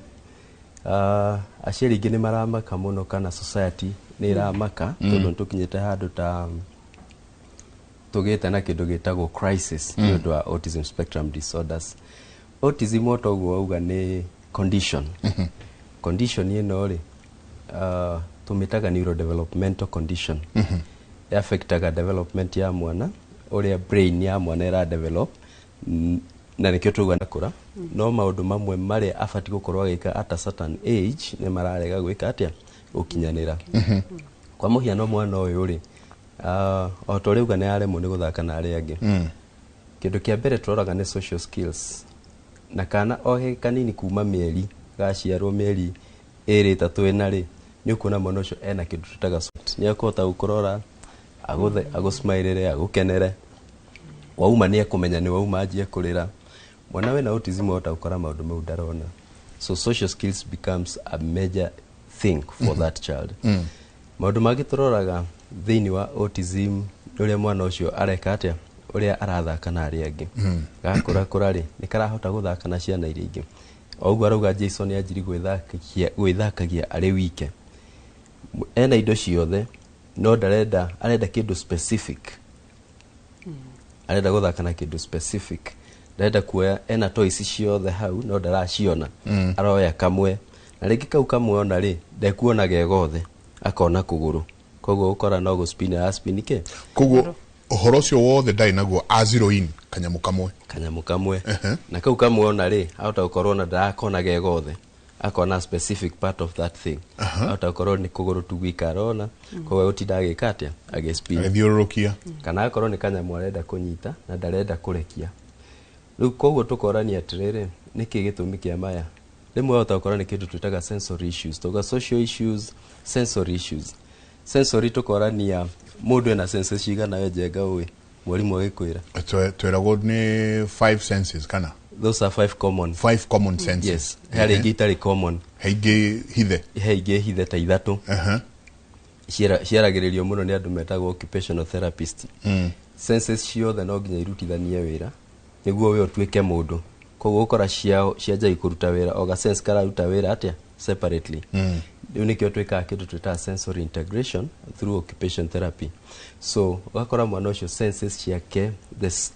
Aciari aingĩ nĩ maramaka mũno, kana society nĩ ĩramaka, tondũ nĩ tũkinyĩte handũ ta tũgĩte na kĩndũ gĩtagwo crisis nĩ ũndũ wa autism spectrum disorders. Autism, o toguo wauga, nĩ condition. Condition ĩno rĩ, tũmĩtaga neurodevelopmental condition. Affectaga development ya mwana, ũrĩa brain ya mwana ĩra develop, na nĩkĩo tũuga nakũra no maũndũ mamwe marĩa abatiĩ gũkorwo agĩka at a certain age nĩ mararega gwĩka atĩa, gũkinyanĩra. Kwa mũhiano, mwana ũyũ rĩ, o ta ũrĩa uga, nĩ aremwo nĩ gũthaka na arĩa angĩ. Kĩndũ kĩa mbere tũroraga nĩ social skills, na kana o he kanini kuma mĩeri gaciarwo, mĩeri 2, 3, 4 rĩ, nĩ ũkuona mwana ũcio ena kĩndũ tũtaga soft. Nĩ ekũhota gũkũrora, agũthe, agũsmilĩre, agũkenere. Wauma nĩ ekũmenya nĩ wauma, anjie kũrĩra. Mwana wĩna autism ahota gũkora maũndũ mau ndarona, so social skills becomes a major thing for that child. Maũndũ mangĩ tũroraga thĩinĩ wa autism nĩ ũrĩa mwana ũcio areka atĩa, ũrĩa arathaka na arĩa angĩ. Gakũra kũra rĩ, nĩ karahota gũthaka na ciana iria ingĩ? O ũguo arauga Jason anjiri gwĩthakagia arĩ wike, ena indo ciothe no ndarenda, arenda kĩndũ specific, arenda gũthaka na kĩndũ specific, ndarenda kuoya, ena toys ciothe hau no ndaraciona. Aroya kamwe, na rĩngĩ kau kamwe ona rĩ, ndekuona ge gothe, akona kũgũrũ, koguo ũkora no gũspin araspin kĩ. Koguo ũhoro ũcio wothe ndarĩ naguo, a zero in kanyamũ kamwe. Kanyamũ kamwe, na kau kamwe ona rĩ, ahota gũkorwo ona ndarakona ge gothe, akona specific part of that thing. Ahota gũkorwo nĩ kũgũrũ tu gwika arona, koguo gũtinda agĩka atĩa, agĩspin. Agĩthiũrũrũkia. Kana akorwo nĩ kanyamũ arenda kũnyita na ndarenda kũrekia rĩu. Koguo tũkorania atĩrĩrĩ, nĩkĩ gĩtũmi kĩa maya? Rĩmwe wahota gũkora nĩ kĩndũ twĩtaga sensory issues, tuga social issues, sensory issues. Sensory, tũkorania mũndũ ena senses cigana? We Njenga, ũĩ mwarimũ agĩkwĩra? Tweragwo nĩ five senses kana? Those are five common. Five common senses. Yes, harĩ ingĩ itarĩ common. He ingĩ hithe. He ingĩ hithe ta ithatũ. Ciaragĩrĩrio mũno nĩ andũ metagwo occupational therapist. Senses ciothe no nginya irutithanie wĩra nĩguo we ũtuĩke mũndũ. Koguo ũkora ciao cianjagi kũruta wĩra, o ga sense kararuta wĩra atĩa, separately. Rĩu nĩkĩo twĩkaga kĩndũ twĩtaga sensory integration through occupation therapy. So ũgakora mwana ũcio senses ciake,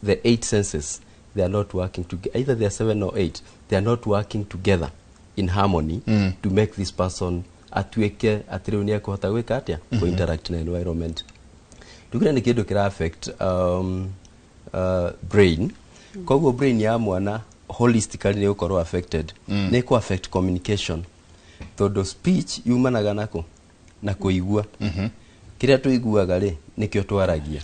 the eight senses, they are not working together, either they are seven or eight, they are not working together in harmony to make this person atuĩke atĩ rĩu nĩ ekũhota gwĩka atĩa, mm interact na environment. Tugire nĩ kĩndũ kĩra affect brain. Koguo brain ya mwana holistically nĩ gũkorwo affected. Nĩ kũ affect communication, tondũ speech yumanaga nako na kũigua. Kĩrĩa tũiguaga rĩ, nĩkĩo twaragia.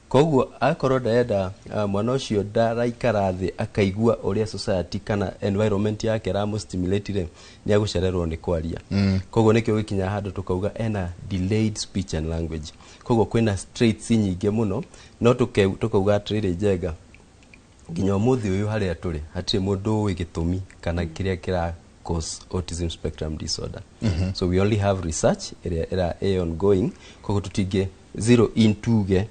Koguo akorwo ndarenda, mwana ũcio ndaraikara thĩ akaigua ũrĩa society kana environment yake ĩramũ-stimulate rĩ, nĩ agũcererwo nĩ kwaria. Koguo nĩkĩo gĩkinya handũ tũkauga ena delayed speech and language. Koguo kwĩna traits nyingĩ mũno, no tũkauga atĩrĩrĩ, Njenga, nginya ũmũthĩ ũyũ harĩa tũrĩ hatirĩ mũndũ ũĩ gĩtũmi kana kĩrĩa kĩra cause autism spectrum disorder. So we only have research ĩrĩa ĩra ĩ ongoing. Koguo tũtingĩ zero in tuge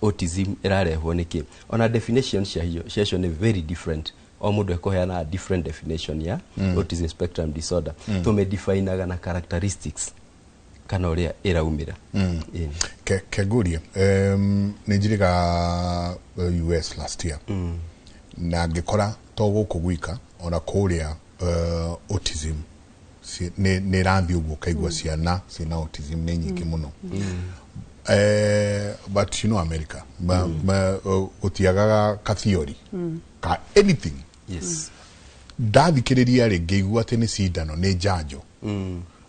autism ĩrarehwo nĩkĩ. Ona definition ciacio nĩ very different, o mũndũ ekũheana a different definition ya autism spectrum disorder. Tũmĩdefinaga na characteristics kana ũrĩa ĩraumĩra. Ĩni. Kengurie, nĩ njiriga US last year na ngĩkora to gũkũ gwika, ona kũrĩa autism nĩ ĩrathiĩ ũguo, ũkaigua ciana ciĩna autism nĩ nyingĩ mũno. But you know America gũtiagaga ka theory ka anything. Ndathikĩrĩria rĩ, ngĩigua atĩ nĩ cindano, nĩ njanjo,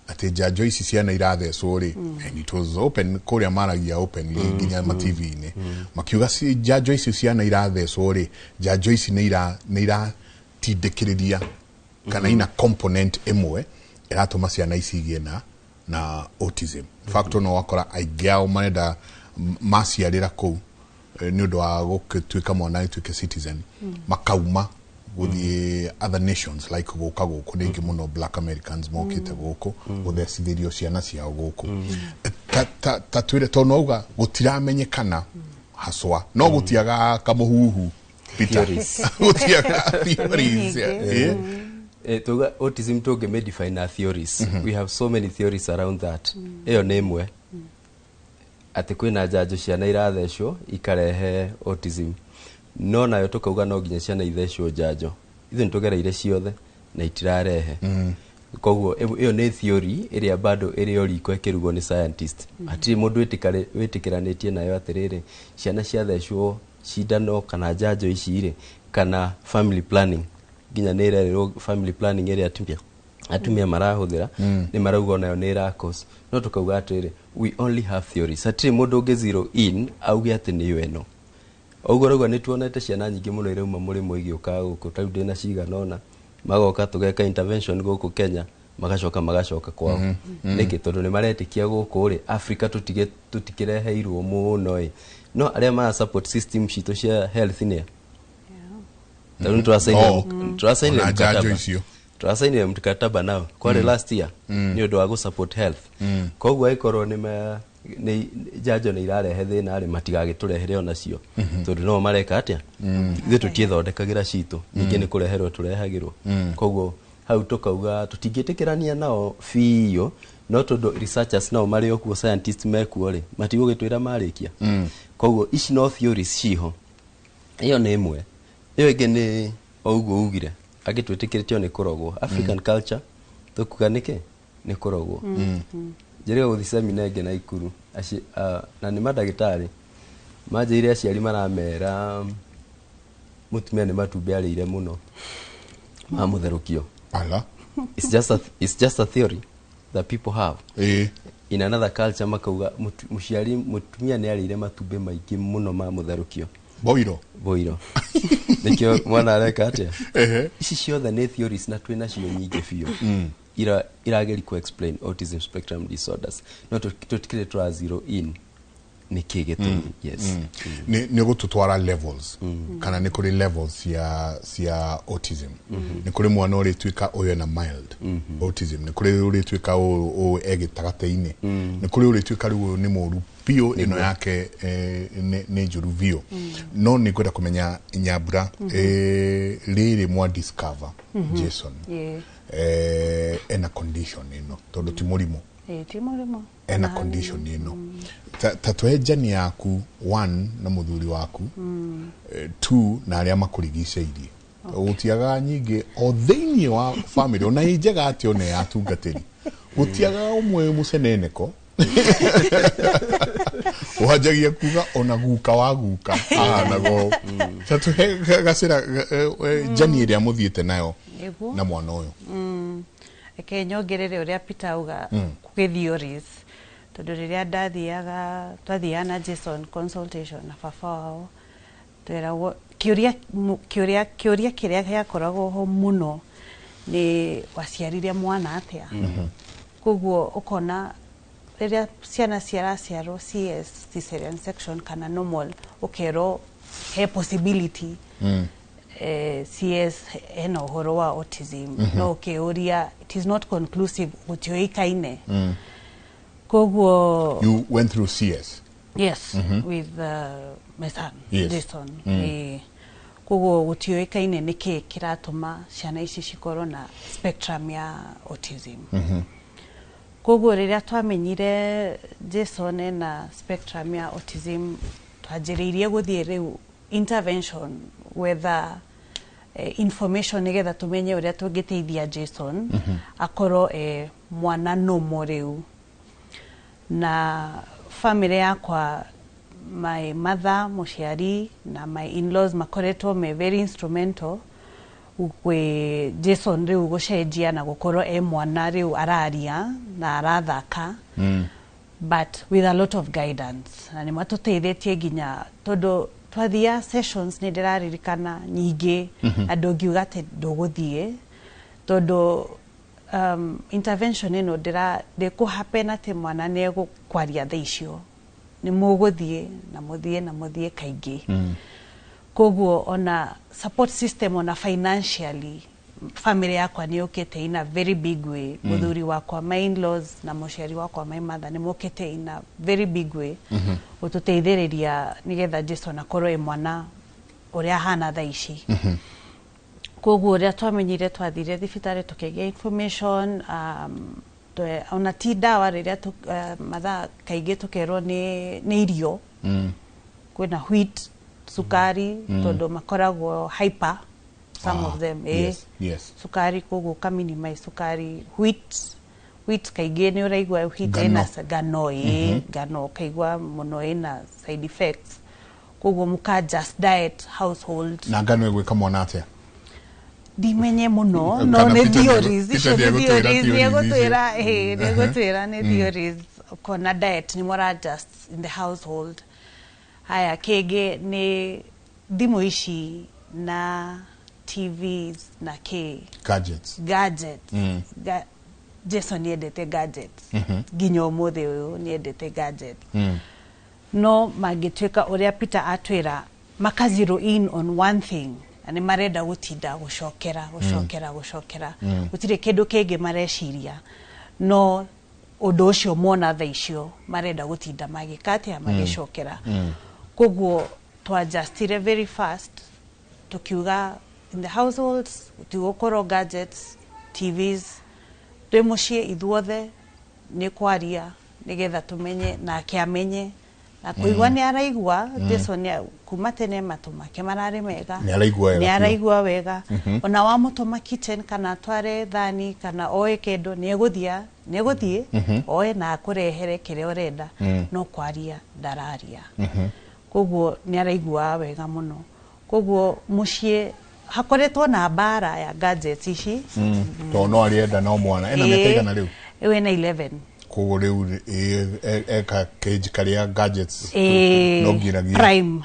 atĩ njanjo ici ciana irathecwo rĩ, and it was open, kũrĩa maragia openly nginya ma TV-inĩ, makiuga njanjo ici ciana irathecwo rĩ, njanjo ici nĩ iratindĩkĩrĩria kana ina component ĩmwe ĩratũma ciana ici igĩe na autism. In fact, no wakora aingĩ ao marenda maciarĩra kũu, nĩ ũndũ wa gũtuĩka mwana atuĩke citizen, makauma gũthiĩ other nations, like gũka gũkũ nĩ aingĩ mũno Black Americans mokĩte gũkũ gũthecithĩrio ciana ciao gũkũ. Ta twĩre, tondũ nauga gũtiramenyekana haswa, no gũtiaga kamũhuhu, Peter. Theories. Gũtiaga theories. Yeah. Tuga autism tũngĩmĩdefine na theories, we have so many theories around that. Ĩyo nĩ ĩmwe, atĩ kwĩna njanjo ciana irathecwo ikarehe autism, no nayo tũkauga no nginya ciana ithecwo njanjo, ithuĩ nĩtũgereire ciothe na itirarehe. Koguo ĩyo nĩ theory ĩrĩa bado ĩrĩ o riko ĩkĩrugwo nĩ scientist. Hatirĩ mũndũ wĩtĩkĩranĩtie nayo atĩrĩrĩ, ciana ciathecwo cindano kana njanjo ici rĩ, kana family planning, nginya nĩ ĩrerĩrwo family planning ĩrĩa atumia marahũthĩra, nĩ marauga onayo nĩ ĩra cause. No tũkauga atĩrĩrĩ, we only have theories, hatirĩ mũndũ ũngĩ zero in auge atĩ nĩyo ĩno. Ũguo rauga nĩ tuonete ciana nyingĩ mũno irauma mũrĩmo igĩũka gũkũ, ta rĩu ndĩna cigana ũna, magoka tũgeka intervention gũkũ Kenya, magacoka kwao. Nĩkĩ? Tondũ nĩ maretĩkia gũkũ rĩ, Africa tũtikĩreheirwo mũno ĩ, no arĩa mara support system citũ cia health nĩ a? Tarĩu nĩtũracainire Ona njanjo mkataba. icio. Tũracainire mkataba nao kwarĩ last year nĩ ũndũ wa gũ support health. Koguo angĩkorwo nĩ njanjo nĩ irarehe thĩna rĩ, matigagĩtũrehere onacio, tondũ no mareka atĩa? Ithuĩ tũtiĩthondekagĩra citũ, ningĩ nĩ kũreherwo tũrehagĩrwo. Koguo hau tũkauga tũtingĩtĩkĩrania nao biũ, no tondũ researchers nao marĩ o kuo, scientists mekuo rĩ, matigũgĩtwĩra marĩkia. Koguo ici no theories ciho. Ĩyo nĩ ĩmwe. Ĩyo ĩngĩ nĩ o ũguo ugire, angĩ twĩtĩkĩrĩtio nĩ kũrogwo, African culture, tũkuga nĩkĩ nĩ kũrogwo. Njĩrĩga gũthiĩ semina ĩngĩ Naikuru, na nĩ mandagĩtarĩ manjĩire aciari maramera mũtumia nĩ matumbĩ arĩire mũno ma mũtherũkio. Ala. It's just a theory that people have. In another culture makauga mũciari mũtumia nĩ arĩire matumbĩ maingĩ mũno ma mũtherũkio. Boiro. Boiro, nĩkĩo mwana areka atĩa. Ici ciothe nĩ theories na twĩ nacio nyingĩ biũ irageri ku explain autism spectrum disorders, no tũtikĩrĩ tũra zero in nĩ kĩ gĩtũmi. Yes. Nĩ ũgũtũtwara levels, kana nĩ kũrĩ levels cia autism? Nĩ kũrĩ mwana ũrĩtuĩka ũyũ ena mild autism, nĩ kũrĩ ũrĩtuĩka ũyũ e gĩtagatĩ-inĩ, nĩ kũrĩ ũrĩtuĩka rĩu ũyũ nĩ mũru biũ, ĩno yake nĩ njũru biũ. No nĩ ngwenda kũmenya, Nyambura, rĩrĩ mwa discover Jason ena condition ĩno, tondũ ti mũrimũ? Ti mũrimũ. Ena condition ĩno, ta tũhe njani yaku, one, na mũthuri waku, two, na arĩa makũrigicĩirie. Gũtiagaga nyingĩ o thĩinĩ wa family, ona ĩ njega atĩ ona ya atungatĩri, gũtiagaga ũmwe mũceneneko wanjagia kuga ona guka wa guka ahanaga ũũ. Ta tũhe gacĩra, njani ĩrĩa mũthiĩte nayo na mwana ũyũ. Reke nyongerere ũrĩa Peter auga. Kwĩ theories, Tondũ rĩrĩa ndathiaga, twathiaga na Jason consultation na baba wao, tweragwo kĩũria kĩrĩa gĩakoragwo ho mũno nĩ waciarire mwana atĩa. Koguo ũkona rĩrĩa ciana ciraciarwo CS, cesarean section kana normal, ũkerwo he possibility CS hena ũhoro wa autism. No ũkĩũria, it is not conclusive, gũtiũĩkaine. Koguo You went through CS? Yes. With my son. Jason. Koguo gũtiũĩkaine nĩkĩ kĩratũma ciana ici cikorwo na spectrum ya autism. Koguo rĩrĩa twamenyire Jason ena spectrum ya autism, twanjĩrĩirie gũthiĩ rĩu intervention, gwetha information nĩgetha tũmenye ũrĩa tũngĩteithia Jason akorwo mwana normal rĩu. Na family yakwa, my mother, mũciari, na my in-laws makoretwo me very instrumental gwĩ Jason rĩu gũcenjia na gũkorwo e mwana rĩu araria na arathaka, but with a lot of guidance, na nĩ matũteithĩtie nginya tondũ twathia sessions nĩ ndĩraririkana nyingĩ na ndũngiuga atĩ ndũgũthiĩ tondũ intervention ĩno ndĩra ndĩkũ happen atĩ mwana nĩ egũkwaria thaa icio. Nĩ mũgũthiĩ na mũthiĩ na mũthiĩ kaingĩ. Koguo ona support system, ona financially, family yakwa nĩ yũkĩte in a very big way. Mũthuri wakwa, my in-laws, na mũciari wakwa, my mother, nĩ mokĩte in a very big way gũtũteithĩrĩria nĩgetha Jason akorwo e mwana ũrĩa ahana thaa ici. Koguo ũrĩa twamenyire, twathire thibitarĩ tũkĩgĩa information, ona ti ndawa rĩrĩa mathaa kaingĩ tũkerwo nĩ irio, kwĩna wheat, cukari, tondũ makoragwo hyper, some of them. Cukari, koguo ũka minimize cukari, wheat kaingĩ nĩ ũraigua wheat Ngano. ĩna ngano, ĩ ngano ũkaigua mũno ĩna side effects, koguo mũka just diet household. Na ngano ĩgwĩka mwana atĩa? Ndimenye mũno, no Kana nĩ Peter theories Peter icio, nĩ nĩegũtwĩra theories, theories nĩegũtwĩra icio. ĩ nĩegũtwĩra nĩ theories. Ũkona diet nĩ mũra adjust in the household. Haya, kĩngĩ nĩ thimũ ici na TVs na kĩ Gadgets. Gadgets. Jason nĩendete gadgets. Nginya ũmũthĩ ũyũ nĩendete gadgets. No mangĩtuĩka ũrĩa Peter atwĩra, maka zero in on one thing na nĩ marenda gũtinda gũcokera, gũcokera, gũcokera, gũtirĩ kĩndũ kĩngĩ mareciria no ũndũ ũcio mona thaa icio marenda gũtinda magĩka atĩa, magĩcokera. Koguo twadjustire very fast, tukiuga in the households gũtigũkorwo gadgets, TVs. Twĩ mũciĩ ithuothe nĩ kwaria nĩgetha tũmenye nake amenye na kũigua. Nĩ araigua. Jason kuma tene matũ make mararĩ mega. Nĩ araigua wega Nĩ biũ. araigua wega. Ona wamũtũma kitchen kana atware thani kana oe kĩndũ, nĩ egũthia, nĩ egũthiĩ oe na akũrehere kĩrĩa ũrenda. No kwaria ndararia. Koguo nĩ araigua wega mũno. Koguo mũciĩ hakoretwo na mbara ya gadgets ici. Tondũ no arĩenda no mwana ena mĩaka igana rĩu? Rĩu ena 11. Koguo rĩu eka kĩnji karĩa gadgets Ĩĩ, no nginyagia prime.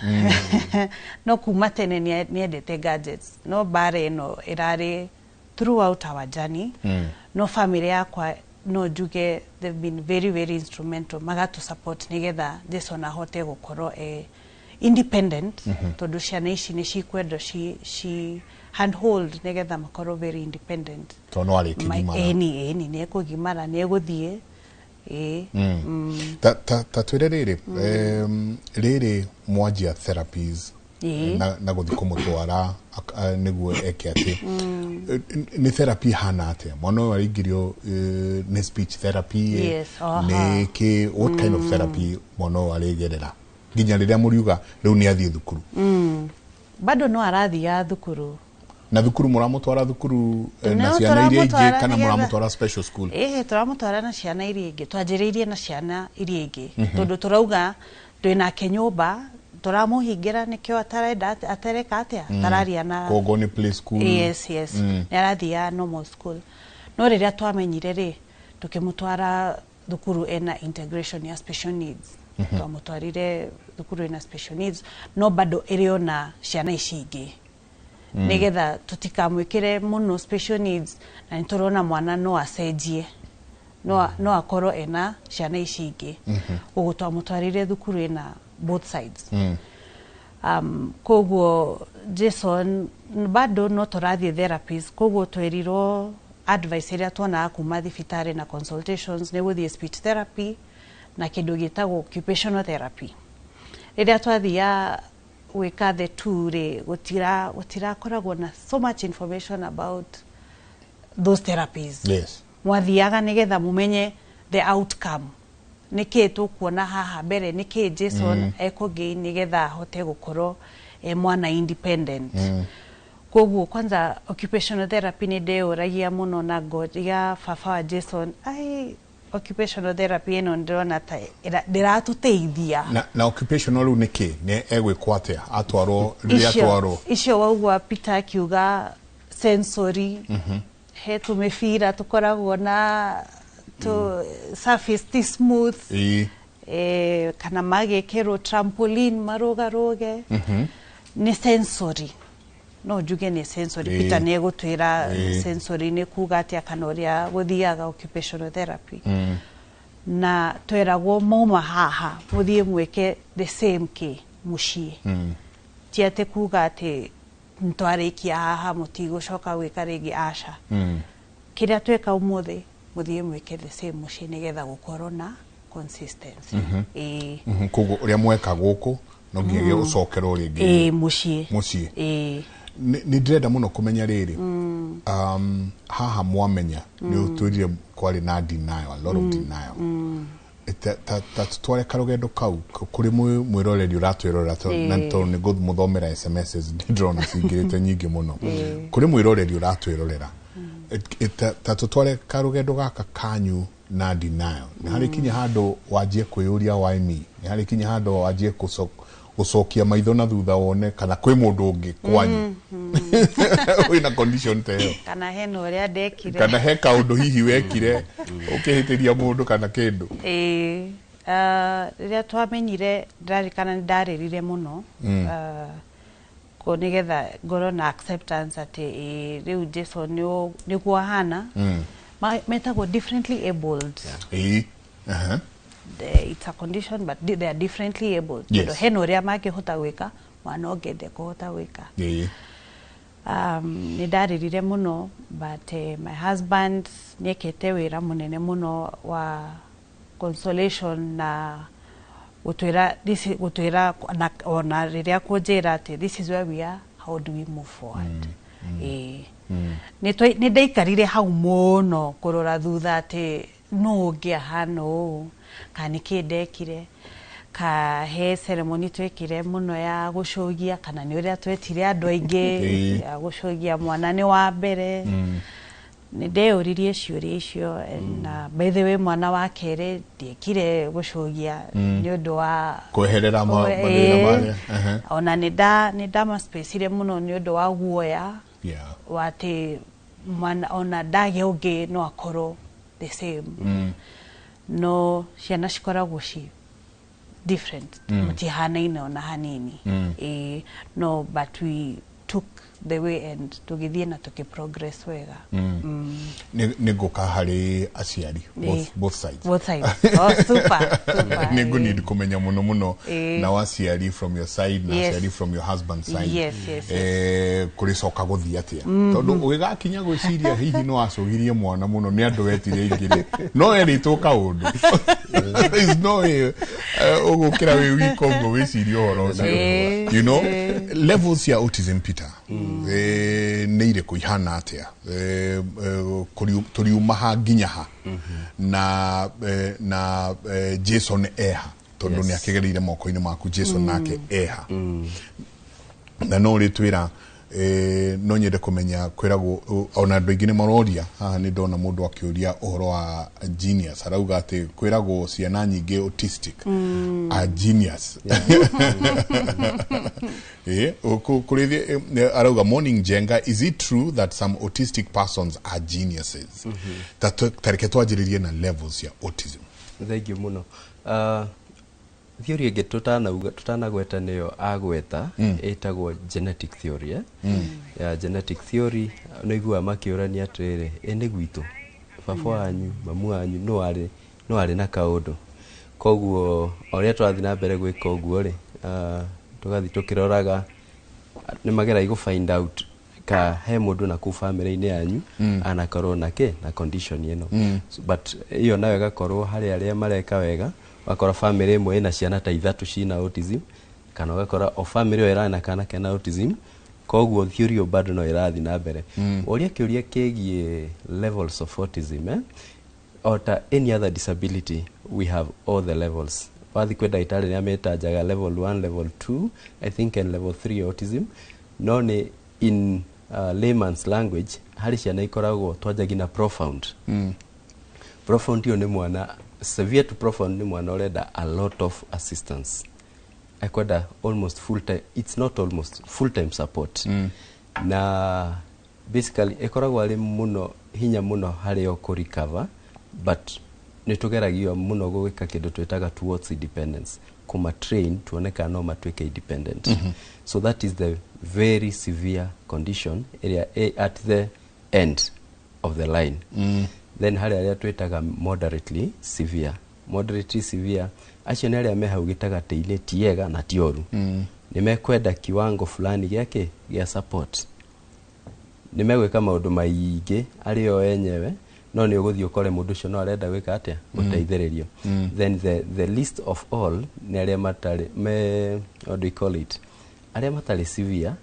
No kuma tene nĩendete gadgets, no mbara ĩno ĩrarĩ throughout our journey. No family yakwa no njuge they've been very very instrumental, magatũ support nĩgetha Jason ahote gũkorwo e independent, tondũ ciana ici nĩ cikwendwo ci handhold nĩgetha makorwo very independent. Tondũ no arĩkĩgimara. Ĩni, ĩni, nĩ ekũgimara, nĩ egũthiĩ, ĩĩ. Ta twĩre rĩrĩ, rĩrĩ mwanjia therapies na gũthiĩ kũmũtwara nĩguo eke atĩ, nĩ therapy hana atĩa mwana ũyũ araingĩrio? Nĩ speech therapy? Yes, aha. Nĩ kĩ, what kind of therapy mwana ũyũ arĩgerera nginya rĩrĩa mũriuga rĩu nĩ athiĩ thukuru? Bado no arathiaga thukuru. Na thukuru mũramũtwara thukuru na No, ciana iria ingĩ tũramũtwara kana mũramũtwara special school? Ĩhĩ, tũramũtwara na ciana iria ingĩ. Twanjĩrĩirie na ciana iria ingĩ tondũ tũrauga twĩ nake nyũmba, tũramũhingĩra nĩkĩo atarenda, atareka atĩa, atararia na Koguo nĩ play school? Yes. Nĩ arathiaga normal school, no rĩrĩa twamenyire rĩ, tũkĩmũtwara thukuru ena integration ya special needs. Twamũtwarire thukuru ena special needs no bado ĩrĩ ona ciana ici ingĩ, nĩgetha tũtikamwĩkĩre mũno special needs, na nĩ tũrona mwana no acenjie, no akorwo ena ciana ici ingĩ. Ũguo twamũtwarire thukuru ĩna both sides. Koguo Jason bado no tũrathiĩ therapies, koguo twerirwo advice ĩrĩa tuonaga kuma thibitarĩ na consultations nĩ gũthiĩ speech therapy na kĩndũ gĩtagwo occupational therapy. Rĩrĩa twathia gwĩka the two rĩ, gũtirakoragwo na so much information about those therapies. Mwathiaga nĩgetha mũmenye the outcome, nĩkĩ tũkuona haha mbere, nĩkĩ Jason ekũgain nĩgetha ahote gũkorwo e mwana independent. Koguo kwanza occupational therapy nĩ ndeyũragia mũno na ngoria baba wa Jason, ai, occupational therapy ĩno ndĩrona ta ndĩratũteithia. Na occupational rĩu nĩ kĩ, nĩ egwĩkwo atĩa atwarwo rĩrĩa atwarwo? Icio waugua Peter akiuga sensory, he tũmĩbira tũkoragwo na tũ surface ti smooth, kana magĩkĩrwo trampoline marũgarũge. Nĩ sensory, no njuge nĩ sensory. Peter nĩ egũtwĩra sensory nĩ kuga atĩa kana ũrĩa gũthiaga occupational therapy. Na tweragwo mauma haha mũthiĩ mwĩke the same kĩ mũciĩ. Ti atĩ kuga atĩ nĩtwarĩkia haha mũtigũcoka gwĩka rĩngĩ, aca. Kĩrĩa tweka ũmũthĩ mũthiĩ mwĩke the same mũciĩ nĩgetha gũkorwo na consistency. Ĩĩ. Koguo ũrĩa mweka gũkũ no nginyagia ũcokerwo rĩngĩ Ĩĩ, mũciĩ. Mũciĩ. Ĩĩ. Nĩ ndĩrenda mũno kũmenya rĩrĩ, haha mwamenya nĩ ũtwĩrire kwarĩ na denial, a lot of denial. Ta tutware karũgendo kau kũrĩ mwĩroreri ũratwĩrorera na tondũ nĩ ngũmũthomera SMSs, nĩ ndĩrona cingĩrĩte nyingĩ mũno. Kũrĩ mwĩroreri ũratwĩrorera, ta tutware karũgendo gaka kanyu na denial. Nĩ harĩ kinya handũ wanjie kwĩyũria, "Why me?" Nĩ harĩ kinya handũ wanjie gũcokia maitho na thutha wone kana kwĩ mũndũ ũngĩ kwanyu wĩna condition ta ĩyo? Kana hena ũrĩa ndekire. Kana he kaũndũ hihi wekire ũkĩhĩtĩria mũndũ kana kĩndũ? Ĩĩ, rĩrĩa twamenyire ndĩrarikana nĩ ndarĩrire mũno. Ko nĩgetha ngorwo na acceptance atĩ ĩĩ, rĩu Jason nĩguo ahana. Metagwo differently abled. ĩĩ aha It's a condition, but they are differently abled, tondũ hena ũrĩa mangĩhota gwĩka, mwana ũngĩ ndekũhota gwĩka. Nĩ ndarĩrire mũno, but my husband nĩekĩte wĩra mũnene mũno wa consolation na gũtwĩra gũtwĩra na ona rĩrĩa kũnjĩra atĩ this is where we are, how do we move forward? Ĩĩ. Nĩ ndaikarire hau mũno kũrora thutha atĩ nũ ũngĩ ahana ũũ, kana nĩkĩ ndekire, ka he ceremony twekire mũno ya gũcũgia, kana nĩ ũrĩa twetire andũ aingĩ ya gũcũgia mwana nĩ wa mbere. Nĩ ndeyũririe ciũria icio. Na by the way, mwana wa kerĩ ndiekire gũcũgia nĩ ũndũ wa kweherera mathĩna marĩa. Ona nĩ ndamaspacire mũno nĩ ũndũ wa guoya wa atĩ mwana ona ndagĩa ũngĩ no akorwo the same. No ciana cikoragwo ci different, mũtihanaine ona hanini. Ĩĩ, no but we took the way and tũgĩthiĩ na tũkĩ progress wega. Nĩ ngũka harĩ aciari both sides. Both sides. Oh, super, super. Nĩ ngũnid kũmenya mũno mũno nao aciari from your side na aciari from your husband's side. Kũrĩcoka gũthiĩ atĩa, tondũ ũgĩgakinya gwĩciria hihi no acũgirie mwana mũno nĩ andũ wetire ingĩ rĩ, no erĩtwo kaũndũ. There is no way ũgũkĩra wĩ wika ũguo wĩcirie ũhoro ũcio. Levels ya autism, Peter, nĩ irĩkũ, ihana atĩa? Tũriuma ha nginya ha na Jason eha, tondũ nĩ akĩgereire moko-inĩ maku? Jason nake eha? Na no ũrĩtwĩra, no nyende kũmenya kwĩragwo ona andũ aingĩ nĩ maroria haha. Nĩ ndona mũndũ akĩũria ũhoro wa genius, arauga atĩ kwĩragwo ciana nyingĩ autistic are genius. Kũrĩ arauga, "Morning Jenga, is it true that some autistic persons are geniuses?" Ta reke twanjĩrĩrie na levels ya autism. Thank you muno. Theory ĩngĩ tũtanauga tũtanagweta nĩyo agweta ĩtagwo genetic theory, eh? Ya genetic theory nĩ iguaga makĩũrania atĩrĩrĩ, ĩ nĩ gwitũ baba wanyu, mamu wanyu no arĩ na kaũndũ. Koguo o ũrĩa tũrathiĩ na mbere gwĩka ũguo rĩ, tũgathiĩ tũkĩroraga nĩ mageragia gũ find out ka he mũndũ na kũu family-inĩ yanyu anakorwo na kĩ na condition ĩno. So, but ĩyo nayo ĩgakorwo harĩ arĩa mareka wega, ũgakora family ĩmwe ĩna ciana ta ithatũ cina autism, kana ũgakora o family ĩyo ĩrana kana kena autism. Koguo theory ĩyo bado no ĩrathiĩ na mbere. Ũria kĩũria kĩgiĩ levels of autism, eh? O ta any other disability, we have all the levels. Wathiĩ kwĩ ndagĩtarĩ nĩ amĩtanjaga level 1, level 2, I think, and level 3 autism. No nĩ in layman's language, harĩ ciana ikoragwo twanjagia na profound. Profound ĩyo nĩ mwana, severe to profound nĩ mwana ũrenda a lot of assistance, ekwenda almost full time, it's not almost full time support. Na basically ĩkoragwo arĩ mũno hinya mũno harĩ o kũ recover, but nĩ tũgeragio mũno gwĩka kĩndũ twĩtaga towards independence, kũma train tuone kana no matuĩke independent. So that is the very severe condition ĩrĩa ĩ at the end of the line. Then harĩ arĩa twĩtaga moderately severe. Moderately severe acio nĩ arĩa me hau gĩtagatĩ-inĩ, ti ega na ti oru. Nĩ mekwenda kiwango fulani gĩake gĩa support, nĩ megwĩka maũndũ maingĩ arĩ o enyewe, no nĩ ũgũthiĩ ũkore mũndũ ũcio no arenda gwĩka atĩa? Gũteithĩrĩrio. Then the least of all nĩ arĩa matarĩ me, what do we call it, arĩa matarĩ severe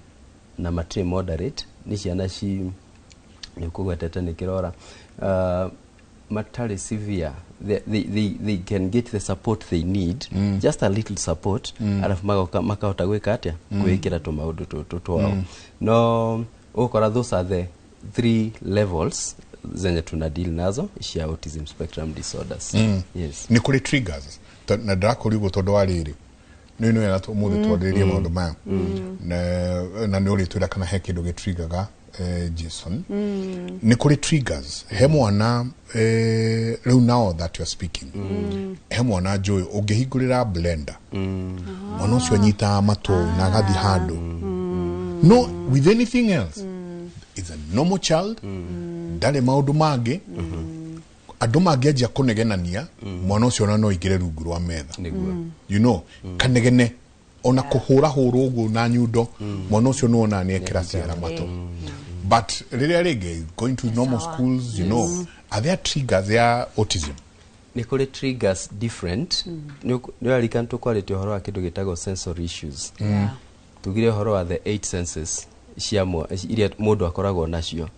na matirĩ moderate, nĩ ciana ci nĩ ũkũgwetete nĩ kĩrora, matarĩ severe, they can get the support they need, just a little support, alafu magoka makahota gwĩka atĩa? Kwĩĩkĩra tũmaũndũ tũtũ twao. No ũgũkora those are the three levels zenye tuna deal nazo cia autism spectrum disorders. Yes. Nĩ kũrĩ triggers? Na ndĩrakũria ũguo tondũ wa rĩrĩ, nĩ wega ũmũthĩ twarĩrĩrie maũndũ maya. Na nĩ ũrĩtwĩra kana he kĩndũ gĩtrigaga, Jason. Nĩ kũrĩ triggers he mwana, rĩu now that you are speaking, he mwana njũĩ ũngĩhingũrĩra blender, mwana ũcio anyitaga matũ na agathiĩ handũ. No with anything else is a normal child, ndarĩ maũndũ mangĩ. Andũ mangĩanjia kũnegenania, mwana ũcio ona no aingĩre rungu rwa metha. Kanegene ona kũhũra hũrwo ũguo na nyundo, mwana ũcio nĩwona nĩ ekĩra ciara matũ. But rĩrĩa rĩngĩ going to normal Sawa. schools, are there triggers ya autism? Nĩ kũrĩ triggers different. Nĩ ũrarikana tũkwarĩtie ũhoro wa kĩndũ gĩtagwo sensory issues? Tugire ũhoro wa the eight senses cia iria mũndũ akoragwo nacio,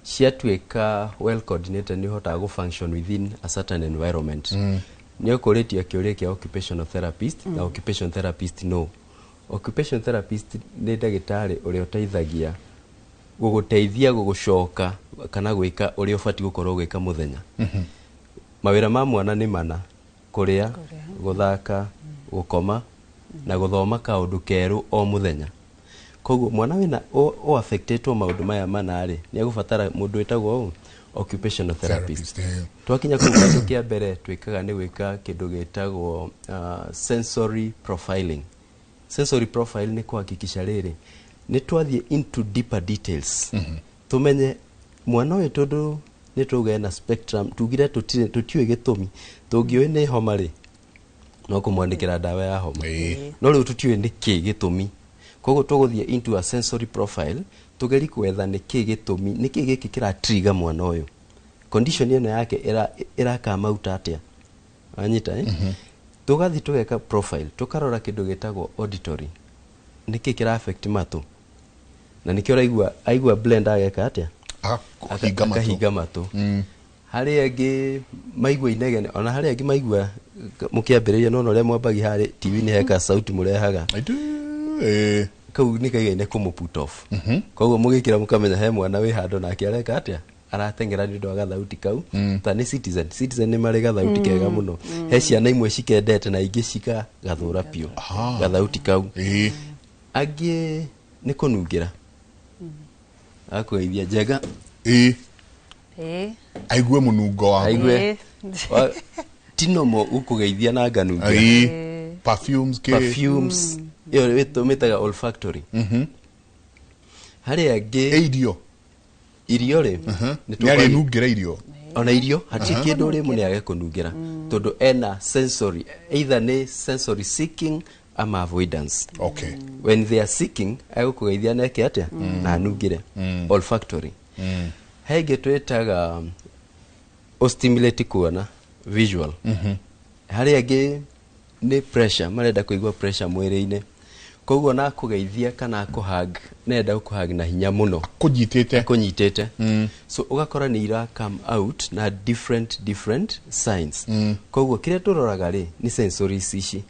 ciatuĩka well coordinated nĩ ũhotaga gũ function within a certain environment. Nĩ ũkũrĩtie kĩũria kĩa occupational therapist. Na occupational therapist, no occupational therapist nĩ ndagĩtarĩ ũrĩa ũteithagia gũgũteithia gũgũcoka kana gwĩka ũrĩa ũbatiĩ gũkorwo ũgĩka mũthenya. Mawĩra ma mwana nĩ mana: kũrĩa, gũthaka, gũkoma na gũthoma kaũndũ kerũ o mũthenya. Koguo mwana wĩna ũ affectetwo maũndũ maya mana rĩ, nĩ egũbatara mũndũ wĩtagwo ũũ occupational therapist. Therapist, eh. Twakinya kũu, kĩndũ kĩa mbere twĩkaga nĩ gwĩka kĩndũ gĩtagwo sensory profiling. Sensory profile nĩ kuhakikisha rĩrĩ nĩ twathiĩ into deeper details, tũmenye mwana ũyũ, tondũ nĩ tũgĩ ena spectrum, tugire tũtiũĩ gĩtũmi. Tũngĩũĩ nĩ homa rĩ, no kũmwandĩkĩra ndawa ya homa. No rĩu tũtiũĩ nĩ kĩ gĩtũmi, koguo tũgũthiĩ into a sensory profile tũgeri gwetha nĩ kĩ gĩtũmi, nĩ kĩ gĩkĩ kĩratrigger mwana ũyũ, condition ĩno yake ĩrakama out atĩa, wanyita, eh? Tũgathiĩ tũgeka profile, tũkarora kĩndũ gĩtagwo auditory, nĩkĩ kĩra affect matũ, na nĩkĩo ũraigua aigua blend ageka atĩa? Akahinga matũ. Akahinga matũ. Harĩ angĩ maigua inegene, ona harĩ angĩ maigua mũkĩambĩrĩria nona ũrĩa mwambagia harĩ TV-inĩ heka sauti mũrehaga kau nĩ kaigaine kũmũ put off. Koguo mũgĩkĩra mũkamenya he mwana wĩ handũ nake areka atĩa? Arateng'era nĩ ũndũ wa gathauti kau. Ta nĩ Citizen, Citizen nĩ marĩ gathauti kega mũno. He ciana imwe cikendete na ingĩ cikagathũra biũ gathauti kau. Angĩ nĩ kũnungĩra, akũgeithia njega. Aigue mũnungo wa Aigue. Ti normal gũkũgeithia na nganungĩra. Ĩĩ. Perfumes kĩ? Perfumes ĩyo ĩtũmĩtaga olfactory. Harĩ angĩ irio irio rĩ, nĩ arĩnungĩra irio. Ona irio hatirĩ kĩndũ ũrĩ mũne age kũnungĩra, tondũ ena sensory, either nĩ sensory seeking ama avoidance. When they are seeking, egũkũgeithia na eke atĩa? Na anungĩre. Olfactory. He ĩngĩ twĩtaga ũstimulate kuona, visual. Harĩ angĩ nĩ pressure, marenda kũigua pressure mwĩrĩ-inĩ, koguo na kũgeithia kana kũhug, nenda gũkũhug na hinya mũno. Kũnyitĩte. Kũnyitĩte. So ũgakora nĩ ira come out na different different signs. Koguo kĩrĩa tũroraga rĩ, nĩ sensories ici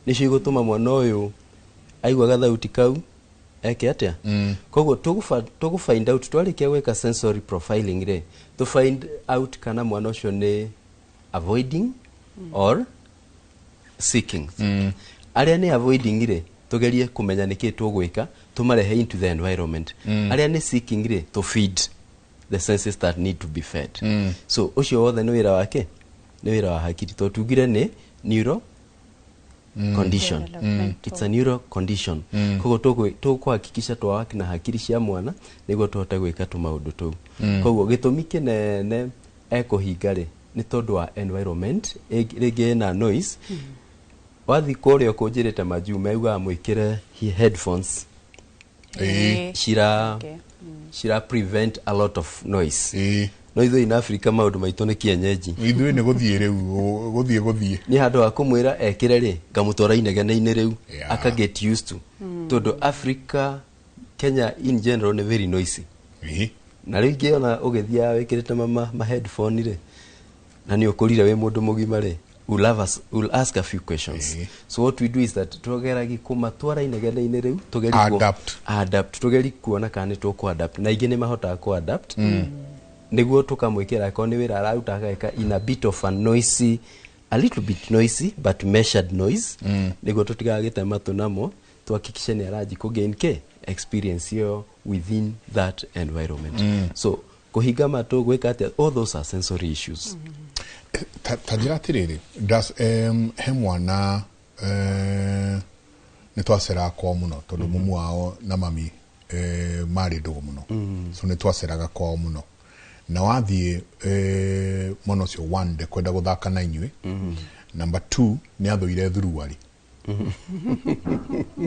nĩcio igũtũma mwana ũyũ aigua gathauti kau eke atĩa. Koguo tũgũ find out twarĩkia gwĩka sensory profiling rĩ, to find out kana mwana ũcio nĩ avoiding or seeking. Arĩa nĩ avoiding rĩ, tugerie kũmenya nĩkĩ tũgwĩka tũmarehe into the environment. Arĩa nĩ seeking rĩ, to feed the senses that need to be fed. So ũcio wothe nĩ wĩra wake, nĩ wĩra wa hakiri, tondũ tugire nĩ neuro condition. It's a neuro condition. Koguo tũkũhakikisha twawaki na hakiri cia mwana nĩguo tũhote gwĩka tũmaũndũ tũu. Koguo gĩtũmi kĩnene ekũhinga rĩ, nĩ tondũ wa environment. Rĩngĩ ĩna noise. Wathiĩ kũrĩa ũkũnjĩrĩte majuu maugaga mwĩkĩre headphones, cira cira prevent a lot of noise. No ithuĩ in Africa maũndũ maitũ nĩ kienyeji. Ithuĩ nĩ gũthiĩ rĩu, gũthiĩ gũthiĩ. Nĩ handũ ha kũmwĩra ekĩre rĩ, ngamũtwara inegene-inĩ rĩu, aka get used to. Tondũ Africa, Kenya in general nĩ very noisy. Na rĩu ingĩona ũgĩthiaga wĩkĩrĩte ma headphone rĩ, na nĩ ũkũrire wĩ mũndũ mũgima rĩ, we'll ask a few questions. So what we do is that tũgeragi kũmatwara inegene-inĩ rĩu, tũgerie Adapt. Adapt, tũgerie kuona kana nĩ tũkũ adapt, na ingĩ nĩ mahotaga kũ adapt. Nĩguo tũkamwĩkĩra akorwo nĩ wĩra araruta ageka in a bit of a noisy, a little bit noisy but measured noise, nĩguo tũtigagĩte matũ namo, tuhakikishe nĩ aranji kũ gain ke experience ĩyo within that environment. So kũhinga matũ, gwĩka atĩa, all those are sensory issues. Ta njĩra atĩrĩrĩ, he mwana nĩ twaceraga kwao mũno, tondũ mumu wao na mami marĩ ndũgũ mũno. So nĩ twaceraga kwao mũno, na wathiĩ mwana ũcio, one, ndekwenda gũthaka na inyuĩ. Number two, nĩ athũire thuruarĩ,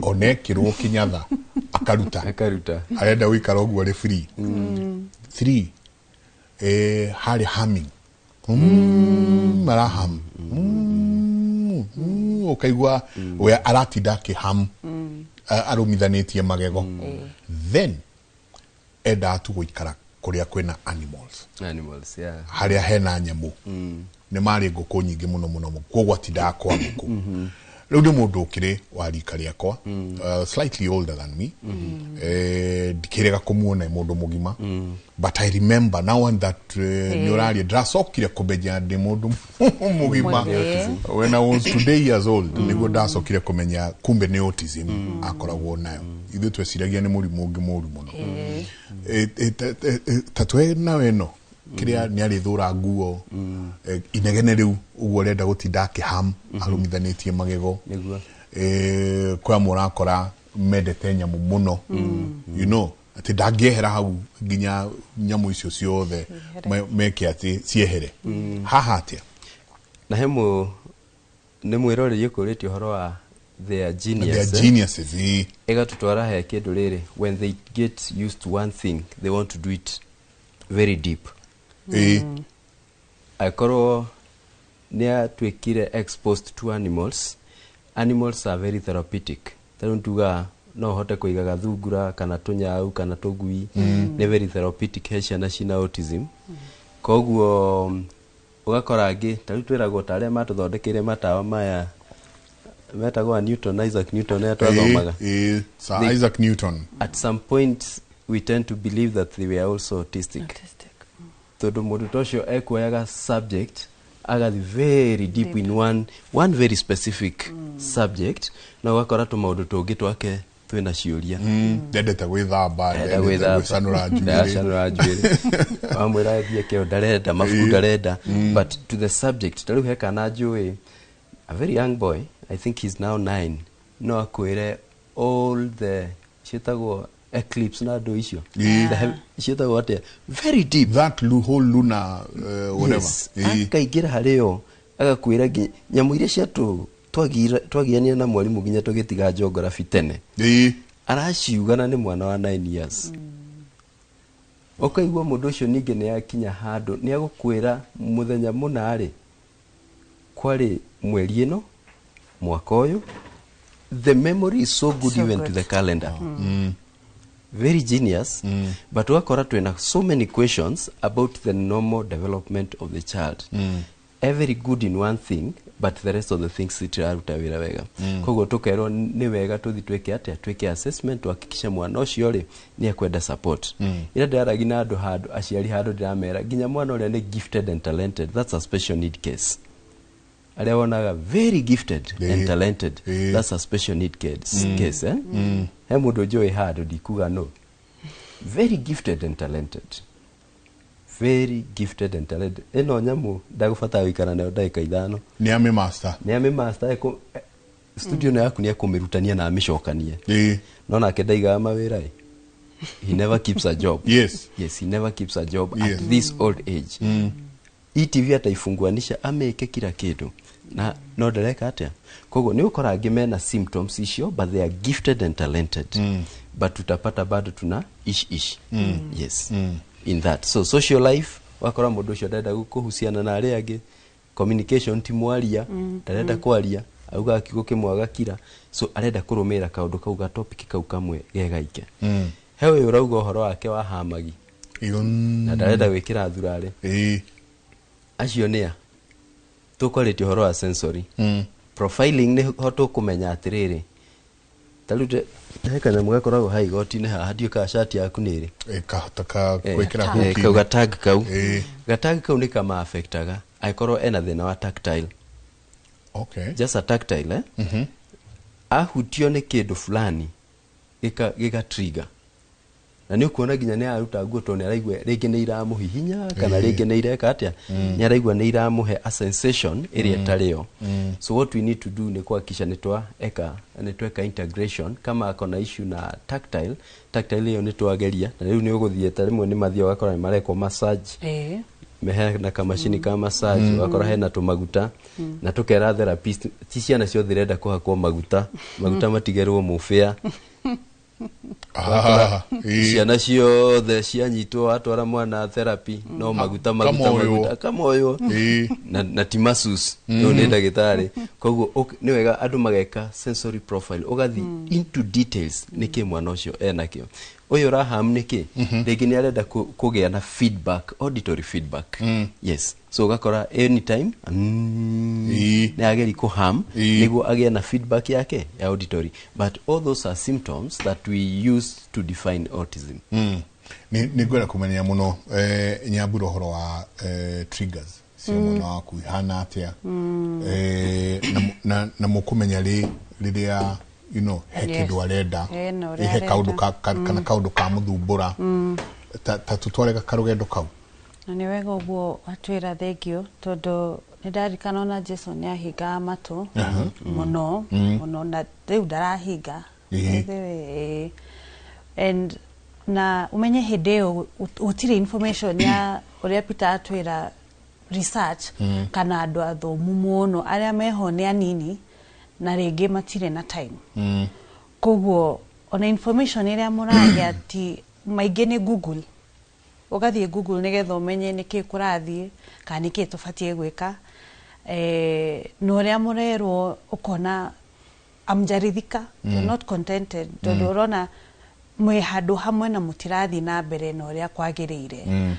ona ekĩrwo kĩnyatha akaruta. Akaruta. Arenda gũikara ũguo arĩ free. Three, harĩ humming, maraham, ũkaigua we aratinda akĩham arũmithanĩtie magego. Then endaga tu gũikara kũrĩa kwĩna animals. Animals, yeah. Harĩa hena nyamũ. Nĩ marĩ ngũkũ nyingĩ mũno mũno mũno, koguo atindaga kwa ngũkũ. Rĩu nĩ mũndũ ũkĩrĩ wa rika rĩakwa, slightly older than me. Ndikĩrega kũmuona mũndũ mũgima, but I remember now one that nĩ ũraria, ndĩracokire kũmenya ndĩ mũndũ mũgima when I was today years old, nĩguo ndacokire kũmenya kumbe nĩ autism akoragwo nayo. Ithuĩ tweciragia nĩ mũrimũ ũngĩ mũru mũno. Ta twe nawe no kĩrĩa nĩ arĩthũra nguo, inegene rĩu ũguo arenda gũtinda akĩham arũmithanĩtie magego. Kwĩ amwe ũrakora mendete nyamũ mũno, atĩ ndangĩehera hau nginya nyamũ icio ciothe meke atĩ ciehere. Haha atĩa? Na he mũ nĩ mwĩroreri ũkũrĩtie ũhoro wa their genius. Their geniuses, ĩĩ. Ĩgatũtwara he kĩndũ rĩrĩ, when they get used to one thing, they want to do it very deep. Angĩkorwo nĩ atuĩkire exposed to animals, animals are very therapeutic. Ta rĩu tugaga no ũhote kũiga gathungura kana tũnyau kana tũgui. Nĩ very therapeutic he ciana cina autism. Koguo ũgakora angĩ ta rĩu twĩragwo ta arĩa matũthondekeire matawa maya metagwo Newton, Isaac Newton, arĩa twathomaga. Ĩĩ, Sir Isaac Newton. At some point we tend to believe that they were also autistic, tondũ mũndũ ta ũcio ekuoyaga subject agathi very deep in one very specific subject, na ũgakora tũmaũndũ tũngĩ twake Twĩna ciũria. Ndendete gwĩthamba, Ndarenda ndendete gwĩthamba. gwĩcanũra njuĩrĩ. Ndaracanũra njuĩrĩ. Wamwĩra athiĩ kĩo ndarenda, mabuku ndarenda. But to the subject, ta rĩu he kana njũĩ, a very young boy, I think he's now 9, no akwĩre all the ciĩtagwo eclipse na andũ icio. Ciĩtagwo atĩa? Very deep. That whole lunar whatever. Yes. Akaingĩra harĩ yo agakwĩra nginya nyamũ iria ciatũ twagianire na mwarimũ nginya tũgĩtiga geography tene. Araciuga na nĩ mwana wa 9 years. Ũkaigua mũndũ ũcio ningĩ nĩ akinya handũ nĩ agũkwĩra mũthenya mũna rĩ kwarĩ mweri ĩno mwaka ũyũ. The memory is so good, So even good. to the calendar. Very genius. But ũgakora twĩna so many questions about the normal development of the child. Every good in one thing, but the rest of the things itiraruta wĩra wega. Koguo tũkerwo nĩ wega tũthi twĩke atĩa, twĩke assessment tuhakikishe mwana ũcio rĩ nĩ ekwenda support. Ira ndĩraragia na andũ handũ, aciari handũ, ndĩramera nginya mwana ũrĩa nĩ gifted and talented, that's a special need case. Arĩa wonaga very gifted and talented, that's a special need case, case eh? He mũndũ njũĩ handũ, ndikuga no, very gifted and talented, very gifted and talented, ĩno nyamũ ndagũbatara gũikara nayo ndagĩka 5. Nĩ amĩ master. Nĩ amĩ master. Studio ĩno yaku nĩ ekũmĩrutania na amĩcokanie. No nake ndaigaga mawĩra ĩ. He never keeps a job. Yes, he never keeps a job. At this old age, ETV ataifunguanisha amĩke kila kĩndũ na no ndareka atĩa. Koguo nĩ ũkora angĩ mena symptoms icio, but they are gifted and talented, but tutapata bado tuna ish ish. Yes. In that, so social life, wakora mũndũ ũcio ndarenda kũhusiana na arĩa angĩ, communication ti mwaria, ndarenda kwaria, augaga kiugo kĩmwe agakira, so arenda kũrũmĩrĩra kaũndũ kau ga topic kau kamwe gegaike. He ũyũ ũrauga ũhoro wake wa hamagi na ndarenda gwĩkĩra thurarĩ. Acio nĩa tũkwarĩtie ũhoro wa sensory profiling, nĩ ho tũkũmenya atĩrĩrĩ, ta rĩu he kanyamũ gakoragwo ha igoti-inĩ haha, ndiũĩ kana cati yaku nĩ ĩrĩ. Kahota ka gwĩkĩra hook-inĩ. Kau gatag kau, gatag kau nĩ kama affectaga angĩkorwo ena thĩna wa tactile. Just a tactile, eh? Ahutio nĩ kĩndũ fulani gĩka trigger, na nĩ ũkuona nginya nĩ aruta nguo tondũ nĩ araigua rĩngĩ nĩ iramũhihinya kana rĩngĩ nĩ ireka atĩa, nĩ araigua nĩ iramũhe a sensation ĩrĩa ĩtarĩ yo. So what we need to do nĩ kuhakikisha nĩ twaeka nĩ tweka integration. Kama ako na issue na tactile, tactile ĩyo nĩ twageria na rĩu nĩ ũgũthiĩ, ta rĩmwe nĩ mathiaga ũgakora nĩ marekwo massage, hena kamacini ka massage, ũgakora hena tũmaguta, na tũkera therapist ti ciana ciothe irenda kũhakwo maguta, maguta matigerwo mũbĩa. Ũgakora ciana ciothe cianyitwo, watwara mwana therapy, no maguta, maguta, Kamoywo. maguta kamoywo na ti masus. Ũyũ nĩ ndagĩtarĩ, koguo nĩ wega andũ mageka sensory profile, ũgathi into details nĩkĩ mwana ũcio enakĩo, ũyũ ũraham nĩkĩ, rĩngĩ nĩ arenda kũgĩa na feedback, auditory feedback. Yes, so ũgakora anytime nĩ ageri kũham nĩguo agĩe na feedback yake ya auditory, but all those are symptoms that we use to define autism. Nĩ ngwenda kũmenya mũno, Nyambura, ũhoro wa triggers cia mwana waku ihana atĩa, na mũkũmenya rĩ rĩrĩa he kĩndũ arenda, Na ũrĩa he kaũndũ arenda. kana kaũndũ ka mũthumbũra, ta tũtware karũgendo kau. Na nĩ wega ũguo watwĩra, thengio, tondũ nĩ ndarikana ona Jason nĩ ahingaga matũ mũno mũno, na rĩu ndarahinga. By the way, and na umenye hĩndĩ ĩyo gũtirĩ information ya ũrĩa Peter atwĩra research, kana andũ athomu mũno arĩa meho nĩ anini na rĩngĩ matirĩ na time. Koguo ona information ĩrĩa mũragĩa ti maingĩ, nĩ Google, ũgathiĩ Google nĩgetha ũmenye nĩkĩ kũrathiĩ kana nĩkĩ tũbatiĩ gwĩka, na ũrĩa mũrerwo ũkona amjarithika. You're not contented tondũ ũrona mwĩ handũ hamwe na mũtirathiĩ na mbere na ũrĩa kwagĩrĩire.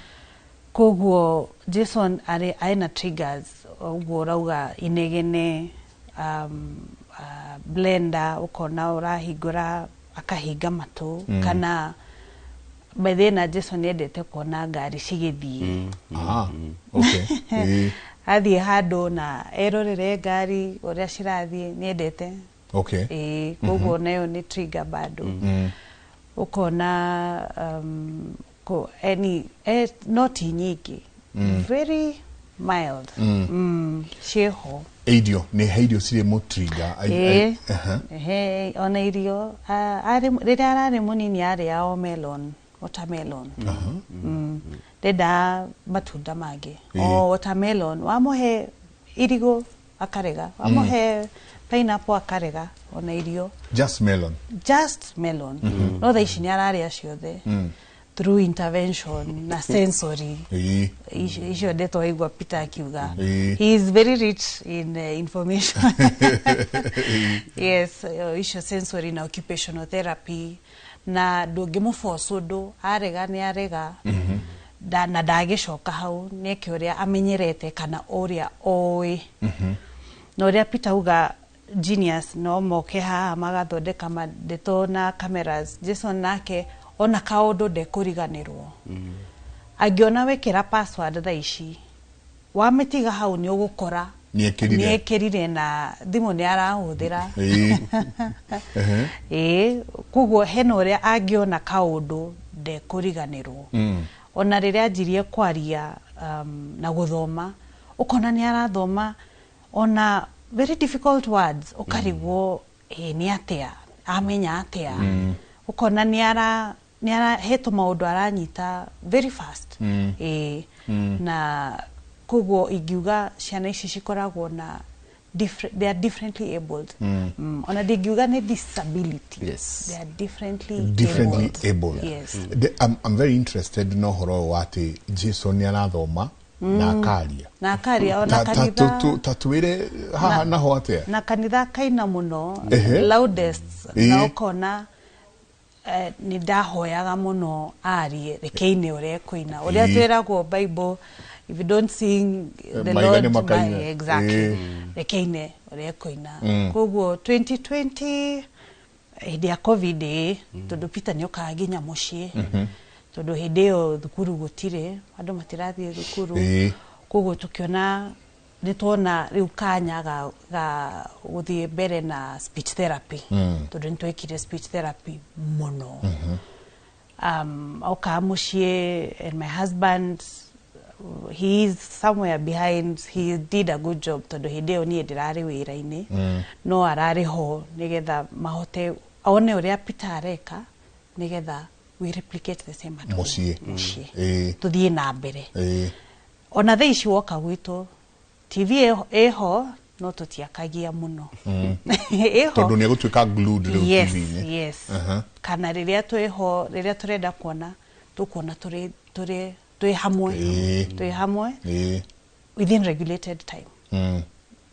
Koguo Jason arĩ na triggers ũguo ũrauga, inegene, blender, ũkona ũrahingũra akahinga matũ, kana by the way, na Jason endete kuona ngari cigĩthiĩ. Ah, okay. Athiĩ handũ na erorere ngari ũrĩa cirathiĩ, nĩendete. Ĩĩ, koguo nayo nĩ trigger bado. Ũkona any no ti nyingĩ, very mild. Ciĩho. Irio nĩ he irio cirĩ mũtrigger? Ĩĩ. Ehe, ona irio rĩrĩa ararĩ mũnini arĩa o melon, watermelon. Ndendaga matunda mangĩ. O watermelon. Wamũhe irigũ akarega, wamũhe pineapple akarega, ona irio. Just melon? Just melon. No thaa ici nĩ ararĩa ciothe through intervention na sensory. Icio ndeto waigua Peter akiuga. He is very rich in information. Yes, icio sensory na occupational therapy, na ndũngĩmũforce ũndũ, arega nĩ arega. Na ndagĩcoka hau, nĩeke ũrĩa amenyerete kana ũrĩa oĩ. Na ũrĩa Peter auga, genius, no moke haha magathondeka mandeto na cameras. Jason nake ona kaũndũ ndekũriganĩrwo. Angĩona wekĩra password thaa ici, wamĩtiga hau, nĩ ũgũkora Nĩekĩrire. nĩekĩrire, na thimũ nĩ arahũthĩra. Ĩĩ. Ehe. Ĩĩ, koguo hena ũrĩa angĩona kaũndũ ndekũriganĩrwo. Ona rĩrĩa anjirie kwaria na gũthoma, ũkona nĩ arathoma ona very difficult words, ũkarigwo ĩ nĩ atĩa amenya atĩa. Ũkona nĩ ara he tũmaũndũ aranyita very fast. Ĩĩ. Na koguo ingiuga ciana ici cikoragwo na different, they are differently abled. Ona ndingiuga nĩ disability. They are differently, differently abled. Able. Yes. I'm very interested no ũhoro ũyũ wa atĩ Jason nĩ arathoma na akaria. Na akaria ona kanitha. Ta twĩre haha naho atĩa. Na kanitha kaina mũno. Loudest. Na ũkona nĩ ndahoyaga mũno arie, rekeine ũrĩa ekũina, ũrĩa twĩragwo Bible, if you don't sing the maiga Lord nĩ makaina. Exactly. Rekeine ũrĩa ekũina. Koguo 2020 hĩndĩ ya COVID, ĩ tondũ Peter nĩ okaga nginya mũciĩ, tondũ hĩndĩ ĩyo thukuru gũtirĩ, andũ matirathiĩ thukuru. Koguo tũkĩona nĩ tuona rĩu kanya ga gũthiĩ mbere na speech therapy, tondũ nĩ twekire speech therapy mũno. Okaga mũciĩ, and my husband, he is somewhere behind, he did a good job, tondũ hĩndĩ ĩyo niĩ ndĩrarĩ wĩra-inĩ, no ararĩ ho nĩgetha mahote one ũrĩa Peter areka, nĩgetha we replicate the same at home. Mũciĩ. Mũciĩ. Tũthiĩ na mbere. Ona thaa ici woka gwitũ, TV ĩho no tũtiakagia mũno. Ĩho. Tondũ nĩ egũtuĩka glued rĩu TV-inĩ. Yes. Kana rĩrĩa twĩho, rĩrĩa tũrenda kuona, tũkuona tũrĩ twĩ hamwe. Twĩ hamwe within regulated time.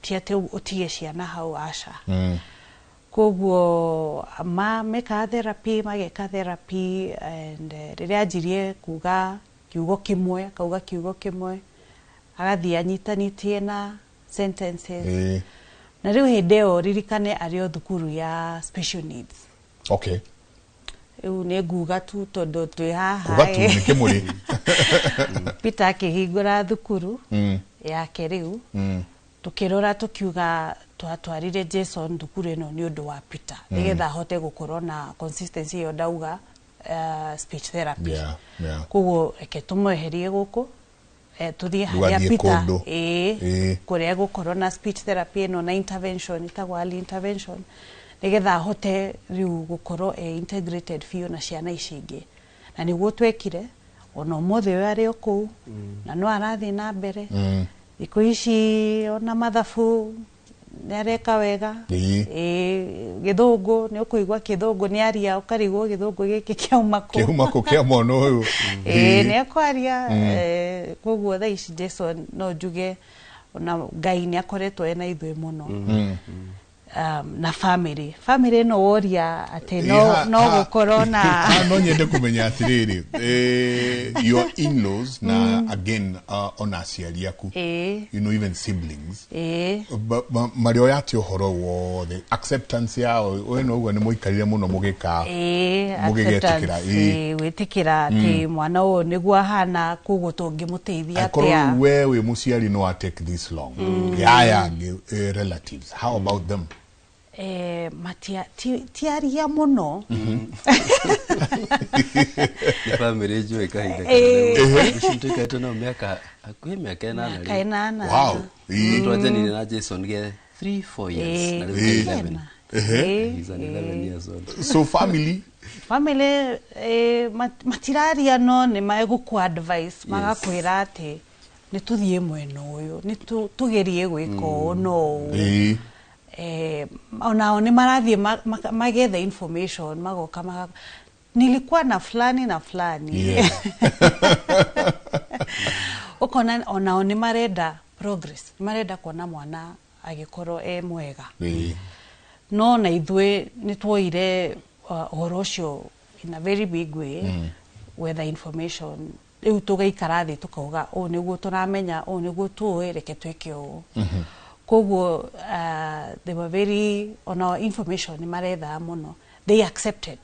Ti atĩ ũtige ciana hau, aca. Koguo ma mekaga therapy, mageka therapy, and rĩrĩa anjirie kuga kiugo kĩmwe, akauga kiugo kĩmwe, agathiĩ anyitanĩtie na sentences. Na rĩu hĩndĩ ĩyo ririkane arĩ o thukuru ya special needs. Rĩu nĩ nguga tu tondũ twĩ haha. Kuga tu nĩ kĩmũrĩ. Peter akĩhingũra thukuru yake rĩu, tukĩrora tukiuga twatwarire Jason thukuru ĩno nĩ ũndũ wa Peter, nĩgetha ahote gũkorwo na consistency ĩyo ndauga, speech therapy. Koguo reke tũmweherie gũkũ, tũthiĩ Rĩu harĩa athiĩ Peter kũndũ. ĩĩ, kũrĩa gũkorwo na speech therapy ĩno na intervention ĩtagwo early intervention, nĩgetha ahote rĩu gũkorwo e integrated biũ na ciana ici ingĩ. Na nĩguo twekire, ona ũmũthĩ ũyũ arĩ o kũu, na no arathiĩ na mbere. Thikũ ici ona mathabu nĩ areka wega. Ĩĩ, gĩthũngũ nĩ ũkũigua kĩthũngũ nĩ aria, ũkarigwo gĩthũngũ gĩkĩ kĩauma kũ. Kĩauma kũ kĩa mwana ũyũ? Ĩĩ, nĩ ekwaria. Koguo thaa ici Jason no njuge ona Ngai nĩ akoretwo ena ithuĩ mũno. Na family ĩno woria atĩ no, no gũkorwo na Ha, no nyende kũmenya atĩrĩrĩ, your in-laws na again ona aciari aku, even siblings, marĩoya atĩ ũhoro wothe, acceptance yao, we no ũguo nĩ mũikarire mũno mũgĩka mũgĩgetĩkĩra. Acceptance, gwĩtĩkĩra atĩ mwana ũyũ nĩguo ahana, koguo tũngĩmũteithia Angĩkorwo atĩa. rĩu we wĩ mũciari no a take this long, yaya angĩ, relatives, how about them? Matia ti aria mũno. Nĩ bamĩrĩ njũĩ kahinda kanene. Ici tũikaĩte nao mĩaka hakuhĩ mĩaka 8. Mĩaka 8. Wow. Twanjanirie na Jason ge 3 4 years na rĩu 11. He's an 11 years old. So family Family matiraria, no nĩ megũkũ advice, magakwĩra atĩ nĩ tũthiĩ mwena ũyũ, nĩ tũgerie gwĩka ũũ no ũũ. Onao nĩ marathiĩ magetha information, magoka nilikuwa na fulani na fulani. Ũkona onao nĩ marenda progress, nĩ marenda kuona mwana agĩkorwo e mwega. No na ithuĩ nĩ tuoire ũhoro ũcio in a very big way, wetha information. Rĩu tũgaikara thĩ tũkauga, ũũ nĩguo tũramenya, ũũ nĩguo tũĩ, reke twĩke ũũ. Koguo they were very, ona information nĩ marethaga mũno, they accepted.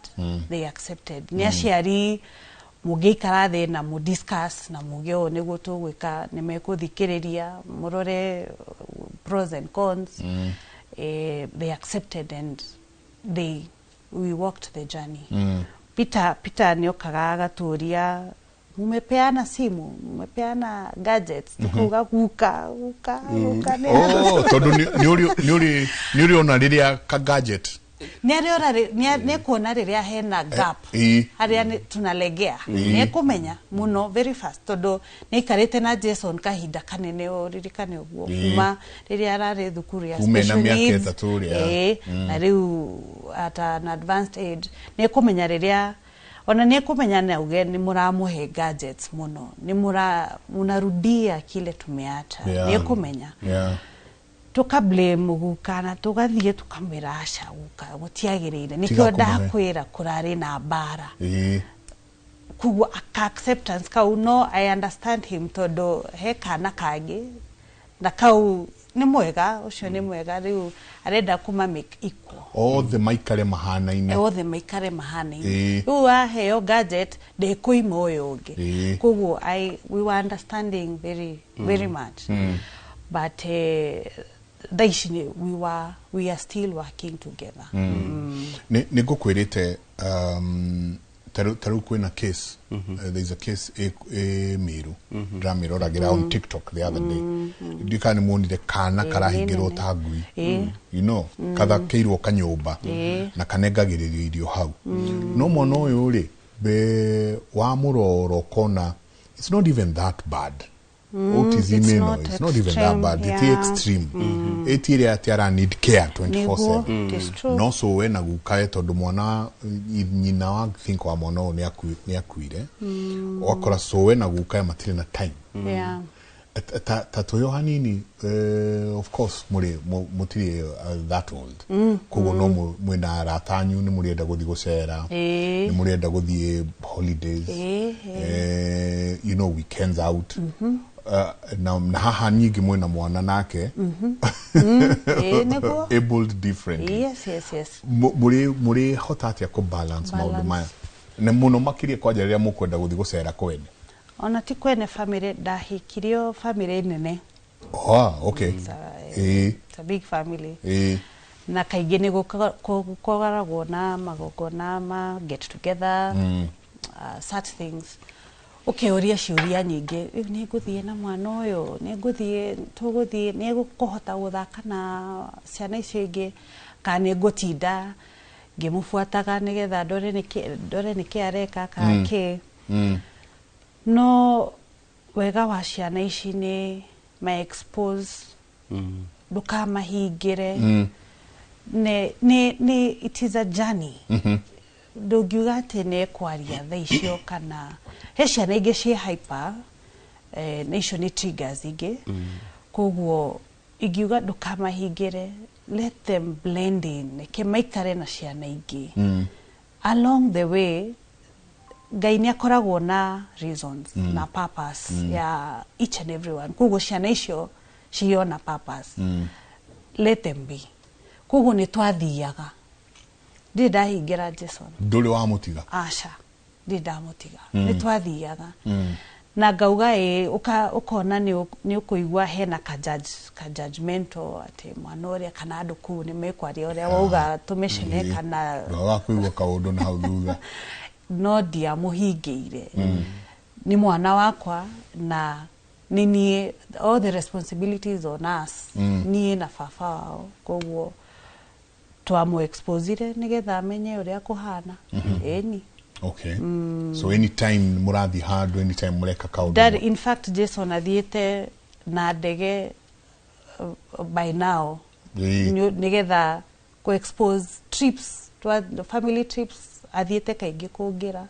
They accepted. Nĩ aciari mũngĩikara thĩ na mũ discuss na muge ũũ nĩguo tũgwĩka, nĩ mekũthikĩrĩria, mũrore pros and cons. They accepted and they we walked the journey. Peter nĩokaga agatũria, "Mumepeana simu? Mumepeana gadgets?" Tukauga, "Guka, guka, guka nĩ Oh, tondũ nĩ ũrĩ ona rĩrĩa ka gadget. Nĩ arĩora, nĩ ekuona rĩrĩa hena gap, harĩa tunalegea. Nĩ ekũmenya mũno very fast, tondũ nĩ aikarĩte na Jason kahinda kanene, ũririkane ũguo, kuma rĩrĩa ararĩ thukuru ya Kuma ena special mĩaka needs. 3 rĩa. Na rĩu at an advanced age nĩ ekũmenya rĩrĩa, ona nĩ ekũmenya na uge nĩ mũramũhe gadgets mũno, nĩ mũra munarudia kile tumeacha. Nĩ ekũmenya. Tuka blame guka na tugathiĩ tukamwĩra, "Aca guka, gũtiagĩrĩire." Nĩkĩo Tiga kũmũhe. Ndakwĩra kũrarĩ na mbara. Koguo aka acceptance kau, no I understand him, tondũ he kana kangĩ na kau nĩ mwega, ũcio nĩ mwega, rĩu arenda kũma make equal. Othe maikare mahanaine. Othe maikare mahanaine. Rĩu waheo gadget ndĩkũima ũyũ ũngĩ. Koguo we were understanding very very much. But thaa ici we are still working together. Nĩ ngũkwĩrĩte, ta rĩu kwĩna case, there is a case ĩ Mĩrũ, ndĩramĩroragĩra on TikTok the other day. Ndiũĩ kana nĩ muonire kana karahingĩrwo nĩ nene. Ta ngui, kathakĩirwo kanyũmba na kanengagĩrĩrio irio hau. No mwana ũyũ rĩ, be wamũrora ũkona it's not even that bad. Autism It's ĩno, not it's not even that extreme, bad. Ti extreme, ĩti ĩrĩa atĩ ara need care 24/7. Nĩguo, it is true. No cũwe na gukae, tondũ mwana nyina wa think wa mwana ũyũ nĩ akuire, ũgakora cũwe na gukae matirĩ na time. Ta twĩyo hanini, of course mũrĩ mũtirĩ that old, koguo no mwĩna arata anyu, nĩ mũrĩenda gũthiĩ gũcera, nĩ mũrĩenda gũthiĩ holidays, Ĩĩ, ĩĩ. Weekends out. Na haha nyingĩ mwĩna mwana nake Ĩĩ, nĩguo. abled differently. Yes. Mũrĩ hota atĩa kũ balance maũndũ Balance. maya, na mũno makĩria kwanja rĩrĩa mũkwenda gũthiĩ gũcera kwene? Ona ti kwene, family ndahikirio family nene. Oh, okay. It's a big family. Na kaingĩ nĩ gũkoragwo na magongona ma get together, such things. Ũkĩũria ciũria nyingĩ, rĩu nĩ ngũthiĩ na mwana ũyũ, nĩ ngũthiĩ, tũgũthiĩ, nĩ ngũhota gũthaka na ciana icio ingĩ, kana nĩ ngũtinda ngĩmũbuataga nĩgetha ndore nĩkĩ areka kana kĩ. No wega wa ciana ici nĩ ma expose, ndũkamahingĩre. Nĩ it is a journey. Ndũngiuga atĩ nĩ ekwaria thaa icio, kana he ciana ingĩ ciĩ hyper, na icio nĩ triggers ingĩ. Koguo ingiuga ndũkamahingĩre, let them blend in, reke maikare na ciana ingĩ. Along the way Ngai nĩ akoragwo na reasons na purpose ya each and every one. Koguo ciana icio cirĩ na purpose. Let them be. Koguo nĩ twathiaga, ndirĩ ndahingĩra Jason. Ndũrĩ wamũtiga? Aca, ndirĩ ndamũtiga. Nĩ twathiaga. Na ngauga ĩ ũkona nĩ ũkũigua hena ka judge, ka judgmental atĩ mwana ũrĩa kana andũ kũu nĩ mekwaria ũrĩa wauga tũmĩcene kana Ndwaga kũigua kaũndũ na hau thutha. No ndiamũhingĩire. Nĩ mwana wakwa na nĩ niĩ, all the responsibilities on us. Niĩ na baba wao, koguo twamũ-exposire nĩgetha amenye ũrĩa kũhana. Ĩni. Okay. So anytime mũrathiĩ handũ, anytime mũreka kaũndũ. Dad, in fact Jason athiĩte na ndege by now nĩgetha kũ expose trips family trips athiĩte kaingĩ kũngĩra.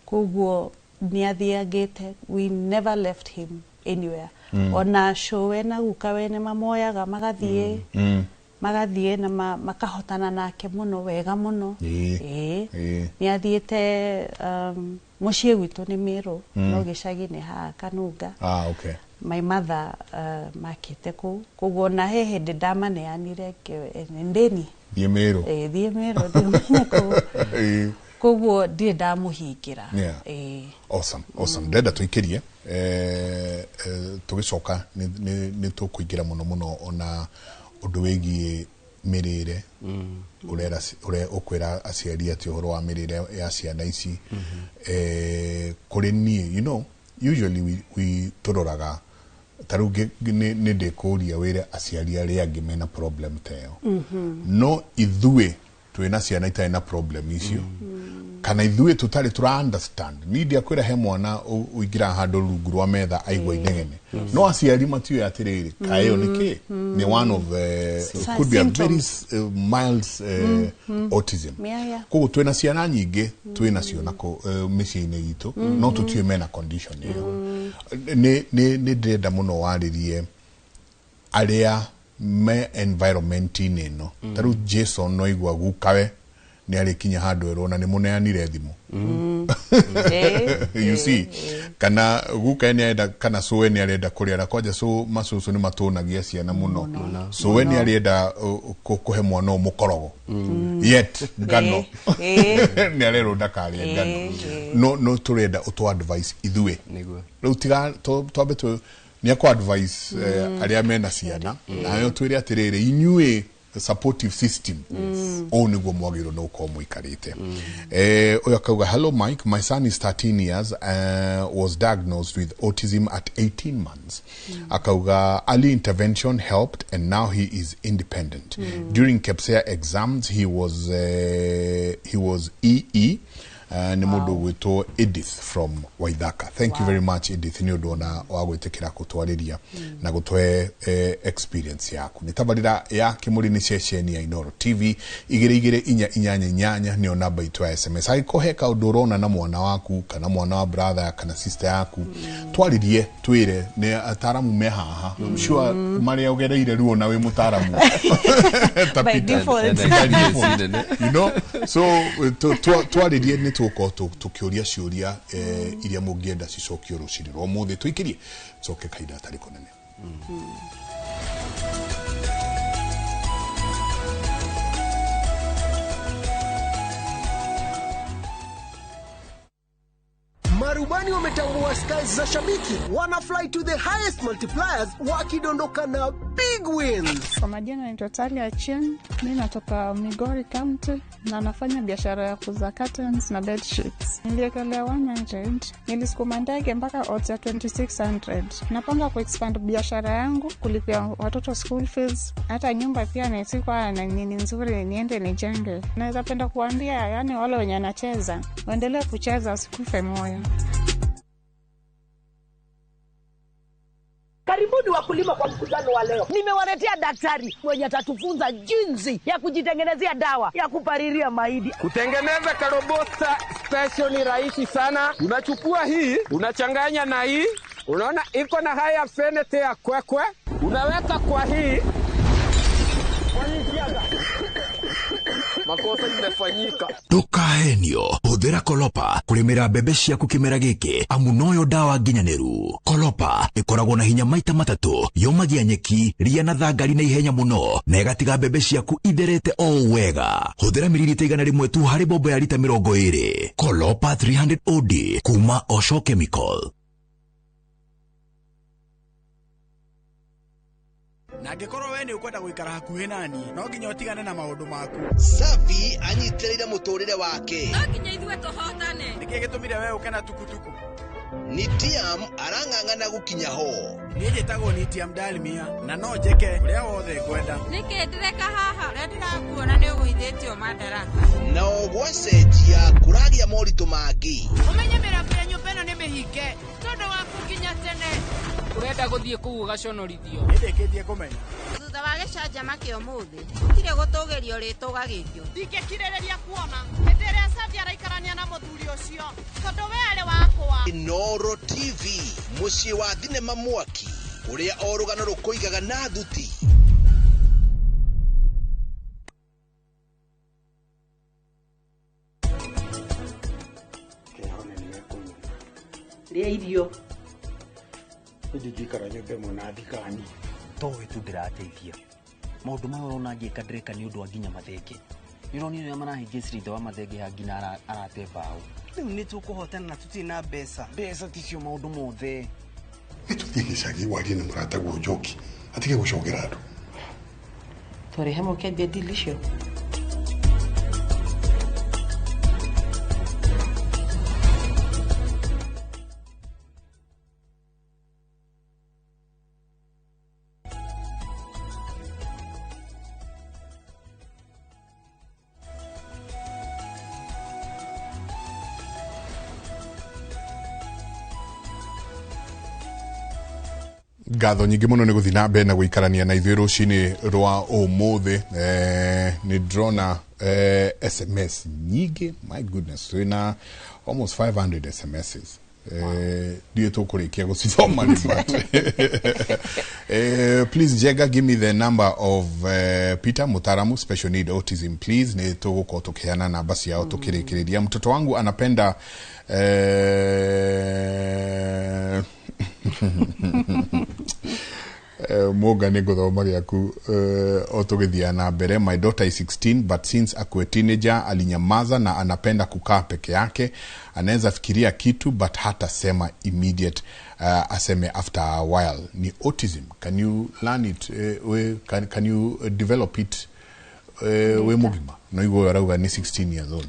Koguo nĩ athiangĩte, we never left him anywhere. Ona cũwe na gukawe nĩ mamoyaga magathiĩ. Magathiĩ na makahotana nake mũno wega mũno. Ĩĩ. Nĩ athiĩte mũciĩ gwitũ nĩ Mĩrũ, no gĩcagi nĩ haha Kanunga. Ah, okay. My mother makĩte kũu, koguo ona he hĩndĩ ndamaneanire ndĩni. Thiĩ Mĩrũ. Ĩĩ, thiĩ Mĩrũ ndĩmenye kũu. Koguo ndirĩ ndamũhingĩra. Ĩĩ. Awesome, awesome. Ndĩrenda tũikĩrie tũgĩcoka nĩ tũkũingĩra mũno mũno ona ũndũ wĩgiĩ mĩrĩre, ũrĩa ũkwĩra aciari atĩ ũhoro wa mĩrĩre ya ciana ici. Kũrĩ niĩ, you know, usually we tũroraga ta rĩu nĩ ndĩkũria wĩre aciari arĩa angĩ mena problem ta ĩyo, no ithuĩ twĩna ciana itarĩ na problem icio, kana ithuĩ tũtarĩ tũra understand. Niĩ ndiakwĩra he mwana ũingĩraga handũ rungu rwa metha aigua inegene, no aciari matiũĩ atĩrĩrĩ kaĩ ĩyo nĩ kĩ, nĩ one of could be a very mild autism. Koguo twĩna ciana nyingĩ twĩnacio na mĩciĩ-inĩ itũ, no tũtiũĩ mena condition ĩyo. Nĩ ndĩrenda mũno warĩrie arĩa me environment-inĩ ĩno. Ta rĩu Jason no igua gukawe nĩ arĩkinya handũ erwo na nĩ mũneanire thimũ. You see, kana guka nĩ arenda kana cũwe nĩ arenda kũrĩa, na kwanja cũ macũcũ nĩ matũnagia ciana mũno. Cũwe nĩ arenda kũhe mwana ũyũ mũkorogo, yet ngano nĩ arerwo ndakarĩe ngano. No tũrenda ũtũ advice ithuĩ rĩu, tiga twambe nĩ akũ advice arĩa mena ciana, nayo twĩre atĩrĩrĩ inyuĩ supportive system ũũ nĩguo mwagĩrĩirwo nĩ gũkorwo mũikarĩte. Ũyũ akauga, "Hello Mike, my son is 13 years, was diagnosed with autism at 18 months." Akauga early intervention helped and now he is independent. During KPSEA exams he was EE. Nĩ mũndũ ũgwĩtwo Edith from Waithaka. Thank you very much, Edith, nĩ ũndũ ona wa gwĩtĩkĩra gũtwarĩria na gũtũhe experience yaku. Nĩ tabarĩra ya Kĩmũrĩ, nĩ ceceni ya Inoro TV. 22488 nĩyo namba itũ ya SMS. Angĩkorwo he kaũndũ ũrona na mwana waku kana mwana wa brother kana sister yaku, twarĩrie, twĩre, nĩ ataramu me haha. I'm sure marĩa ũgereire ruo na wĩ mũtaramu ta By Peter. default. By default. You know, so twarĩrie, nĩ tũgũkorwo tũkĩũria ciũria iria mũngĩenda cicokio rũcinĩ rwa ũmũthĩ. Tũikĩrie coke kahinda gatarĩ kũnene. Marubani wametambua skies za shabiki, wana fly to the highest multipliers wakidondoka na big wins. Kwa majina naitwa Talia Chin, mi natoka Migori County na nafanya biashara ya kuuza curtains na bed sheets. Niliekelea 100, nilisukuma ndege mpaka odds ya 2600. Napanga kuexpand biashara yangu, kulipia watoto school fees, hata nyumba pia nisikuwa na nini nzuri niende nijenge. Naweza penda kuambia, yani wale wenye wanacheza waendelee kucheza, wasikufe moyo. Karibuni wakulima kwa mkutano wa leo. Nimewaletea daktari mwenye atatufunza jinsi ya kujitengenezea dawa ya kupalilia mahindi. Kutengeneza karobosta special ni rahisi sana. Unachukua hii, unachanganya na hii, unaona iko na high affinity ya kwekwe, unaweka kwa hii. Makosa imefanyika. Ndũkahenio, hũthĩra Kolopa kũrĩmĩra mbembe ciaku kĩmera gĩkĩ, amu noyo ndawa nginyanĩru. Kolopa ĩkoragwo na hinya maita matatũ, yũmagia nyeki, ria na thangari na ihenya mũno, na ĩgatiga mbembe ciaku itherete o wega. Hũthĩra miririta 100 tu harĩ mbombo ya rita 20. Kolopa 300 OD kuma Osho Chemical. Na angĩkorwo we nĩ ũkwenda gũikara hakuhĩ naniĩ, no nginya ũtigane na maũndũ maku. Safi anyitĩrĩire mũtũrĩre wake. No nginya ithuĩ tũhotane. Nĩkĩ gĩtũmire we ũke na tukutuku? Nitiam arang'ang'ana gũkinya ho. Niĩ njĩtagwo Nitiam Dalmia na no njĩke ũrĩa wothe ngwenda. Nĩkĩ ndĩreka haha? Ũrĩa ndĩrakuona nĩ ũgũithĩtio madaraka. Nao gwacenjia kũragĩa moritũ mangĩ. Ũmenye mĩrango ya nyũmba ĩno nĩ mĩhinge tondũ waku nginya tene. Ũrenda gũthiĩ kũu ũgaconorithio. Nĩndĩkĩtie kũmenya. Thutha wa gĩcanjama kĩa ũmũthĩ gũtirĩ gũtũgĩrio rĩtũgagĩrio. Ndingĩkirĩrĩria kuona hĩndĩ ĩrĩa Safi araikarania na mũthuri ũcio tondũ we arĩ wakwa. Inooro TV, mũciĩ wa thinema mwaki ũrĩa o rũgano rũkũigaga na thuti. Rĩa irio. Ndingĩikara nyũmba ĩmwe na thigani. Towe tu ndĩrateithia. Maũndũ maya ũrona ngĩka ndĩreka nĩ ũndũ wa nginya mathenge. Nĩ ũronire ũrĩa marahĩngĩcire ithe wa mathenge ha nginya arate mbaũ. Rĩu nĩ tũkũhotana na tũtirĩ na mbeca. Mbeca ticio maũndũ mothe. Nĩ tũthiĩ gĩcagi warie na mũrataguo Njoki atige gũcogera andũ. Twarĩ hamwe ũkĩambia deal icio. Ngatho nyingĩ mũno nĩ gũthiĩ na mbere na gũikarania na ithuĩ rũcinĩ rwa ũmũthĩ. Nĩ ndĩrona SMS nyingĩ, my goodness, twĩna almost 500 SMSs. Ndiũĩ tũkũrĩkia gũcithoma rĩ, but please Njenga, give me the number of Peter Mutaramu, special need autism, please. Nĩ tũgũkorwo tũkĩheana namba ciao tũkĩrĩkĩrĩria. Mtoto wangu anapenda Mũnga nĩ ngũthoma gĩaku o tũgĩthiaga na mbere. My daughter is 16 but since akuwe teenager alinyamaza na anapenda kukaa peke yake. Anaweza fikiria kitu but hata sema immediate, aseme after a while. Ni autism. Can you learn it? Can you develop it we mugima? No igũrũ arauga nĩ 16 years old.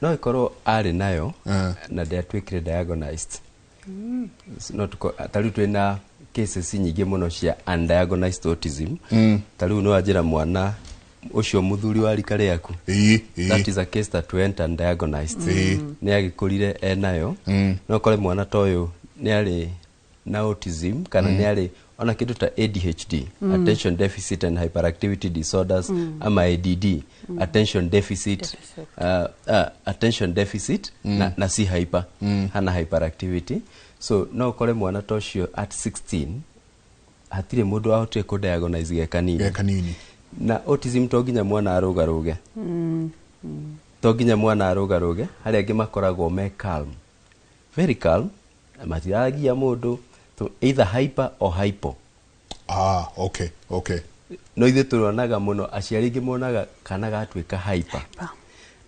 No ikorwo arĩ nayo na ndĩatuĩkire diagnosed. No ta rĩu twĩna cases nyingĩ mũno cia undiagnosed autism. Ta rĩu no wanjĩra mwana ũcio mũthuri wa rika rĩaku. That is a case that went undiagnosed. Nĩ agĩkũrire enayo. No ũkore mwana ta ũyũ nĩ arĩ na autism kana nĩ arĩ ona kĩndũ ta ADHD, attention deficit and hyperactivity disorders, ama ADD, attention deficit, attention deficit na si hyper, hana hyperactivity. So no ũkore mwana ta ũcio at 16 hatirĩ mũndũ wahotire kũ-diagnose ge kanini. Ge kanini. Na autism to nginya mwana arũgarũge. To nginya mwana arũgarũge, harĩa angĩ makoragwo me calm. Very calm, matiragia mũndũ. So either hyper or hypo. Ah, okay, okay. No ithuĩ tũronaga mũno aciari aingĩ monaga kana gatuĩka hyper.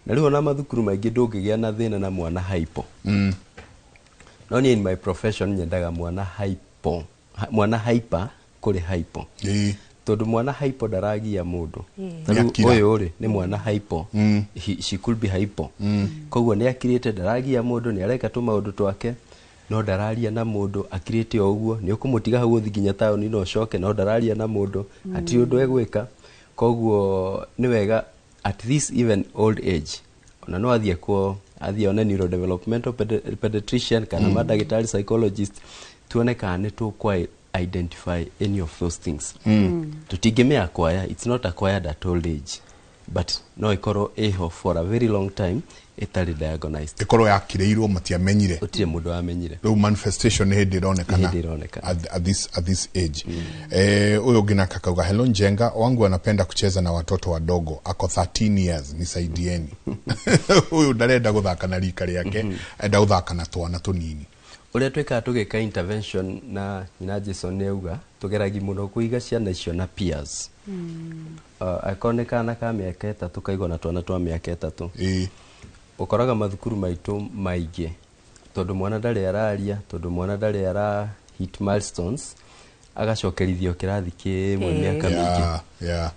Na rĩu ona mathukuru maingĩ ndũngĩgĩa na thĩna na mwana hypo. No niĩ in my profession nyendaga mwana hypo, mwana hyper kũrĩ hypo. Tondũ mwana hypo ndaragia mũndũ. Ta rĩu Nĩakira. ũyũ rĩ nĩ mwana hypo. She could be hypo. Koguo nĩ akirĩte ndaragia mũndũ, nĩ areka tũmaũndũ twake, no ndararia na mũndũ, akirĩte o ũguo, nĩ ũkũmũtiga hau ũthiĩ nginya taũni no ũcoke, no ndararia na mũndũ, hatirĩ ũndũ egwĩka. Koguo nĩ wega at this even old age, ona no athiĩ kuo, athiĩ one neurodevelopmental pediatrician kana mandagĩtarĩ psychologist, tuone kana nĩ tũkwa identify any of those things. Tũtingĩmĩ acquire, it's not acquired at old age, but no ĩkorwo ĩho for a very long time ĩtarĩ diagnosed. Ĩkorwo yakirĩirwo matiamenyire. Gũtirĩ mũndũ wamenyire. Rĩu manifestation nĩ hĩndĩ ĩronekana. Nĩ hĩndĩ ĩronekana. At this age. Ũyũ ũngĩ nake akauga, hello Njenga, wangu anapenda kucheza na watoto wadogo, ako 13 years, nisaidieni. Ũyũ ndarenda gũthaka na rika rĩake, enda gũthaka na twana tũnini. Ũrĩa twĩkaga tũgĩka intervention na nyina Jason nĩ auga, tũgeragia mũno kũiga ciana icio na peers. Angĩkorwo nĩ kana ka mĩaka 3 kaigwo na twana twa mĩaka 3. Ũkoraga mathukuru maitũ maingĩ tondũ mwana ndarĩ araria, tondũ mwana ndarĩ ara hit milestones, Agacokerithio kĩrathi kĩmwe mĩaka mĩingĩ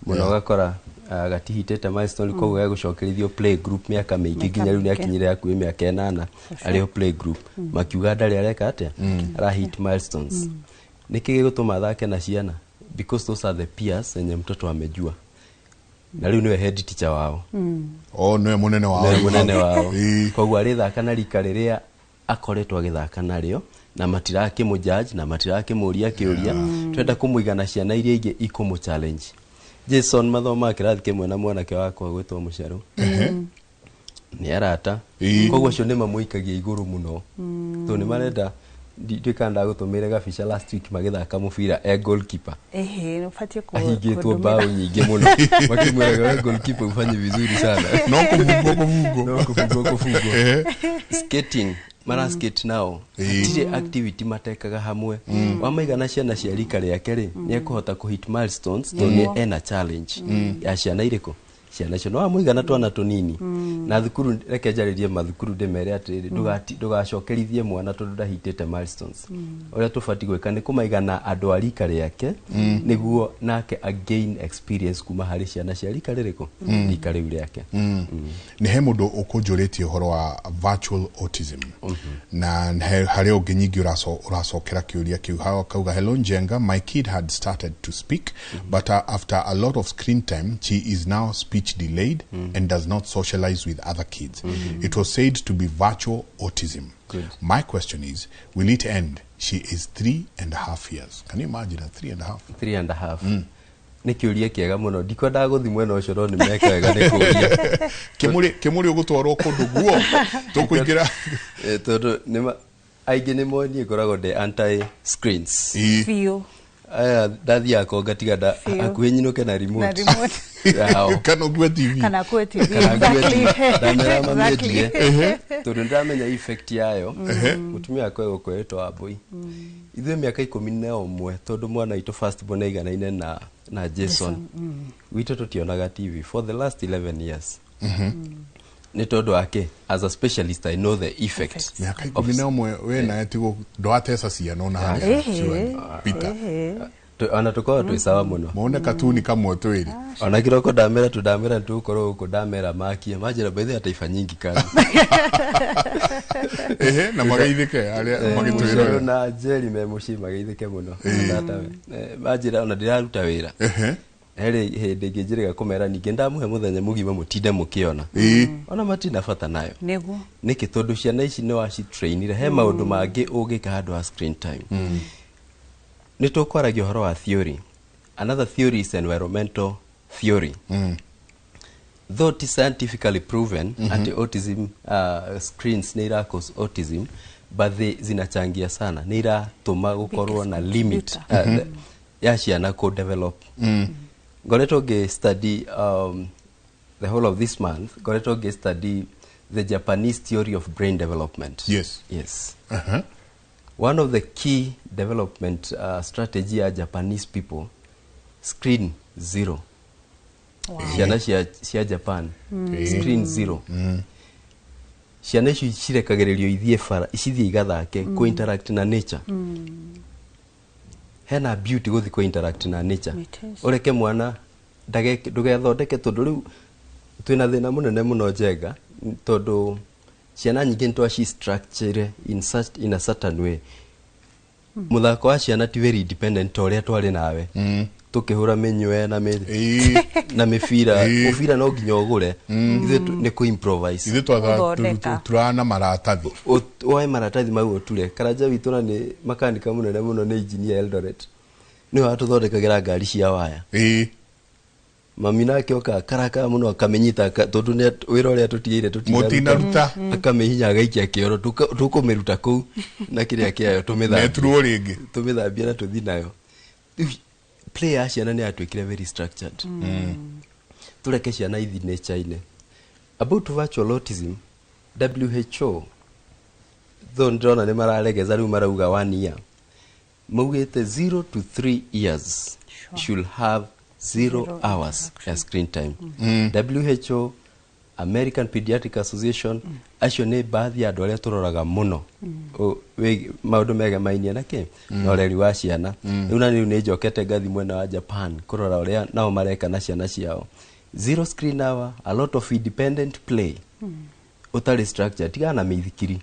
mũno, ũgakora gatihitĩte milestone, koguo gegũcokerithio play group mĩaka mĩingĩ nginya rĩu nĩakinyire hakuhĩ mĩaka 8 arĩ o play group, makiuga ndarĩ areka atĩa, arahit milestones. Nĩkĩ gĩgũtũma athake na ciana? Because those are the peers enye mtoto amejua, na rĩu nĩwe head teacher wao. Oh, nĩwe mũnene wao. Nĩwe mũnene wao, koguo arĩthaka na rika rĩrĩa akoretwo agĩthaka narĩo, na matirakĩmũ judge na matirakĩmũria kĩũria. Twenda kũmũiga na ciana iria ingĩ ikũmũ challenge. Jason mathomaga kĩrathi kĩmwe na mwanake wakwa gwĩtwo Mũcerũ, nĩ arata, koguo acio nĩ mamũikagia igũrũ mũno tondũ nĩ marenda. Nduĩka ndagũtũmĩire gabica last week magĩthaka mũbira, e goalkeeper. Ehe, ũbatiĩ ahingĩtwo kũndũmĩra. Bao nyingĩ mũno, makĩmwĩraga, "We goalkeeper, ufanye vizuri sana." No kũbungwo kũbungwo. No kũbungwo kũbungwo. Skating, mara skate nao, hatirĩ activity matekaga hamwe. Wamaigana ciana cia rika rĩake rĩ, nĩ ekũhota kũhit milestones tondũ nĩ ena challenge ya ciana irĩkũ, ciana icio. No wamũigana twana tũnini na thukuru, reke njarĩrie mathukuru ndĩmere atĩrĩrĩ, ndũgacokerithie mwana tondũ ndahitĩte milestones. Ũrĩa tũbatiĩ gwĩka nĩ kũmaigana andũ a rika rĩake, nĩguo nake again experience kuma harĩ ciana cia rika rĩrĩkũ, rika rĩu rĩake. Nĩ he mũndũ ũkũnjũrĩtie ũhoro wa virtual autism, na harĩ ũngĩ nyingĩ ũracokera kĩũria kĩu. Hao akauga, "Hello Njenga, my kid had started to speak, but after a lot of screen time she is now speech delayed and does not socialize with other kids. It was said to be virtual autism. Good. My question is, will it end? She is 3.5 years." Can you imagine, a 3.5? 3.5. Nĩ kĩũria kĩega mũno, ndikwendaga gũthiĩ mwena ũcio, no nĩ meka wega nĩ kũũria. Kĩmũrĩ ũgũtwarwo kũndũ guo tũkũingĩra. Tondũ aingĩ nĩ moĩ niĩ ngoragwo ndĩ anti screens. Biũ. Aya ndathiaga ko ngatiga Biũ. hakuhĩ nyinũke na Na remote remote. Yao. Kana ũkue TV. Kana kue TV. Kana ngue Exactly. TV. Ndamera Exactly. mamĩendie tondũ nĩndamenya effect yayo. Mũtumia wakwa egũkwĩrĩtwo Wambũi, ithuĩ mĩaka 11, tondũ mwana witũ first born aiganaine na Jason, gwitũ tũtionaga TV for the last 11 years. Nĩ tondũ wake, as a specialist I know the effect. Mĩaka 11 we nawe tigo ndwateca ciana ona harĩa. Peter. Ona tũkoragwo twĩ sawa mũno. Mone katuni kamwe twĩrĩ. Ona kiroko ndamera tũndamera nĩtũgũkorwo gũkũ, ndamera makie manjĩra baithe taifa nyingi kazi. Ehe, na magaithĩke arĩa magĩtwĩrorera. Mũcoro na Jerry me mũciĩ mageithĩke mũno. Tatawe manjĩra ona ndĩraruta wĩra herĩ hĩndĩ ĩngĩ njĩrĩga kũmera, ningĩ ndamũhe mũthenya mũgima mũtinde mũkĩona, ona matina bata nayo. Nĩkĩ? Tondũ ciana ici nĩ wacitrainire he maũndũ mangĩ ũngĩka handũ ha screen time. Nĩ tũkwaragia ũhoro wa theory. Another theory is environmental theory, though it is scientifically proven ati autism, screens nĩ ira cause autism, but they zinachangia sana, nĩ iratũma gũkorwo na limit ya ciana kũ develop. Ngoretwo ngĩ study the whole of this month, ngoretwo ngĩ study the Japanese theory of brain development. Yes. One of the key development strategy ya Japanese people, screen zero. Ciana cia Japan, screen zero. Ciana icio cirekagĩrĩrio ithiĩ bara, cithiĩ igathake, kũ interact na nature. Hena beauty gũthiĩ kũ interact na nature. It is. Ũreke mwana ndũgethondeke, tondũ rĩu twĩna thĩna mũnene mũno, Njenga, tondũ ciana nyingĩ nĩ twaci structure in a certain way. Mũthako wa ciana ti very independent ta ũrĩa twarĩ nawe tũkĩhũra mĩnywe na mĩbira. Mũbira no nginya ũgũre. Ithuĩ nĩ kũ improvise. Ithuĩ Gũthondeka. turana maratathi. Woe maratathi mau ũture. Karanja witũ na nĩ makanika mũnene mũno, nĩ engineer Eldoret, nĩwe watũthondekagĩra ngari cia waya. Mami nake oka karaka mũno akamĩnyita tondũ nĩ wĩra ũrĩa tũtigĩire. Mũtinaruta. Akamĩhinya agaikia kĩoro, tũkũmĩruta kũu na kĩrĩa kĩayo, tũmĩthambie. Neturwo rĩngĩ. Tũmĩthambie na tũthi nayo. Rĩu play ya ciana nĩ yatuĩkire very structured. Tũreke ciana ithi nature-inĩ. About virtual autism, WHO, though ndĩrona nĩ mararegeza rĩu, marauga one year, maugĩte 0 to 3 years should have 0 Zero hours ya screen time. WHO American Pediatric Association, acio nĩ baadhi ya andũ arĩa tũroraga mũno maũndũ megemainie na kĩ na ũreri wa ciana. Rĩu na rĩu nĩ njokete ngathi mwena wa Japan kũrora ũrĩa nao mareka na ciana ciao. Zero screen hour, a lot of independent play, ũtarĩ structure. Tigana na mĩithikiri,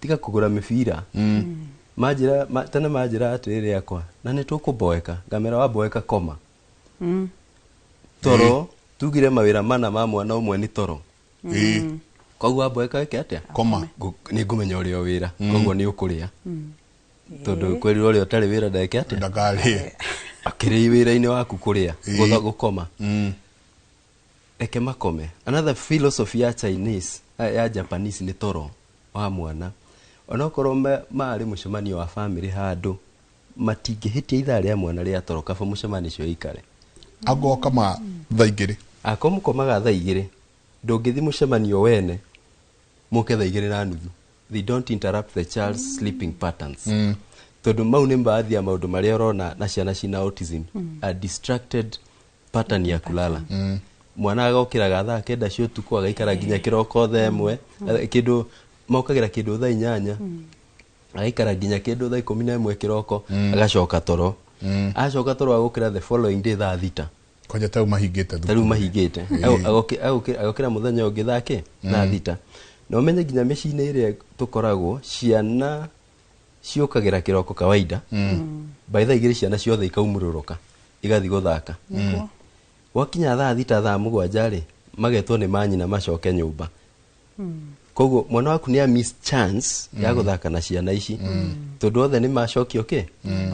tiga kũgũra mĩbira. Manjĩra tene manjĩra atĩrĩrĩ, akwa na nĩ tũkũboeka, ngamera waboeka koma toro. Tugire mawĩra mana ma mwana ũmwe nĩ toro. Koguo waboeka wĩke atĩa? Koma. Nĩ ngũmenya ũrĩa wĩra. Koguo nĩ ũkũrĩa, tondũ kwĩrirwo ũrĩa ũtarĩ wĩra ndeke atĩa? Ndakarĩe. Akĩrĩ wĩra-inĩ waku kũrĩa, gũkoma. Reke makome. Another philosophy ya Chinese, ya Japanese, nĩ toro wa mwana. Onokorwo marĩ mũcemanio wa family handũ, matingĩhĩtia ithaa rĩa mwana rĩa toro, kaba mũcemanio ũcio ũikare. Agoka ma thaa 2. Akorwo mũkomaga thaa 2, ndũngĩthi mũcemanio wene mũke thaa 2:30. They don't interrupt the child's sleeping patterns, tondũ mau nĩ baadhi ya maũndũ marĩa ũrona na ciana cina autism, a distracted pattern ya kulala. Mwana agokĩraga thaa 9 cia ũtukũ, agaikara nginya kĩroko thaa 1, kĩndũ mokagĩra kĩndũ thaa 8, agaikara nginya kĩndũ thaa 11 kĩroko, agacoka toro. Acoka toro, agũkĩra the following day thaa 6. Kwanja tau mahingĩte. Ta rĩu mahingĩte. Agokĩra mũthenya ũngĩ thaa kĩ thaa 6. Na ũmenye nginya mĩciĩ-inĩ ĩrĩa tũkoragwo, ciana ciũkagĩra kĩroko kawaida. By thaa 2 ciana ciothe ikaumũrũrũka igathiĩ gũthaka. Gwakinya thaa 6, thaa 7 rĩ, magetwo nĩ manyina macoke nyũmba. Koguo mwana waku nĩ a miss chance ya gũthaka na ciana ici, tondũ othe nĩ macokio kĩ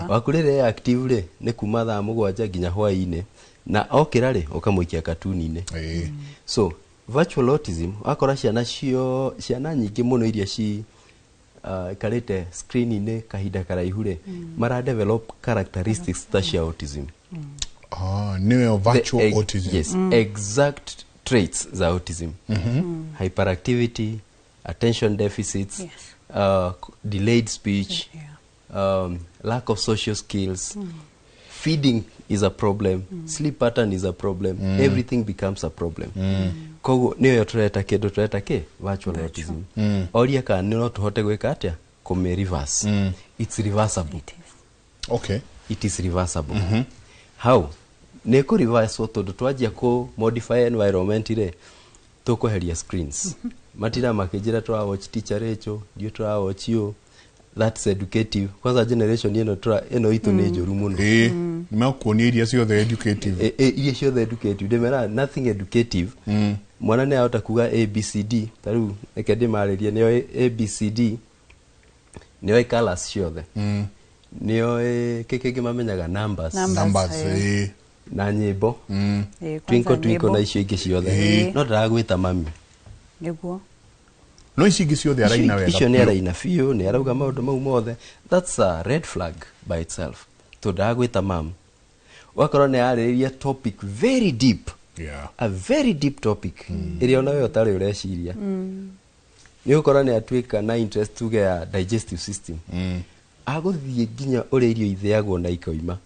waku. Rĩrĩa e active rĩ, nĩ kuma thaa 7 nginya hwaĩ-inĩ, na okĩra rĩ, ũkamũikia katuni-inĩ. So virtual autism, wakora ciana cio, ciana nyingĩ mũno iria ci ikarĩte screen-inĩ kahinda karaihu rĩ, mara develop characteristics ta cia autism. Ah, nĩyo virtual autism. Yes, exact traits za autism: hyperactivity, attention deficits, delayed speech, lack of social skills, feeding is a problem, sleep pattern is a problem, everything becomes a problem. Koguo nĩyo tũreta kĩndũ tũreta kĩ virtual autism. Oria kana no tũhote gwĩka atĩa kũmĩ reverse. It's reversible. It is reversible. How nĩ kũ reverse? Tondũ twanjia kũ modify environment rĩ, tũkweheria screens. Matira makĩnjĩra tũra watch Teacher Rachel, ndiũ tũra watch you, that's educative. Kwanza generation ĩno ĩno itũ nĩ njũru mũno. Ĩĩ, nĩmakuonia iria ciothe educative. Iria ciothe educative, ndĩmera nothing educative. Mwana nĩ ahota kuga ABCD. Ta rĩu reke ndĩmarĩrie, nĩoĩ ABCD, nĩoĩ colours ciothe, nĩoĩ kĩ kĩngĩ mamenyaga, numbers. Numbers, Numbers, ĩĩ. ĩĩ. Na nyĩmbo, Ĩĩ, kwanza twinkle twinkle, nyĩmbo. na icio ingĩ ciothe. No ndaragwĩta mami. No ici ingĩ ciothe araina wega Icio nĩ biũ. araina biũ, nĩ arauga maũndũ mau mothe. That's a red flag by itself, tondũ ndagwĩta mam. Ũgakorwo nĩ ararĩrĩria topic very deep, a very deep topic ĩrĩa ona we ũtarĩ ũreciria. Nĩ ũgũkora nĩ atuĩka na interest, tuge ya digestive system, agũthiĩ nginya ũrĩa irio ithĩagwo na ikoima,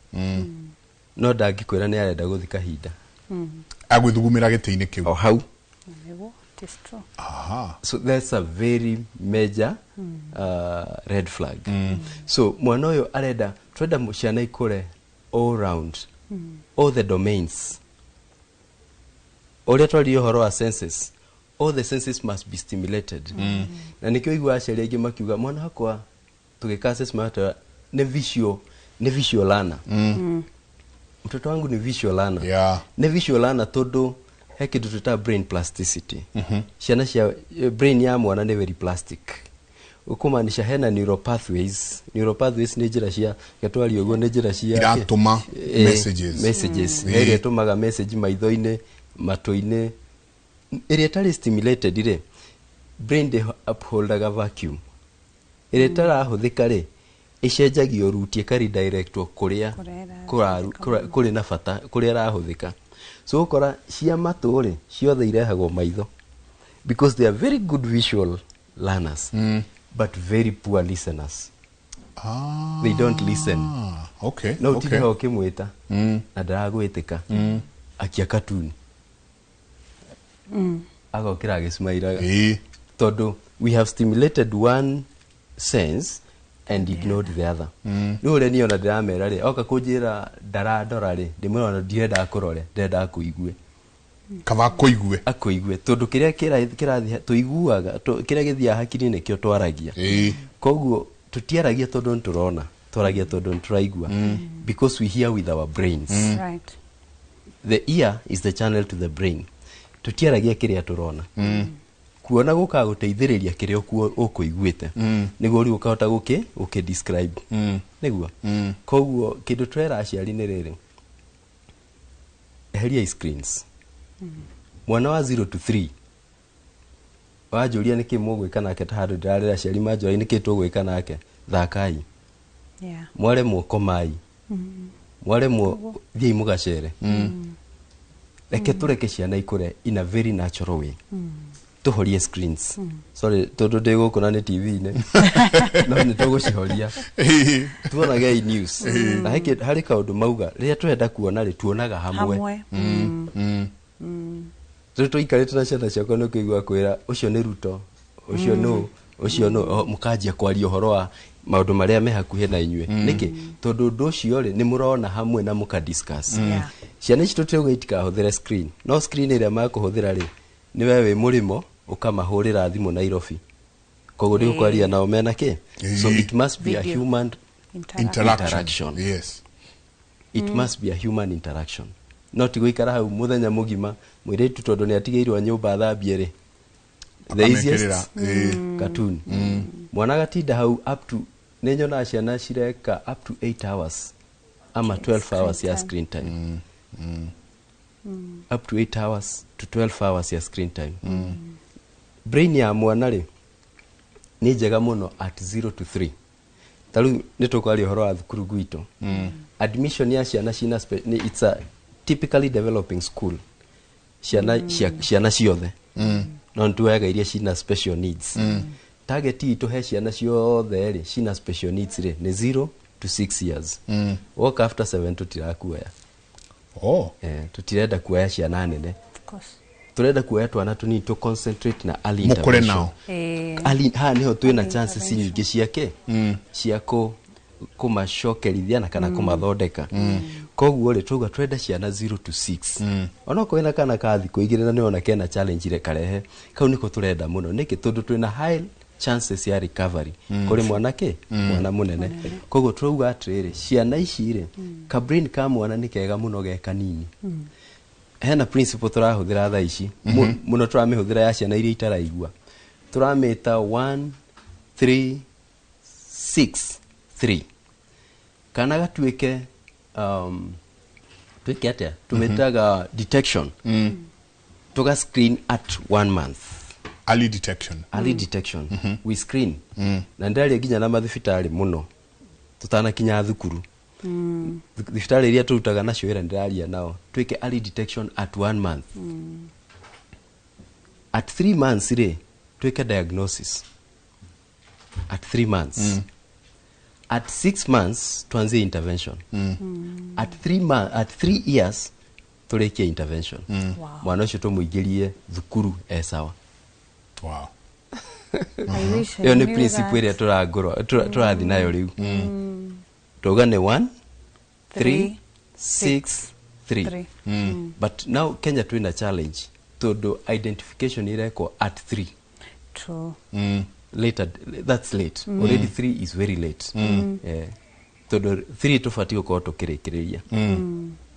no ndangĩkwĩra nĩ arenda gũthiĩ kahinda. Agwĩthugumĩra gĩtĩ-inĩ kĩu. O hau. Nĩguo, it is true. Aha. So that's a very major red flag. So mwana ũyũ arenda, twenda ciana ikũre all round, all the domains. Ũrĩa twaririe ũhoro wa senses, all the senses must be stimulated. Na nĩkĩo igua aciari aingĩ makiuga mwana wakwa tũgĩka assessment nĩ visual learner. Mtoto wangu ni visual learner. Nĩ visual learner tondũ he kĩndũ twĩtaga brain plasticity. Ciana cia brain ya mwana nĩ very plastic, ũkũmaanisha hena neuropathways. Neuropathways nĩ njĩra cia getwaria ũguo, nĩ njĩra cia Iratũma messages. Messages. Ĩrĩa ĩtũmaga message maitho-inĩ, matũ-inĩ. Ĩrĩa ĩtarĩ stimulated rĩ, brain ndĩ upholdaga vacuum. Ĩrĩa ĩtarahũthĩka rĩ, ĩcenjagio route, ĩkaredirectwo kũrĩa kũrĩ na bata, kũrĩa ĩrahũthĩka. So ũkora cia matũ rĩ, ciothe irehagwo maitho, because they are very good visual learners, but very poor listeners. They don't listen. No ũtinde ho ũkĩmwĩta na ndaragwĩtĩka, akia katuni. Agokĩra agĩcimairaga tondũ we have stimulated one sense and ignored the other. Rĩu ũrĩa niĩ ona ndĩramera rĩ, oka kũnjĩra ndarandora rĩ, ndĩmwĩra ona ndirenda akũrore, ndĩrenda akũigue. Kaba akũigue. Akũigue tondũ kĩrĩa kĩrathiĩ tũiguaga, kĩrĩa gĩthiaga hakiri nĩkĩo twaragia. Koguo tũtiaragia tondũ nĩtũrona, twaragia tondũ nĩtũraigua, because we hear with our brains. The ear is the channel to the brain. Tũtiaragia kĩrĩa tũrona. Kuona gũkaga gũteithĩrĩria kĩrĩa ũkũiguĩte, nĩguo rĩu ũkahota gũkĩ describe. Nĩguo koguo kĩndũ twera aciari nĩ rĩrĩ, eheria screens. Mwana wa 0 to 3 wanjũria nĩkĩ mũgwĩka nake, ta handũ ndĩrarĩra aciari manjũria nĩkĩ tũgwĩka nake, thakai. Mwaremwo komai, mwaremwo thiĩi mũgacere. Reke tũreke ciana ikũre in a very natural way. Tũhorie screens. Sorry, tondũ ndĩ gũkũ na nĩ TV-inĩ, no nĩ tũgũcihoria, tuonagei news. Na harĩ kaũndũ mauga, rĩrĩa tũrenda kuona rĩ, tuonaga hamwe. Hamwe. Rĩu tũikarĩte na ciana ciakwa, nĩ kũigua kwĩra ũcio nĩ Ruto, ũcio nũ, ũcio nũ, mũkanjia kwaria ũhoro wa maũndũ marĩa me hakuhĩ na inyuĩ. Nĩkĩ? Tondũ ũndũ ũcio rĩ, nĩ mũrona hamwe na mũka discuss. Ciana ici tũtirauga itikahũthĩre screen, no screen ĩrĩa makũhũthĩra rĩ, nĩ we wĩ mũrĩmo ũkamahũrĩra thimũ Nairobi, koguo ndĩgũkwaria nao mena kĩ. So it must be a Video. human interaction. Interaction. Yes. It must be a human interaction, no ti gũikara hau mũthenya mũgima mũirĩtu tondũ nĩ atigĩirwo nyũmba athambie rĩ, the Akamekĩrĩra, easiest cartoon. Mwana agatinda hau up to, nĩ nyonaga ciana cireka up to 8 hours ama 12 hours ya screen time. Up to 8 hours to 12 hours ya screen time. Brain ya mwana rĩ, nĩ njega mũno at 0 to 3. Ta rĩu nĩ tũkwaria ũhoro wa thukuru gwitũ. Admission ya ciana cina it's a typically developing school. Ciana ciana ciothe, no nĩtuoyaga iria cina special needs. Target itũ he ciana ciothe rĩ cina special needs rĩ, nĩ 0 to 6 years. Woka after 7 tũtirakuoya. Oh. Tũtirenda kuoya ciana nene. Of course. Turenda kuoya twana tunini to concentrate na early Mũkũre intervention. nao. Early, haha niho twina chances nyingĩ ciake cia kũmacokerithia na kana kũmathondeka. Koguo rĩ, twauga twenda ciana 0 to 6. Onokorwo wĩna kana ka thikũ 2 na nĩwona kena challenge rĩ, karehe kau nĩko tũrenda mũno. Nĩkĩ? Tondũ twĩna high chances ya recovery kũrĩ mwana kĩ mwana mũnene. Koguo turauga atĩrĩrĩ, ciana ici rĩ, ka brain ka mwana nĩ kega mũno ge kanini. Hena principle tũrahũthĩra thaa ici mũno, tũramĩhũthĩra ya ciana iria itaraigua, tũramĩta 1 3 6 3. Kana gatuĩke twĩke atĩa, tũmĩtaga detection. Tuga screen at 1 month. Early detection. Early detection. We screen. Na ndĩraria nginya na mathibitarĩ mũno tũtanakinya thukuru. Thibitarĩ iria tũrutaga nacio wĩra, ndĩraria nao twĩke early detection at 1 month. At 3 months rĩ, twĩke diagnosis at 3 months. At 6 months tuanzie intervention. At 3 years tũrĩkie intervention. Mwana ũcio tũmũingĩrie thukuru e sawa. Wow. I wish I Ĩyo nĩ knew principle that. ĩrĩa tũrathiĩ nayo rĩu. Tauga nĩ 1 3 6 3. Three. But now Kenya twĩna challenge tondũ identification irekwo at 3. True. Later, that's late. Already 3 is very late. Yeah. Tondũ 3 tũbatiĩ gũkorwo tũkĩrĩkĩrĩria.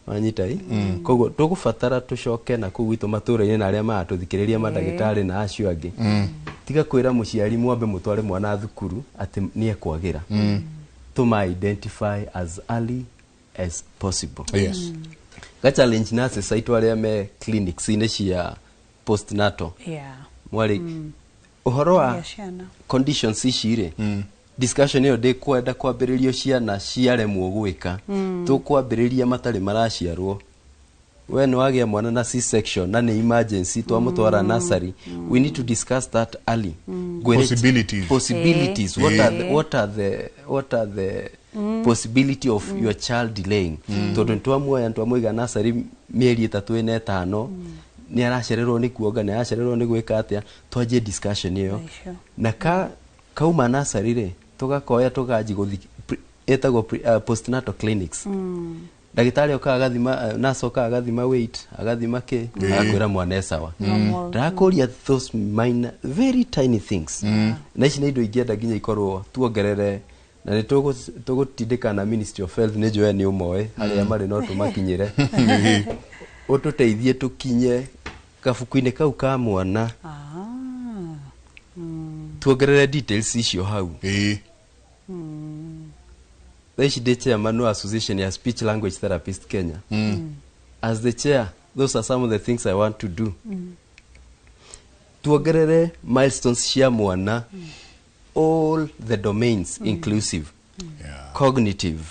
Wanyita ĩ? Koguo tũgũbatara tũcoke na kũu gwitũ matũra-inĩ na arĩa maratũthikĩrĩria, mandagĩtarĩ na acio angĩ, tiga kwĩra mũciari mwambe mũtware mwana thukuru atĩ nĩ ekwagĩra. Tũma identify as early as possible. Ga challenge nurses aitũ arĩa me clinics-inĩ cia postnatal, mwarĩ ũhoro wa Ya ciana. conditions ici rĩ, discussion ĩyo ndĩkwenda kwambĩrĩrio ciana ciaremwo gwĩka. Tũkwambĩrĩria matarĩ maraciarwo. We nĩ wagĩa mwana na C-section na nĩ emergency, twamũtwara nursery, we need to discuss that early. Possibilities. Possibilities. What are the, what are the what are the possibility of your child delaying, tondũ nĩtwamuoya nĩtwamũiga nursery mĩeri 3 4 5. Nĩ aracererwo nĩ kuonga, nĩ aracererwo nĩ gwĩka atĩa, twanjie discussion ĩyo. Na ka kauma nursery rĩ, tũgakoya tũkanji gũthi ĩtagwo postnatal clinics. Ndagĩtarĩ okaga agathima, nurse okaga agathima weight, agathima kĩ, agakwĩra mwana e sawa. Ndakũria those minor, very tiny things. Na ici nĩ indo ingĩenda nginya ikorwo tuongerere, na nĩ tũgũtindĩka na Ministry of Health, nĩ njũĩ nĩ ũmoĩ harĩa marĩ, no tũmakinyĩre, ũtũteithie tũkinye kabuku-inĩ kau ka mwana, tuongerere details icio hau. Thaa ici ndĩ chairman wa association ya Speech Language Therapist Kenya. As the chair, those are some of the things I want to do. Tuongerere milestones cia mwana, all the domains inclusive, cognitive,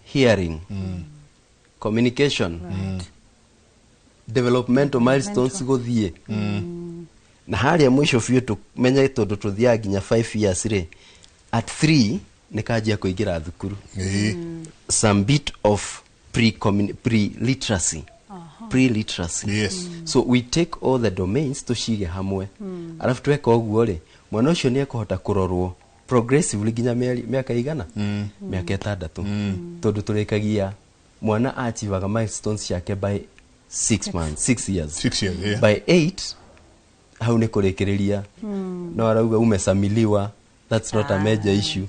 hearing, communication, developmental milestones gũthiĩ na harĩa mũico biũ. Tũmenye tondũ tũthiaga nginya 5 years rĩ, at 3 nĩ kanjia kũingĩra thukuru, some bit of pre-literacy, pre-literacy. So we take all the domains, tũcige hamwe. Arabu tweka ũguo rĩ, mwana ũcio nĩ ekũhota kũrorwo progressively nginya mĩaka igana, mĩaka 6, tondũ tũrĩkagia mwana achievaga milestones ciake by 6 months, 6 years. 6 years, yeah. By 8 hau nĩ kũrĩkĩrĩria. No arauga umesamiliwa, that's not a major issue.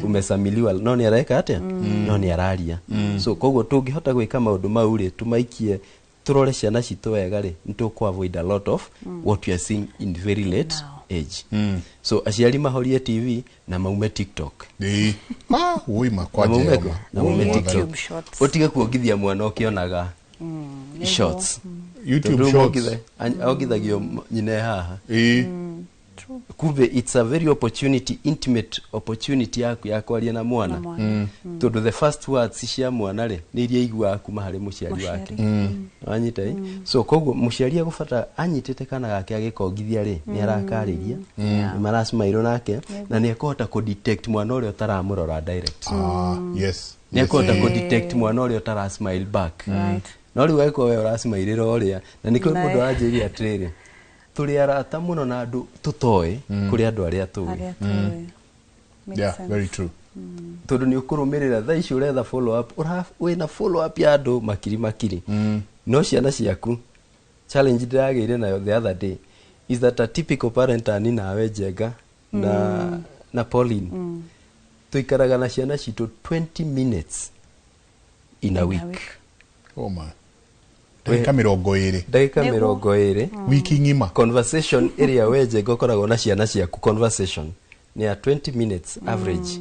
Umesamiliwa, no nĩ areka atĩa? No nĩ araria. So koguo tũngĩhota gwĩka maũndũ mau rĩ, tũmaikie, tũrore ciana citũ wega rĩ, nĩ tũkũ avoid a lot of what we are seeing in very late age. So aciari mahorie TV na maume TikTok. Ah, woi makwa. Na maume Jehova. na maume Woi, TikTok. Ũtige kuongithia mwana ũkĩonaga shorts. YouTube Tondũ Shorts. Ongithagio nyina e haha. Kumbe it's a very opportunity, intimate opportunity yaku ya kwaria na mwana. Na mwana. Tondũ the first words cia mwana rĩ, nĩ iria aiguaga kuma harĩ mũciari wake. Wanyita ĩ? So koguo mũciari agũbata anyitĩte kana gake agĩkongithia rĩ, nĩ arakarĩria, nĩ maracemairwo nake, na nĩ ekũhota kũ-detect mwana ũrĩa ũtaramũrora direct. Ah, yes. Nĩ ekũhota kũ-detect mwana ũrĩa ũtara smile back. No rĩu angĩkorwo we ũracmairĩra ũrĩa, na nĩkĩo mũndũ aranjĩria atĩrĩrĩ, tũrĩ arata mũno na andũ tũtoĩ kũrĩ andũ arĩa tũĩ. Arĩa tũĩ. Makes Yeah, sense. very true. Tondũ nĩ ũkũrũmĩrĩra thaa ici ũretha follow up, wĩna follow up ya andũ makiri makiri, no ciana ciaku, challenge ndĩragĩire nayo the other day is that a typical parent, ani nawe Njenga na Pauline, tũikaraga na ciana citũ 20 minutes in a week. Oh my. Ndagĩka 20. Ndagĩka 20. Wiki ng'ima. Conversation ĩrĩa we Njenga ũkoragwo na ciana ciaku, conversation nĩ ya 20 minutes average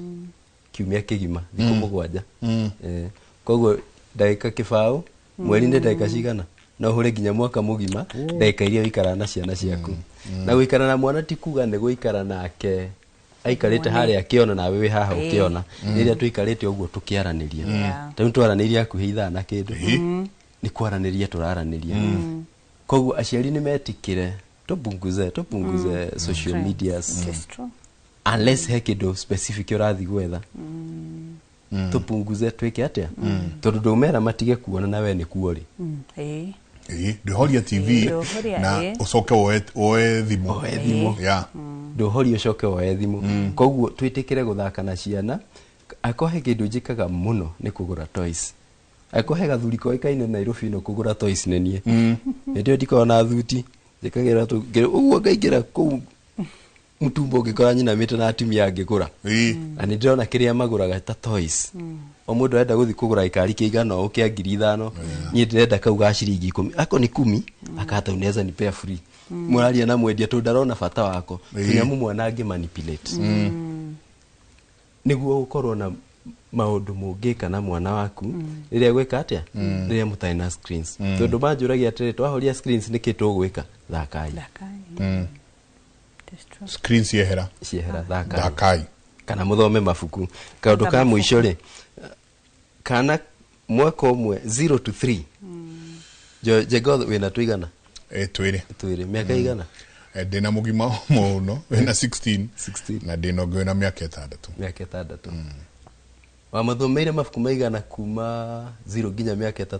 kiumia kĩgima, thikũ 7. Koguo ndagĩka 0 mweri nĩ ndagĩka cigana? No ũhũre nginya mwaka mũgima ndagĩka iria ũikaraga na ciana ciaku. Na gũikara na mwana ti kuga nĩ gũikara nake aikarĩte harĩa akĩona nawe wĩ haha ũkĩona. Rĩrĩa tũikarĩte ũguo tũkĩaranĩria, ta rĩu twaranĩria hakuhĩ ithaa na kĩndũ, nĩ kwaranĩria tũraranĩria. Koguo aciari nĩ metikĩre tupunguze social medias. It is true. Unless he kĩndũ specific ũrathiĩ gwetha, tupunguze, twĩke atĩa, tondũ ndũmera matige kuona na we nĩ kuo rĩ. Ĩĩ. Ĩĩ, ndũhoria TV Ndũhoria, na ũcoke woe thimũ. Woe thimũ. Ndũhorie ũcoke woe thimũ. Koguo twĩtĩkĩre gũthaka na ciana. Akorwo he kĩndũ njĩkaga mũno nĩ kũgũra toys. Akorwo he gathuri koĩkaine Nairobi ĩno kũgũra toys nĩ niĩ. Hĩndĩ ĩyo ndikoragwo na thuti, njĩkagĩra ũguo ngaingĩra kũu mũtumbo ũngĩkora nyinamĩte na atumia angĩgũra, na nĩ ndĩrona kĩrĩa magũraga ta toys. O mũndũ arenda gũthiĩ kũgũra gĩkari kĩigana ũũ kĩa 5,000, niĩ ndĩrenda kau ga ciringi 10, ako ni kumi, akata unaweza nipea free. Mũraria na mwendia tondũ ndarona bata wako. Tũnyamũ mwana angĩ manipulate nĩguo ũkorwo na maũndũ mũngĩka na mwana waku rĩrĩa gwĩka atĩa, rĩrĩa mũtarĩ na screens. Tondũ manjũragia atĩrĩ, twahoria screens nĩkĩ tũgwĩka? Thakai. Screen ciehera. Ciehera, thakai. Thakai. Kana mũthome mabuku. Kaũndũ ka mũico rĩ, kana mwaka ũmwe, 0 to 3. Njenga, wĩna tũigana? Twĩrĩ. Twĩrĩ, mĩaka igana? Ndĩna mũgima mũno wĩna 16 na ndĩna ũngĩ wĩna mĩaka 6. Mĩaka 6. Wamathomeire mabuku maigana kuma 0 nginya mĩaka 3?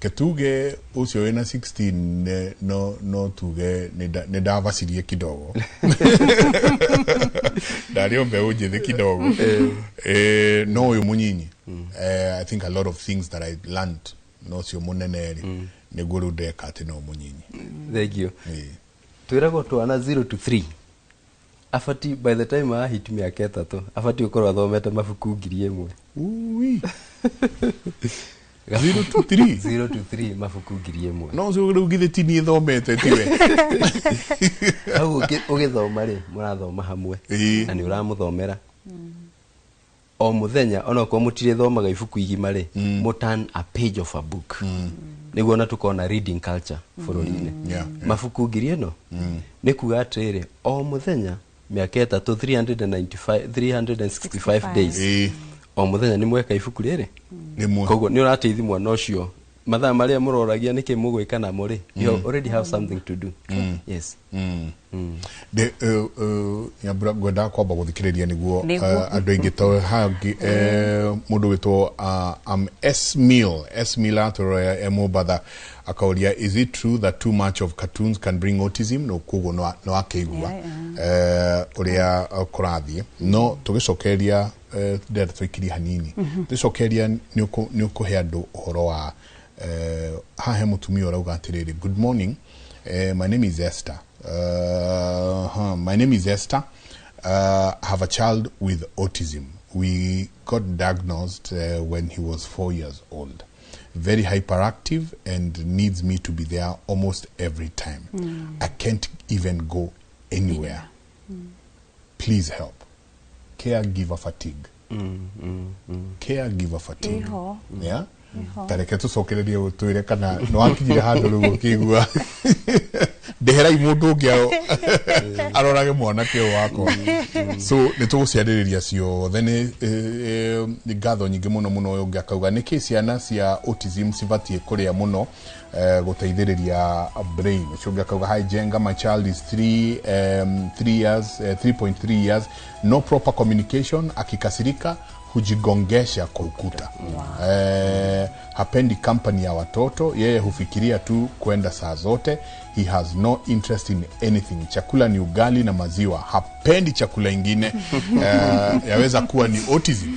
Ketuge ucio wina 16 no tuge ni ndavacirie kidogo ndari o mbeũ njĩthĩ kidogo no ũyũ mũnyinyi I think a lot of things that I learned no ũcio mũnene rĩ nĩguo rĩu ndeka atĩ no mũnyinyi. Thank you. Twĩragwo twana 0 to 3 abati by the time ahit mĩaka 3 abati gũkorwo athomete mabuku 1000. Ui. 0 to 3 0 to 3 mabuku 1000. No ũcio rĩu githĩ ti niĩ thomete tiwe. Hau ũgĩthoma rĩ mũrathoma hamwe na nĩ ũramũthomera o mũthenya onokorwo mũtirĩthomaga ibuku igima rĩ mũ turn a page of a book nĩguo ona tũkona reading culture bũrũri-inĩ. Mabuku 1000 nĩ kuga atĩrĩrĩ o mũthenya mĩaka 3 365 days o mũthenya nĩ mweka ibuku rĩrĩ. Koguo nĩ ũrateithia mwana ũcio mathaa marĩa mũroragia nĩkĩ mũgwĩka namo rĩ you already have something to do. Yes. De Nyambura ngwendaga kwamba gũthikĩrĩria nĩguo andũ aingĩ to hangĩ mũndũ wĩtwo S Mill atũroya e Mombatha akauria is it true that too much of cartoons can bring autism? No koguo no akĩigua ũrĩa kũrathiĩ no tũgĩcokeria ndĩrenda tũikirie hanini tũgĩcokeria nĩ ũkũhe andũ ũhoro wa hahe mũtumia ũrauga atĩrĩrĩ good morning my name is Esther. My name is Esther. I have a child with autism. We got diagnosed when he was 4 years old. Very hyperactive and needs me to be there almost every time. I can't even go anywhere. Please help. Caregiver fatigue. Caregiver fatigue. Yeah? Tareke tucokererie twire kana no wakinyire handũ rĩu ũkĩigua ndeherai mũndũ ũngĩ arorage mwanake ũyũ wakwa. So nĩ tũgũciarĩrĩria ciothe nĩ ngatho nyingĩ mũno mũno ũyũ ũngĩ akauga nĩkĩ ciana cia autism cibatiĩ kũrĩa mũno gũteithĩrĩria brain. Ũcio ũngĩ akauga hi Jenga, my child is 3.3 years, no proper communication, akikasirika hujigongesha kwa ukuta. Wow. Hapendi company ya watoto, yeye hufikiria tu kwenda saa zote. He has no interest in anything. Chakula ni ugali na maziwa, hapendi chakula ingine. Yaweza kuwa ni autism.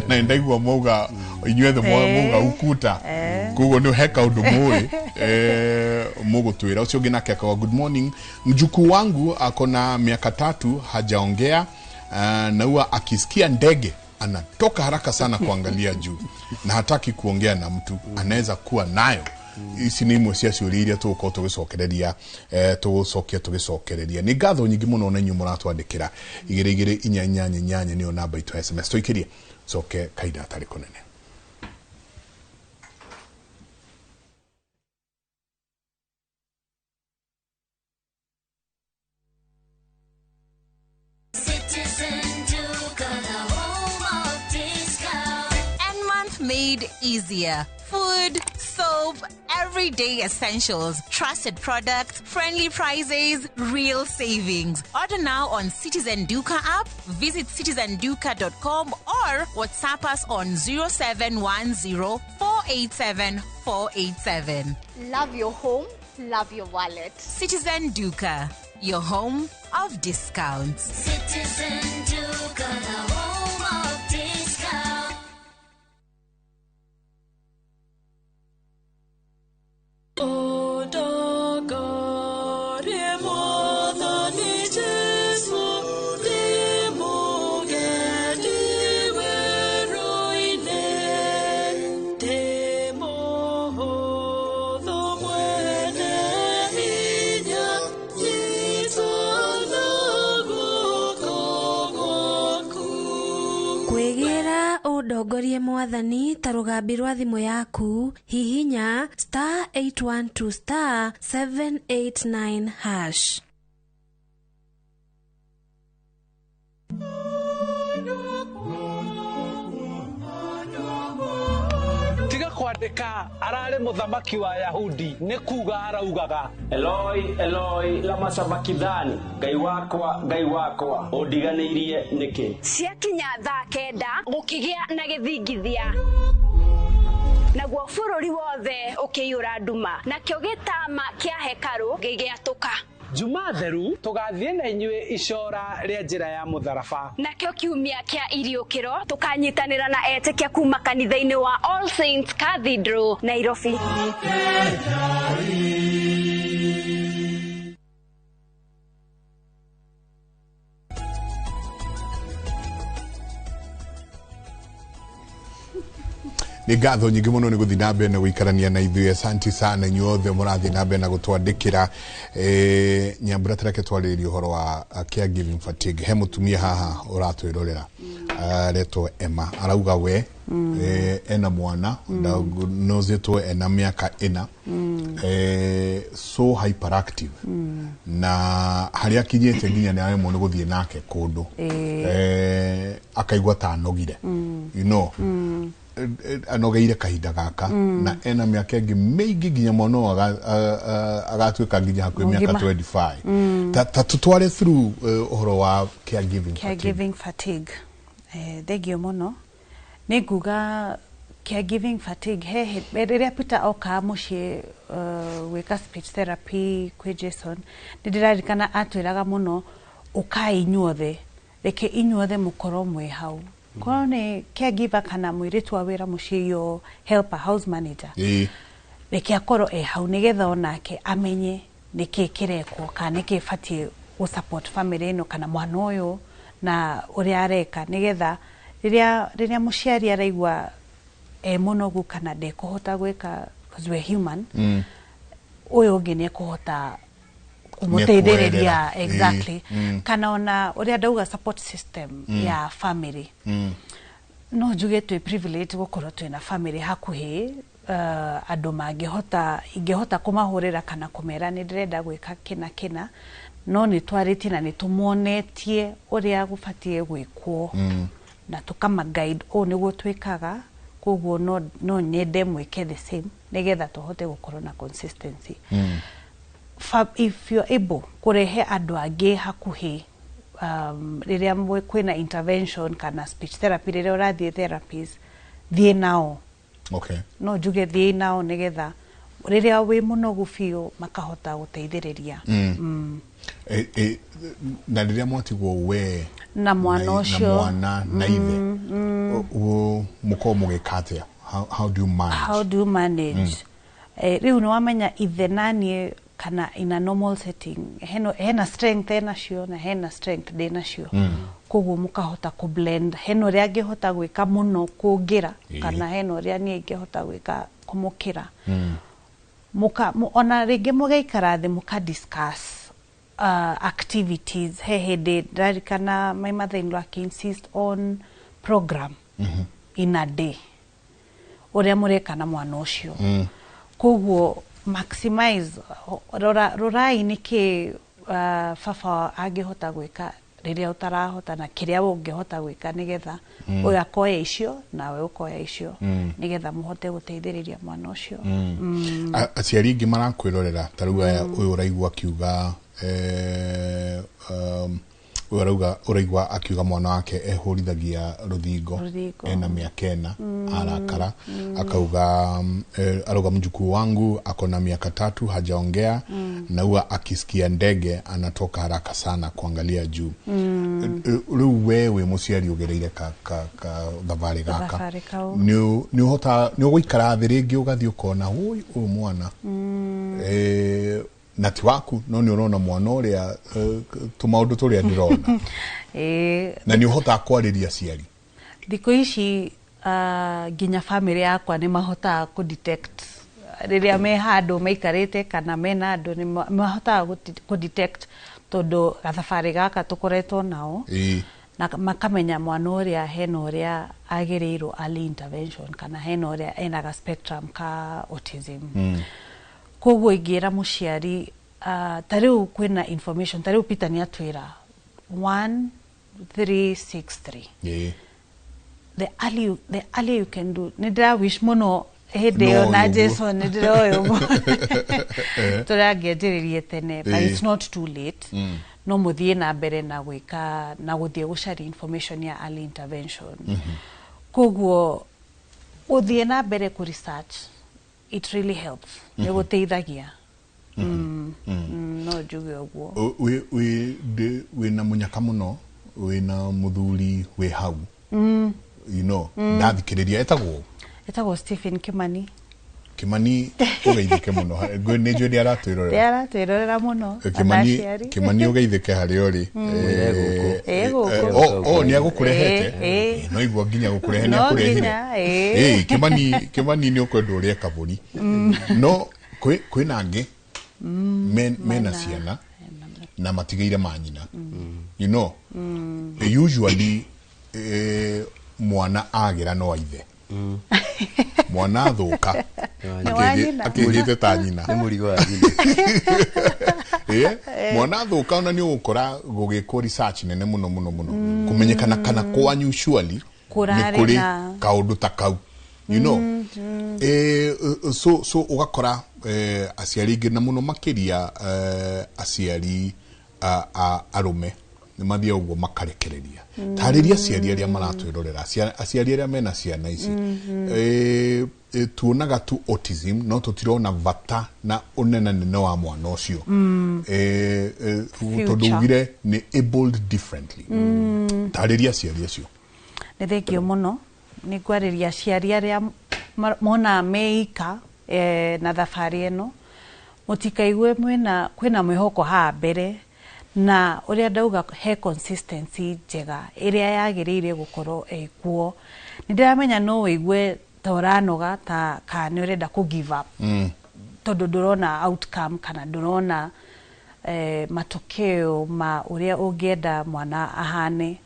Na ndaigua mauga inyuethe mauga ukuta. Koguo nĩ heka ũndũ mũĩ mũgũtwĩra. Ũcio ũngĩ nake akawa good morning, mjukuu wangu akona miaka 3 hajaongea. Na huwa akisikia ndege anatoka haraka sana kuangalia juu na hataki kuongea na mtu, anaweza kuwa nayo. Ici nĩ imwe cia ciũria iria tũgũkorwo tũgĩcokereria tũgũcokia tũgĩcokereria. Nĩ ngatho nyingĩ mũno na inyuĩ mũratwandĩkĩra 2288 nĩyo namba itũ ya SMS. Tũikĩrie coke kahinda gatarĩ kũnene. Made easier. Food, soap, everyday essentials, trusted products, friendly prices, real savings. Order now on Citizen Duka app, visit citizenduka.com or WhatsApp us on 0710 487 487. Love your home, love your wallet. Citizen Duka, your home of discounts. Citizen Duka, the home of discounts. Ndongorie mwathani ta rũgambi rwa thimũ yaku hihinya *812 *789# Tiga kwandĩka ararĩ mũthamaki wa Yahudi nĩ kuga araugaga Eloi Eloi lama sabakithani, Ngai wakwa Ngai wakwa ũndiganĩirie nĩkĩ? Ciakinya thaa 9 gũkĩgĩa na gĩthingithia. Naguo bũrũri wothe ũkĩiyũra nduma, nakĩo gĩtama kĩa hekarũ gĩgĩatũka. Juma theru tũgathiĩ na inyuĩ icora rĩa njĩra ya mũtharaba. Nakĩo kiumia kĩa iriũkĩro tũkanyitanĩra na etĩkia kuma kanitha-inĩ wa All Saints Cathedral, Nairobi. Nĩ ngatho nyingĩ mũno nĩ gũthiĩ na mbere na gũikarania na ithuĩ. Asanti sana inyuothe mũrathiĩ na mbere na gũtwandĩkĩra. Nyambura, tareke twarĩrĩria ũhoro wa caregiving fatigue. He mũtumia haha ũratwĩrorera aretwo Emma, arauga we ena mwana diagnosed ena mĩaka 4, so hyperactive, na harĩa akinyĩte nginya nĩ aremwo nĩ gũthiĩ nake kũndũ, akaigua ta anogire, anogeire kahinda gaka, na ena mĩaka ĩngĩ mĩingĩ nginya mwana ũyũ agatuĩka nginya hakuhĩ mĩaka Mũgima. 25. Ta tũtware through ũhoro wa caregiving fatigue. Caregiving fatigue, thengio mũno. Nĩ nguga caregiving fatigue he rĩrĩa Peter oka mũciĩ gwĩka speech therapy kwĩ Jason, nĩ ndĩraririkana atwĩraga mũno, ũkai inyuothe, reke inyuothe mũkorwo mwĩ hau, korwo nĩ caregiver kana mũirĩtu wa wĩra mũciĩ, yo helper, house manager, reke akorwo e hau nĩgetha onake amenye nĩkĩ kĩrekwo kana nĩkĩ batiĩ gũ support family ĩno kana mwana ũyũ na ũrĩa areka, nĩgetha rĩrĩa mũciari araigua e mũnogu kana ndekũhota gwĩka, 'cause we're human, ũyũ ũngĩ nĩ ekũhota kũmũteithĩrĩria. Nĩekuoerera. Exactly. Kana ona ũrĩa ndauga, support system ya family, no njuge twĩ privilege gũkorwo twĩna family hakuhĩ, andũ mangĩhota, ingĩhota kũmahũrĩra kana kũmera nĩ ndĩrenda gwĩka kĩna kĩna, no nĩ twarĩtie na nĩ tũmonetie ũrĩa gũbatiĩ gwĩkwo, na tũkama guide, ũũ nĩguo twĩkaga, koguo no nyende mwĩke the same nĩgetha tũhote gũkorwo na consistency. If you're able kũrehe andũ angĩ hakuhĩ, rĩrĩa kwĩna intervention kana speech therapy, rĩrĩa ũrathiĩ therapies, thiĩ nao. No njuge thiĩ nao nĩgetha rĩrĩa wĩ mũnogu biũ makahota gũteithĩrĩria. Na rĩrĩa mwatigwo we na mwana na ũcio, mwana na ithe, mũkorwo mũgĩka atĩa? How do you manage? How do you manage? Rĩu nĩ wamenya ithe naniĩ kana in a normal setting hena strength enacio na hena strength ndĩ nacio, koguo mũkahota kũ blend, hena ũrĩa angĩhota gwĩka mũno kũngĩra, kana hena ũrĩa niĩ ingĩhota gwĩka kũmũkĩra. Ona rĩngĩ mũgaikara thĩ mũka discuss activities. He hĩndĩ ndarikana my mother in law insist on program in a day ũrĩa mũreka na mwana ũcio. Koguo maximize, rora, rorai nĩkĩ baba angĩhota gwĩka rĩrĩa ũtarahota na kĩrĩa we ũngĩhota gwĩka, nĩgetha ũyũ akoya icio nawe ũkoya icio, nĩgetha mũhote gũteithĩrĩria mwana ũcio. Aciari aingĩ marakwĩrorera ta rĩu aya, ũyũ ũraigua akiuga ũyũ arauga, ũraigua akiuga mwana wake ehũrithagia rũthingo, Rũthingo. ena mĩaka 4, arakara, akauga arauga mjukuu wangu ako na miaka 3, hajaongea, na huwa akisikia ndege anatoka haraka sana kuangalia juu. Rĩu we wĩ mũciari ũgereire ka thabarĩ gaka, Thabarĩ kau. nĩ ũhota nĩ ũgũikara thĩ rĩngĩ ũgathiĩ ũkona ũi ũyũ mwana, na ti waku, no nĩ ũrona mwana ũrĩa, tũmaũndũ tũrĩa ndĩrona, na nĩ ũhotaga kwarĩria aciari? Thikũ ici nginya family yakwa nĩ mahotaga kũ detect rĩrĩa me handũ maikarĩte kana mena andũ, nĩ mahotaga kũ detect tondũ gathabarĩ gaka tũkoretwo nao, na makamenya mwana ũrĩa hena ũrĩa agĩrĩirwo early intervention kana hena ũrĩa ena ga spectrum ka autism. Koguo ingĩra mũciari, ta rĩu kwĩna information, ta rĩu Peter nĩ atwĩra 1363. The early you can do, nĩ ndĩra wish mũno hĩndĩ ĩyo No, na ũguo. Jason nĩ ndĩroĩ ũguo tũrangĩanjĩrĩrie tene, but it's not too late. No mũthiĩ na mbere na gwĩka na gũthiĩ gũcaria information ya early intervention. Koguo Gũthiĩ na mbere kũ research, it really helps, nĩ gũteithagia. No njuge ũguo. Wĩna mũnyaka mũno, wĩna mũthuri wĩ hau, ndathikĩrĩria etagwo? Etagwo Stephen Kimani. Kimani, ũgeithĩke mũno. Nĩ njũĩ nĩ aratwĩrorera. Nĩ aratwĩrorera mũno. Kimani. Ona aciari. Kimani, ũgeithĩke harĩa ũrĩ. Ĩ gũkũ. O nĩ agũkũrehete? Ĩ. No igua nginya gũkũrehe nĩ No akũrehire. nginya, ĩ. Ĩ, Kimani, Kimani, nĩ ũkwenda ũrĩe kabũri. No kwĩna angĩ mena ciana na matigĩire manyina. Usually mwana agĩra no aithe, mwana athũka Nĩ wa nyina. Akĩgĩte ta nyina. Nĩ mũrigo wa nyina. Mwana athũka, ona nĩ ũgũkora gũgĩkwo research nene mũno mũno mũno kũmenyekana kana kwanyu surely nĩ Kũrarĩ kũrĩ kaũndũ ta kau. So ũgakora aciari aingĩ na mũno makĩria aciari arũme nĩ mathiaga ũguo makarekereria. Tarĩria aciari arĩa maratwĩrorera, aciari arĩa mena ciana ici. Tuonaga tu autism no tũtirona bata na ũnenanene wa mwana ũcio, tondũ Future. ugire nĩ abled differently. Tarĩria aciari acio. Nĩ thengio mũno. Nĩ ngwarĩria aciari arĩa mona meika na thabarĩ ĩno, mũtikaigue mwĩna kwĩna mwĩhoko haha mbere, na ũrĩa ndauga, he consistency njega ĩrĩa yagĩrĩire gũkorwo ĩkuo. Nĩ ndĩramenya no wĩigue ta ũranoga, ta kana nĩ ũrenda kũ give up, tondũ ndũrona outcome kana ndũrona matokeo ma ũrĩa ũngĩenda mwana ahane.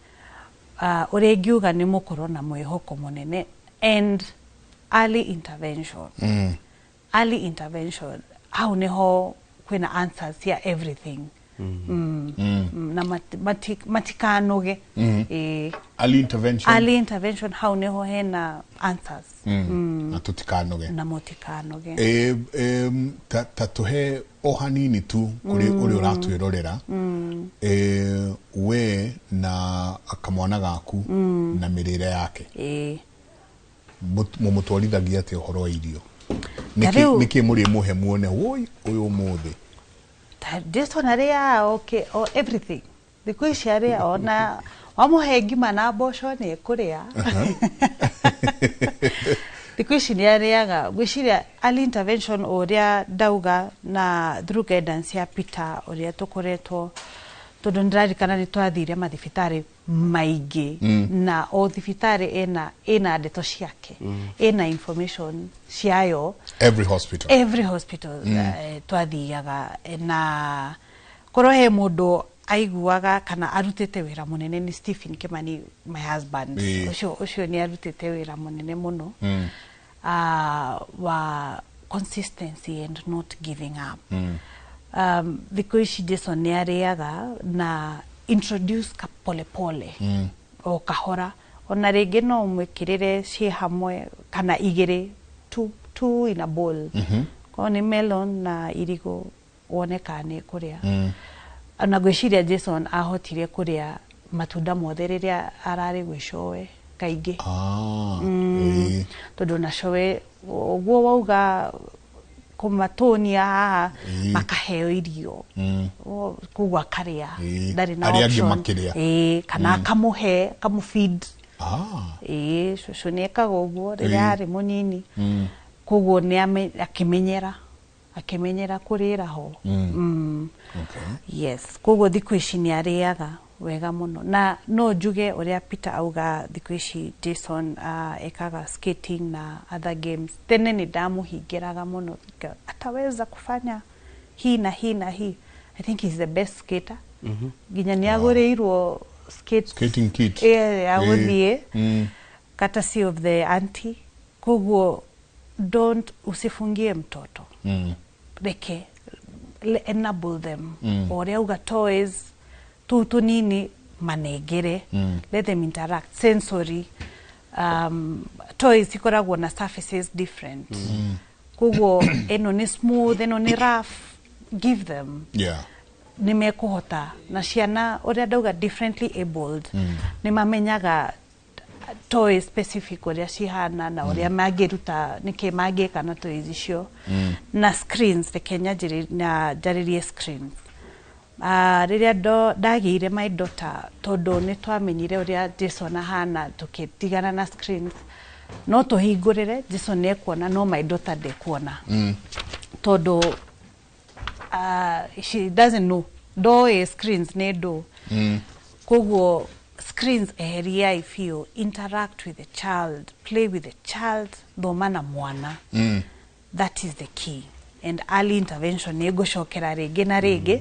Ũrĩa ingiuga nĩ mũkorwo na mwĩhoko mũnene and early intervention. Early intervention, hau niho kwĩna answers ya everything. Na matikanoge. Early intervention. Early intervention, hau niho hena answers. Na tutikanoge. Na mutikanoge. Ta tuhe o hanini tu kuri uri uratwirorera, we na kamwana gaku na mirire yake, mumutwarithagia atia uhoro wa irio? Ta rĩu- Niki muri muhe muone woi uyu umuthi? Jason arĩa okay, o everything thikũ ici arĩa ona wamũhe ngima na mboco nĩ ekũrĩa. Thikũ ici nĩ arĩaga. Ngwĩciria early intervention, ũrĩa ndauga, na through guidance ya Peter, ũrĩa tũkoretwo, tondũ nĩndĩrarikana nĩ twathire mathibitarĩ maingĩ, na o thibitarĩ ĩna ndeto ciake, ĩna information ciayo. Every hospital. Every hospital. Twathiaga, na korwo he mũndũ aiguaga kana arutĩte wĩra mũnene nĩ Stephen Kimani, my husband. Ũcio nĩ arutĩte wĩra mũnene mũno wa consistency and not giving up. Thikũ ici Jason nĩ arĩaga na introduce ka pole pole, o kahora. Ona rĩngĩ no ũmwĩkĩrĩre ciĩ hamwe kana igĩrĩ, two in a bowl. Korwo nĩ melon na irigũ, wone kana nĩ kũrĩa. Ona ngwĩciria Jason ahotire kũrĩa matunda mothe rĩrĩa ararĩ gwĩ cowe kaingĩ. Tondũ na cowe ũguo wauga kũmatũnia haha, makaheo irio. Koguo akarĩa. Ndarĩ na Arĩa angĩ option. makĩrĩa. Ĩĩ, kana akamũhe, akamũfeed. Ĩĩ, cũcũ nĩ ekaga ũguo rĩrĩa arĩ mũnini. Koguo nĩ akĩmenyera kũrĩra ho. Yes, koguo thikũ ici nĩ arĩaga wega mũno, na no njuge ũrĩa Peter auga, thikũ ici Jason ekaga skating na other games. Tene nĩ ndamũhingĩraga mũno, ataweza kufanya hii na hii na hii. I think he's the best skater. Nginya nĩ agũrĩirwo skates. Skating kit. Yeah, ya gũthiĩ, courtesy of the auntie. Koguo don't, usifungie mtoto. Reke, enable them. O ũrĩa auga, toys tũu tũnini manengere. Let them interact sensory. Toys ikoragwo na surfaces different. Koguo ĩno nĩ smooth, ĩno nĩ rough, give them. Nĩ mekũhota. Na ciana, ũrĩa ndauga, differently abled, nĩ mamenyaga Toy specific ũrĩa cihana na ũrĩa mangĩruta, nĩkĩ mangĩka na toys icio. Na screens, reke na njarĩrie screens. Rĩrĩa ndagĩire my daughter, tondũ nĩ twamenyire ũrĩa Jason ahana, tũkĩtigana na screens. No tũhingũrĩre, Jason nĩ ekuona, no my daughter ndekuona, tondũ she doesn't know, ndoĩ screens nĩ ndũ. Koguo screens eheriai biũ. Interact with the child, play with the child, thoma na mwana. That is the key. And early intervention, nĩ ngũcokera rĩngĩ na rĩngĩ,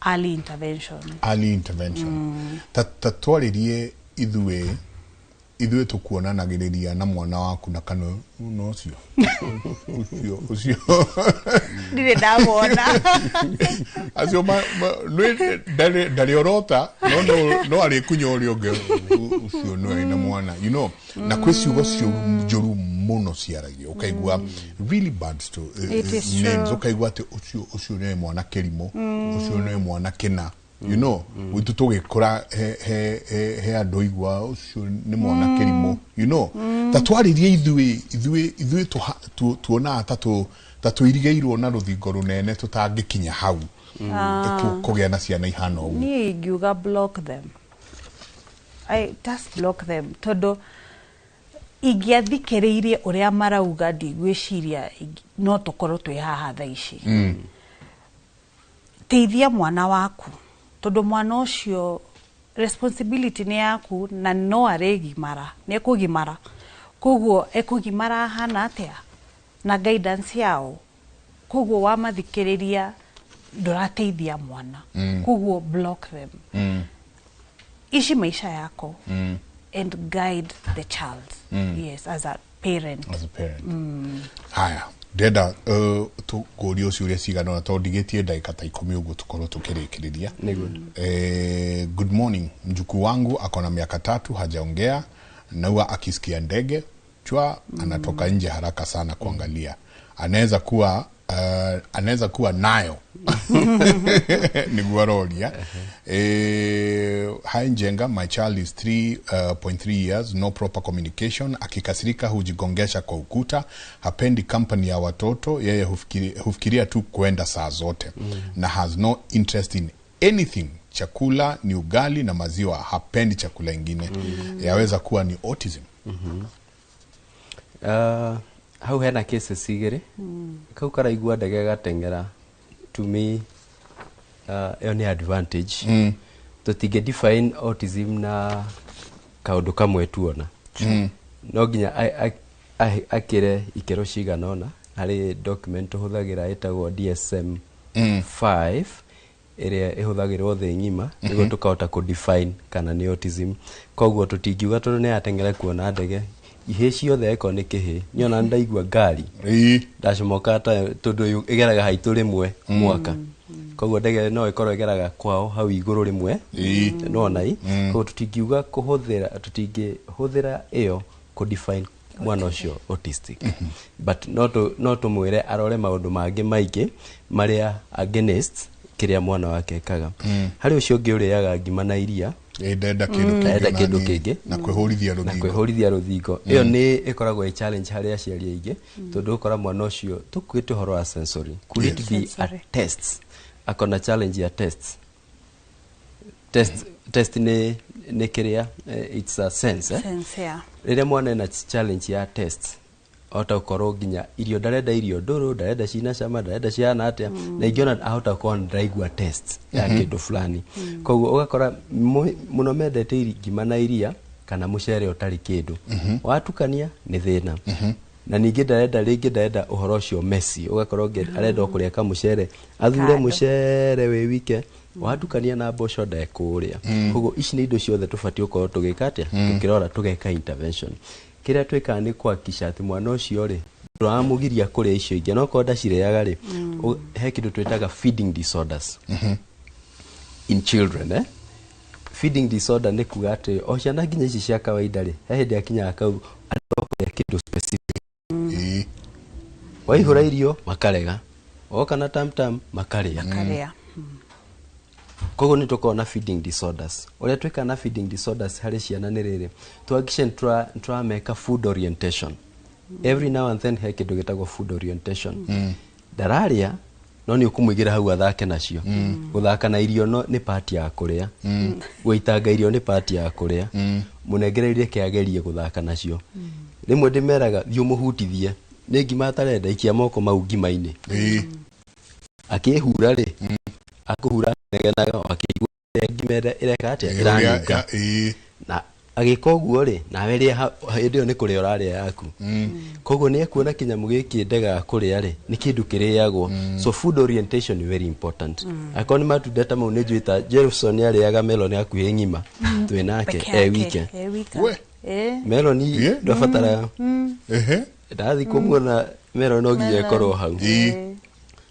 early intervention. Early intervention. Ta twarĩrie ithuĩ tũkuonanagĩrĩria na mwana waku na kana no ũcio Ndirĩ ndamwona. Acio ndarĩ orota, no arĩkunya ũrĩa ũngĩ ũcio no ena mwana na kwĩ ciugo ciũru njũru mũno ciaragio, ũkaigua really bad It is names. true. Ũkaigua atĩ ũcio nĩ mwana kĩrimũ, ũcio nĩ mwana kĩna. Gwitũ tũgĩkũra he andũ igua ũcio nĩ mwana kĩrimũ. Ta twarĩrie ithuĩ tuonaga ta tũirigĩirwo na rũthingo rũnene tũtangĩkinya hau kũgĩa na ciana ihana ũguo. Niĩ ingiuga block them. I just block them, tondũ ingĩathikĩrĩirie ũrĩa marauga, ndigwĩciria no tũkorwo twĩ haha thaa ici. Teithia mwana waku, tondũ mwana ũcio responsibility nĩ yaku, na no arĩgimara, nĩ ekũgimara. Koguo ekũgimara ahana atĩa na guidance yao? Koguo wamathikĩrĩria, ndũrateithia mwana. Koguo block them. Ishi maisha yako and guide the child. Yes, as a parent. As a parent. Haya, ndĩrenda tũkũrie ũcio ũrĩa cigana ũna, tondũ ndigĩtie ndagĩka ta 10 ũguo tũkorwo tũkĩrĩkĩrĩria. Nĩguo. Good morning, mjukuu wangu ako na miaka 3, hajaongea na huwa akisikia ndege chwa anatoka nje haraka sana kuangalia. Anaweza kuwa nayo? Nĩguo aroria. Hi Njenga, my child is 3.3 years, no proper communication. Akikasirika hujigongesha kwa ukuta, hapendi company ya watoto, yeye hufikiria tu kwenda saa zote na has no interest in anything. Chakula ni ugali na maziwa, hapendi chakula ingine. Yaweza kuwa ni autism? Hau hena cases igĩrĩ. Kau karaigua ndege gateng'era, to me ĩyo nĩ advantage. Tũtingĩ define autism na kaũndũ kamwe tuona. No nginya akĩre ikĩro cigana ũna harĩ document tũhũthagĩra ĩtagwo DSM 5, ĩrĩa ĩhũthagĩrwo thĩ ng'ima nĩguo tũkahota kũ-define kana nĩ autism. Koguo tũtingiuga tondũ nĩ ateng'era kuona ndege, ihĩ ciothe eko nĩ kĩhĩ. Niĩ ona ndaigua ngari ndacomoka ta tondũ ĩgeraga haitũ rĩmwe mwaka, koguo ndege no ĩkorwo ĩgeraga kwao hau igũrũ rĩmwe nona i. Koguo tũtingiuga kũhũthĩra, tũtingĩhũthĩra ĩyo kũ-define mwana ũcio autistic, but no tũmwĩre arore maũndũ mangĩ maingĩ marĩa against kĩrĩa mwana wake ekaga. Harĩ ũcio ũngĩ ũrĩaga ngima na iria. Ndenda kĩndũ kĩngĩ Ndenda ona kĩndũ niĩ. kĩngĩ. Na kwĩhũrithia Na rũthingo. kwĩhũrithia rũthingo. Ĩyo nĩ ĩkoragwo ĩ challenge harĩ aciari aingĩ, tondũ ũkora mwana ũcio tũkuĩte ũhoro wa sensory. Could it be a Sensory. test? Akona challenge ya test. Test nĩ kĩrĩa, it's a sense, eh? Sense, yeah. Rĩrĩa mwana ena challenge ya test, ahota gũkorwo nginya irio ndarenda, irio ndũrũ ndarenda, cina cama ndarenda, cihana atĩa, na ingĩona ahota gũkorwo ndaraigua test ya kĩndũ fulani. Koguo ũgakora mũno mendete ngima na iria kana mũcere ũtarĩ kĩndũ, watukania nĩ thĩna. Na ningĩ ndarenda rĩngĩ, ndarenda ũhoro ũcio messy, ũgakorwo ũngĩ arenda o kũrĩa kamũcere athure Kando. Mũcere wĩ wike, watukania na mboco ndekũrĩa. Koguo ici nĩ indo ciothe tũbatiĩ gũkorwo tũgĩka atĩa, tũkĩrora, tũgeka intervention. Kĩrĩa twĩkaga nĩ kuhakikisha atĩ mwana ũcio rĩ, ndũramũgiria kũrĩa icio ingĩ, no korwo ndacirĩaga rĩ, he kĩndũ twĩtaga feeding disorders in children, eh? Feeding disorder nĩ kuga atĩ o ciana nginya ici cia kawaida rĩ, he hĩndĩ akinyaga kau arenda kũrĩa kĩndũ specific. Waihũra irio makarega, woka na tamtam makarĩa. Karĩa. Koguo nĩ tũkoragwo na feeding disorders. Ũrĩa twĩkaga na feeding disorders harĩ ciana nĩ rĩrĩ, tuhakikishe nĩ tũrameka food orientation every now and then. He kĩndũ gĩtagwo food orientation. Ndararĩa, no nĩ ũkũmũigĩra hau athake nacio. Gũthaka na irio no nĩ part ya kũrĩa. Gũitanga irio nĩ part ya kũrĩa. Mũnengereire ke agerie gũthaka nacio. Rĩmwe ndĩmeraga, thiĩ ũmũhutithie, nĩ ngima atarenda, ikia moko mau ngima-inĩ. Akĩhura rĩ, akũhura negenaga o akĩigua ũrĩa ngima ĩreka atĩa, ĩranunga. Na agĩka ũguo rĩ, nawe rĩa hĩndĩ ĩyo nĩ kũrĩa ũrarĩa yaku. Koguo nĩ ekuona kĩnyamũ gĩkĩ ndegaga kũrĩa rĩ, nĩ kĩndũ kĩrĩagwo. So food orientation is very important. Akorwo nĩ matunda ta mau, nĩ njũĩ ta Jefferson nĩ arĩaga melon hakuhĩ ng'ima twĩ nake. Peke e yake, wike. E wika. We. Melon ndwabatara ndathi kũmuona melon no nginya ĩkorwo hau.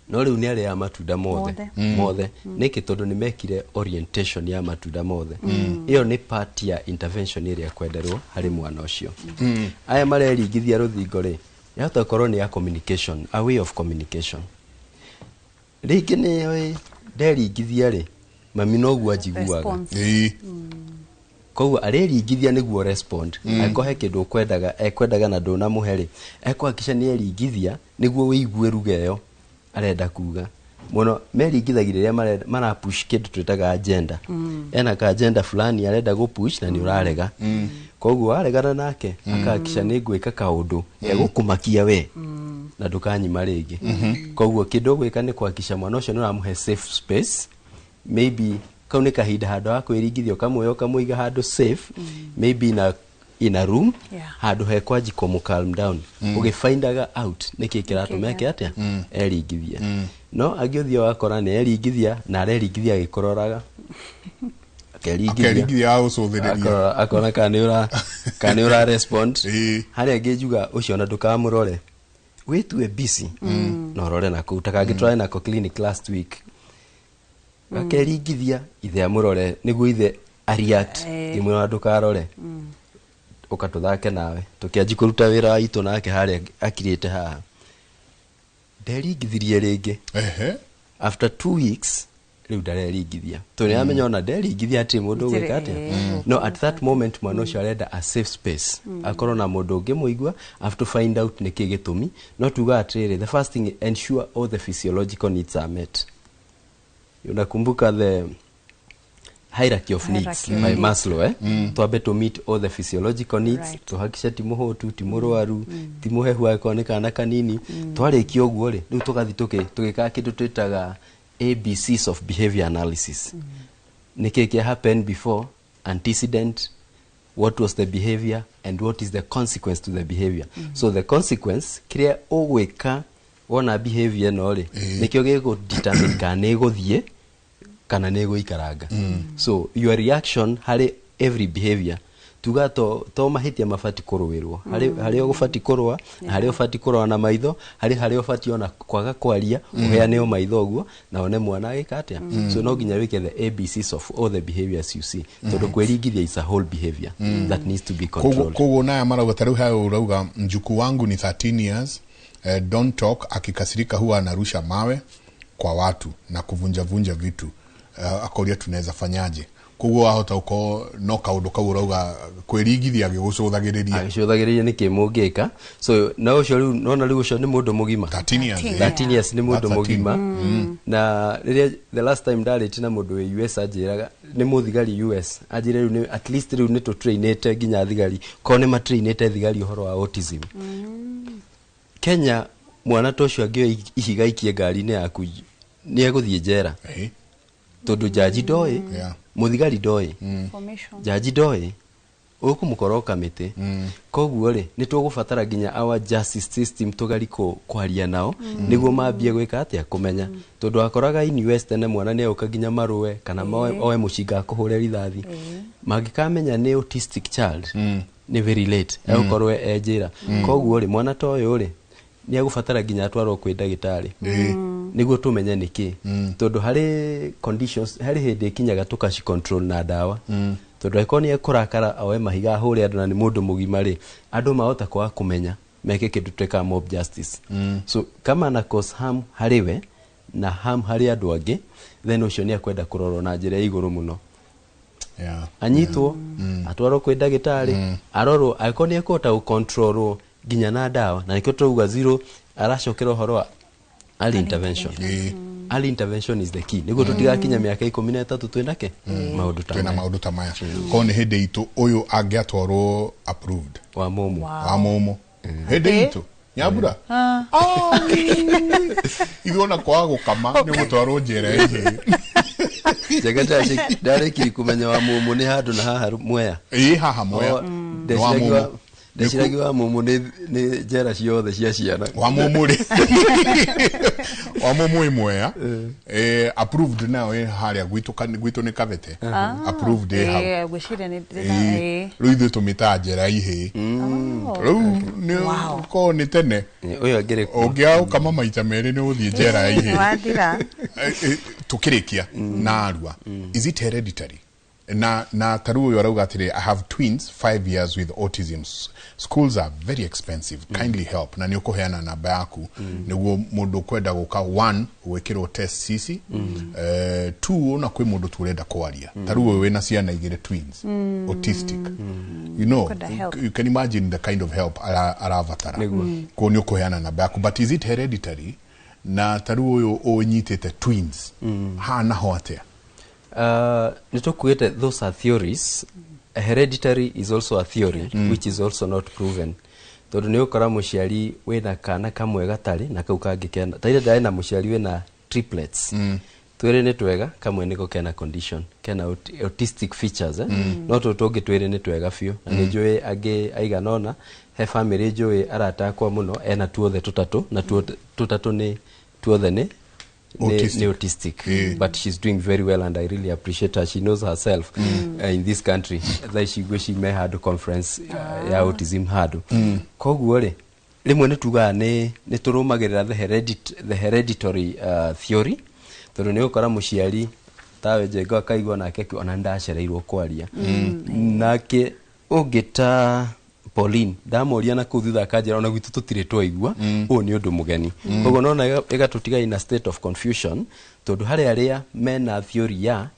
No rĩu nĩ arĩaga matunda mothe. Mothe. Mothe nĩkĩ? Tondũ nĩ mekire orientation ya matunda mothe. Ĩyo nĩ part ya intervention ĩrĩa kwenderwo harĩ mwana ũcio. Aya mareringithia rũthingo rĩ, yahota gũkorwo nĩ ya communication, a way of communication. Rĩngĩ nĩ nderingithia rĩ, mami noguo anjiguaga. Response. Koguo areringithia nĩguo respond. Angĩkorwo he kĩndũ ũkwendaga, ekwendaga na ndũnamũhe rĩ, ekũhakikisha nĩ eringithia nĩguo wĩigue ruga ĩyo arenda kuga. Mũno meringithagia rĩrĩa mara push kĩndũ twĩtaga agenda. Ena ka agenda fulani arenda gũ push na nĩ ũrarega. Koguo waregana nake, akahakikisha nĩ ngwĩka kaũndũ gegũkũmakia we na ndũkanyima rĩngĩ. Koguo kĩndũ ũgwĩka nĩ kũhakikisha mwana ũcio nĩ ũramũhe safe space. Maybe kau nĩ kahinda handũ ha kwĩringithia, ũkamwoya ũkamũiga handũ safe, maybe in a room, handũ hekwanji kũmũ calm down, ũgĩfindaga out nĩkĩ kĩratũma eke atĩa, eringithie. No angĩ ũthiĩ wakora nĩ eringithia na areringithia agĩkũroraga, akeringithia. Akeringithia agũcũthĩrĩria. Akona kana nĩ ũra respond. Harĩa angĩ njuga ũcio ona ndũkamũrore, wĩtue busy na ũrore nakũu. Ta kangĩ tũrarĩ nako clinic last week, gakeringithia ithe amũrore nĩguo ithe areact. Ngĩmwĩra ndũkarore, ũka tũthake nawe. Tũkĩanji kũruta wĩra witũ nake harĩa akirĩte haha, nderingithirie rĩngĩ. After 2 weeks rĩu ndareringithia, tondũ nĩamenya ona nderingithia hatirĩ mũndũ ũgwĩka atĩa. No at that moment mwana ũcio arenda a safe space, akorwo na mũndũ ũngĩmũigua have to find out nĩkĩ gĩtũmi. No tuga atĩrĩrĩ, the first thing, ensure all the physiological needs are met. Unakumbuka the hierarchy of needs Hierarchy of by needs. Maslow, eh? Twambe to meet all the physiological needs. Tuhakikishe ti mũhũtu, ti mũrwaru, ti mũhehu angĩkorwo nĩ kana kanini. Twarĩkia ũguo rĩ, rĩu tũgathiĩ tũgĩkaga kĩndũ twĩtaga ABCs of behavior analysis. Nĩkĩ kĩa happen before, antecedent, what was the behavior and what is the consequence to the behavior. So the consequence, kĩrĩa ũgwĩka wona behavior ĩno rĩ, nĩkĩo gĩgũ determine kana nĩ ĩgũthiĩ kana nĩ ĩgũikaranga. So your reaction harĩ every behavior, tuga to mahĩtia mabati kũrũĩrwo harĩ, harĩa ũgũbati kũrũa na harĩa ũbati kũrũa na maitho, harĩ harĩa ũbati ona kwaga kwaria, ũheane o maitho ũguo na one mwana agĩka atĩa. So no nginya wĩke the ABCs of all the behaviors you see, tondũ kwĩringithia is a whole behavior that needs to be controlled. Koguo naya marauga ta rĩu hayo urauga, mjukuu wangu ni 13 years, don't talk, akikasirika huwa anarusha mawe kwa watu na kuvunjavunja vitu. Akoria tunaweza fanyaje? Koguo wahota ukorwo no kaundu kau urauga kwĩringithia agĩgũcũthagĩrĩria. Agĩcũthagĩrĩria nĩkĩ mũngĩka. So na ũcio rĩu nona rĩu ũcio nĩ mũndũ mũgima. 13 years, eh. 13 years nĩ mũndũ That's 13. mũgima. Na rĩrĩa the last time ndarĩtie na mũndũ wĩ US, anjĩraga nĩ mũthigari US, anjĩra rĩu at least rĩu nĩ tũtrainĩte nginya thigari, korwo nĩ matrainĩte thigari ũhoro wa autism. Kenya mwana ta ũcio angĩoya ihiga ikie ngari-inĩ yaku, nĩ egũthiĩ njera, tondũ jaji ndoĩ, mũthigari ndoĩ. Information. Jaji ndoĩ, ũkũmũkora kamĩtĩ. Koguo rĩ, nĩ tũgũbatara nginya our justice system tũgari kwaria nao nĩguo mambie gwĩka atĩa, kũmenya. Tondũ wakoraga in US tene mwana nĩ egũka nginya marũe kana oe mũcinga akũhũre rithathi. Mangĩkamenya nĩ autistic child nĩ very late, egũkorwo e njĩra. Koguo rĩ, mwana ta ũyũ rĩ, nĩ egũbatara nginya atwarwo kwĩ ndagĩtarĩ nĩguo tũmenye nĩkĩ, tondũ harĩ conditions, harĩ hĩndĩ ĩkinyaga tũkaci control na ndawa. Tondũ angĩkorwo nĩ ekũrakara oe mahiga ahũre andũ na nĩ mũndũ mũgima rĩ, andũ mahota kwaga kũmenya meke kĩndũ twĩkaga mob justice. So kama ana cause harm harĩ we, na harm harĩ andũ angĩ, then ũcio nĩ akwenda kũrorwo na njĩra ya igũrũ mũno. Anyitwo, atwarwo kwĩ ndagĩtarĩ, arorwo angĩkorwo nĩ ekũhota gũcontrolwo nginya na ndawa. Na nĩkĩo tũrauga zero aracokera ũhoro wa early intervention. Early intervention is the key nĩguo tũtigakinya mĩaka 13 twĩnake maũndũ ta Twĩna maya. Maũndũ ta maya korwo nĩ hĩndĩ itũ, ũyũ angĩatwarwo approved wa mũmũ. Wa mũmũ hĩndĩ itũ, Nyambura, ithuĩ ona kwaga gũkama nĩ gũtwarwo njera ĩhĩ. Njega, ndarĩkirie kũmenya wa mũmũ nĩ handũ na haha Mwea. Ĩĩ, haha Mwea. O, Nĩ wa mũmũ. Ndeciragia wa mũmũ nĩ njera ciothe cia ciana. Wa mũmũ rĩ, wa mũmũ ĩ Mwea. Approved nayo ĩ harĩa gwitũ, gwitũ nĩ Kabete. Approved ĩ hau. Ngwĩciria nĩ Ĩĩ, rĩu ithuĩ tũmĩtaga njera ihĩ. Rĩu nĩ korwo nĩ tene ũyũ angĩrĩ ũngĩaga gũkama maita merĩ nĩ ũgũthiĩ njera ya ihĩ. Wathira. Tukĩrĩkia na arua, is it hereditary? Na taru ũyũ arauga atĩrĩ, "I have twins 5 years with autism. Schools are very expensive. Kindly help." Na nĩ ũkũheana namba yaku nĩguo mũndũ ũkwenda gũka, one, gwĩkĩrwo test cici, two, ona kwĩ mũndũ tu ũrenda kwaria taru ũyũ wĩna ciana igĩrĩ twins, autistic, Kwenda help. you can imagine the kind of help arabatara. Nĩguo. Koguo nĩ ũkũheana namba yaku, but is it hereditary? Na taru ũyũ ũnyitĩte twins haha naho atĩa? Nĩ tũkuĩte those are theories. Hereditary is also a theory which is also not proven, tondũ nĩ ũkora mũciari wĩna kana kamwe gatarĩ na kau kangĩ kena ta ira ndarĩ na mũciari wĩna triplets, twĩrĩ nĩ twega, kamwe nĩko kena condition, kena autistic features, eh? No tũtũ tũngĩ twĩrĩ nĩ twega biũ. Na nĩ njũĩ angĩ aigana ũna, he family njũĩ arata akwa mũno ena tuothe tũtatũ, na tũtatũ nĩ tuothe nĩ Autistic. Nĩ autistic, but she's doing very well and I really appreciate her. She knows herself in this country. Thaa ici ngwĩci me handũ conference ya autism handũ. Koguo rĩ, rĩmwe nĩ tugaga nĩ tũrũmagĩrĩra the hereditary theory, tondũ nĩ ũgũkora mũciari tawe Njenga akaigua nake ona nĩ ndacereirwo kwaria. Nake ũngĩ ta Pauline ndamoria na kũu thutha akanjĩra ona gwitũ tũtirĩ twaigua, ũyũ nĩ ũndũ mũgeni. Koguo nona ĩgatũtiga in a state of confusion, tondũ harĩ arĩa mena theory ya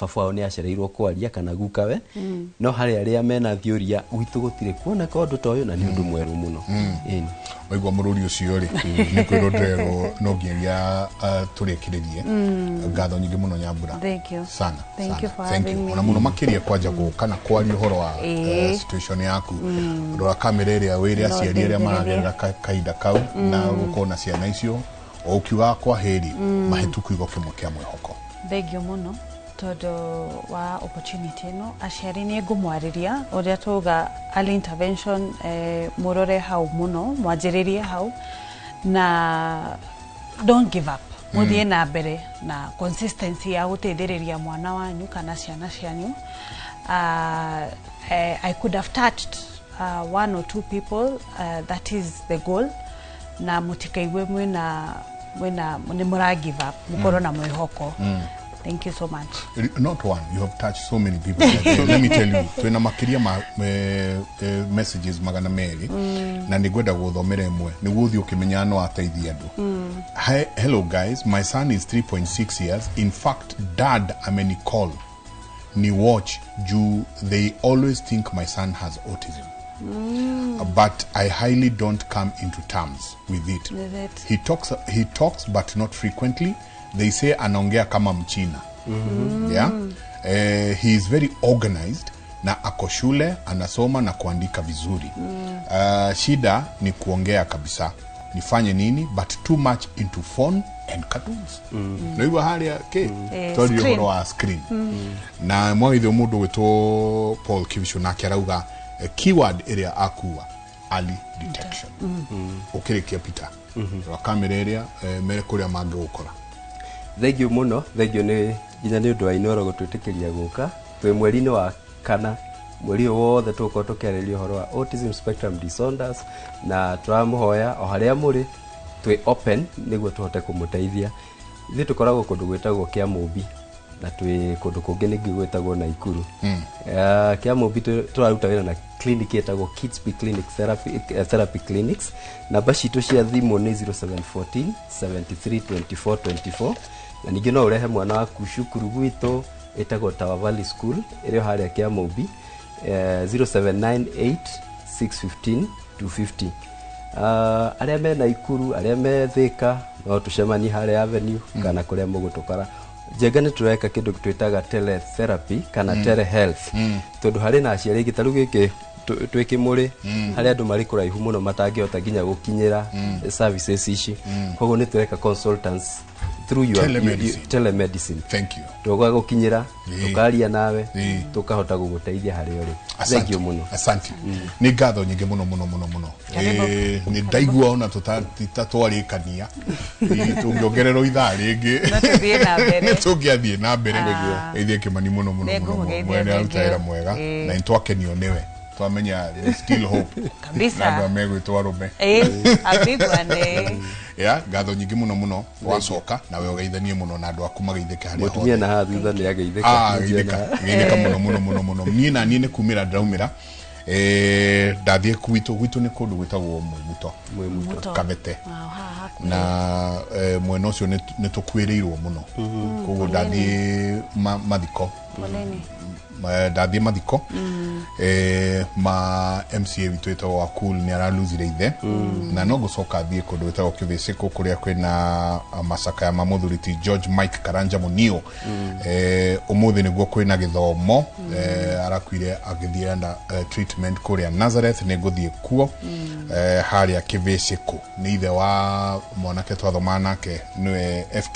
baba wao nĩ acereirwo kwaria kana gukawe, no harĩ arĩa mena theory ya gwitũ gũtirĩ kuoneka ũndũ ta ũyũ na nĩ ũndũ mwerũ mũno. Ĩni. Waigua mũrũri ũcio rĩ, nĩ kwĩrwo ndĩrerwo no nginyagia tũrĩkĩrĩrie. Ngatho nyingĩ mũno, Nyambura. Thank you. Sana. Thank sana. you for Thank having you. me. Ona mũno makĩria kwanja gũka na kwaria ũhoro wa situation yaku. Rora kamera ĩrĩa wĩre No aciari arĩa ndeithĩrĩrie. maragerera kahinda kau na gũkorwo na ciana icio, o ũkiugaga kwa heri, mahĩtũku kiugo kĩmwe kĩa mwĩhoko. Thengio mũno tondũ wa opportunity ĩno. Aciari, nĩ ngũmwarĩria ũrĩa tuga early intervention, mũrore hau mũno, mwanjĩrĩrie hau na don't give up. Mũthiĩ na mbere na consistency ya gũteithĩrĩria mwana wanyu kana ciana cianyu. I could have touched one or two people, that is the goal. Na mũtikaigue mwĩna nĩ mũra give up, mũkorwo na mwĩhoko. Thank you so much. Not one, you have touched so many people. Let me tell you, twina makiria ma messages 200 na nĩngwenda gũthomera ĩmwe nĩguo ũthiĩ ũkĩmenya no ateithie andũ. Hi, hello guys, my son is 3.6 years. In fact, dad amenicall ni watch juu they always think my son has autism, but I highly don't come into terms with it. With it. He talks but not frequently. They say anaongea kama Mchina. Yeah? He is very organized na ako shule anasoma na kuandika vizuri. Shida ni kuongea kabisa. Nifanye nini? But too much into phone and cartoons. Naigua haria ke twaria Screen. ũhoro wa screen na mwagithio mũndũ gwĩtwo Paul Kibicu nake arauga keyword ĩrĩa akua, early detection. Ũkĩrĩkia, Peter, rora kamera ĩrĩa, mere kũrĩa mangĩgũkora. Thengio mũno, thengio nĩ nginya nĩ ũndũ wa Inoro gũtwĩtĩkĩria gũka. Twĩ mweri-inĩ wa kana, mweri ũyũ wothe tũgũkorwo tũkĩarĩrĩria ũhoro wa autism spectrum disorders, na tũramũhoya o harĩa mũrĩ, twĩ open nĩguo tũhote kũmũteithia. Ithuĩ tũkoragwo kũndũ gwĩtagwo Kĩa Mũmbi. Na twĩ kũndũ kũngĩ ningĩ gwĩtagwo Naikuru. Kĩamũmbi tũraruta wĩra na clinic ĩtagwo Kids Be Clinic Therapy, Therapy Clinics. Namba citũ cia thimũ nĩ 0714 73 24 24. Na ningĩ no ũrehe mwana waku cukuru gwitũ ĩtagwo Tower Valley School ĩrĩ o harĩa Kĩamũmbi, 0798 615 250. Arĩa me Naikuru, arĩa me Thĩka, no tũcemanie harĩa Avenue kana kũrĩa mũgũtũkora. Njenga nĩ tũreka kĩndũ twĩtaga teletherapy kana telehealth, tondũ harĩ na aciari aingĩ ta rĩu gĩkĩ twĩ Kĩmũrĩ, harĩ andũ marĩ kũraihu mũno matangĩhota nginya gũkinyĩra services ici. Koguo nĩ tũreka consultants through your Telemedicine. Telemedicine. Thank you. Tũgagũkinyĩra, tũkaria nawe, tũkahota gũgũteithia harĩa ũrĩ. Asante. Thank you mũno. Asante, nĩ ngatho nyingĩ mũno mũno mũno mũno. Karibu. Nĩ ndaigua ona ta twarĩkania tũngĩongererwo ithaa rĩngĩ No tũthiĩ na mbere. nĩ tũngĩathiĩ na mbere. Ah. Geithie Kĩmani mũno mũno mũno. Nĩngũmũgeithia, Mwene aruta thank you. wĩra mwega. Na nĩ twakenio nĩwe, twamenya there's still hope Kabisa. na andũ a megwĩtwo arũme. Apigwane. Ya ngatho nyingĩ mũno mũno. Wacoka nawe ũgeithanie mũno na andũ aku mageithĩke harĩa Mũtumia na haha thutha nĩ ageithĩka. Ah, geithĩka, geithĩka mũno mũno mũno mũno. Niĩ na niĩ nĩ kumĩra ndĩraumĩra. Ndathiĩ gwitũ nĩ kũndũ gwĩtagwo Mwĩmuto. Mwĩmuto. Kabete. Na mwena ũcio nĩ tũkuĩrĩirwo mũno, koguo ndathiĩ mathiko. Poleni. Ndathiĩ mathiko ma MCA witũ wĩtagwo Wakul, nĩ araluzire ithe. Na no ngũcoka thiĩ kũndũ gwĩtagwo Kĩvĩcĩkũ kũrĩa kwĩna macakaya ma mũthuri ti George Mike Karanja Munio. Ũmũthĩ nĩguo kwĩna gĩthomo. Arakuire agĩthiĩ under treatment kũrĩa Nazareth. Nĩ ngũthiĩ kuo harĩa Kĩvĩcĩkũ. Nĩ ithe wa mwanake twathomaga nake, nĩwe FK.